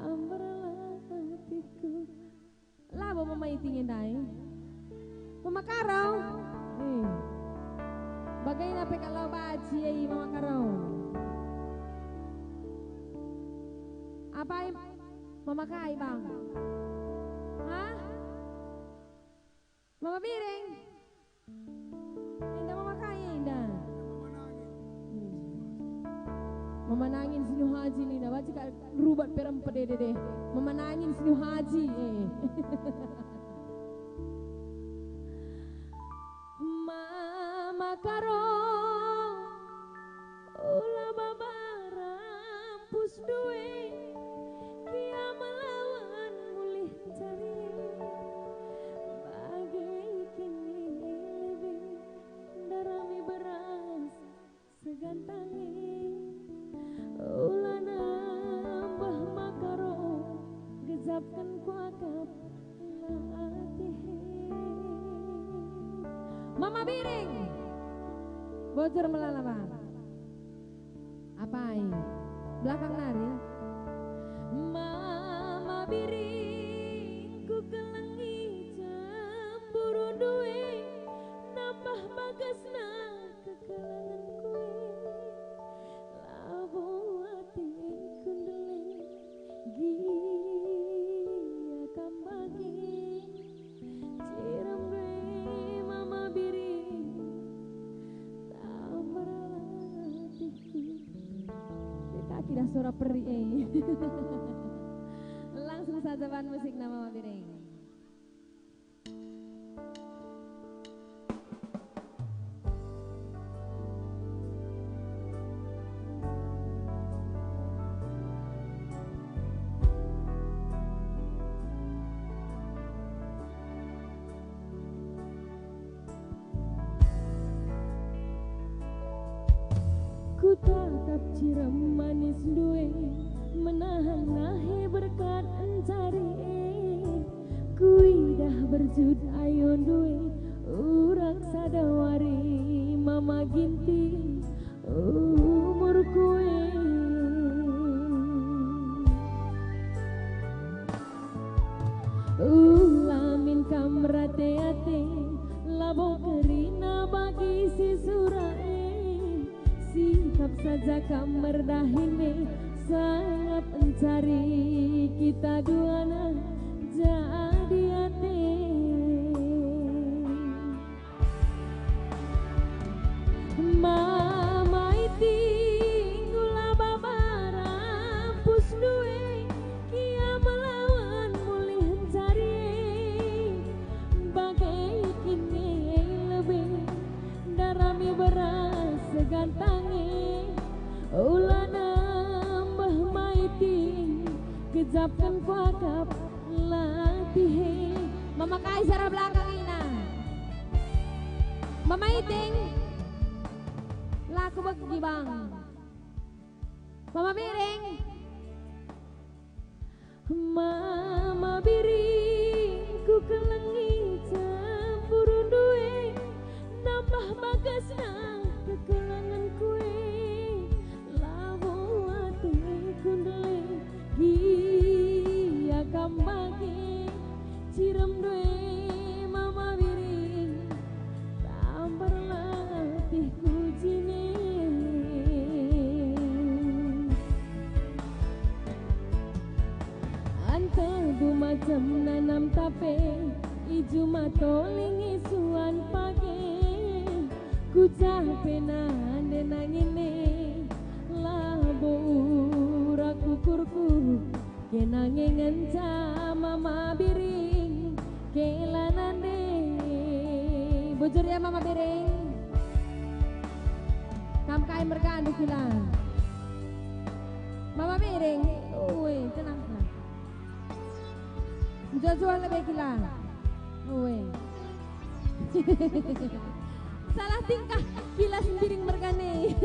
tambarlah ateku. Labo Mama Iting ndai. Mama Karo. Eh. Bagaina pe kal lau banci e Mama Karo. Apai Mama kai, Bang? Hah? Mama Biring. Enda Mama kai enda? Hmm. Mama nangin sinu haji nina, banci kal rubat pe rempet e dede. Mama nangin sinu haji, eh. Mama Karo, ula baba rampus ndue, kia melawan mulih encari. Bage kin nge lebe, ndarami beras segantange, ula nambah Mama Karo, gejapken kuakap latih e. Mama Biring. Bujur melala, Bang. Apai? Belakang nari. Mama Biring, kukelengi cemburu ndue, nambah bagesna kekelengenku e. Labo ateku ndele gia kam bage. Cirem ndai Mama Biring, tambarlah ateku. Dekaki dah suara peri e. Langsung saja bahan musikna Mama Biring. Kutatap cirem manis ndue, menahan nahe berkat encari e. Kuidah berjut ayondu e, urak sada wari mama ginting umurku e. Ula min kam rate-ate, labo kerina bagi si sura e. Sikap saja kam merdahin e, sangap encari kita duana jadi ate. Mama Iting ula babara pusndu e, kia melawan mulih encari e. Bage kin e lebe, ndarami beras segantang e. Ula nambeh Maiting, gejapken kuakap latih e. Mama Kaisar belakang ina. Mama Iting, la kubegi bang. Mama Biring. Mama Biring, kukelengi cemburundu e, nambah bagasna kekelengenku e. Labo ateku ndele gia kam bage, ciremndu e Mama Biring, tambar latihku jine. Anta bu macem nanam tape, i juma toling isuan page, ku ja pe nande nangin e, labo urak ukurku, kena nge ngenca Mama Biring, kela nande. Bujur ya Mama Biring. Kam kai mergandu kila. Mama Biring, ue, tenang, tenang. Jua-jua lebe kila. Ue. Salah tingkah kila Sembiring mergane.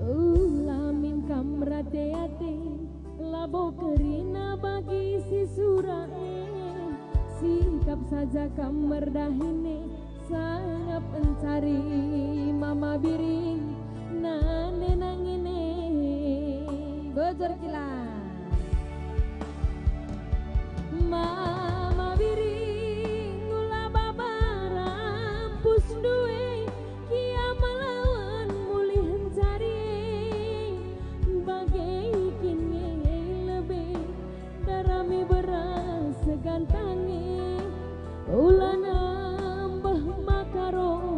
Ula min kam rate-ate, labo kerina bagi si sura e. Sikap saja kam merdahin e, sangap encari Mama Biring nande nangin e. Bujur kila. Mama Biring, ula babara pusndu e, kia melawan mulih encari e. Bage kin nge lebe, ndarami beras segantang e. Ula nambeh makaro,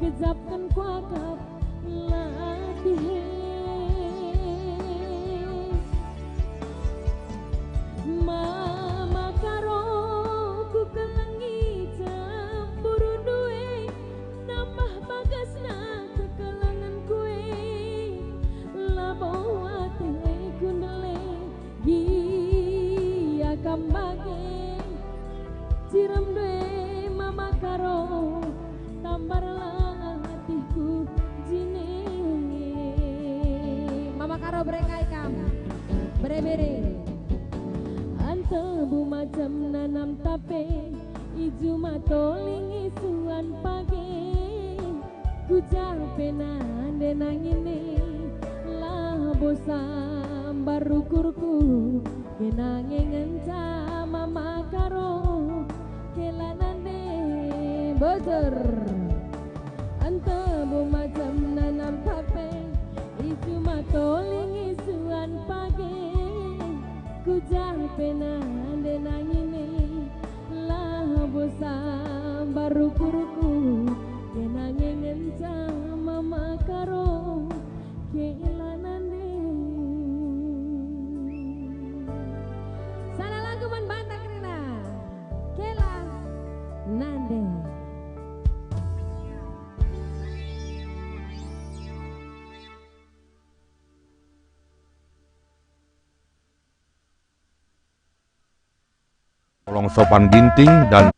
gejapken kuakap latih e. Mama Karo, kukelengi cemburundu e, nambah bagasna kekelengenku e. Labo ateku ndele gia kam bage, ciremndu e Mama Karo, tambar latihku jine. Mama Karo, bere kai kam? Bere-bere. Anta bu macem nanam tape, i juma toling isuan page. Ku ja pe nande nangin e, labo sambar ukurku, kena nge ngenca Mama Karo, kela nande. Bujur. Anta bu macem nanam tape, i juma toling isuan page. Ku ja pe nande nangin e, labo sambar ukurku, kena nge ngenca Mama Karo, kela nande. Salah lagu man banta kerina, kela nande. Sopan Ginting dan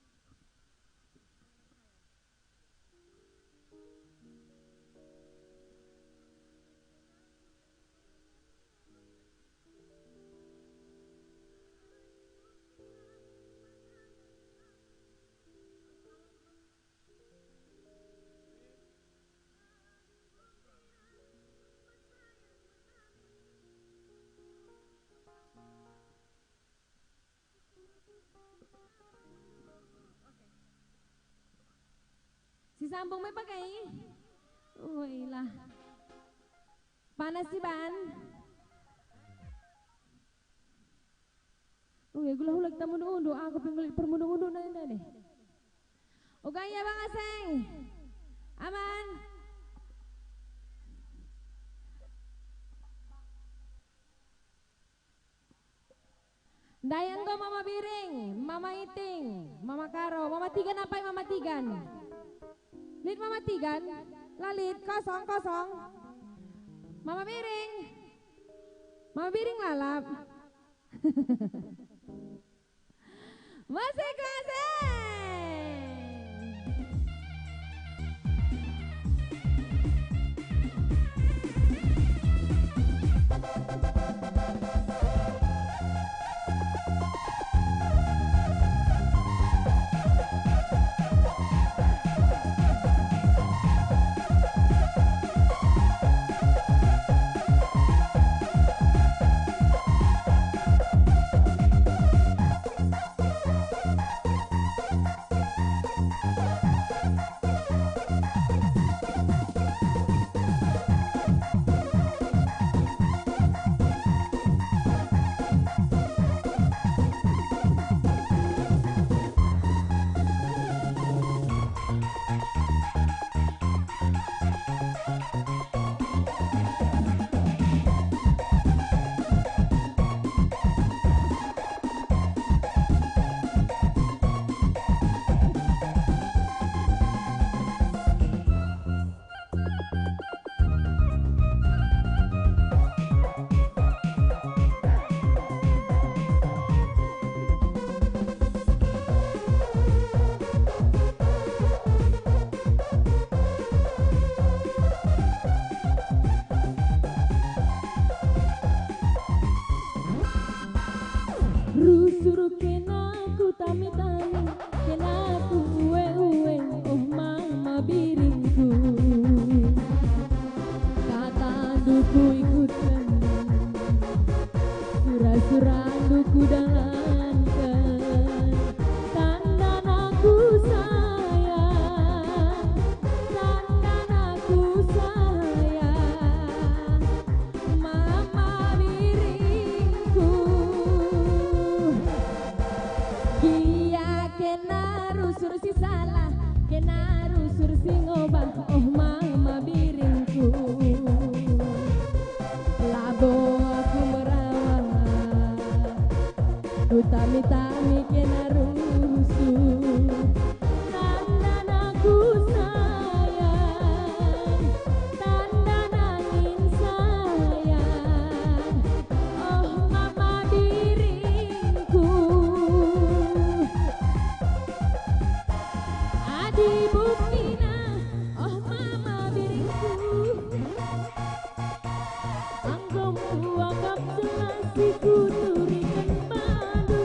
Si sambung me pakai? Uilah. Panas si ban? Ui, gula hula kita mundu-undu, aku pe nggeluh permundu-undu nari-nari. Uga ia Bang Aseng. Aman. Ndai enggo Mama Biring, Mama Iting, Mama Karo, Mama Tigan, apai Mama Tigan? Lit Mama Tigan? La lit, kosong, kosong. Mama Biring. Mama Biring lalap. Musik klasik. Rusur kena ku tami-tami, kena ku uwe-uwe, oh mama biringku. Katandu ku ikutken, sura-surandu ku dalanken. Tandan aku sayang, tandan aku sayang, mama biringku. Gia kena rusur si salah, kena rusur si ngobah, oh mama biringku. Labo aku merawat, ku tami-tami kena rusur. Tandan aku sayang, tandan angin sayang, oh mama biringku. Adi buktina, oh mama biringku. Anggom kuakap jelas si kuturiken bandu.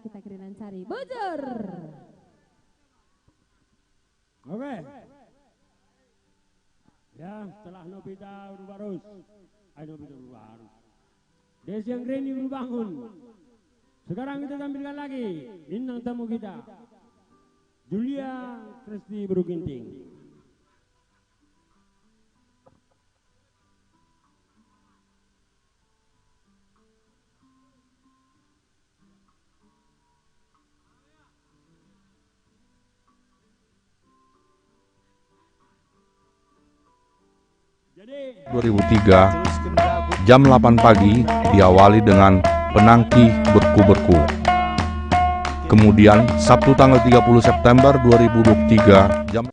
Kita kerinan cari. Bujur. Oke. Ya, setelah Novita Rubarus. Ayo, Novita Rubarus. Desi Anggreni Rubangun. Sekarang kita tampilkan lagi bintang tamu kita, Julia Kristi Beru Ginting. Dua ribu tiga, jam delapan pagi, diawali dengan penangki berku-berku. Kemudian, Sabtu tanggal tiga puluh September dua ribu dua puluh tiga, jam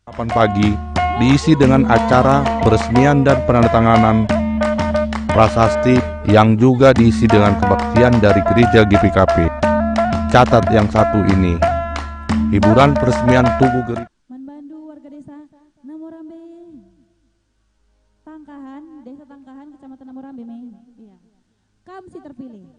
delapan pagi, diisi dengan acara peresmian dan penandatanganan prasasti yang juga diisi dengan kebaktian dari Gereja G P K P. Catat yang satu ini, hiburan peresmian Tugu Geri- Man bandu warga desa Namorambe, Tangkahan, Desa Tangkahan, Kecamatan Namorambe, me. Iya. Kam si terpilih.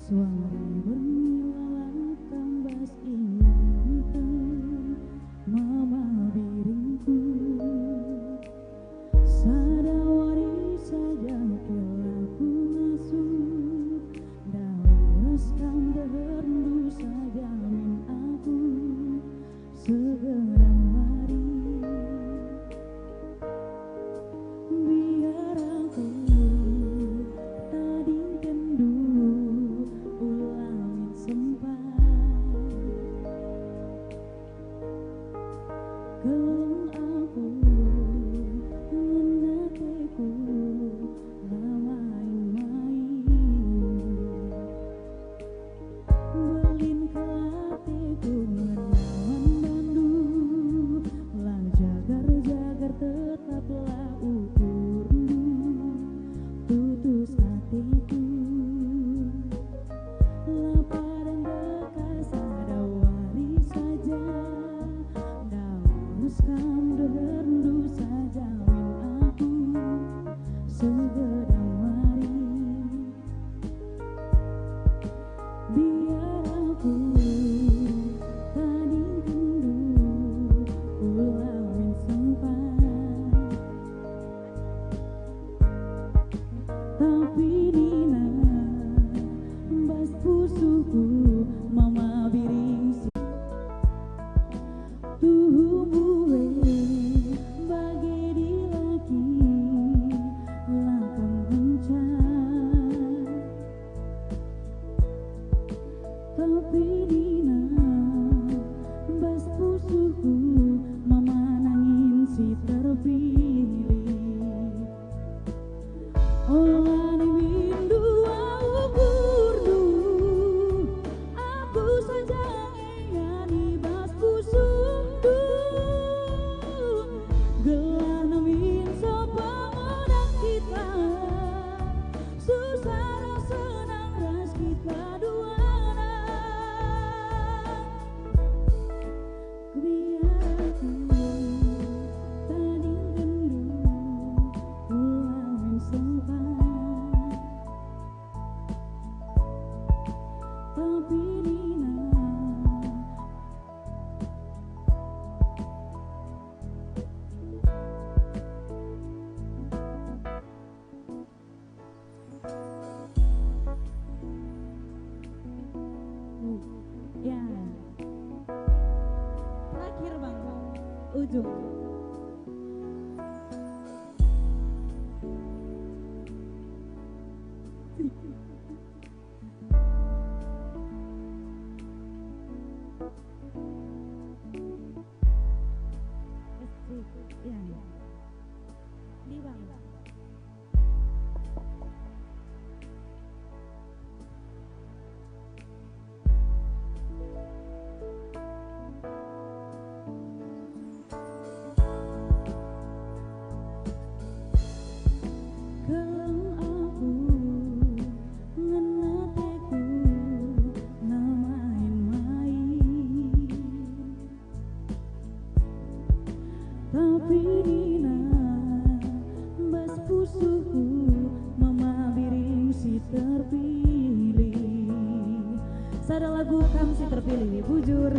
Suari bernilalang tambas inganten mama biringku. Sada wari saja kelaku ngasup, ndauh ras kam derndu saja min aku. Segedang wari, biar aku tadingken dulu, ula min sempat. Keleng aku ngena ateku, la main-main. Mbelin kal ateku ngena man bandu, la jagar-jagar tetaplah ukurndu, tutus ateku. La padan deka sada wari saja, ndauh ras kam derndu saja min aku, segedang wari. Biar aku tadingken dulu, ula min sempat. Tapi nina bas pusuhku mama biring si tuhu mbue bage dilaki la kam ngenca. Tapi nina bas pusuhku mama nangin si terpilih. Ola nimbindu au ukurndu, aku saja ngiani bas pusuhndu. Gelah min sopa modang kita, susah ras senang ras kita duana. Biar aku tadingken Jom. Asik, ya. Di bawah. Keleng aku ngena ateku nemain-main. Tapi nina bas pusuhku, Mama Biring si terpilih. Sada lagu kam si terpilih, bujur.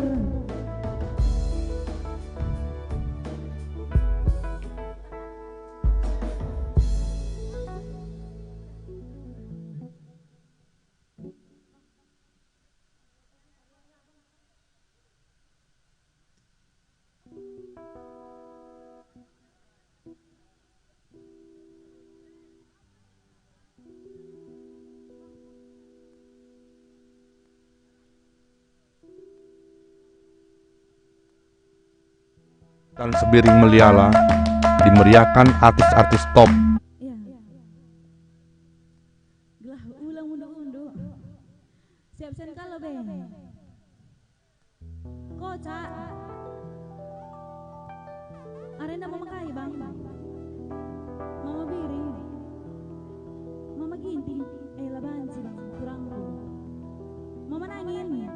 Tan Sembiring Meliala dimeriahkan artis-artis top. Ya. Gelah ulang unduk-unduk. Siap sen kalo be. Kocak. Arenda Mama kai, Bang? Mama Biring. Mama Ginting. Eh, la banci, Bang, kurangku. Mama Nangin.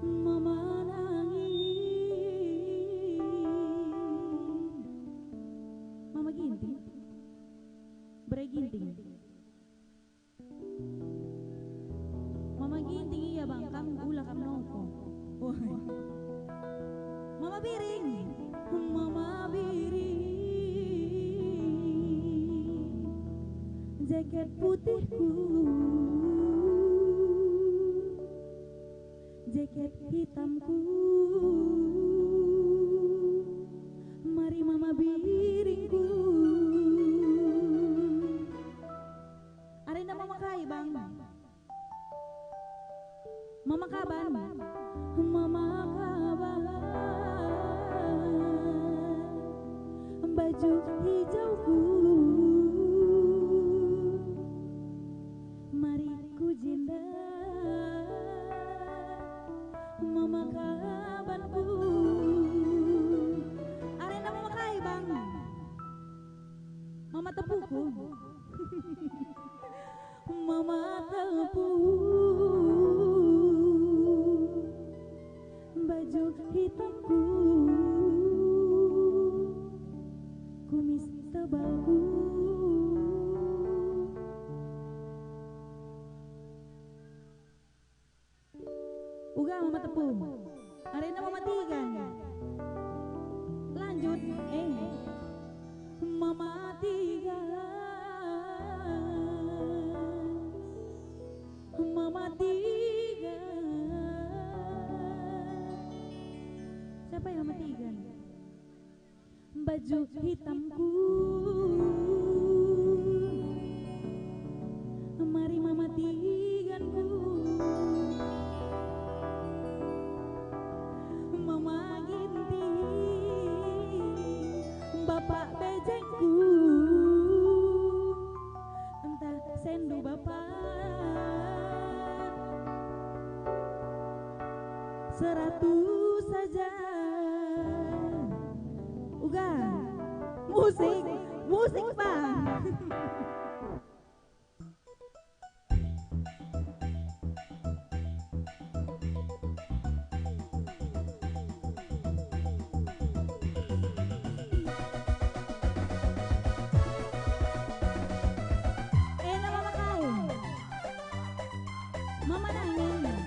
Mama Nangin. Mama Ginting. Bere Ginting. Mama Ginting, iya, Bang, kam ula kam nopo. Wah. Mama Biring, Mama Biring, jaket putihku, jaket hitamku, mari Mama Biringku. Arenda Mama kai, Bang? Mama Kaban, Mama Kaban, baju hijauku, mari ku jenda, Mama Kabanku. Arenda Mama kai, Bang? Mama Tepuku. Mama Tepu, baju hitamku, kumis tebalku. Uga Mama Tepu. Arenda Mama Tigan. Lanjut, eh. Mama Tigan. Mama Tigan. Siapa ya Mama Tigan? Baju hitamku, mari Mama Tiganku, Mama Ginting, Bapak Bejengku, entah sendu Bapak. Seratus saja. Uga. Musik, musik, Bang. Ena mama kai. Mama nangis.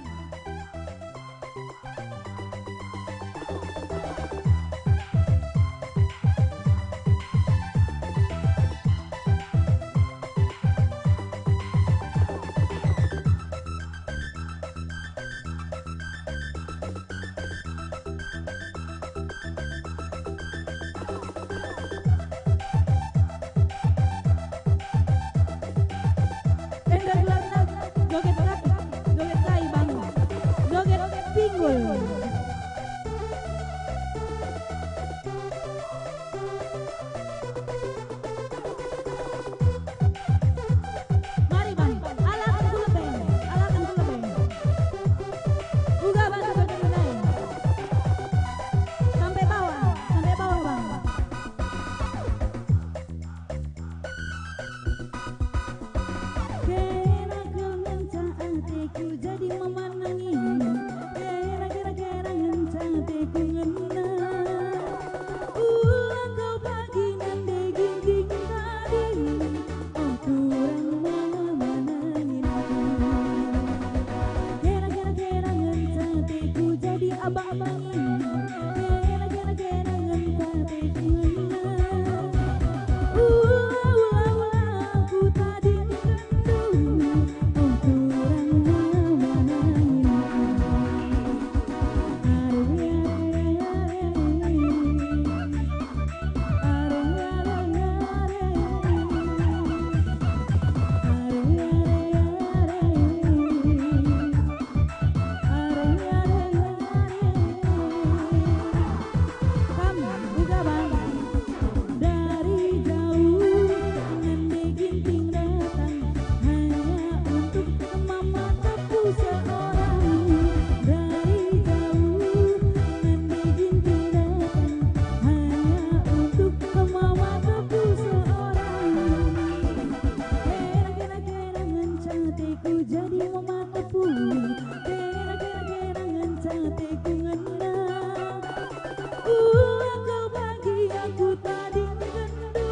aku tadingkenndu,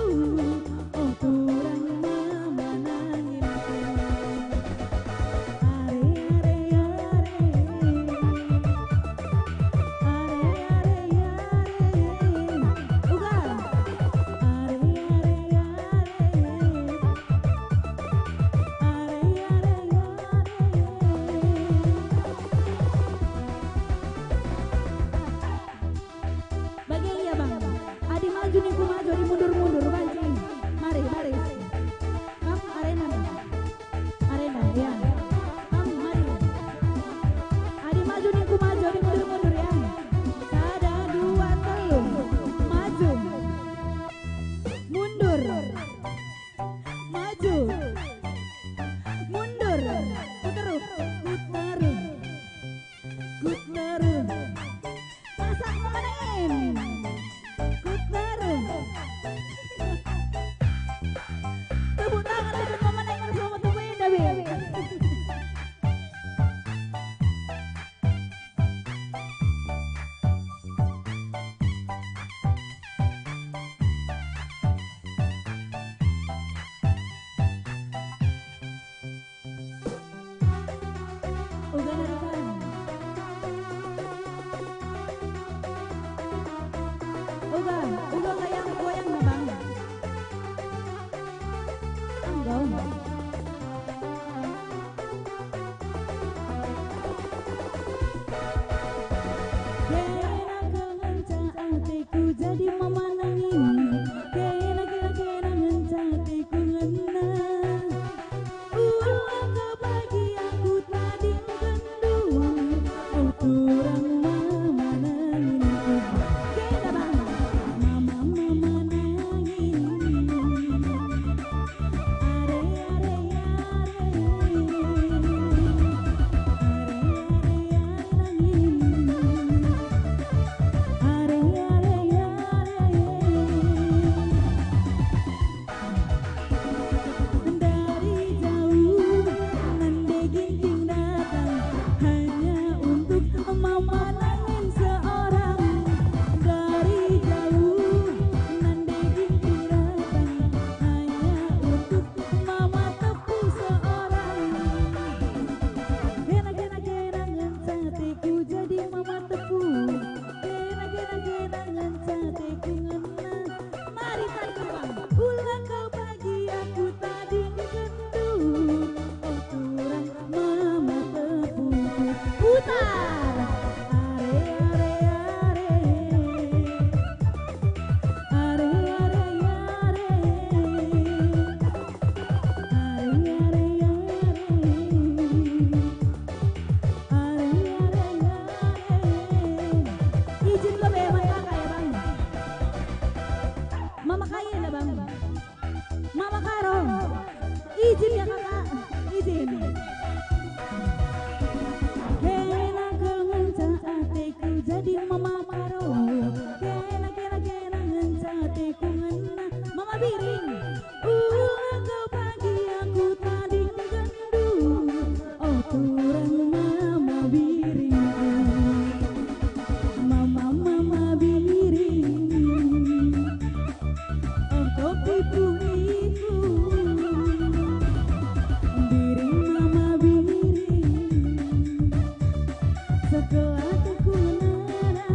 oh turang mama nanginku. Are, are, are. Are, are, are. Uga. Are, are, are. Are, are, are. Bage ia, Bang. Adi maju ningku maju, adi mundur-mundur, banci. Mari, baris. Kam arena, Bang. Arena, ya. Kam, mari. Adi maju ningku maju, adi mundur-mundur, ya. Sada, dua, telu. Maju. Mundur. Maju. Mundur. Ku teruh. Ku teruh. Ku teruh. Masak memanen. Ku teruh. Tepuk tangan untuk memanen bersama teman David. Uga narikan. Uga, uga kayang wayangna, Bang. Enggau. Kena ngenca ateku jadi mama nangin. Kena, kena, kena ngenca ateku ngena. Ula ka bagi aku tadingkenndu, oh turang mama nangin. Kena, Bang. Mama, mama nangin. Dari jauh nande Ginting datang hanya untuk mama nangin seorang. Dari jauh nande Ginting datang hanya untuk mama tepu seorang. Kena, kena, kena ngenca ateku jadi mama tepu. Kena, kena, kena ngenca ateku ngena. Mari tadi, Bang. Ula ka bagi aku tadingkenndu, oh turang mama tepuku. Putar. Are, are, are. Are, are, are. Are, are, are. Are, are, are. Izin lebe man kaka ya, Bang. Mama kaye na, Bang. Mama Karo. Izin ya, Kakak. Izin. Kena kal ngenca ateku jadi Mama Karo. Kena, kena, kena ngenca ateku ngena. Mama Biring. Ula ka bagi aku tadingkenndu, oh turang mama biringku. Mama, mama biring, oh kopi pungiku. Biring, mama biring, sekelah tukunana.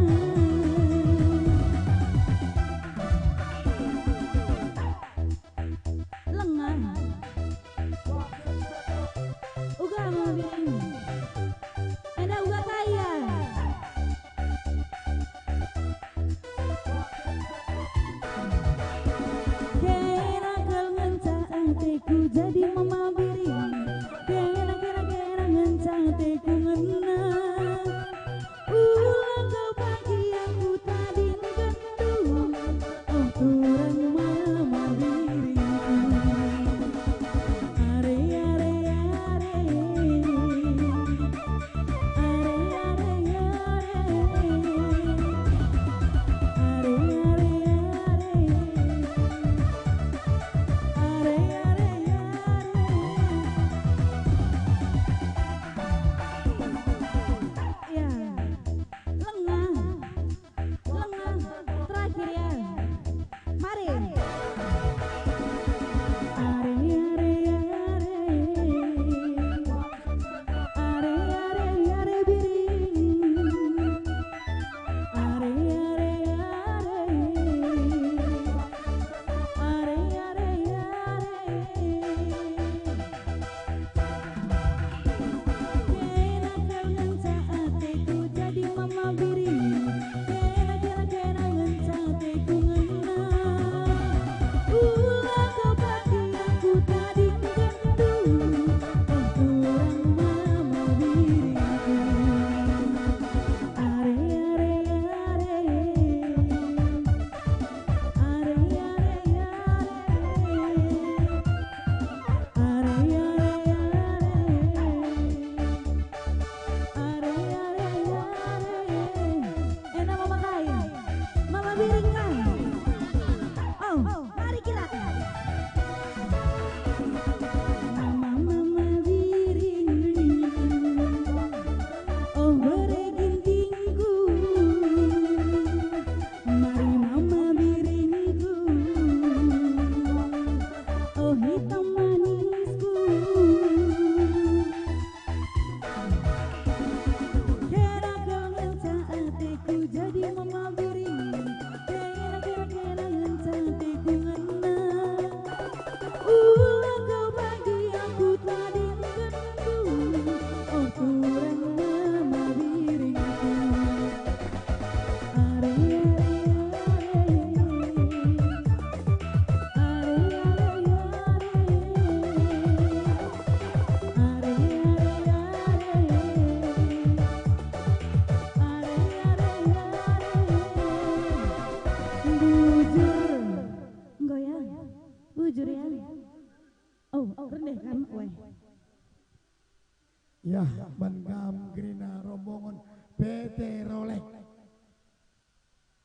Yah, man kam kerina rombongen P T Rolek.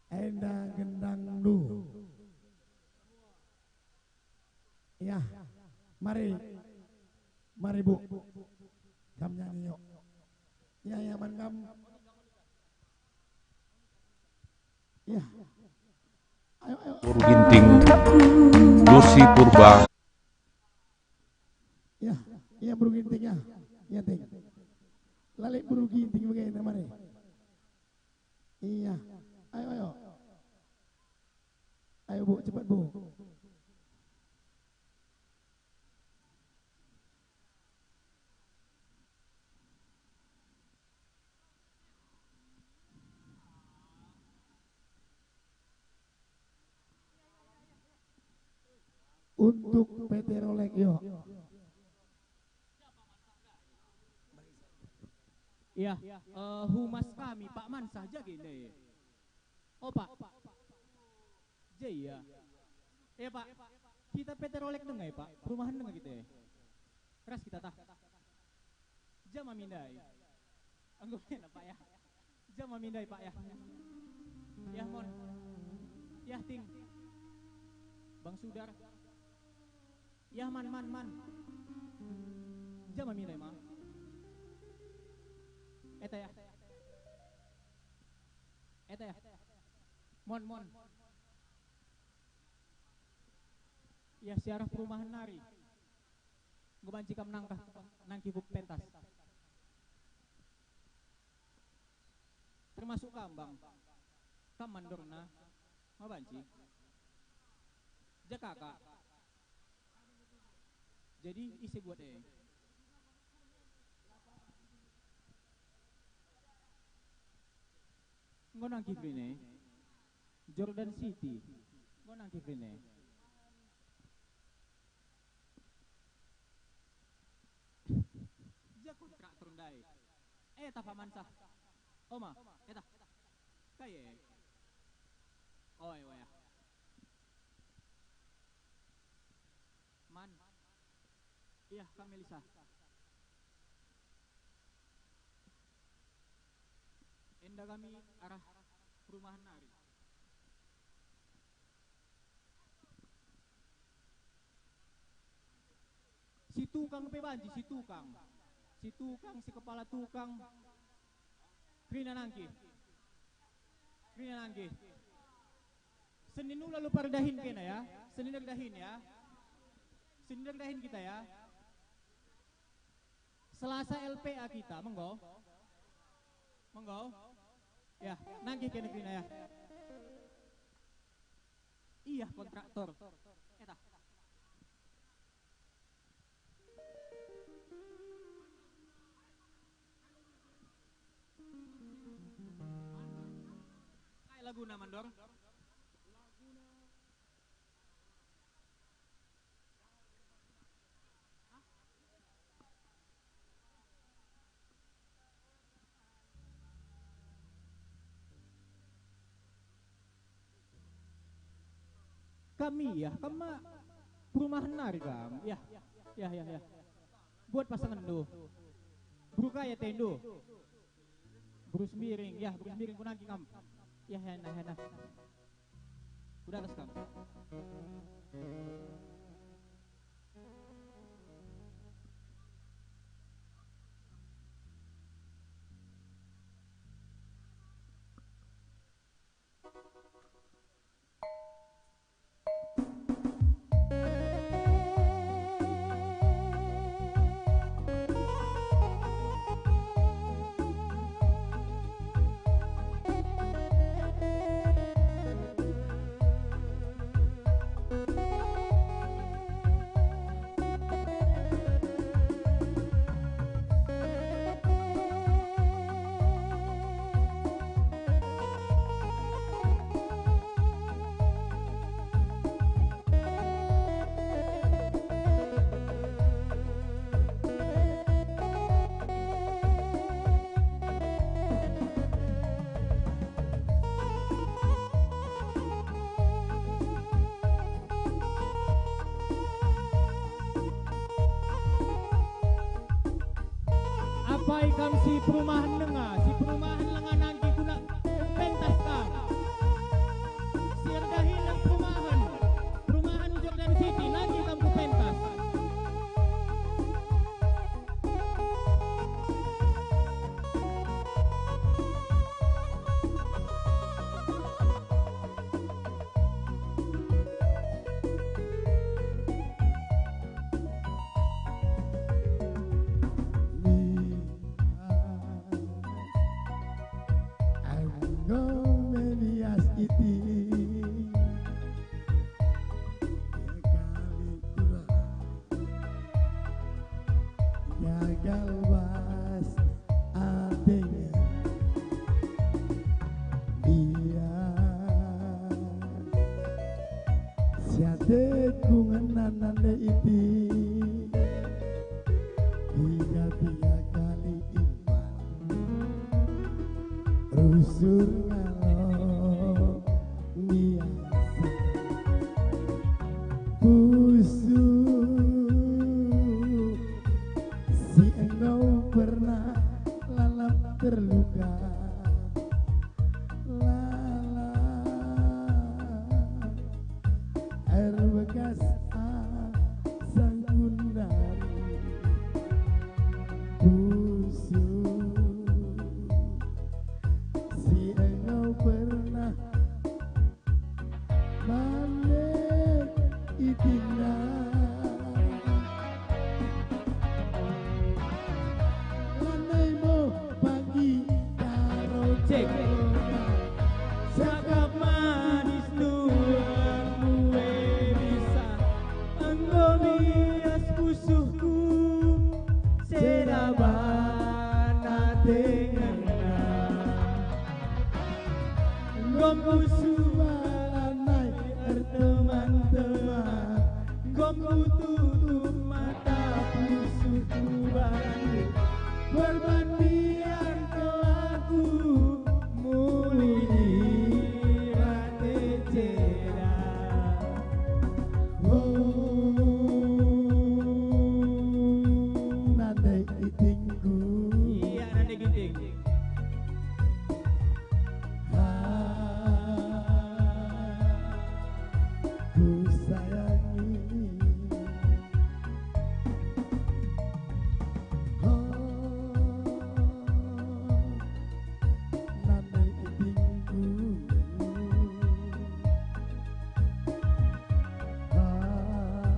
Enda gendangndu. Yah, mari. Mari, Bu. Kam nyanyi, yo. Yah, yah, man kam. Yah. Ayo, ayo. Beru Ginting, Dosi Purba. Yah, yah, Beru Ginting, yah. Yah, Ting. La lit Beru Ginting bage, mari. Yah. Ayo, ayo. Ayo, Bu, cepat, Bu. Untuk P T Rolek, yo. Iya, eh, humas kami, Pak Mansah, ja gini. Oh, Pak. Ja, iya. Iya, Pak. Kita P T Rolek denga, Pak. Perumahan denga kita. Ras kita, tah. Ja ma mindai. Enggo ena, Pak, ya. Ja ma mindai, Pak, ya. Ya, Mon. Ya, Ting. Bang Sudar. Ya, Man, Man, Man. Ja ma mindai, Ma. Eta, ya. Eta, ya. Mon, Mon. Ya, si arah perumahan nari. Enggo banci kam nangkah nangkih ku pentas. Termasuk kam, Bang. Kam mandorna, ma banci. Ja kaka. Jadi, ise buat e? Enggo nangkih kerina e. Jordan City. Enggo nangkih kerina e. Ja kontraktor ndai. Eh, tah Pak Mansah. Oma, eh, tah. Kai e? Oh, eh, wayah. Man. Iya, kam Melisa. Enda kami arah perumahan nari. Si tukang pe banci, si tukang. Si tukang, si kepala tukang. Kerina nangkih. Kerina nangkih. Senin ula lupa erdahin kena, ya. Senin erdahin, ya. Senin erdahin kita, ya. Selasa L P A kita, menggo? Menggo? Ya, nangkih kena kerina, ya. Iya, kontraktor. Eta. Kai laguna, Mandor? Kami, ya, kama perumahan nari kam. Ya, ya, ya, ya. Buat pasangenndu. Beru kai atendu? Beru Sembiring, ya, Beru Sembiring ku nangkih kam. Ya, ya, nah, ya, nah. Ku datas kam. Kam si perumahan denga, si perumahan lenga nangki guna pentas kam. Si erdahin perumahan, perumahan Jordan City, nangki kam ku pentas. Enggo melias iti. Kali kurang. Gagal bas atengen. Biar siateku ngena nande iti. Piga-piga kali iman. Rusur ngalo biasa. Pusuh si enggo pernah lalap terluka. Lalap erbekas asang gundari. Pusuh si enggo pernah manik itinna. Lanai mo pagi taro cek. Cakap manis tuanmu e bisa. Enggo bias pusuhku, sedaban ate ngena. Enggo pusuh balanai erteman-teman, enggo tutup mata pusuhku baru. Perbandian kelaku muli rate ceda. Oh, nande itingku. Iya, nande ginting. Ah, ku sayangi. Oh, nande itingku. Ah,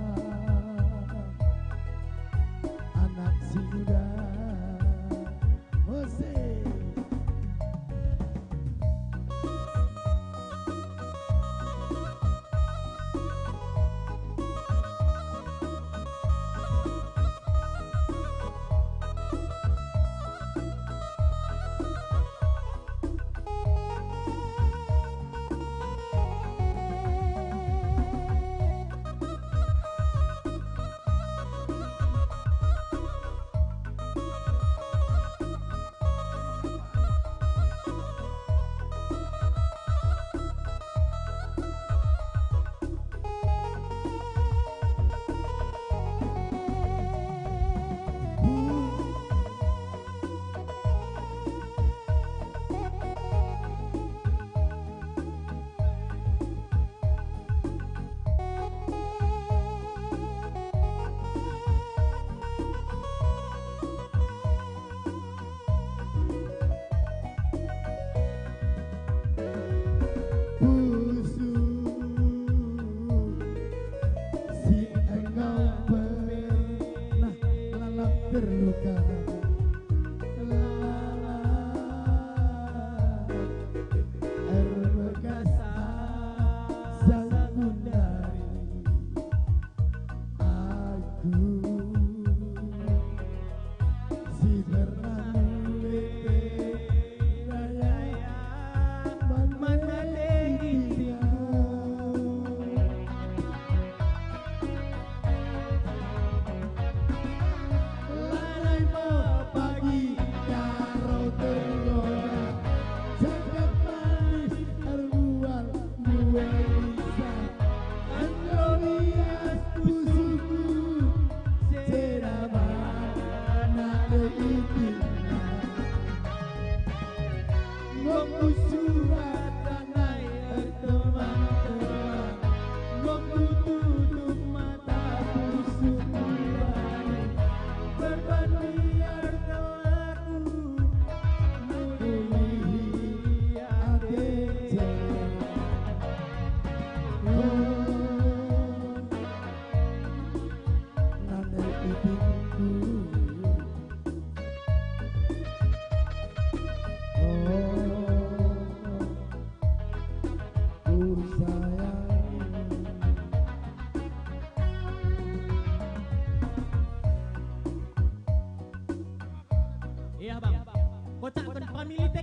pecahken family